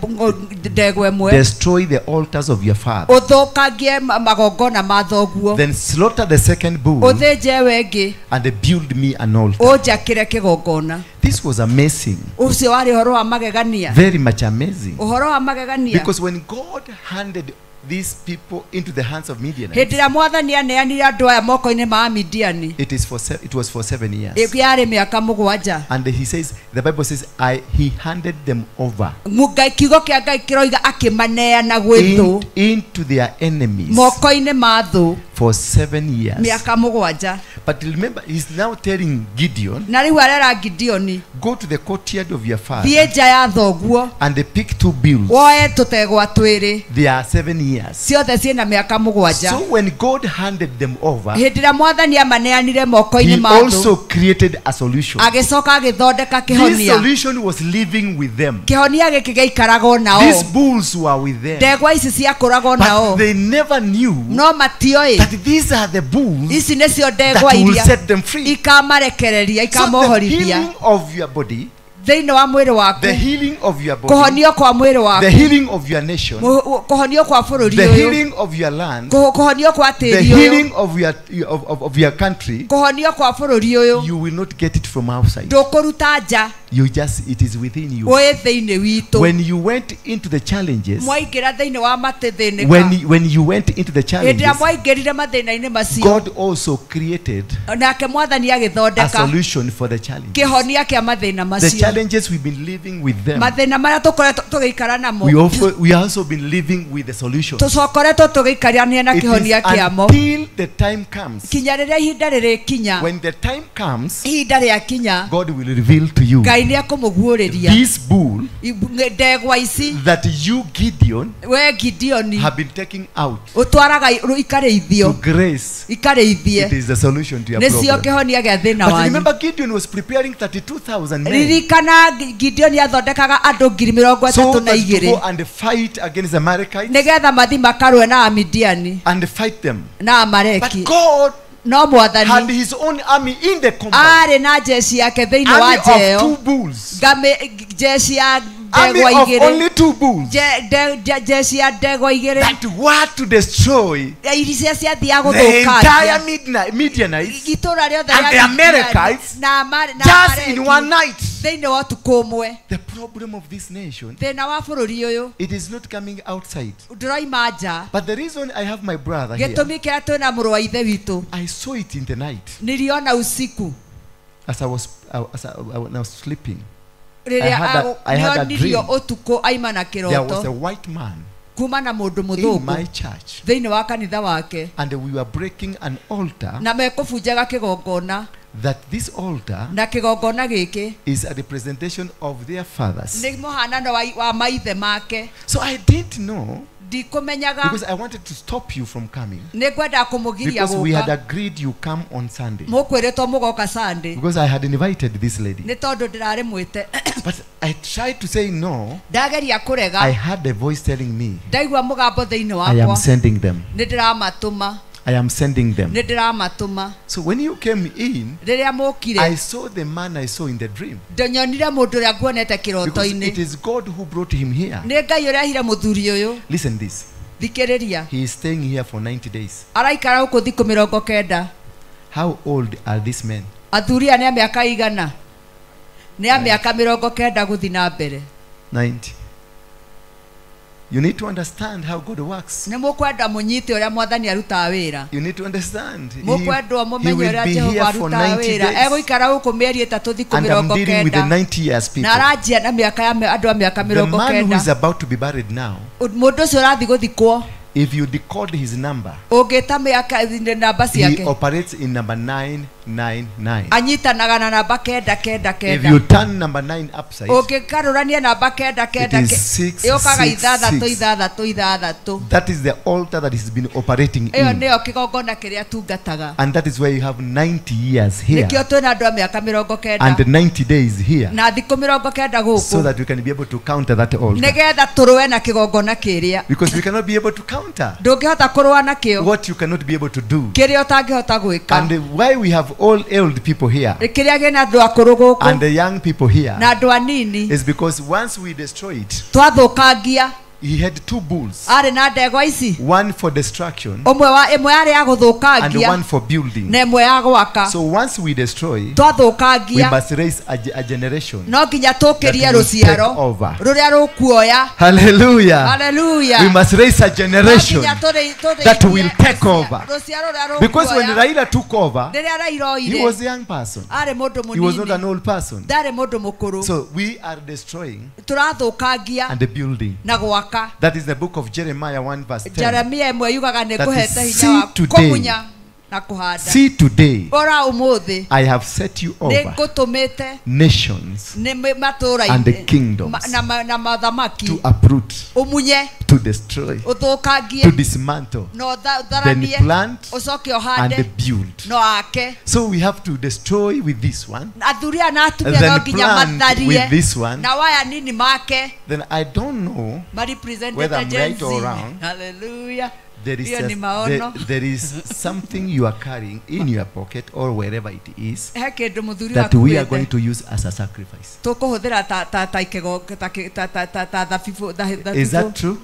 ndegwa ĩmwe. Destroy the altars of your father. Ũthũkangie magongona ma thoguo. Then slaughter the second bull. Ũthĩnje ĩyo ĩngĩ. And build me an altar. Ũnjakĩre kĩgongona. This was amazing. Ũcio warĩ ũhoro wa magegania. Very much amazing. Ũhoro wa magegania. Because when God handed these people into the hands of Midianites, Hĩndĩ ĩrĩa Mwathani aneanire andũ aya moko-inĩ ma Midiani, it was for 7 years. Yarĩ mĩaka 7. And he says, the Bible says, he handed them over. Ngai kiugo kĩa Ngai kĩroiga akĩmaneana gwĩ thũ. Into their enemies. Moko-inĩ ma thũ. For 7 years. Mĩaka 7. But remember, he's now telling Gideon, na rĩu arera Gideoni, go to the courtyard of your father. Thiĩ nja ya thoguo. And they pick 2 bulls. Woe tũtegwa twĩrĩ. They are 7 years. Ciothe ciĩna mĩaka 7. So when God handed them over, hĩndĩ ĩrĩa Mwathani amaneanire moko-inĩ ma thũ, he also created a solution. Agĩcoka agĩthondeka kĩhonia. This solution was living with them. Kĩhonia gĩkĩ gĩaikaragwo nao. These bulls were with them. Ndegwa ici ciakũragwo nao. But they never knew no matioĩ that these are the bulls ici nĩcio ndegwa that will iria set them free. Ikamarekereria, ikamohorithia. So the healing of your body, Thĩinĩ wa mwĩrĩ waku. The healing of your body. Kũhonio kwa mwĩrĩ waku. The healing of your nation. Kũhonio kwa bũrũri The ũyũ. healing of your land. Kũhonio kwa The tĩri ũyũ. healing of your of your country. Kũhonio kwa bũrũri ũyũ. You will not get it from outside. Ndũkũruta nja. You just, it is within you. Wĩ thĩinĩ witũ. When you went into the challenges, Mwaingĩra thĩinĩ wa matĩthĩnĩka. when you went into the Hĩndĩ ĩrĩa challenges, mwaingĩrire mathĩna-inĩ macio. God also created Nake mwathani a agĩthondeka solution for the challenge. kĩhonia kĩa mathĩna The macio. challenges we've been living with them, Mathĩna marĩa tũkoretwo tũgĩikara namo. we also been living with the solution. Tũcokoretwo tũgĩikarania na It is kĩhonia kĩamo. until the time comes. Kinya rĩrĩa ihinda rĩrĩkinya. When the time comes, Ihinda rĩakinya. God will reveal to you Ngai nĩ ekũmũguũrĩria. this bull Ndegwa ici that you, Gideon, we Gideoni have been taking out ũtwaraga to ikarĩithio grace. ikarĩithie It is the solution to your nĩcio problem. kĩhonia gĩa thĩna But wanyu. remember, Gideon was preparing 32,000 men Ririkana Gideoni athondekaga andũ ngiri mĩrongo so ĩtatũ na that to igĩrĩ go and fight against the Amalekites nĩgetha mathiĩ makarũe na Amidiani and fight them. na But Amaleki. God No had mwathani his own army in the compound. arĩ na jeshi yake thĩinĩ wa Army of nja ĩyo. two bulls. Jeshi ya Army ndegwa of igĩrĩ. only two bulls Jeshi ya ndegwa igĩrĩ that were to destroy iria ciathiaga the entire gũthũkangia Midianites itũra rĩothe and rĩa the Amalekites na just in Amaleki one night. thĩinĩ wa ũtukũ ũmwe. The problem of this nation, Thĩna wa bũrũri ũyũ it is not coming outside. ndũroima nja. But the reason I have my brother here, Gĩtũmi kĩrĩa twĩna mũrũ wa ithe witũ I saw it in the night niliona usiku as I was when I was sleeping. I rĩrĩa had a nĩonirio dream. ũtukũ aima na There was a kĩroto white man kuma na mũndũ in mũthũngũ my church, thĩinĩ wa kanitha wake and we were breaking an altar. na mekũbunjaga kĩgongona That this altar na kĩgongona gĩkĩ is a representation of their fathers. nĩ mũhanano wa maithe make. So I didn't know, Ndikũmenyaga because I wanted to stop you from coming. nĩ ngwendaga kũmũgiria Because we had gũka agreed you come on Sunday. mũkwĩrĩtwo mũgoka Sunday Because I had invited this lady. nĩ tondũ ndĩrarĩ mwĩte. But I tried to say no. Ndageria I kũrega had a voice telling me, ndaigua mũgambo thĩinĩ I am wakwa sending them. nĩ ndĩramatũma I am sending them. nĩ ndĩramatũma. So when you came in, Rĩrĩa mũkire I saw the man I saw in the dream. ndonyonire mũndũ ũrĩa nguonete Because it kĩroto-inĩ. is God who brought him here. Nĩ Ngai ũrehire mũthuri ũyũ. Listen this. Thikĩrĩria. He is staying here for 90 days. Araikara gũkũ thikũ 90. How old are these men? Athuri aya nĩ a mĩaka igana? Nĩ a mĩaka 90 gũthiĩ na mbere. 90. You need to understand how God works. Nĩ mũkwenda mũnyite ũrĩa mwathani arutaga wĩra. You need to understand. He Mũkwendwo mũmenye will ũrĩa be Jehova here for arutaga 90 wĩra. days. Egũikara gũkũ mĩeri ĩtatũ thikũ And I'm dealing with the 90. 90 years people. Na aranjia na mĩaka ya andũ a mĩaka The man who is 90. about to be buried now, Mũndũ ũcio ũrathiĩ gũthikwo if you decode his number, ũngĩta mĩaka namba he ciake operates in number 999. anyitanaga na namba kenda kenda If kenda. you turn number 9 upside, Ũngĩkarũrania namba kenda kenda It is six, yũkaga six, ithathatũ six. ithathatũ ithathatũ. that is the altar that he's been operating Ĩyo in. nĩyo kĩgongona kĩrĩa atungataga. And that is why you have 90 years here Nĩkĩo twĩna andũ a mĩaka 90 and 90 days here na thikũ 90 so gũkũ that we can be able to counter that altar. nĩgetha tũrũe na kĩgongona kĩrĩa. Because we cannot be able to counter Ndũngĩhota kũrũa nakĩo what you cannot be able to do. kĩrĩa ũtangĩhota gwĩka. And why we have all old people here Kĩrĩa kĩna andũ akũrũ gũkũ and the young people here na andũ anini is because once we destroy it, twathũkangia he had two bulls, arĩ na ndegwa ici one for destruction ũmwe wa ĩmwe yarĩ ya and gũthũkangia one for building. na ĩmwe ya gwaka. So once we destroy, we Twathũkangia must raise a generation no nginya tũkĩrie that will take rũciaro over. rũrĩa rũkuoya. Hallelujah. Hallelujah. We must raise a No generation nginya that will take over. rũciaro rũrĩa Because when rũkuoya. Raila took over, Rĩrĩa Raila he oire was a young person. arĩ mũndũ He was not mũnini an old person. ndarĩ mũndũ mũkũrũ. So we are destroying Tũrathũkangia and building. na gwaka. That is the book of Jeremiah 1 verse 10. Jeremia ĩmwe yugaga nĩ That ngũhete is, hinya wa see today. kũmunya na kũhanda. See today, Ora ũmũthĩ I have set you nĩ over ngũtũmĩte nations nĩ matũũra-inĩ and the kingdoms na mathamaki to uproot, ũmunye to destroy, ũthũkangie to dismantle, na ũtharanie then plant ũcoke and ũhande build. na wake. So we have to destroy with this one. Athuri aya na atumia Then no nginya plant matharie with this one. na waya nini make Then I don't know ma represent whether I'm Gen right or Z. wrong. Hallelujah. There is, Hiyo ni maono. There is something you are carrying in your pocket or wherever it is He kĩndũ mũthuri that we are wakuĩte. going to use as a sacrifice. Tũkũhũthĩra ta ta ta ikego ta ta ta ta ta thabibũ Is thabibũ that true?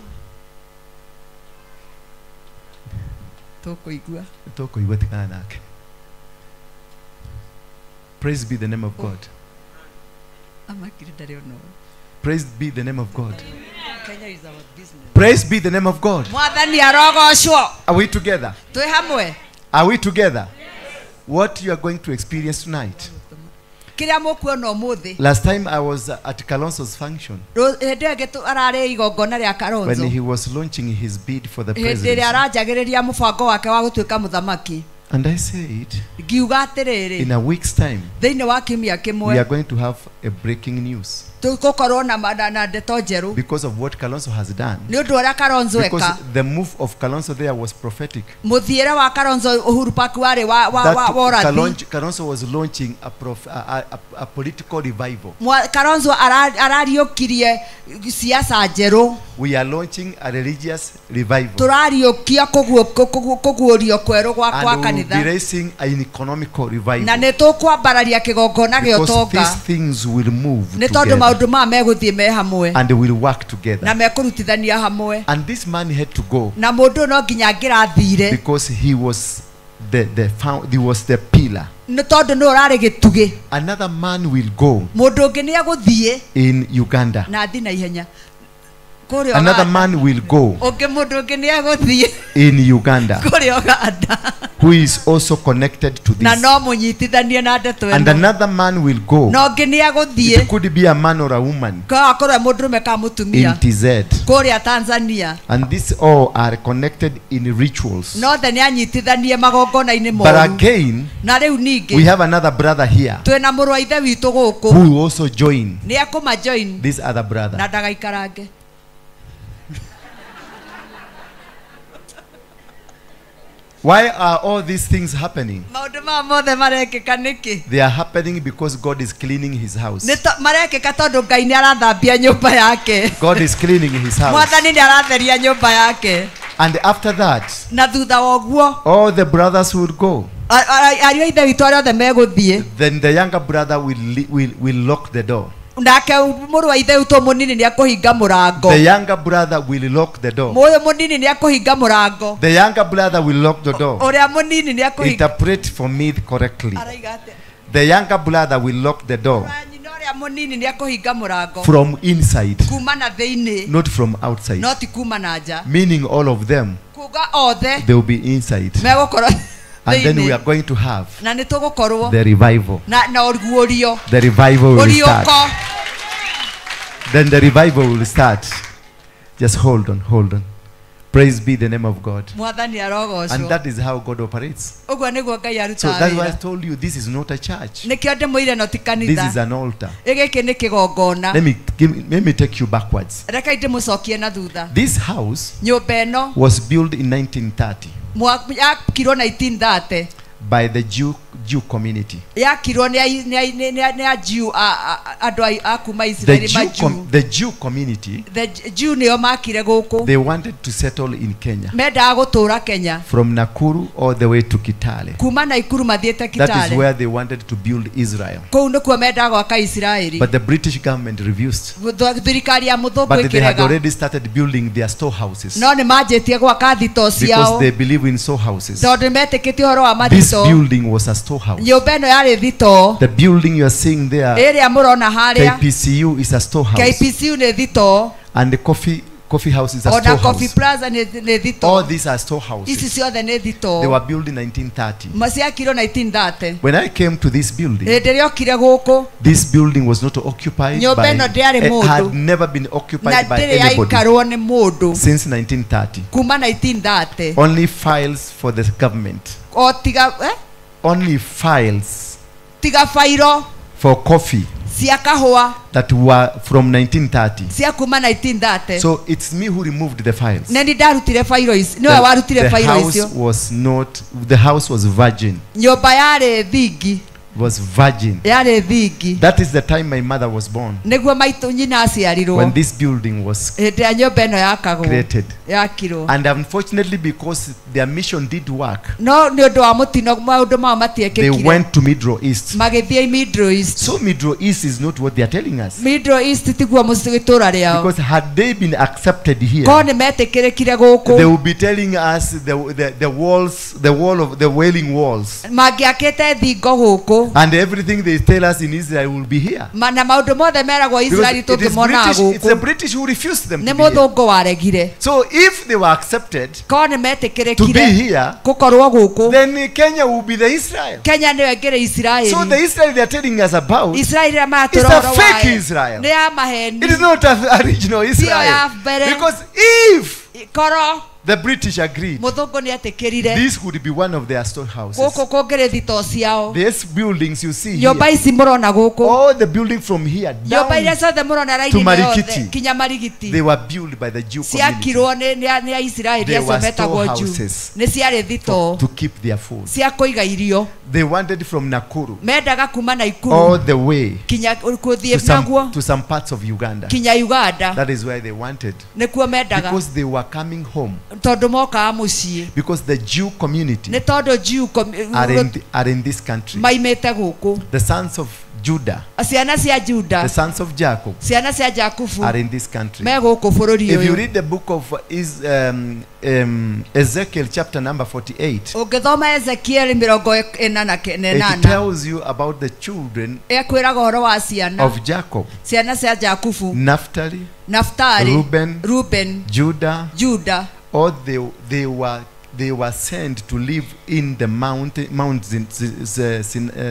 Tũkũigua. Tũkũigua tigana nake. Praise be the name of God. Amakire ndarĩ ona ũũ. Praise be the name of God. Kenya is our business. Praise be the name of God. Mwathani arogocwo. Are we together? Twĩ hamwe. Are we together? What you are going to experience tonight. Kĩrĩa mũkuona ũmũthĩ. Last time I was at Kalonzo's function Hĩndĩ ĩyo ĩngĩ ararĩ igongona rĩa when Kalonzo. he was launching his bid for the Hĩndĩ ĩrĩa presidency. aranjagĩrĩria mũbango wake wa gũtuĩka mũthamaki. And I said, Ngiuga atĩrĩrĩ, in a week's time, thĩinĩ wa kiumia we are kĩmwe going to have a breaking news tũgũkorwo na ndeto njerũ because of what Kalonzo has done. nĩ ũndũ ũrĩa Kalonzo Because eka. the move of Kalonzo there was prophetic. Mũthiĩre wa Kalonzo Uhuru Park warĩ wa That wa ũrathi. Kalonzo was launching a political revival. Kalonzo arariũkirie siasa njerũ. We are launching a religious revival. Tũrariũkia kũguũrio kwerũ gwa And we will be kanitha. raising an economical revival. Na nĩ tũkwambararia kĩgongona gĩa Because ũtonga these things will move nĩ tondũ together maũndũ maya megũthiĩ me hamwe and will work na together. mekũrutithania hamwe. And this man had to go Na mũndũ ũyũ no nginya angĩrathire because he was he was the pillar. nĩ tondũ nĩ ũrarĩ gĩtugĩ. Another man will go Mũndũ ũngĩ nĩ egũthiĩ in Uganda. na athi na ihenya kũrĩa Another Uganda. man will go Ũngĩ mũndũ ũngĩ nĩ egũthiĩ in Uganda kũrĩa Uganda who is also connected to na this. no mũnyitithanie na ndeto And ĩno. another man will go. Na ũngĩ nĩ egũthiĩ It could be a man or a woman no akorwo e mũndũrũme kana in mũtumia TZ. kũrĩa Tanzania. And these all are connected in rituals. No othe nĩ anyitithanie magongona-inĩ But moru. again, Na rĩu we ningĩ have another brother here twĩna mũrũ wa ithe witũ gũkũ who will also join nĩ ekũma join this other brother. na ndagaikarange. Why are all these things happening? Maũndũ maya mothe marekĩka nĩkĩ? They are happening because God is cleaning his house. Nĩ marekĩka tondũ Ngai nĩ arathambia nyũmba yake. God is cleaning his house. Mwathani nĩ aratheria nyũmba yake. And after that, Na thutha wa ũguo all the brothers will go. Ariũ a ithe witũ arĩa othe megũthiĩ Then the younger brother will lock the door. nake mũrũ wa ithe witũ mũnini nĩ ekũhinga mũrango. The younger brother will lock the door. Ũyũ mũnini nĩ ekũhinga mũrango. The younger brother will lock the door. Ũrĩa mũnini nĩ ekũhinga. Interpret for me correctly. Araiga atĩa? The younger brother will lock the door Nyina ũrĩa mũnini nĩ ekũhinga mũrango from inside, kuma na thĩinĩ not from outside. no ti kuma na nja. Meaning all of them, Kuga othe they will be inside. megũkorwo And then we thĩinĩ are going to have na nĩ tũgũkorwo the revival. na ũguũrio. The revival will start. Ũriũko. Then the revival will start. Just hold on, hold on. Praise be the name of God. Mwathani arogocwo. And that is how God operates. Ũguo nĩguo Ngai So arutaga that's why I wĩra. told you this is not a church. Nĩkĩo ndĩmwĩire no ti This kanitha. is an altar. Gĩkĩ nĩ kĩgongona. Let me take you backwards. Reke ndĩmũcokie na thutha. This house Nyũmba ĩno was built in 1930 yakirwo 1930 by the Jew community. yakirwo nĩ a Jew andũ a kuma Isiraeli ma Jew. The Jew community, The Jew nĩo makire gũkũ. they wanted to settle in Kenya Mendaga gũtũũra Kenya from Nakuru all the way to Kitale. kuma Naikuru mathiĩte That is Kitale. where they wanted to build Israel. Kũu nĩkuo mendaga gwaka Isiraeli. But the British government refused. Thirikari ya mũthũngũ But they had ĩkĩrega. already started building their storehouses No nĩ manjĩtie gwaka thitoo because ciao they believe in storehouses. tondũ metĩkĩtie ũhoro wa This mathitoo. building was a storehouse. Nyũmba ĩno yarĩ thitoo The building you are seeing there, ĩrĩa mũrona harĩa KPCU, is a storehouse. KPCU nĩ thitoo And the coffee house is a ona Coffee storehouse. Plaza nĩ thitoo. All these are storehouses. Ici ciothe nĩ thitoo. They were built in 1930. Ciakirwo 1930. When I came to this building, Hĩndĩ ĩrĩa okire gũkũ this building was not occupied Nyũmba by, ĩno ndĩarĩ it mũndũ. had never been na occupied by ndĩrĩ anybody yaikarwo nĩ mũndũ since 1930. kuma 1930. Only files for the government. O tiga Only files tiga bairo for coffee cia kahũa that were from 1930. cia kuma 1930. So it's me who removed the files. Nĩ niĩ ndarutire bairo ici nĩwe warutire The bairo house icio. was not, the house was virgin. Nyũmba yarĩ thingi. Was virgin. Yarĩ thingi. That is the time my mother was born. Nĩguo maitũ nyina aciarirwo. When this building was hĩndĩ ya nyũmba ĩno yakagwo. Created. Yakirwo. And unfortunately, because their mission did work, no nĩ ũndũ wa mũtino maũndũ mao matiekĩkire. They went to Middle East. Magĩthiĩ Middle East. So Middle East is not what they are telling us. Middle East tiguo itũũra rĩao. Because had they been accepted here, korwo nĩ metĩkĩrĩkire gũkũ, they will be telling us the walls, the wall of the wailing walls. Mangĩakĩte thingo gũkũ. And everything they tell us in Israel will be here. Na maũndũ mothe meragwo Israel tũngĩmonaga gũkũ. It's the British who refused them to be here. Nĩ mũthũngũ waregire. So if they were accepted korwo nĩ metĩkĩrĩkire to be here, gũkorwo gũkũ, then Kenya will be the Israel. Kenya nĩyo ĩngĩrĩ Israel. So the Israel they are telling us about Israel ĩrĩa maratwĩra is a ũhoro fake wayo Israel. Nĩ ya maheni. It is not an original Israel. ya mbere. Because if korwo the British agreed, mũthũngũ nĩ etĩkĩrire, this would be one of their storehouses. Gũkũ kũngĩrĩ thitoo ciao. These buildings you see nyũmba here, ici mũrona gũkũ, all the building from here nyũmba iria down ciothe mũrona to raini-inĩ yothe Marikiti, kinya Marigiti, they were built by the Jew community. Ciakirwo nĩ Aisiraeli They acio were metagwo Jew. storehouses Nĩ ciarĩ thitoo to keep their food. Cia kũiga irio. They wanted from Nakuru mendaga kuma Nakuru all the way kinya kũthiĩ naguo to some parts of Uganda. Kinya Uganda. That is where they wanted. Nĩkuo mendaga. Because they were coming home. Tondũ mokaga mũciĩ. Because the Jew community nĩ tondũ Jew are in this country. Maimĩte gũkũ. The sons of Judah, ciana cia Judah, the sons of Jacob, ciana cia Jakubu are in this country. Me gũkũ bũrũri If you ũyũ. read the book of Ezekiel chapter number 48, ũngĩthoma Ezekiel mĩrongo ĩna na it tells you about the children ĩkwĩraga ũhoro wa ciana of Jacob, ciana cia Jakubu, Naphtali, Naphtali, Reuben, Judah, Judah. All they were sent to live in the Mount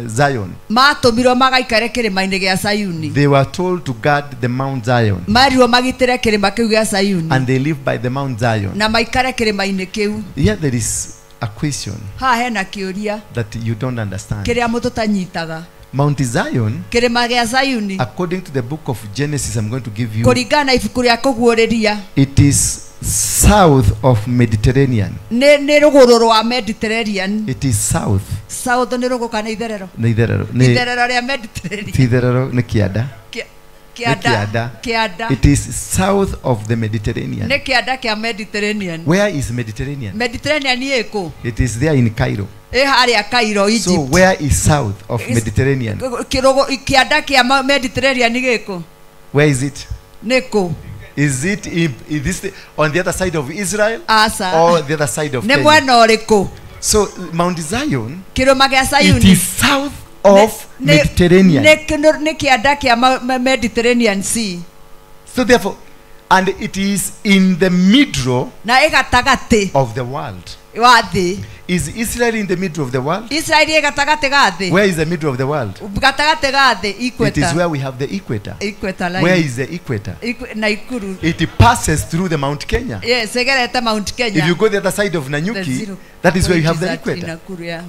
Zion. Matũmirwo magaikare kĩrĩma-inĩ gĩa Sayuni. They were told to guard the Mount Zion. Merirwo magitĩre kĩrĩma kĩu gĩa Sayuni. And they live by the Mount Zion. Na maikare kĩrĩma-inĩ kĩu. Here there is a question haha hena kĩũria that you don't understand. Kĩrĩa mũtũtanyitaga. Mount Zion, kĩrĩma gĩa Sayuni, according to the book of Genesis, I'm going to give you, kũringana na ibuku rĩa kũguũrĩria, it is south of Mediterranean. Nĩ rũgũrũ rwa Mediterranean. It is south. South nĩ rũgũrũ kana itherero? Nĩ itherero. Itherero rĩa Mediterranean. Ti itherero, nĩ kĩanda. Kĩanda. Kĩanda. It is south of the Mediterranean. Nĩ kĩanda kĩa Mediterranean. Where is Mediterranean? Mediterranean ĩ kũ? It is there in Cairo. Ĩ harĩa Cairo, Egypt. So where is south of Mediterranean? Kĩanda kĩa Mediterranean gĩ kũ? Where is it? Nĩ kũ? Is it in this on the other side of Israel? Asa. Or the other side of Nĩ Kenya? mwena ũrĩkũ? So Mount Zion, kĩrĩma gĩa Sayuni, it is south of Mediterranean. Nĩ kĩanda kĩa Mediterranean Sea. So therefore, and it is in the middle na ĩ gatagatĩ of the world. Wa thĩ. Is Israel in the middle of the world? Israel ĩ gatagatĩ ga thĩ. Where is the middle of the world? Gatagatĩ ga thĩ, equator. It is where we have the equator. Equator line. Where is the equator? Naikuru. It passes through the Mount Kenya. Yes, ĩgerete Mount Kenya. If you go the other side of Nanyuki, that is where you have the equator. Nakuru, yeah.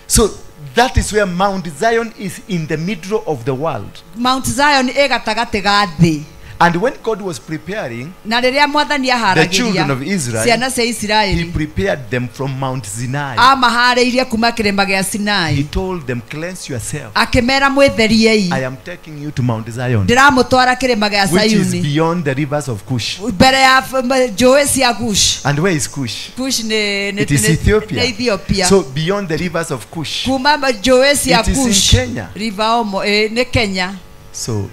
So that is where Mount Zion is in the middle of the world. Mount Zion ĩ gatagatĩ ga thĩ. And when God was preparing the children of Israel, He prepared them from Mount Sinai. He told them, cleanse yourself. I am taking you to Mount Zion, which is beyond the rivers of Cush. And where is Cush? It is Ethiopia. So beyond the rivers of Cush, it is in Kenya. So,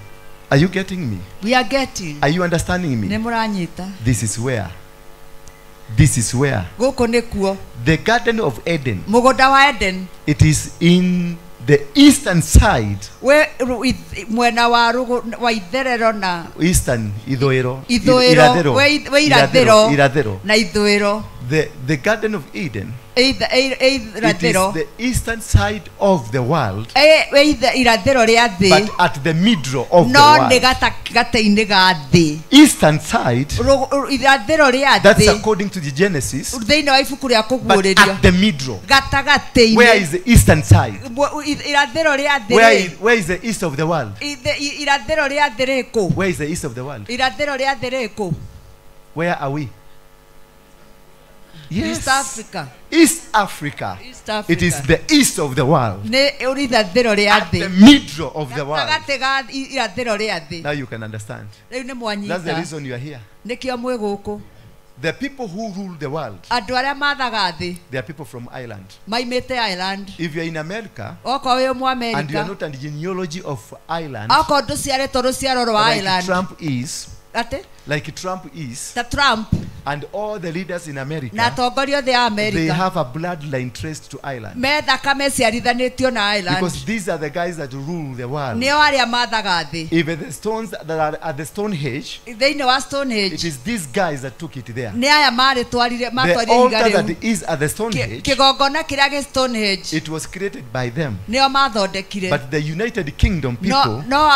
are you getting me? We are getting. Are you understanding me? This is where. This is where. The Garden of Eden. It is in the eastern side. Eastern Ithoero. Irathero. The Garden of Eden. It is the eastern side of the world, but at the middle of the world. Eastern side, that's according to the Genesis, but at the middle. Where is the eastern side? Where is the east of the world? Where is the east of the world? Where are we? Yes. East Africa. East Africa. East Africa. It is the east of the world. Nĩ irathĩro rĩa The thĩ. middle of the world. Gatagatĩ ga irathĩro rĩa thĩ. Now you can understand. Rĩu nĩ That's the mwanyita. reason you are here. Nĩkĩo mwĩ gũkũ. The people who rule the world, Andũ arĩa mathaga thĩ they are people from Ireland. maimĩte Ireland. If you are in America Okorwo wĩ and you are Mũamerika, not a genealogy of Ireland, okorwo ndũciarĩtwo rũciaro rwa like Ireland, Trump is, atĩ like Trump is, ta Trump and all the leaders in na America, atongoria othe a they Amerika have a bloodline traced to Ireland. me thakame ciarithanĩtio na Ireland. Because these are the guys that rule the world. Nĩo arĩa mathaga thĩ. Even the stones that are at the Stonehenge, Thĩinĩ wa Stonehenge it is these guys that took it there. nĩ aya marĩtwarire The matwarire ihiga altar rĩu. that is at the Stonehenge, Kĩgongona kĩrĩa gĩ Stonehenge it was created by them. nĩo mathondekire. But the United Kingdom No, people no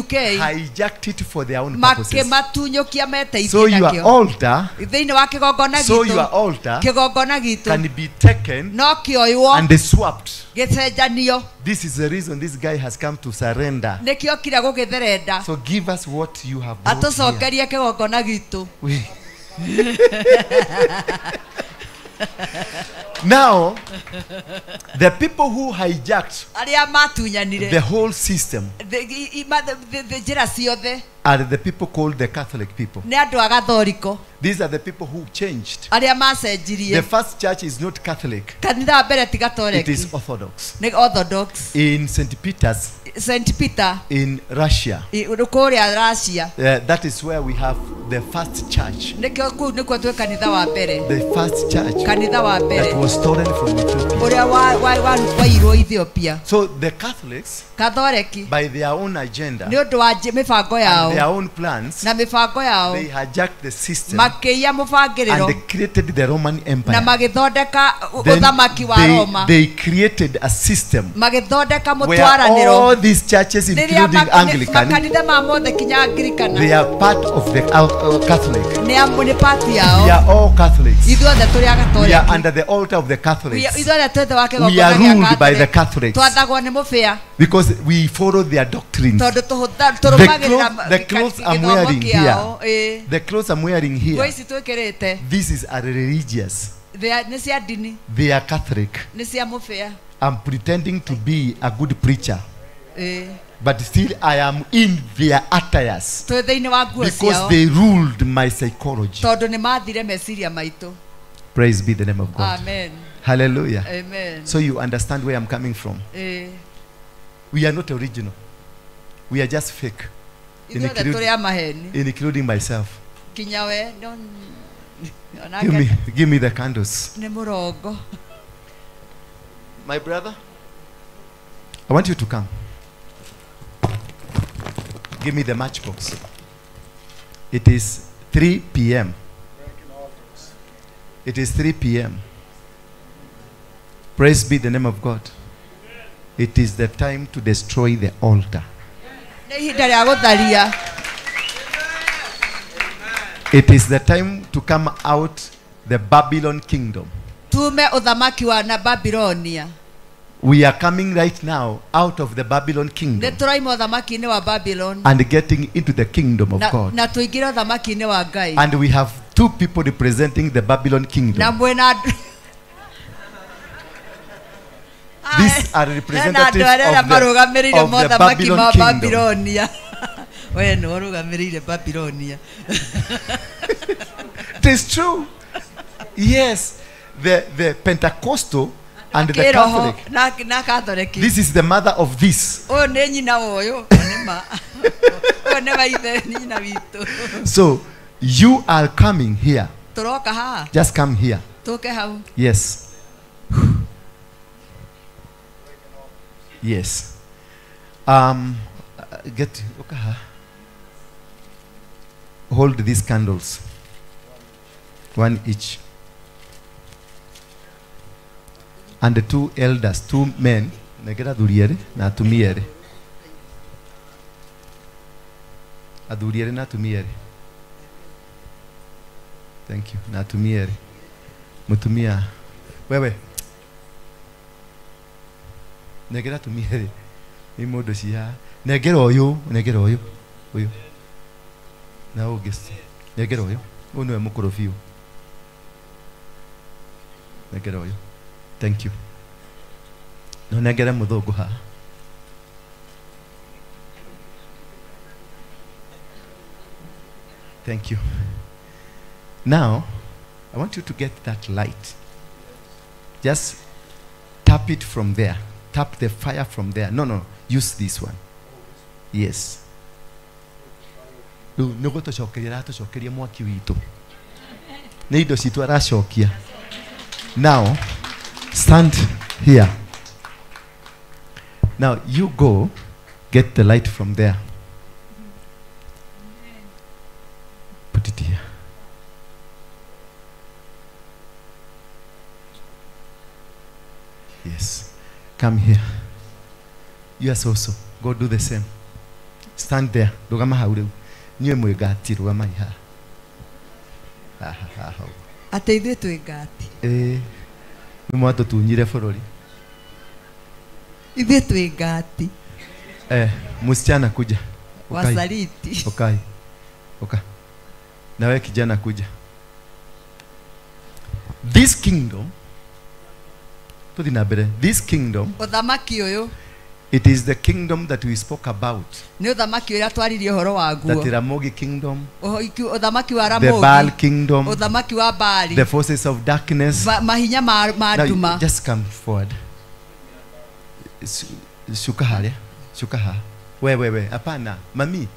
UK hijacked it for their own purposes. makĩmatunyũkia meteithie So your nakĩo. altar, Thĩinĩ wa kĩgongona so your gitũ, altar kĩgongona gitũ can be taken no kĩoywo and swapped. gĩcenjanio. This is the reason this guy has come to surrender. Nĩkĩo kira gũgĩtherenda. So give us what you have brought here. Atũcokerie kĩgongona gitũ. Now, the people who hijacked Arĩa matunyanire the whole system njĩra ciothe are the people called the Catholic people. nĩ andũ a gathoriko These are the people who changed. arĩa macenjirie. The first church is not Catholic, Kanitha wa mbere ti it gatoreki is Orthodox. nĩ Orthodox. In St. Peter's St Peter in Russia, kũrĩa Russia that is where we have the first church. nĩkĩo kũu nĩkuo twĩ kanitha wa mbere The first church kanitha wa mbere that was stolen from Ethiopia. ũrĩa wairwo Ethiopia. So the Catholics, Kathoreki by their own agenda nĩ ũndũ wa mĩbango and their yao own plans, na mĩbango yao they hijacked the system makĩiya and mũbangĩrĩro they created the Roman na Empire. magĩthondeka Then ũthamaki wa Roma they created a system magĩthondeka where all mũtwaranĩro these churches, rĩrĩa including Anglican, makanitha ma mothe kinya Anglikana they are part of the Catholic. nĩ nĩ pati We yao are all Catholics. Ithuothe tũrĩ a We are Gatoreki. under the altar of the Catholics Ithuothe twĩ thĩ wa We kĩgongona are gĩa ruled by the Catholic. Catholics Twathagwo nĩ mũbĩa because we follow their doctrines. tondũ The tũrũmagĩrĩra clothes I'm gĩthomo wearing kĩao. here, Ĩĩ. the clothes I'm wearing Nguo here, ici twĩkĩrĩte this is a religious. nĩ cia ndini They are Catholic. nĩ cia mũbĩa. I'm pretending to be a good preacher, Ĩĩ. but still I am in their attires Twĩ thĩinĩ wa nguo because ciao they ruled my psychology. tondũ nĩ mathire meciria maitũ. Praise be the name of God. Amen. Hallelujah. Amen. So you understand where I'm coming from. Ĩĩ. We are not original. We are just fake. Ithuothe tũrĩ a maheni Including myself. kinya we no onake Give me the candles. nĩ mũrongo. My brother, I want you to come. Give me the matchbox. It is 3 p.m. It is 3 p.m. Praise be the name of God. It is the time to destroy the altar. Nĩ ihinda rĩa gũtharia. It is the time to come out the Babylon kingdom. Tume ũthamaki wa na Babilonia. We are coming right now out of the Babylon Nĩ kingdom tũraima ũthamaki-inĩ wa Babylon and getting into the kingdom of na, God. na tũingĩre ũthamaki-inĩ wa Ngai. And we have two people representing the Babylon Na kingdom. mwĩna These are hena andũ representatives arĩa of the, marũgamĩrĩire of the mothamaki Babylon ma kingdom. Babilonia. We nĩwe ũrũgamĩrĩire Babilonia. It is true. Yes. The Pentecostal and the Kĩroho Catholic. na Catholic. This is the mother of this. Ũyũ nĩ nyina wa ũyũ, nĩ ma. Ũyũ nĩ wa ithe, nĩ nyina witũ. So you are coming here. Tũroka haha, Just come here. tũke hau. Yes. Yes. Get okay. Hold these candles. One each. And the two elders, two men, negera athuri erĩ na atumia erĩ. Athuri erĩ na atumia erĩ. Thank you. Na atumia erĩ. Mutumia. Wewe. Negera atumia erĩ. Nĩ mũndũ cia. Negera ũyũ, negera ũyũ. Ũyũ. Na ũngĩ. Negera ũyũ. Ũyũ nĩwe mũkũrũ biũ. Nengera ũyũ. Thank you. No nengere mũthũngũ haha. Thank you. Now, I want you to get that light. Just tap it from there. Tap the fire from there. No, no. Use this one. Yes. Rĩu nĩ gũtũcokeria aratũcokeria mwaki witũ. Nĩ indo citũ aracokia. Now, stand here. Now, you go get the light from there. Put it here. Yes. Come here. Yours also. Go do the same. Stand there. Rũgama hau rĩu. Inyuĩ mwĩ ngati, rũgamai haha. Haha, haha. Atĩ ithuĩ twĩ ngati. Ĩĩ. Nĩ mwatũtunyire bũrũri. Ithuĩ twĩ ngati. Msichana kuja. Ukai. Wasaliti. Ukai. Uka. Na wewe kijana kuja. This kingdom, tuthi na mbere. This kingdom, Ũthamaki ũyũ it is the kingdom that we spoke about. nĩ ũthamaki ũrĩa twaririe ũhoro waguo. The Ramogi kingdom, Ũthamaki wa the Ramogi, Baal kingdom, ũthamaki wa Baali, the forces of darkness. Mahinya ma Now, nduma. just come forward. Shuka haria. Shuka ha. We we we, hapana. Mami.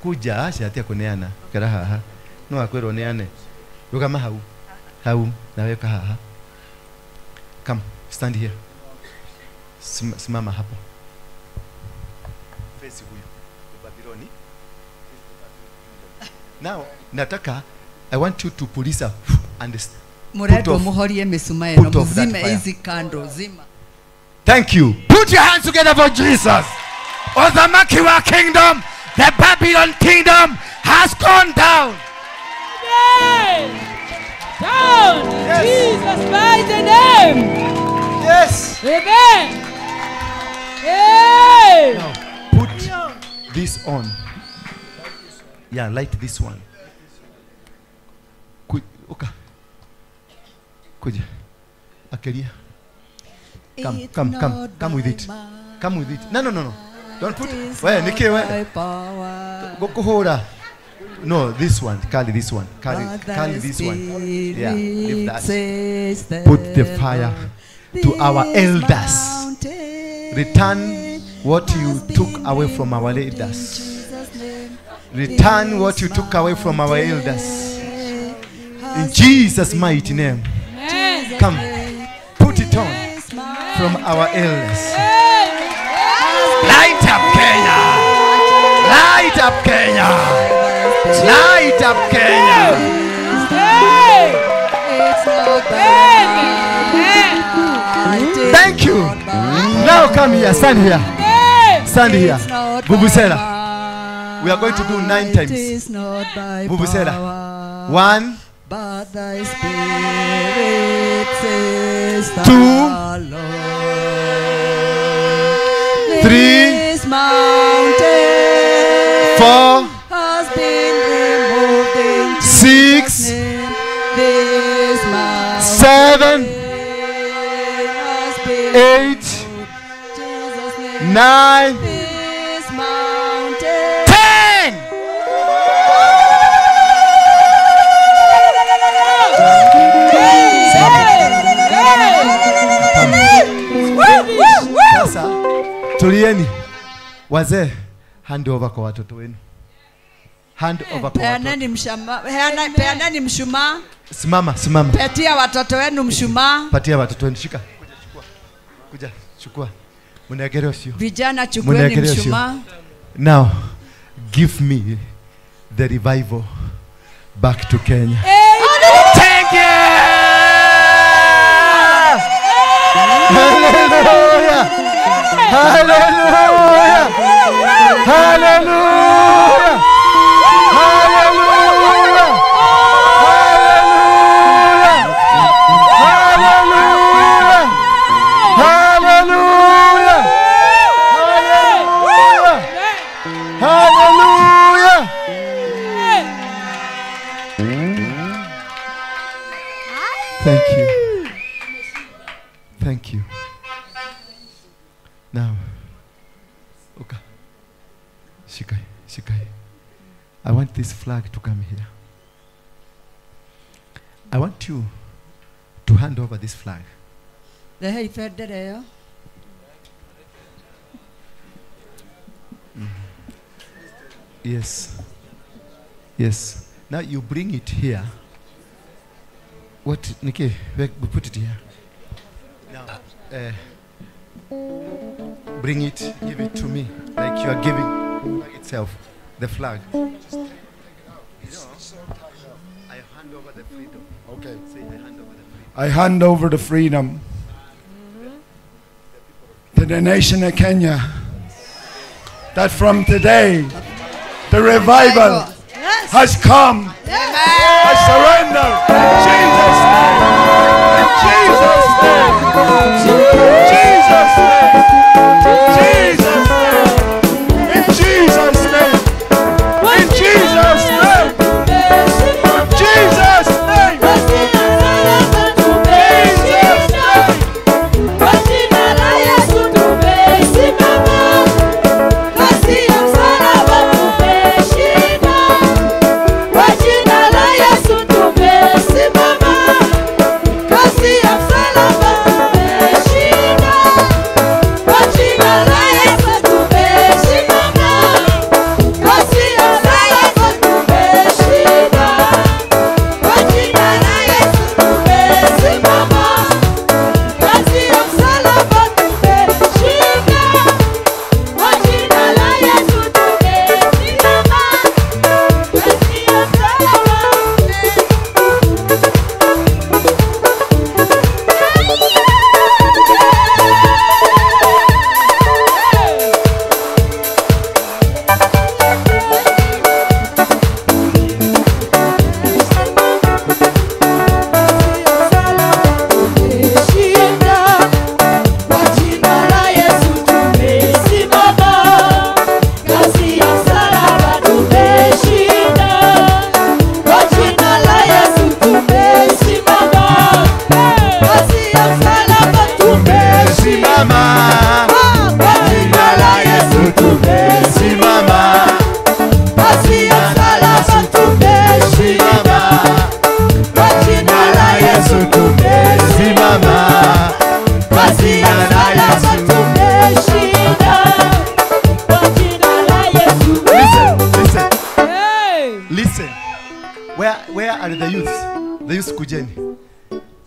Kuja acha atia kuneana. Kara haha. No akwirwo neane. Rugama hau. Hau nawe ka haha. Come, stand here. Simama hapo. Face huyu. The Babyloni. Now, nataka I want you to police up and put Mũrendwo off, mũhorie mĩcumaa ĩno, put off that mũzime fire. ici candle, zima. Thank you. Put your hands together for Jesus. Uthamaki wa kingdom, the Babylon kingdom has gone down. Down. Yes. Jesus mighty name. Yes. Amen. Hey. Now put this on. Yeah, light this one. Uka. Kuja. Akelia. Come, come, come, come with it. Come with it. No, no, no, no. Don't put. Where, Nikki, where? Go kuhura. No, this one. Carry this one. Carry this one. Yeah, leave that. Put the fire to our elders. Return what you took away from our elders. Return what you took away from our elders. In Jesus' mighty name. Come, put it on from our elders. Light up Kenya. Light up Kenya. Light up Kenya. Thank you. Now come here, stand here. Stand here. Vuvuzela. We are going to do 9 times. Vuvuzela. 1, 2, 3, 4, 6, 7, 8, 9, 10. Sasa tulieni wazee, hand over kwa watoto wenu. Hand over kwa watoto. Peaneni mshumaa. Simama, simama. Patia watoto wenu mshumaa. Patia watoto wenu, shika. Kuja chukua. Kuja chukua. Munegere ucio. Vijana chukueni mshumaa. Now give me the revival back to Kenya. Thank you. Hallelujah. Hallelujah. Hallelujah. Hallelujah. Hallelujah. Hallelujah. Hallelujah. Hallelujah. Thank you. I want this flag to come here. I want you to hand over this flag. Rehei bendera ĩyo. Yes. Yes. Now you bring it here. What, Nikki? We put it here. Now, bring it, give it to me, like you are giving the flag itself, the flag. Just take it out. It's so tied up. I hand over the freedom. Okay. Say, I hand over the freedom. I hand over the freedom to the nation of Kenya. That from today, the revival has come. I surrender. In Jesus' name. In Jesus' name. Jesus' name. Jesus' name. In Jesus' name. In Jesus' name. In Jesus' name. Jesus' name.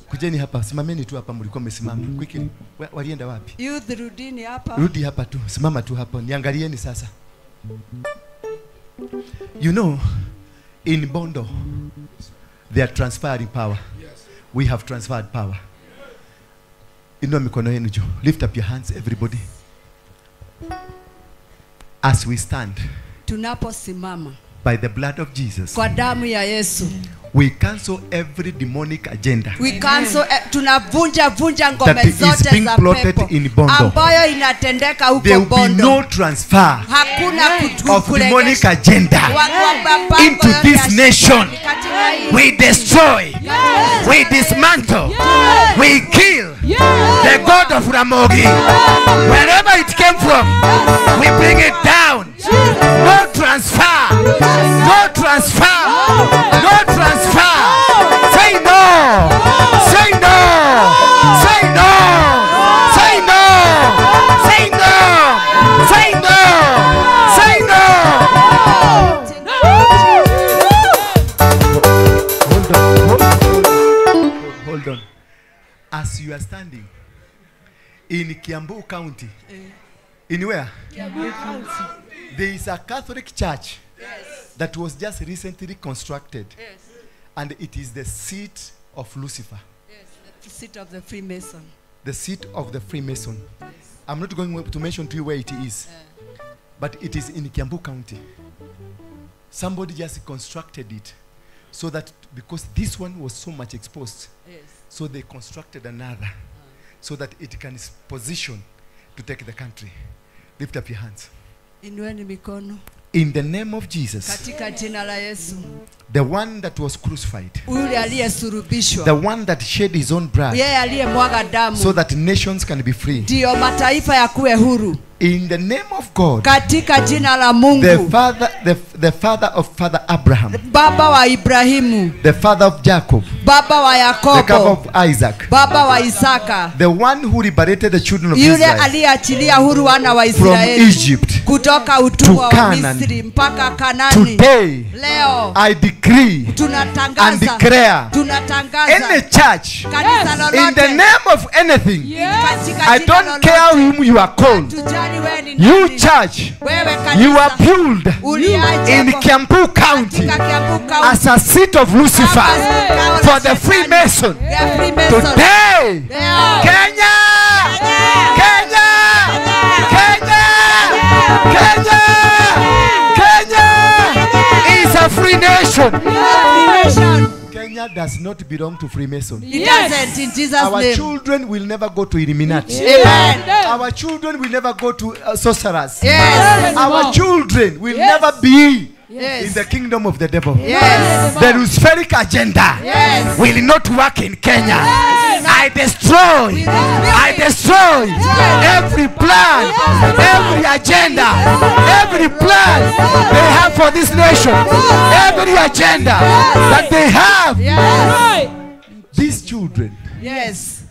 Kujeni hapa, simameni tu hapa, mlikuwa mmesimama. Quickly. Walienda wapi? Youth, rudini hapa. Rudi hapa tu, simama tu hapa. Niangalieni sasa. You know, in Bondo, they are transferring power. Yes. We have transferred power. Inua mikono yenu juu. Lift up your hands, everybody. As we stand, tunaposimama, by the blood of Jesus, kwa damu ya Yesu, we cancel every demonic agenda. We cancel, tunavunja vunja ngome zote za pepo ambayo inatendeka huko Bondo. There will be no transfer hakuna of demonic agenda into this nation. We destroy, we dismantle, we kill the God of Ramogi. Wherever it came from, we bring it down. No transfer, no transfer, no transfer. Say no, say no, say no, say no, say no, say no, say no. Hold on, hold on, hold on. As you are standing in Kiambu County, in where? Kiambu County. There is a Catholic church that was just recently constructed. Yes. And it is the seat of Lucifer. Yes, the seat of the Freemason. The seat of the Freemason. Yes. I'm not going to mention to you where it is. But it is in Kiambu County. Somebody just constructed it so that, because this one was so much exposed, yes, so they constructed another so that it can position to take the country. Lift up your hands. Inueni mikono. In the name of Jesus, Katika jina la Yesu, the one that was crucified, yule aliyesulubishwa, the one that shed his own blood, yeye aliyemwaga damu, so that nations can be free. Ndiyo mataifa yakuwe huru. In the name of God, Katika jina la Mungu, the father, the father of Father Abraham, baba wa Ibrahimu, the father of Jacob, baba wa the father Yakobo, of Isaac, baba wa Isaka, the one who liberated the children of yule Israel aliyeachilia huru wana wa from Israeli Egypt kutoka utumwa wa Canaan. Misri mpaka Kanani. Today, Leo I decree and tunatangaza, declare tunatangaza any church kanisa in the lolote name of anything, katika I jina don't lolote, care whom you are called. tujali wewe ni You nani. church, Wewe you are kanisa built in uliajengwa Kiambu County katika Kiambu County as a seat of Lucifer kama for the Freemason. ya Freemason. Today, Leo Kenya, Kenya, Kenya, Kenya, Kenya is a free nation. Nation. Kenya does not belong to Freemason. It doesn't, in Jesus' Our name. children will never go to Illuminati. Amen. Our children will never go to sorcerers. Yes. Our children will never be Yes. in the kingdom of the devil. Yes. The Luciferic agenda Yes. will not work in Kenya. I destroy, I destroy every plan, every agenda, every plan they have for this nation, every agenda that they have. Yes. These children, Yes.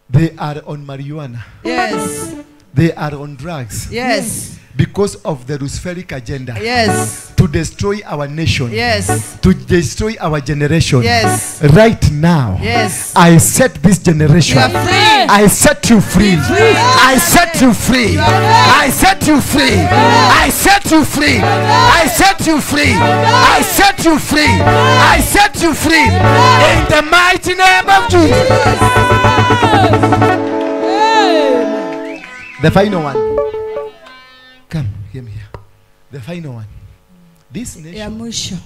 they are on marijuana. Yes. They are on drugs. Yes. Because of the Luciferic agenda. Yes. To destroy our nation. Yes. To destroy our generation. Yes. Right now. Yes. I set this generation. You are free. I set you free. Free. I set you free. You are free. I set you free. I set you free. I set you free. I set you free. I set you free. In the mighty name of Jesus. The final one. Come, hear me here. The final one. This Ya nation, mwisho,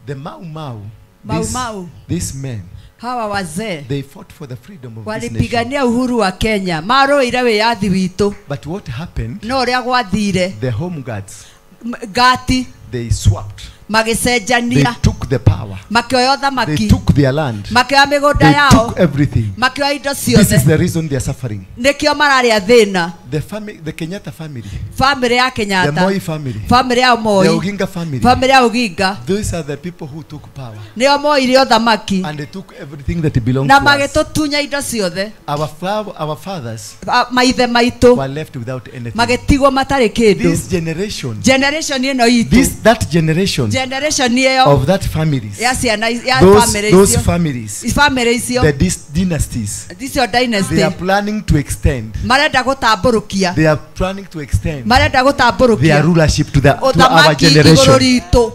the Mau Mau, Mau Mau. these men, hawa wazee they fought for the freedom of this nation. walipigania uhuru wa Kenya, marũĩre wĩyathi witũ, But what happened? no ũrĩa gwathire The home guards, ngati they swapped. They magĩcenjania, took the power. makĩoya They ũthamaki, took their land. makĩoya mĩgũnda They yao, took everything. makĩoya indo This is ciothe, the reason they are suffering. nĩkĩo mararĩa thĩna. The family, the Kenyatta family, Bamĩrĩ ya the Kenyatta, Moi family, bamĩrĩ ya Moi, the Oginga family. bamĩrĩ ya Oginga, Those are the people who took power nĩo moire ũthamaki and they took everything that belonged na to us. magĩtũtunya indo ciothe. Our fathers Maithe maitũ were left without anything. magĩtigwo matarĩ kĩndũ. This generation, Generation ĩno itũ, this that generation generation ĩyo of that families, ya ciana ya those bamĩrĩ those icio, families, bamĩrĩ icio, the dynasties, icio dynasty they are planning to extend. marenda gũtambũrũkia, They are planning to extend marenda their gũtambũrũkia rulership to our ũthamaki igũrũ generation. ritũ.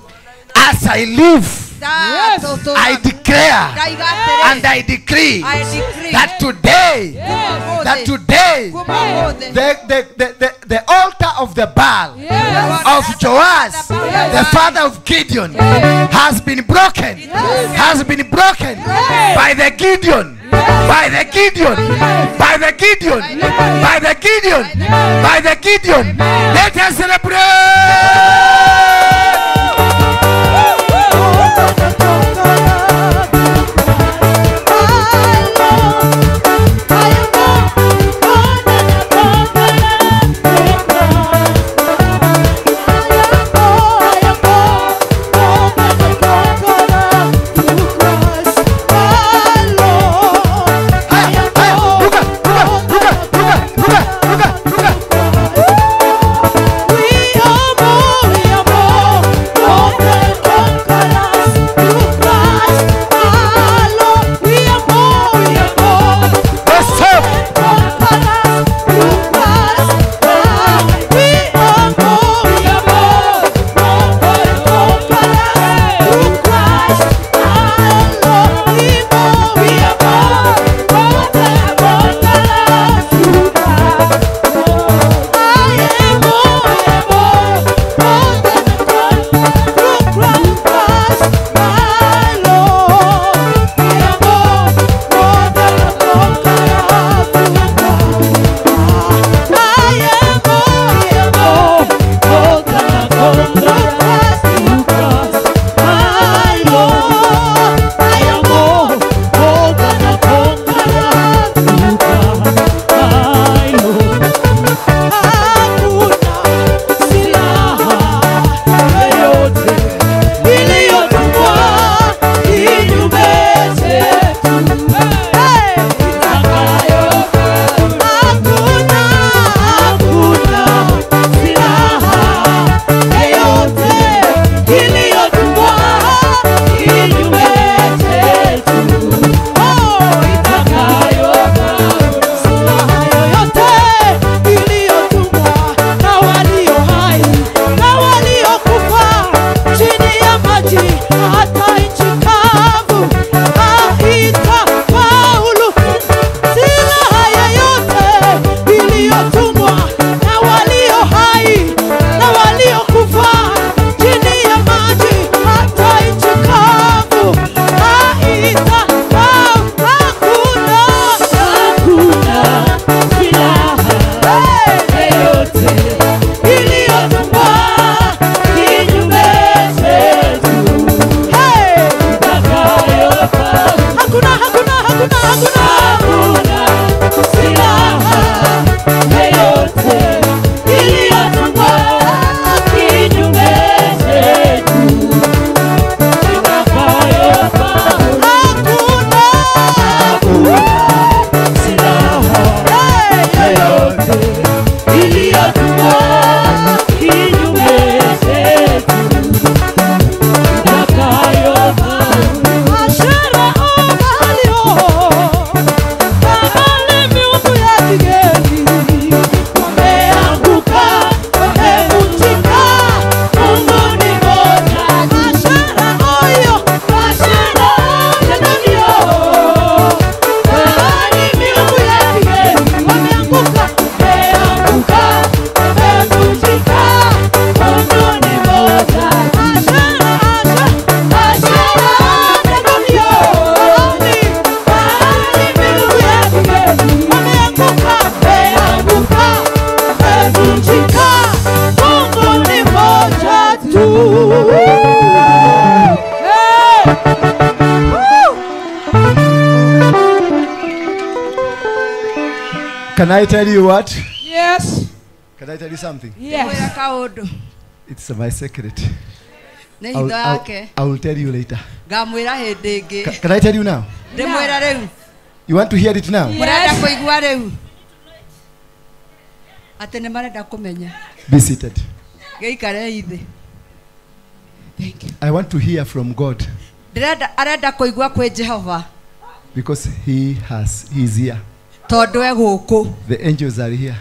As I live, I declare and I decree I decree that today, that today, the altar of the Baal of Joash, the father of Gideon, has been broken, has been broken by the Gideon, by the Gideon, by the Gideon, by the Gideon, by the Gideon. Let us celebrate. We are more, we are more. Can I tell you what? Yes. Can I tell you something? Yes. It's my secret. I will tell you later. Can I tell you now? No. You want to hear it now? Yes. Be seated. Thank you. I want to hear from God. Because he is here. The angels are here.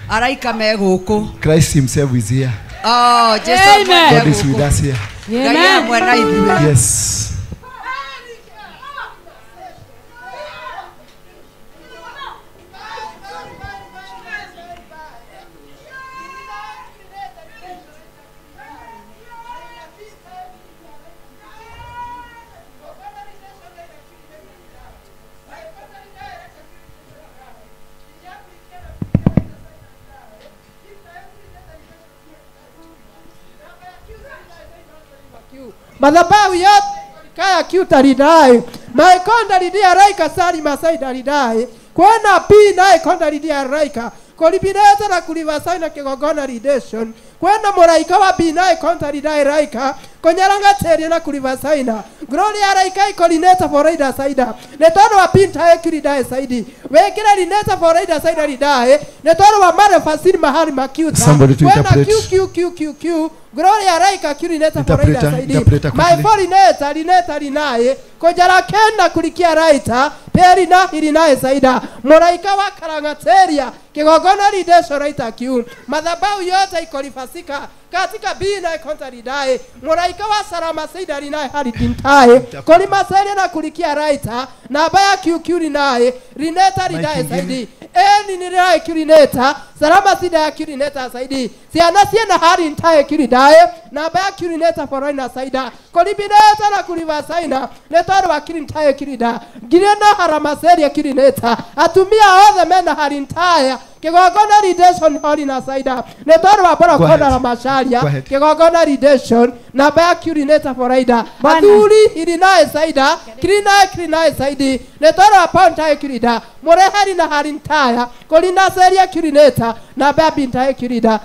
Christ himself is here. Oh, amen. God is with us here. Amen. Yes. Madhabahu yote kaya kiutaridai maikonda lidia raika sari masai daridai kwena pi nae konda lidia raika kolibineza na kulivasai na kigogona redemption kwena moraika wa bi nae konda lidai raika konyaranga teria na kulivasaina gloria raika ikolineta foraida saida netono wa pinta ekiridae saidi wekira lineta foraida saida lidae netono wa mare fasiri mahali makiuta. Somebody to interpret. Q Q Q Q Q gloria raika kirineta foraida saidi my forineta lineta linae kojara kenda kulikia raita peri na ilinae saida moraika wa karangateria kigogona lidesho raita kiu madhabahu yote ikolifasika katika bina ikonta lidae moraika wa salama saida linae hali dintae kolimaseria na kulikia raita na baya kiu linae rineta lidae saidi eni nirae kirineta salama sida ya kirineta saidi siana siena hali ntae kiridae na baya kirineta foroina saida kolibineta na kulivasaina netoro wa kirintae kirida girena haramaseria kirineta atumia othe mena hali ntaya kigogona redemption holi na saida netoro wa bora kona la masharia kigogona redemption na baya kirineta foraida athuri irinae saida kirinae kirinae saidi netoro wa pontae kirida murehari na hali ntaya kolina seria kirineta na baya bintae kirida.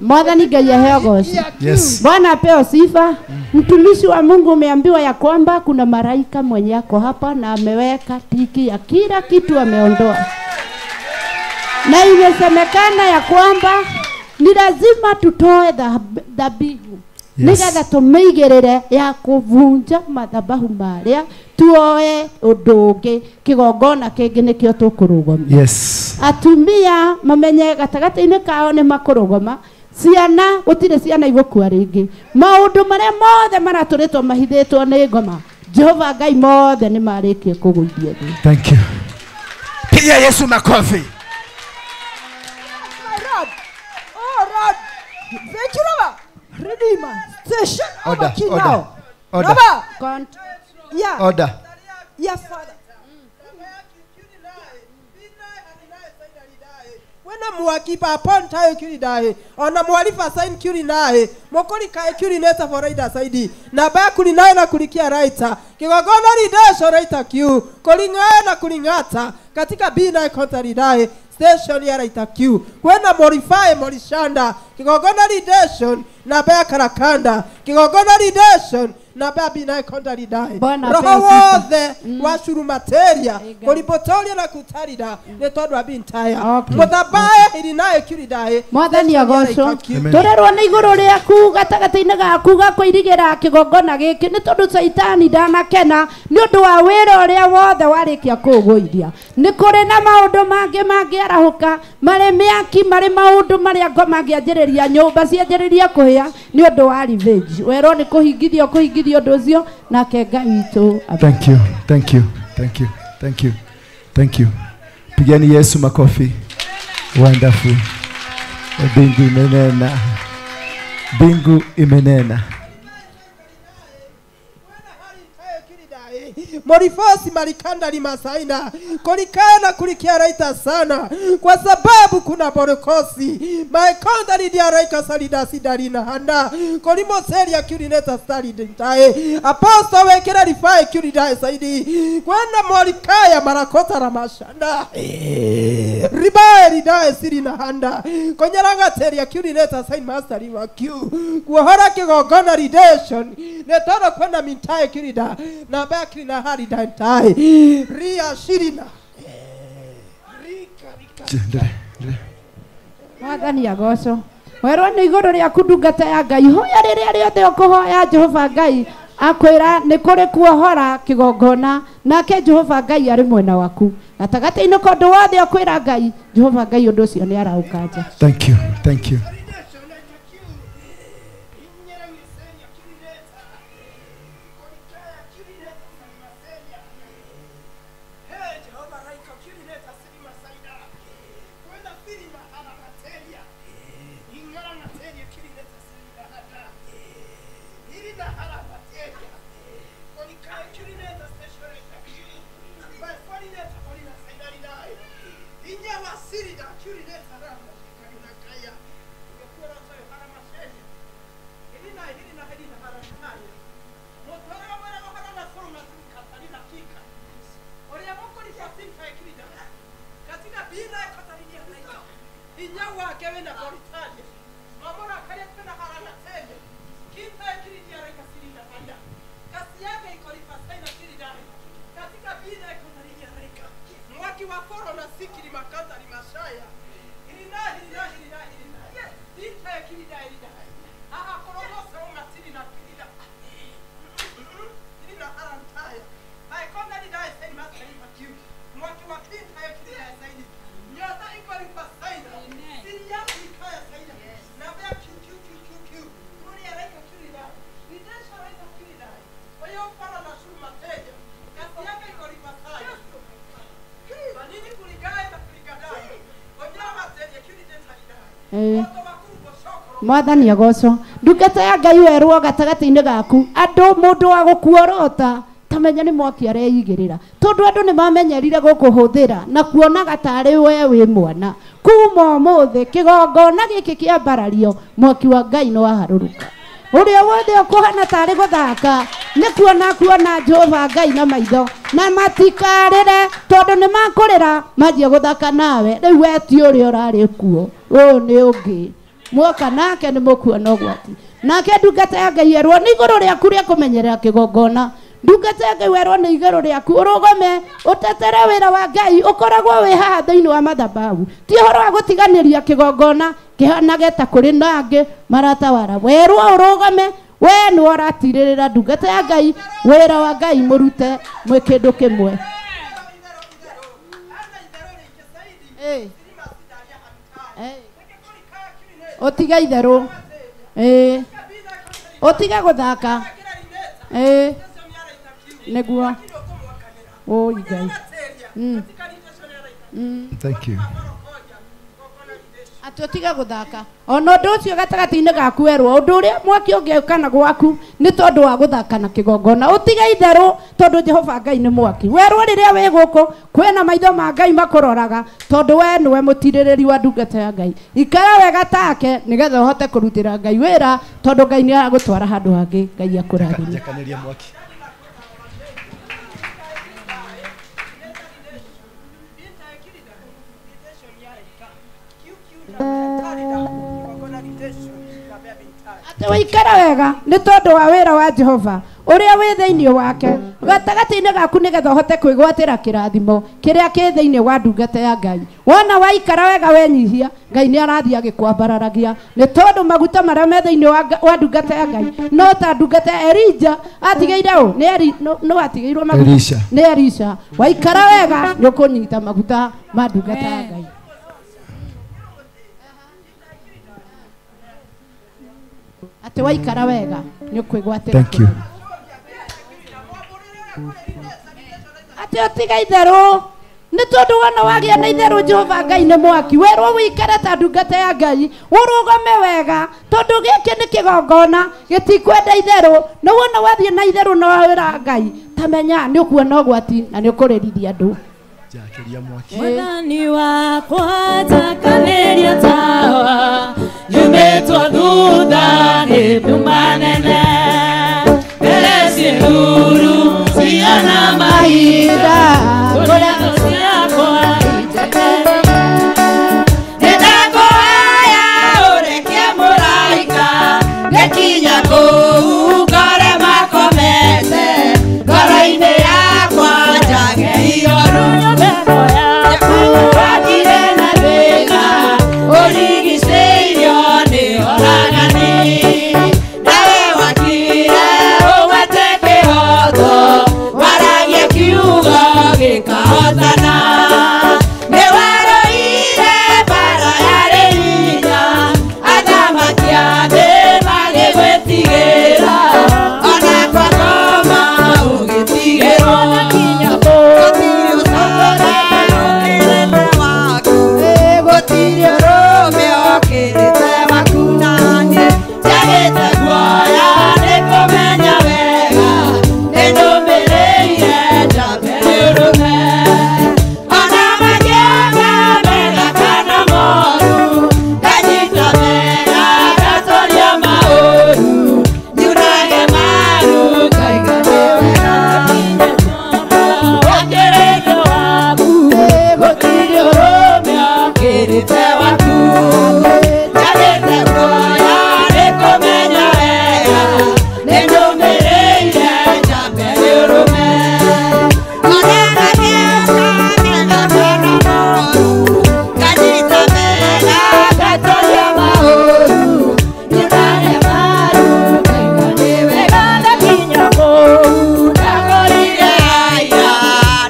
Mwathani Ngai aheo goci. Yes. Bwana apewe sifa. Mtumishi wa Mungu umeambiwa ya kwamba kuna malaika mwenye ako hapa na ameweka tiki ya kila kitu ameondoa. Na imesemekana ya kwamba ni lazima tutoe dhabihu. Yes. Nigetha tumeigirire ya kuvunja madhabahu maria tuoe undu ungi kigongona kingi nikio tukurugomia. Yes. Atumia mamenye gatagati-ini kao ni makurugoma ciana gutire ciana igukua ringi maundu maria mothe maraturitwo mahithitwo ni ngoma Jehova Ngai mothe ni marikie kuguithia thi. Thank you. Piga Yesu makofi. My Lord. Oh Lord. Thank you, Lord. Redeemer. Station. Order. Order. Order. Yeah. Order. Yes, Father. Wena muwakipa upon tayo kiridae ona mwalifa sign kirinae mokoli kae kirineta foraida saidi na baya kulinae na kulikia raita kigogona ridesho raita kiu kolingae na kulingata katika bina konta ridae station ya raita kiu kwena morifae morishanda kigogona redemption na baya karakanda kigogona redemption na babi naye konda ridae roho wothe wa shurumateria kolipotolia na kutarida ne tondu abintaya muthabae irinae kiridae Mwathani agocwo turerwo ni iguru riaku gatagati-ini gaku ga kuirigira kigongona giki ni tondu Caitani ndanakena ni undu wa wira uria wothe warikia kuguithia ni kuri na maundu mangi mangiarahuka mari miaki mari maundu maria ngoma angianjiriria nyumba cianjiriria kuhia ni undu wa revenge werwo ni kuhingithio kuhingithio undu ucio nake Ngai witu. Thank you, thank you, thank you, thank you, thank you. Pigeni Yesu makofi. Wonderful. Mbingu imenena. Mbingu imenena. Morifosi malikanda limasaina kolikana kulikiaraita sana kwa sababu kuna borokosi maekonda lidiaraika salidasidarina handa kolimoseria kyurineta stalidintae aposto wekera lifae kyuridae saidi kwenda molikaya marakota ramashanda ribae ridae sirina handa konyeranga teria kyurineta sign master limakyu kuhora kigogona redemption netoro kwenda mintae kirida na bakri na hari dantai ria shirina Mwathani agocwo werwo nĩ igũrũ rĩaku ndungata ya Ngai hoya rĩrĩa rĩothe ũkũhoya Jehova Ngai akwĩra nĩ kũrĩ kuohora kĩgongona nake Jehova Ngai arĩ mwena waku gatagatĩ-inĩ ka ũndũ wothe ũkwĩra Ngai Jehova Ngai ũndũ ũcio nĩ araũkanja. Thank you, thank you. Mwathani agocwo ndungata ya Ngai werwo gatagatĩ-inĩ gaku andũ mũndũ wa gũkuorota tamenya nĩ mwaki areigĩrĩra tondũ andũ nĩ mamenyerire gũkũhũthĩra na kuonaga tarĩ we wĩ mwana kuma ũmũthĩ kĩgongona gĩkĩ kĩambarario mwaki wa Ngai nĩ waharũrũka ũrĩa wothe ũkũhana tarĩ gũthaka nĩ kuona kuona Jehova Ngai na maitho na matikarĩre tondũ nĩ makũrĩra manjie gũthaka nawe rĩu we ti ũrĩa ũrarĩ kuo ũyũ nĩ ũngĩ mwoka nake nĩ mũkuona ũgwati nake ndungata ya Ngai erwo nĩ igũrũ rĩaku rĩa kũmenyerera kĩgongona ndungata ya Ngai werwo nĩ igũrũ rĩaku ũrũgame ũtetere wĩra wa Ngai ũkoragwo wĩ haha thĩinĩ wa madhabahu ti ũhoro wa gũtiganĩria kĩgongona kĩhanage ta kũrĩ na angĩ maratawara werwo ũrũgame we nĩwe ũratirĩrĩra ndungata ya Ngai wĩra wa Ngai mũrute mwĩ kĩndũ kĩmwe. Ũtige itherũ ũtige gũthaka nĩguo ũi Ngai. Thank you. Atĩ ũtige gũthaka ona ũndũ ũcio gatagatĩ-inĩ gaku werwo ũndũ ũrĩa mwaki ũngĩũkana gwaku nĩ tondũ wa gũthaka na kĩgongona ũtige itherũ tondũ Jehova Ngai nĩ mwaki werwo rĩrĩa wĩ gũkũ kwĩna maitho ma Ngai makũroraga tondũ we nĩwe mũtirĩrĩri wa ndungata ya Ngai ikara wega take nĩgetha ũhote kũrutĩra Ngai wĩra tondũ Ngai nĩ aragũtwara handũ hangĩ Ngai akũrathime. Njakanĩria mwaki. Atĩ wĩikare wega nĩ tondũ wa wĩra wa Jehova ũrĩa wĩ thĩinĩ wake gatagatĩ-inĩ gaku nĩgetha ũhote kwĩgwatĩra kĩrathimo kĩrĩa kĩ thĩinĩ wa ndungata ya Ngai wona waikara wega wenyihia Ngai nĩ arathiĩ agĩkwambararagia nĩ tondũ maguta marĩa me thĩinĩ wa ndungata ya Ngai no ta ndungata ya Elija atigĩire ũ nĩ no atigĩirwo maguta nĩ Elisha waikara wega nĩ ũkũnyita maguta ma ndungata ya Ngai. Atĩ waikara wega nĩ ũkwĩgwatĩra. Thank you. Atĩ ũtige itherũ nĩ tondũ wona wagĩa na itherũ Jehova Ngai nĩ mwaki werwo wĩikare ta ndungata ya Ngai ũrũgame wega tondũ gĩkĩ nĩ kĩgongona gĩtikwenda itherũ na wona wathiĩ na itherũ na wĩra Ngai Ũtamenya nĩ ũkuona ũgwati na nĩ ũkũrĩrithia andũ. Njakĩria mwaki. Mwathani wakwa njakanĩria tawa nyumĩtwo thutha nĩ nduma nene mbere ciĩruru ciana mahinda kũrĩa thũ ciakwa ijekereire nĩndakũhoya ũreke mũraika gĩkinya kũu ngore makomete ngoro-inĩ yakwa njage ihoru wakire na thĩna ũrigicĩirio nĩ oragani nawe wakire ũgwete kĩhoto waragie kiugo gĩkahotana nĩ waroire mbara yarĩ hinya athamaki a thĩ magĩgwĩtigĩra ona kwa ngoma ũgĩtigĩrwo gũtirĩ ũrũme ũkĩrĩte waku naniĩ njagĩte guoya nĩ kũmenya wega nĩ nũmĩrĩire njambe nĩ ũrũme ona mangĩoka mega kana moru nganyita mega ngatoria maũru nyunage maru ngaiga nĩ wega ũkĩrĩte waku gũtirĩ ũrũme ũkĩrĩte waku njagĩte guoya nĩ kũmenya wega nĩ nũmĩrĩire njambe nĩ ũrũme ona mangĩoka mega kana moru nganyita mega ngatoria maũru nyunage maru ngaiga nĩ wega ndakinya kũu ndakorire aira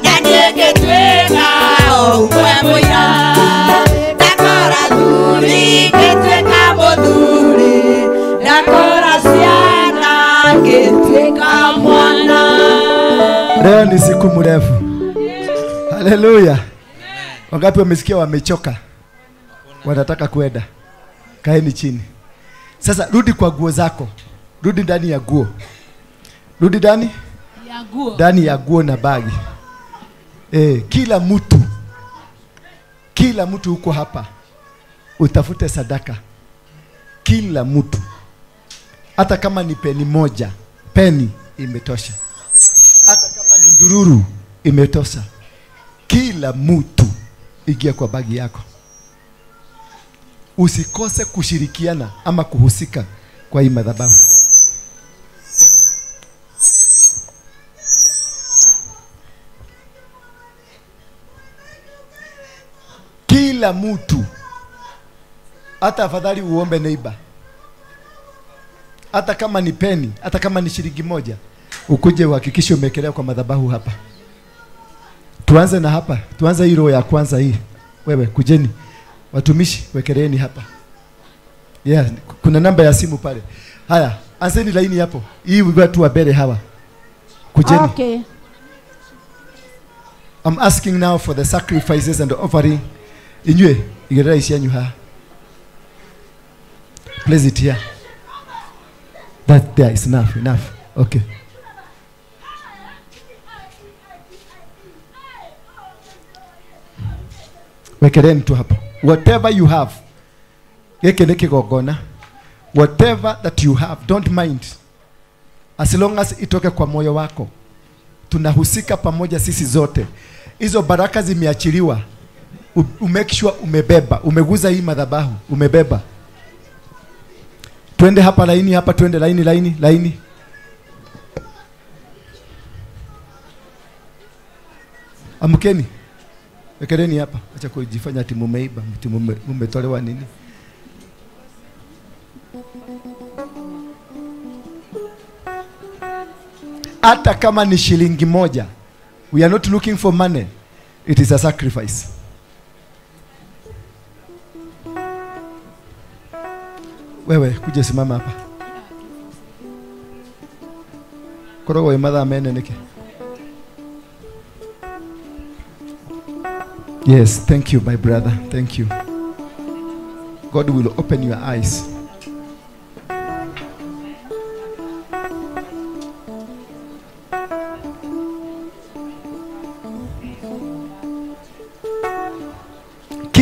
na niĩ ngĩtuĩka o ũmwe mũira ndakora thuri ngĩtuĩka mũthuri ndakora ciana ngĩtuĩka mwana. Leo ni siku mrefu. Haleluya. Wangapi wamesikia wamechoka? Wanataka kwenda. Kaeni chini. Sasa rudi kwa nguo zako. Rudi ndani ya nguo. Rudi ndani? Ya nguo. Ndani ya nguo na bagi. Kila mtu. Kila mtu huko hapa. Utafute sadaka. Kila mtu. Hata kama ni peni moja, peni imetosha. Hata kama ni ndururu imetosha. Kila mtu ingia kwa bagi yako. Usikose kushirikiana ama kuhusika kwa hii madhabahu. Kila mtu, hata afadhali uombe neighbor. Hata kama ni peni, hata kama ni shilingi moja, ukuje uhakikishe umekelea kwa madhabahu hapa. Tuanze na hapa, tuanze hii roho ya kwanza hii. Wewe kujeni, watumishi wekeleeni hapa. Yeah, kuna namba ya simu pale. Haya, anzeni laini hapo. Hii watu wa mbele hawa. Kujeni. Okay. I'm asking now for the sacrifices and the offering. Inywe, igerera isi yanyu ha. Place it here. That there is enough, enough. Okay. Wekeleni tu hapo. Whatever you have. Geke nĩ kĩgongona. Whatever that you have, don't mind. As long as itoke kwa moyo wako. Tunahusika pamoja sisi zote. Hizo baraka zimeachiliwa. Make sure umebeba, umeguza hii madhabahu, umebeba. Twende hapa laini hapa, twende laini laini laini. Amkeni. Wekeleni hapa. Acha kujifanya ati mumeiba, ati mumetolewa nini. Hata kama ni shilingi moja, we are not looking for money. It is a sacrifice. Wewe kuja simama hapa. Korogo we mathaa mene niki. Yes, thank you my brother. Thank you. God will open your eyes.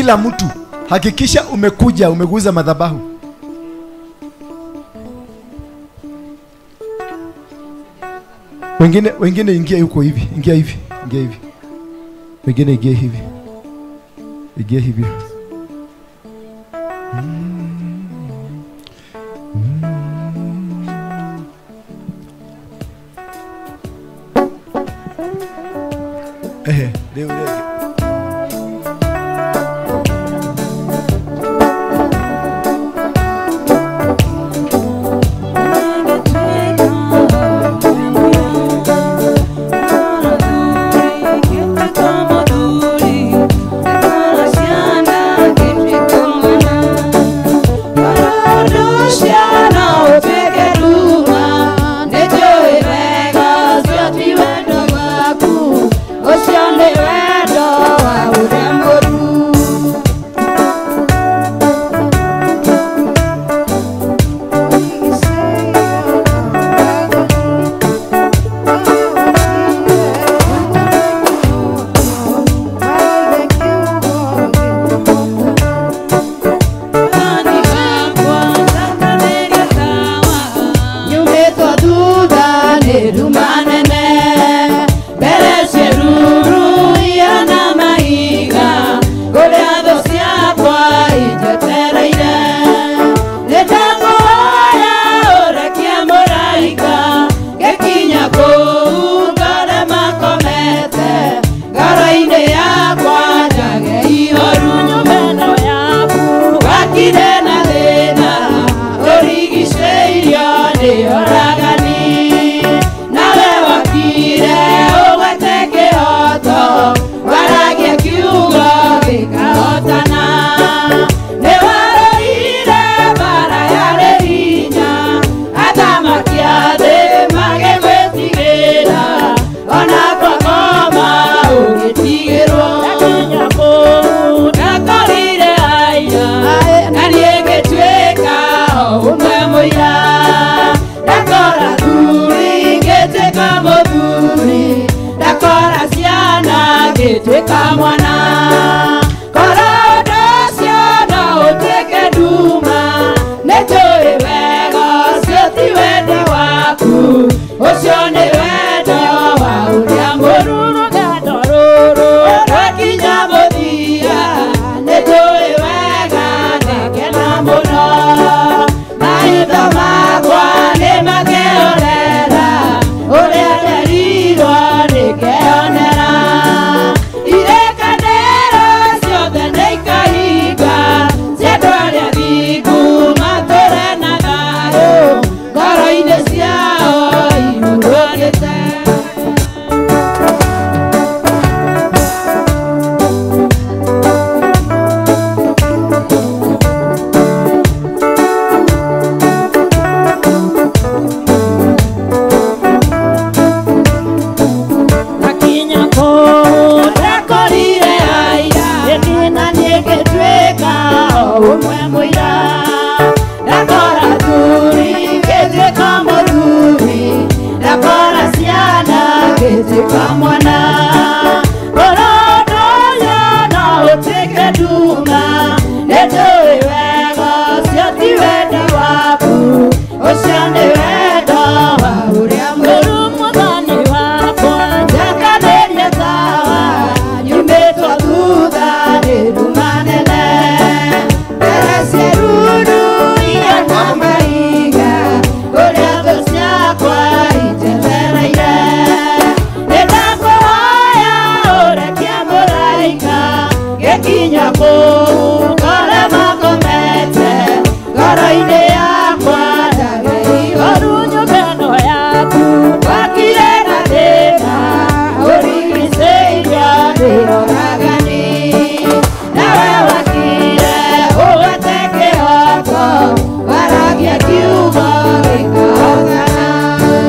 Kila mtu hakikisha umekuja umeguza madhabahu. Wengine ingia yuko hivi, ingia hivi, ingia hivi. Wengine ingia hivi. Ingia hivi. Leo leo.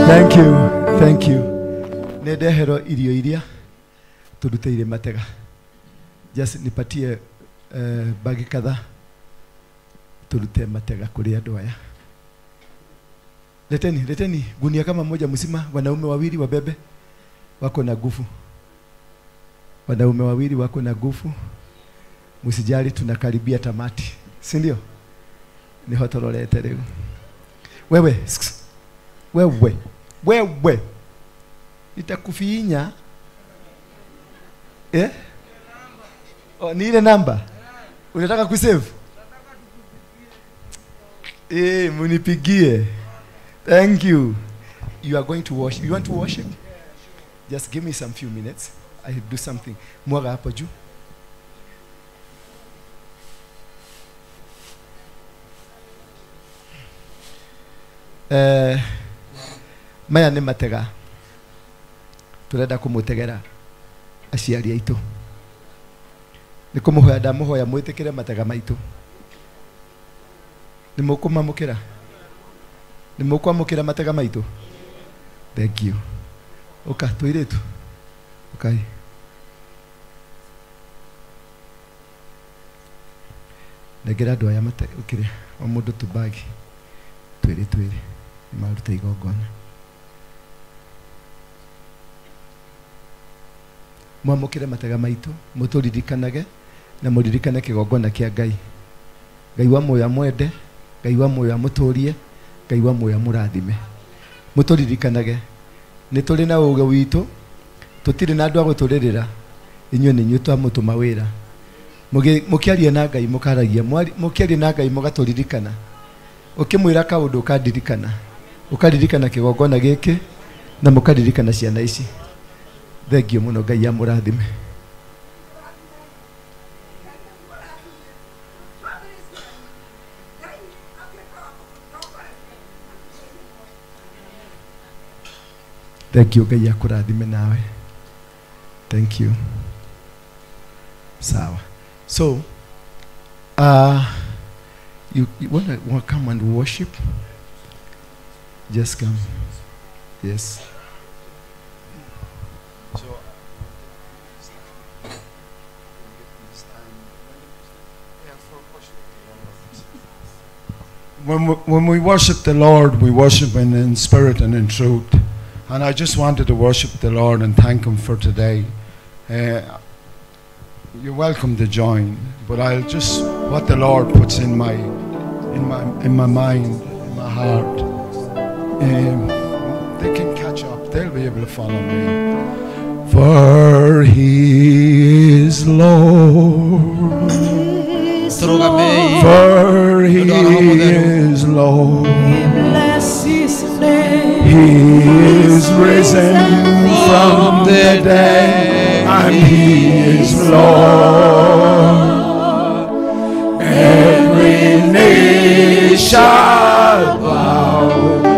Thank you, thank you. Nedehero irio iria turuteire matega. Just nipatie bagi kadhaa turute matega kuri andu aya. Leteni, leteni gunia kama moja mzima, wanaume wawili wabebe wako na nguvu. Wanaume wawili wako na nguvu. Msijali, tunakaribia tamati, si ndio? Niho turorete riu. Wewe, wewe, wewe, nitakufinya. Eh? Oh, ni ile namba unataka kusave? Eh, munipigie. Thank you. You are going to worship. You want to worship? Just give me some few minutes. I do something. Mwaga hapo juu. Maya nĩ matega turenda kũmũtegera aciari aitũ. Nĩ kũmũhoya ndamũhoya mwĩtĩkĩre matega maitũ. Nĩ mũkũmamũkĩra? Nĩ mũkwamũkĩra matega maitũ? Thank you. Ũka tũirĩtu. Ũkai. Nengera andũ aya matega ũkĩrĩa o mũndũ tũbagi twĩrĩ twĩrĩ nĩ maruta igongona. Mwamũkĩre matega maitũ, mũtũririkanage na mũririkane kĩgongona kĩa Ngai. Ngai wa muoyo amwende, Ngai wa muoyo amũtũrie, Ngai wa muoyo amũrathime. Mũtũririkanage nĩ tũrĩ na ũũgĩ witũ, tũtirĩ na andũ a gũtũrĩrĩra, inyuĩ nĩ inyuĩ twamũtũma wĩra. Mũkĩaria na Ngai mũkaragia, mũkĩaria na Ngai mũgatũririkana. Ũkĩmwĩra kaũndũ ũkandirikana, ũkaririkana kĩgongona gĩkĩ na mũkaririkana ciana ici. Thank you mũno, Ngai amũrathime. Thank you, Ngai akũrathime nawe. Thank you. Sawa. So, you wanna come and worship? Just come. Yes. So, when we worship the Lord, we worship Him in spirit and in truth. And I just wanted to worship the Lord and thank Him for today. You're welcome to join, but I'll just what the Lord puts in my mind, in my heart. They can catch up. They'll be able to follow me. For He is Lord. For He is Lord. He is risen from the dead, and He is Lord. Every knee shall bow,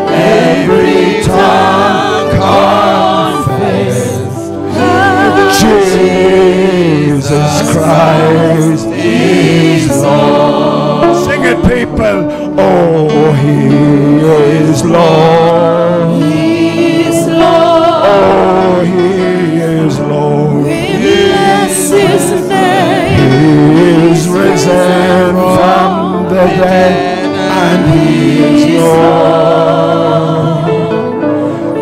every tongue confess Jesus Christ is Lord. Sing it, people. Oh, He is Lord. He is Lord. Oh, He is Lord. We bless His name. He is risen from the dead, and He is Lord.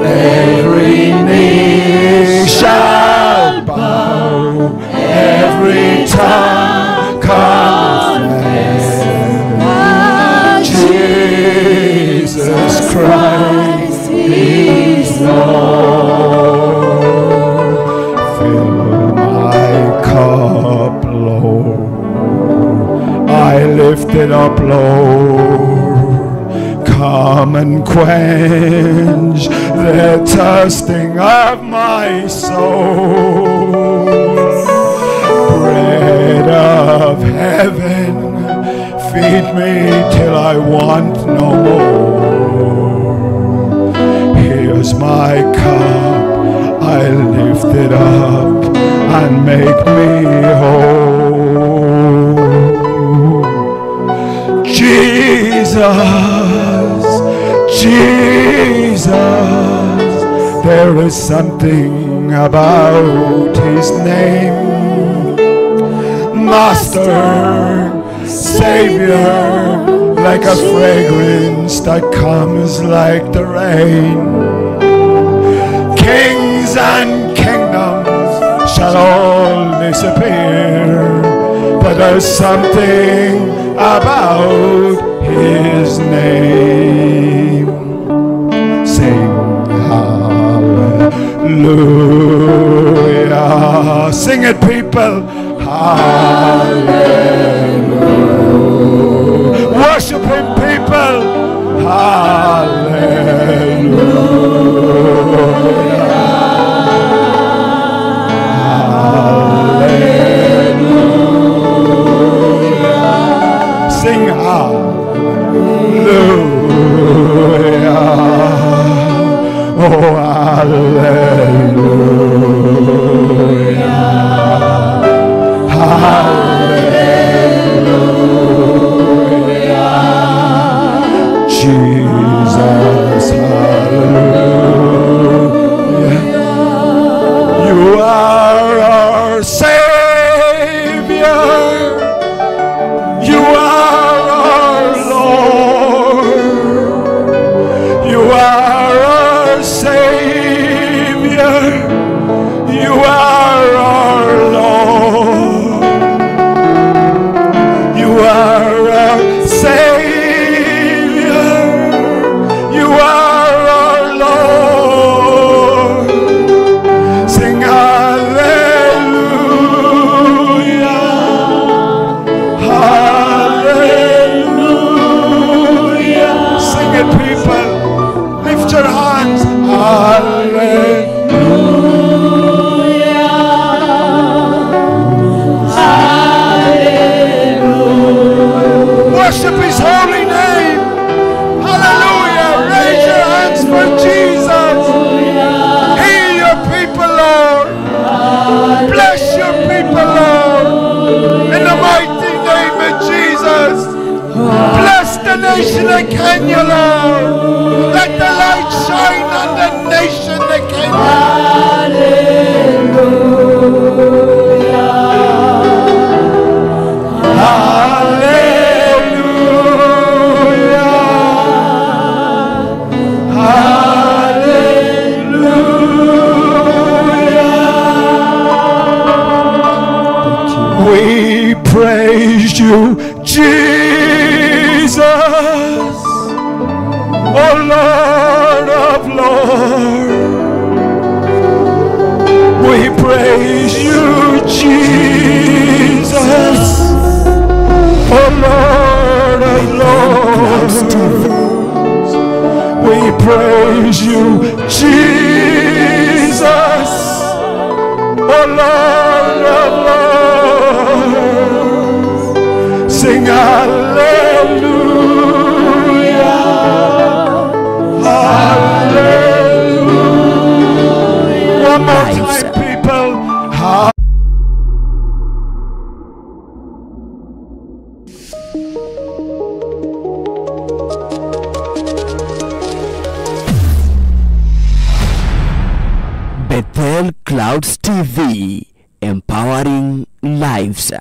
Every knee shall bow, every tongue confess Jesus Christ is Lord. Fill my cup, Lord. I lift it up, Lord. Come and quench the thirsting of my soul. Bread of heaven, feed me till I want no more. Here's my cup, I lift it up and make me whole. Jesus, Jesus, there is something about His name. Master, Savior, like a fragrance that comes like the rain. Kings and kingdoms shall all disappear, But there's something about his name. Sing hallelujah. Sing it, people. Hallelujah. Worship him, people. Hallelujah. Hallelujah. Sing hallelujah. Oh, hallelujah. Hallelujah. Jesus, hallelujah. You are our Savior. You are our Lord. You are our Savior. You are our Lord. You are our Savior. You are our Lord. Sing hallelujah. Hallelujah. Sing it, people. Lift your hands. Hallelujah. Worship his holy name. Hallelujah. Raise your hands for Jesus. Heal your people, Lord. Bless your people, Lord. In the mighty name of Jesus. Bless the nation of Kenya, Lord. Let the light shine on the nation of Kenya. Hallelujah. Hallelujah. We praise you, Jesus, O Lord of Lords. We praise you, Jesus, O Lord of Lords. We praise you, Jesus, O Lord of Lords. Sing hallelujah, hallelujah. One more time, people. Bethel Clouds TV, empowering lives.